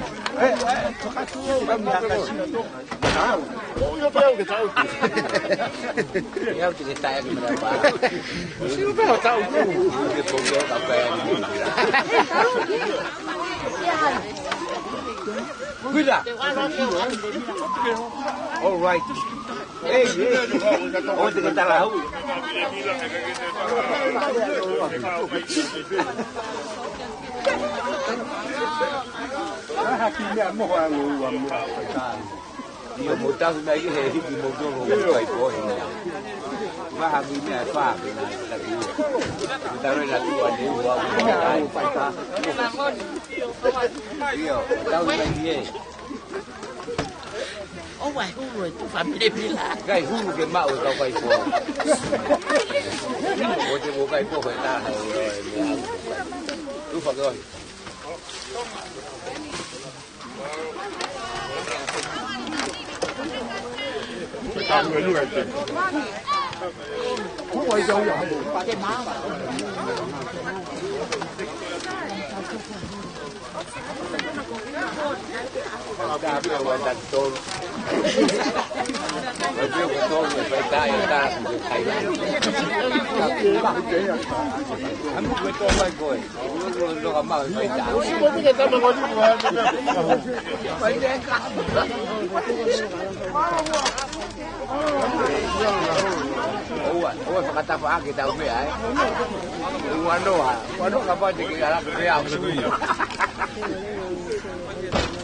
Tau. Ia te ke tae ki mera pa. Siu pe o tau. Ke po ke o ka pe. Kuida. All right. Ei, ei. O te ke tala hau. Aha ki mea mo ha mo ua mo. Ia mo tahu na i he hiki mo tolo mo kai po he na. Maha ki mea fa ke na taki. Mo taro na tu a ne ua mo kai. Ia, tahu na i he. O wai hulu e tu family pila. Kai hulu ke mau e kau kai po. O te mo kai po ko e taha. Tu fa ke oi. Ua, ua fakatafaʻaki tau meʻa, ē. Ua noa, ua noa kapau te ke ala ke meʻa ʻo sui.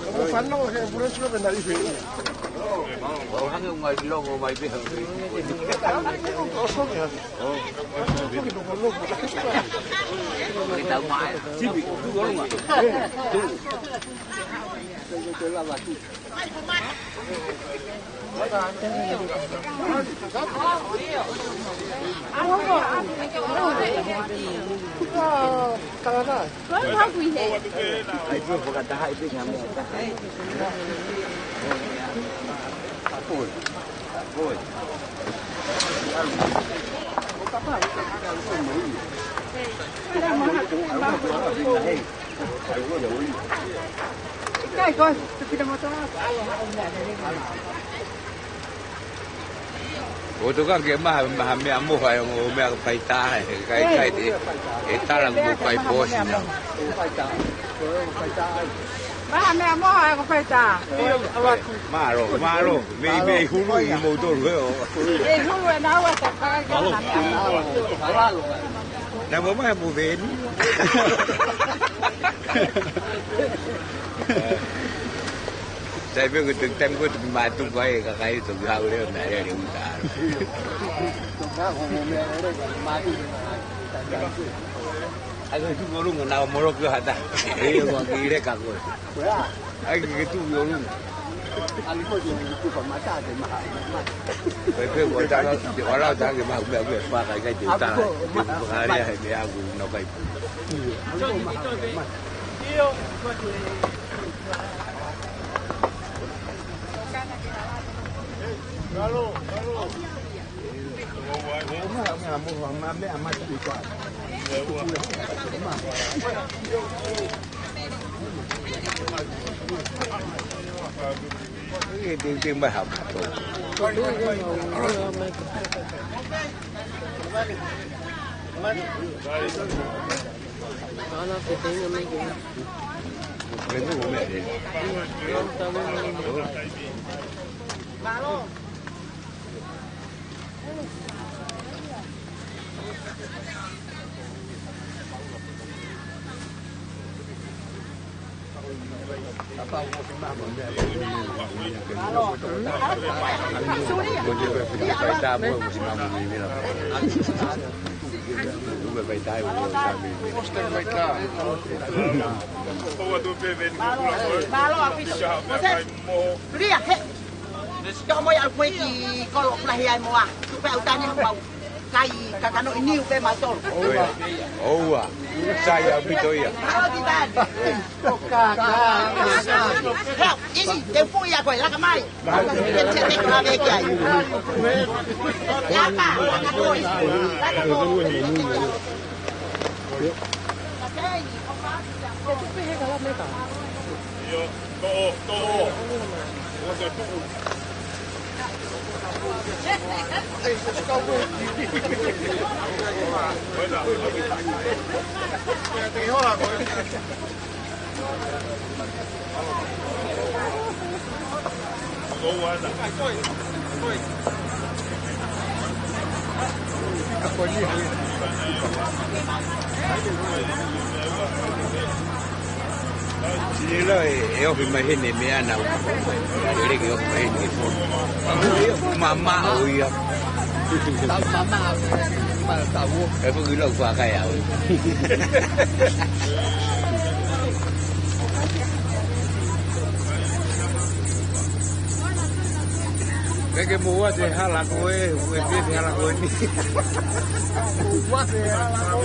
ʻOku fanongo he pure sio pē na i fe. ʻO hangē ʻoku ngai longo mai pē. Ke tau mai. Sipi, tu longa. Tu. ʻO toka ke maha, maha meʻa moha e ongo meʻa ka paita e, kai, kai te, e tala mo kai posi na. Taha meʻa mo ha ko fai tā. Mālō, mālō. Mei, mei hulu ʻi moutolu ē ʻo. Mei hulu ē naua te kakai ke ana meʻa. Nā mo mai mo veni. Sai pē ko te taimi ko te mātuku ai e kakai toki haʻu leo meʻalele uta. Ai ko tu ko lunga nā moloki hata. E ko ki leka ko. Ai ke tu ʻi ʻolunga. Ko e pē ua taka, te ʻalu atu ke maʻu meʻa ʻoku fakaʻikai te u tala, te u fakalea he meʻa ʻoku nau kai. Mālō, ʻafisi. Lia, he. Ke ʻomai ʻalu koe ki kolo pulahi ai moa. Tupe au tani hau au. Kai kakano ʻi niu pē mautolu. ʻOua. ʻOua. Sai ʻaupito ia. Au ki tani. Heo, ʻisi, te u fui ia koe, laka mai. Te u te te kula veki ai. Laka, laka koe. Laka koe. Io, toʻo, toʻo. Sila e, e ofi mai heni meʻa na u. Lele ke ofi mai heni ke fo. Mama o ia. Tau mama, mama tau. E fo kila u fakakai au. Ke ke mo ua te hala ko e, ue te te hala ko e ni. Ua te hala ko e.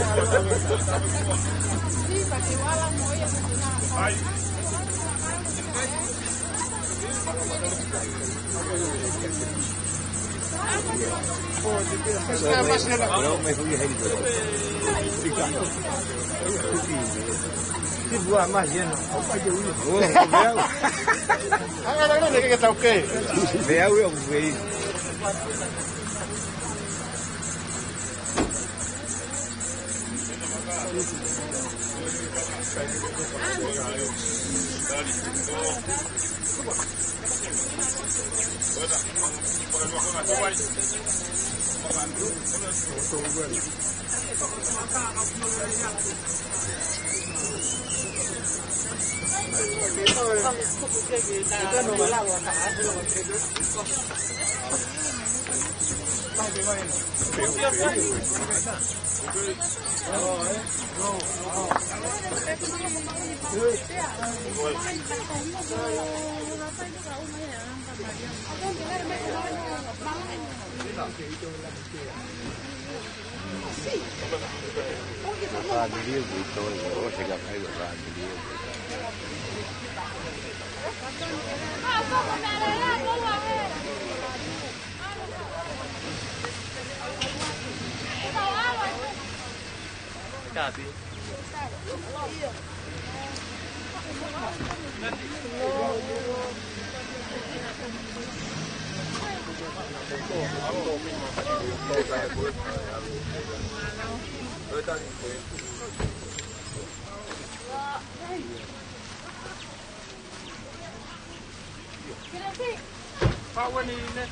Pau eni ne.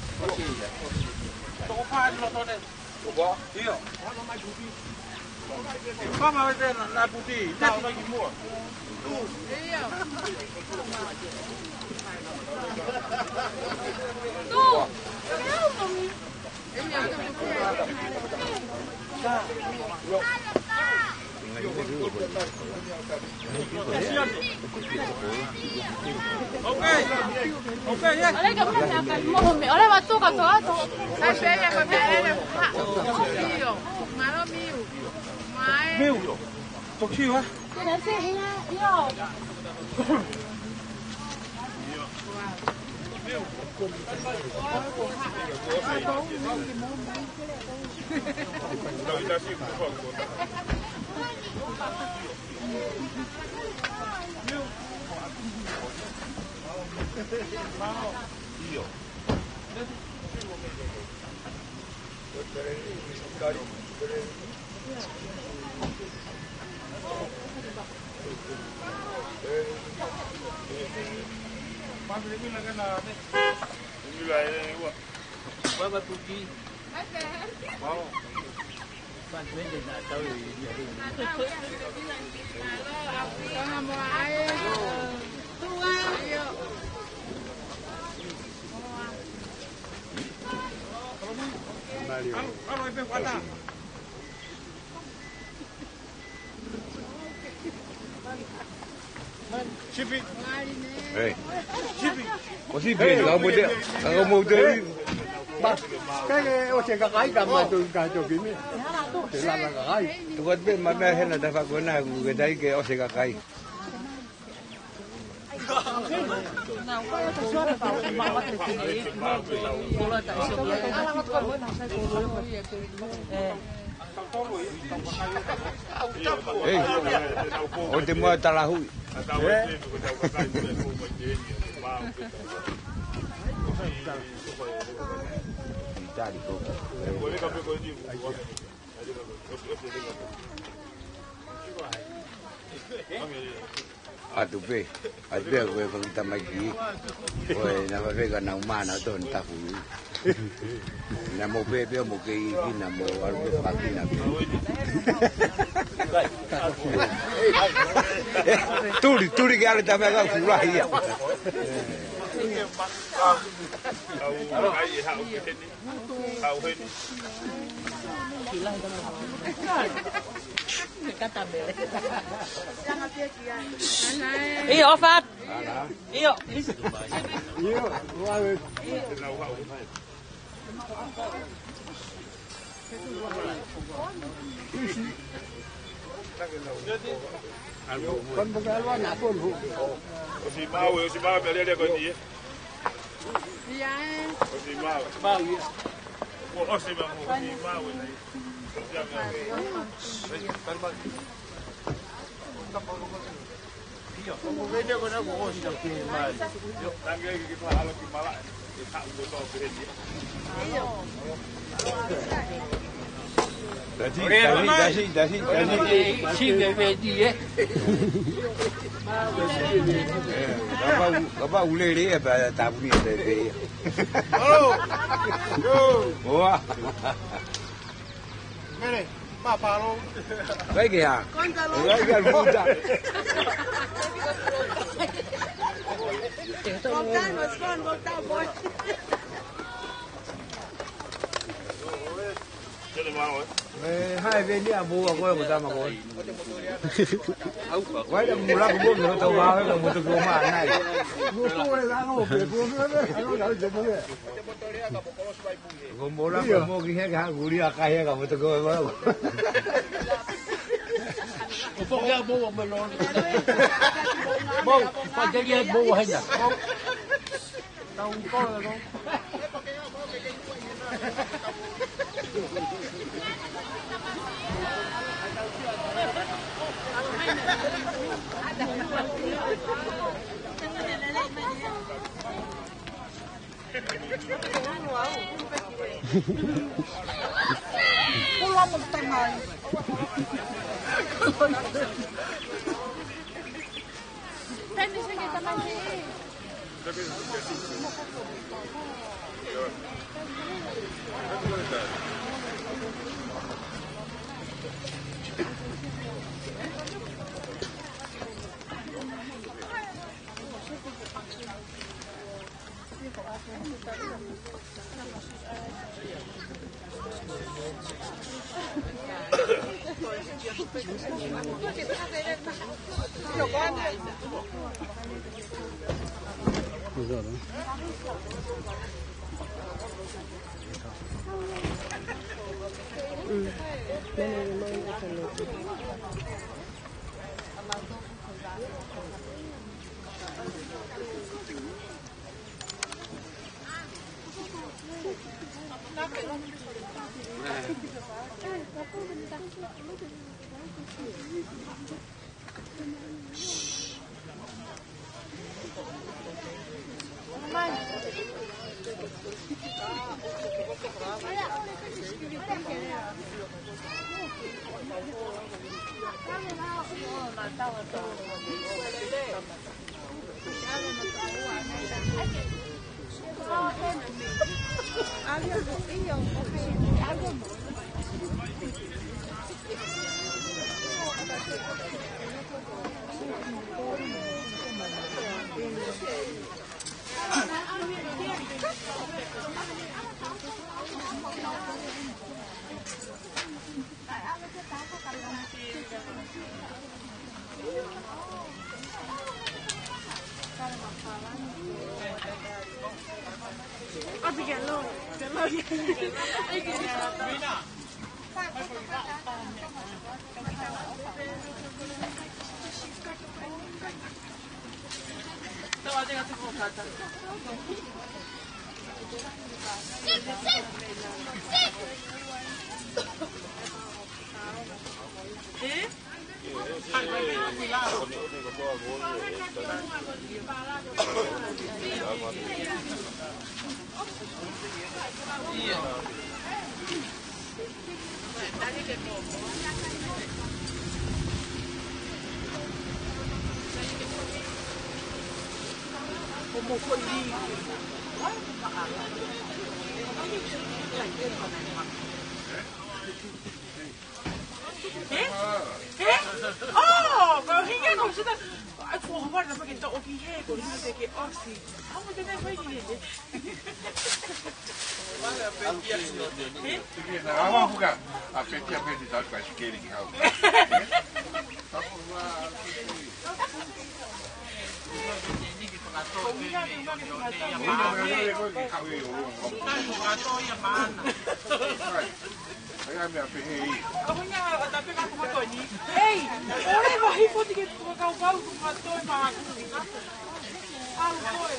Toko fā eni loto ne. ʻIo. Kama ʻo te na, na puti, na tuna ki mua. ʻIo. Miu. Toki siu, ē? Sipi. Hei. Sipi. ʻO sipi, ka mo te, ka mo te. Ba, kae ʻosi e kakai ka mātou ka toki me. Te lava kakai. Tuku atu pē ma mea hena ta fakona ku ke tai ke ʻosi e kakai. Ei, ʻo te mua talahui. Ē? Itali koko. ʻAtu pē, ʻatu pē ko e fanga tamaiki. Ko e na vave ka na umana tō ni tafu. Na mo pē pē mo kei ki na mo alu pē fakina pē. Tuli, tuli ke ale tamaiki ka fulahi ia. ʻIo, ʻofa. ʻIo. ʻOsi maʻu, ʻosi maʻu, pea lele ko eni, ē? ʻIo, ē. ʻOsi maʻu. Maʻu, ia. ʻOsi maʻu, ʻosi maʻu, ē. Tasi, tasi, tasi, tasi, tasi. Sine vedi, ē? Kapau, kapau lele ia pea tāpuni ia pē ia. Oa. Mele, papalo. Vai ke hā? Vai ke hā, puta. Long time was gone, long time, boy. Ē, hai, veni a mua ko e mo tama ko. Vai la mula ko mo tau va ko mo to ko ma nai. Mo ko e la ko pe ko mo ko mo la ko mo ki he ka kuli a ka he ka mo to ko ma. Ko po ke a mo mo lo. Mo pa ke a mo hena. Ē? Ē? ʻŌ, ko hinga ko suta. Ai, ko hua na pake to oki he, ko hinga te ke osi. Au, te ne fai ni he. Ē? Awa fuka, a peti a peti tau kai sikeri ki hau. Ko hinga te hua ke te hua. Ko hinga te hua ke te hua. Ai, ai, meʻa pehē ia. Ko hinga o tape ka kuma ko ni. Ei, ʻoua ʻe vahi poti ke tuka kau pau kuma toi maku. Au koe.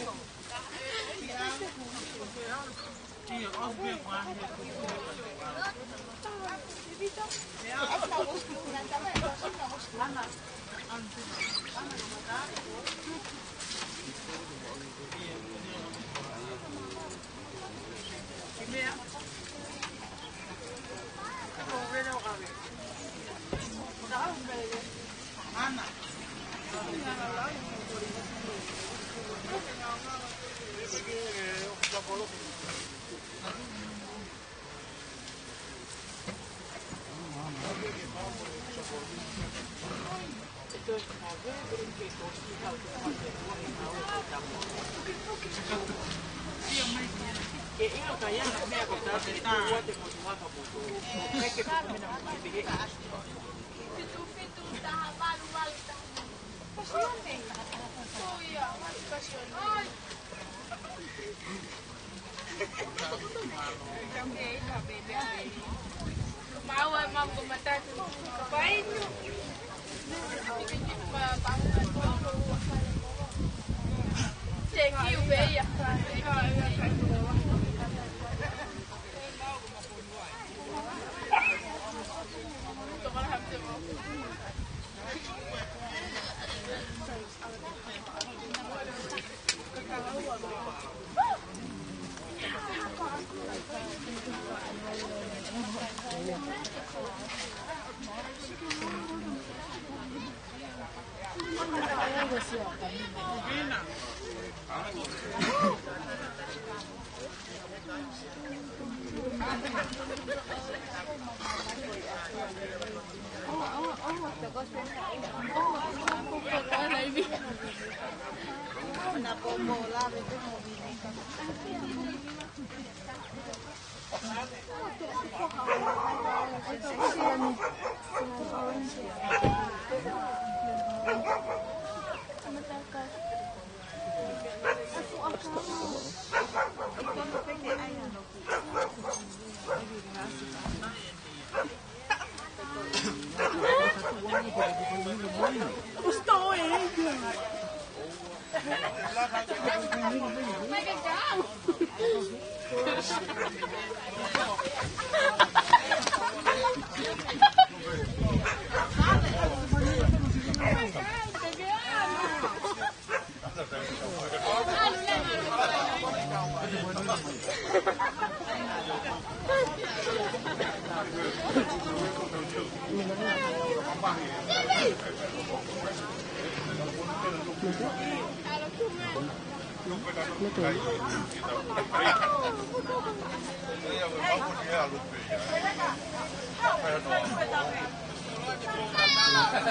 Thank you, Bea.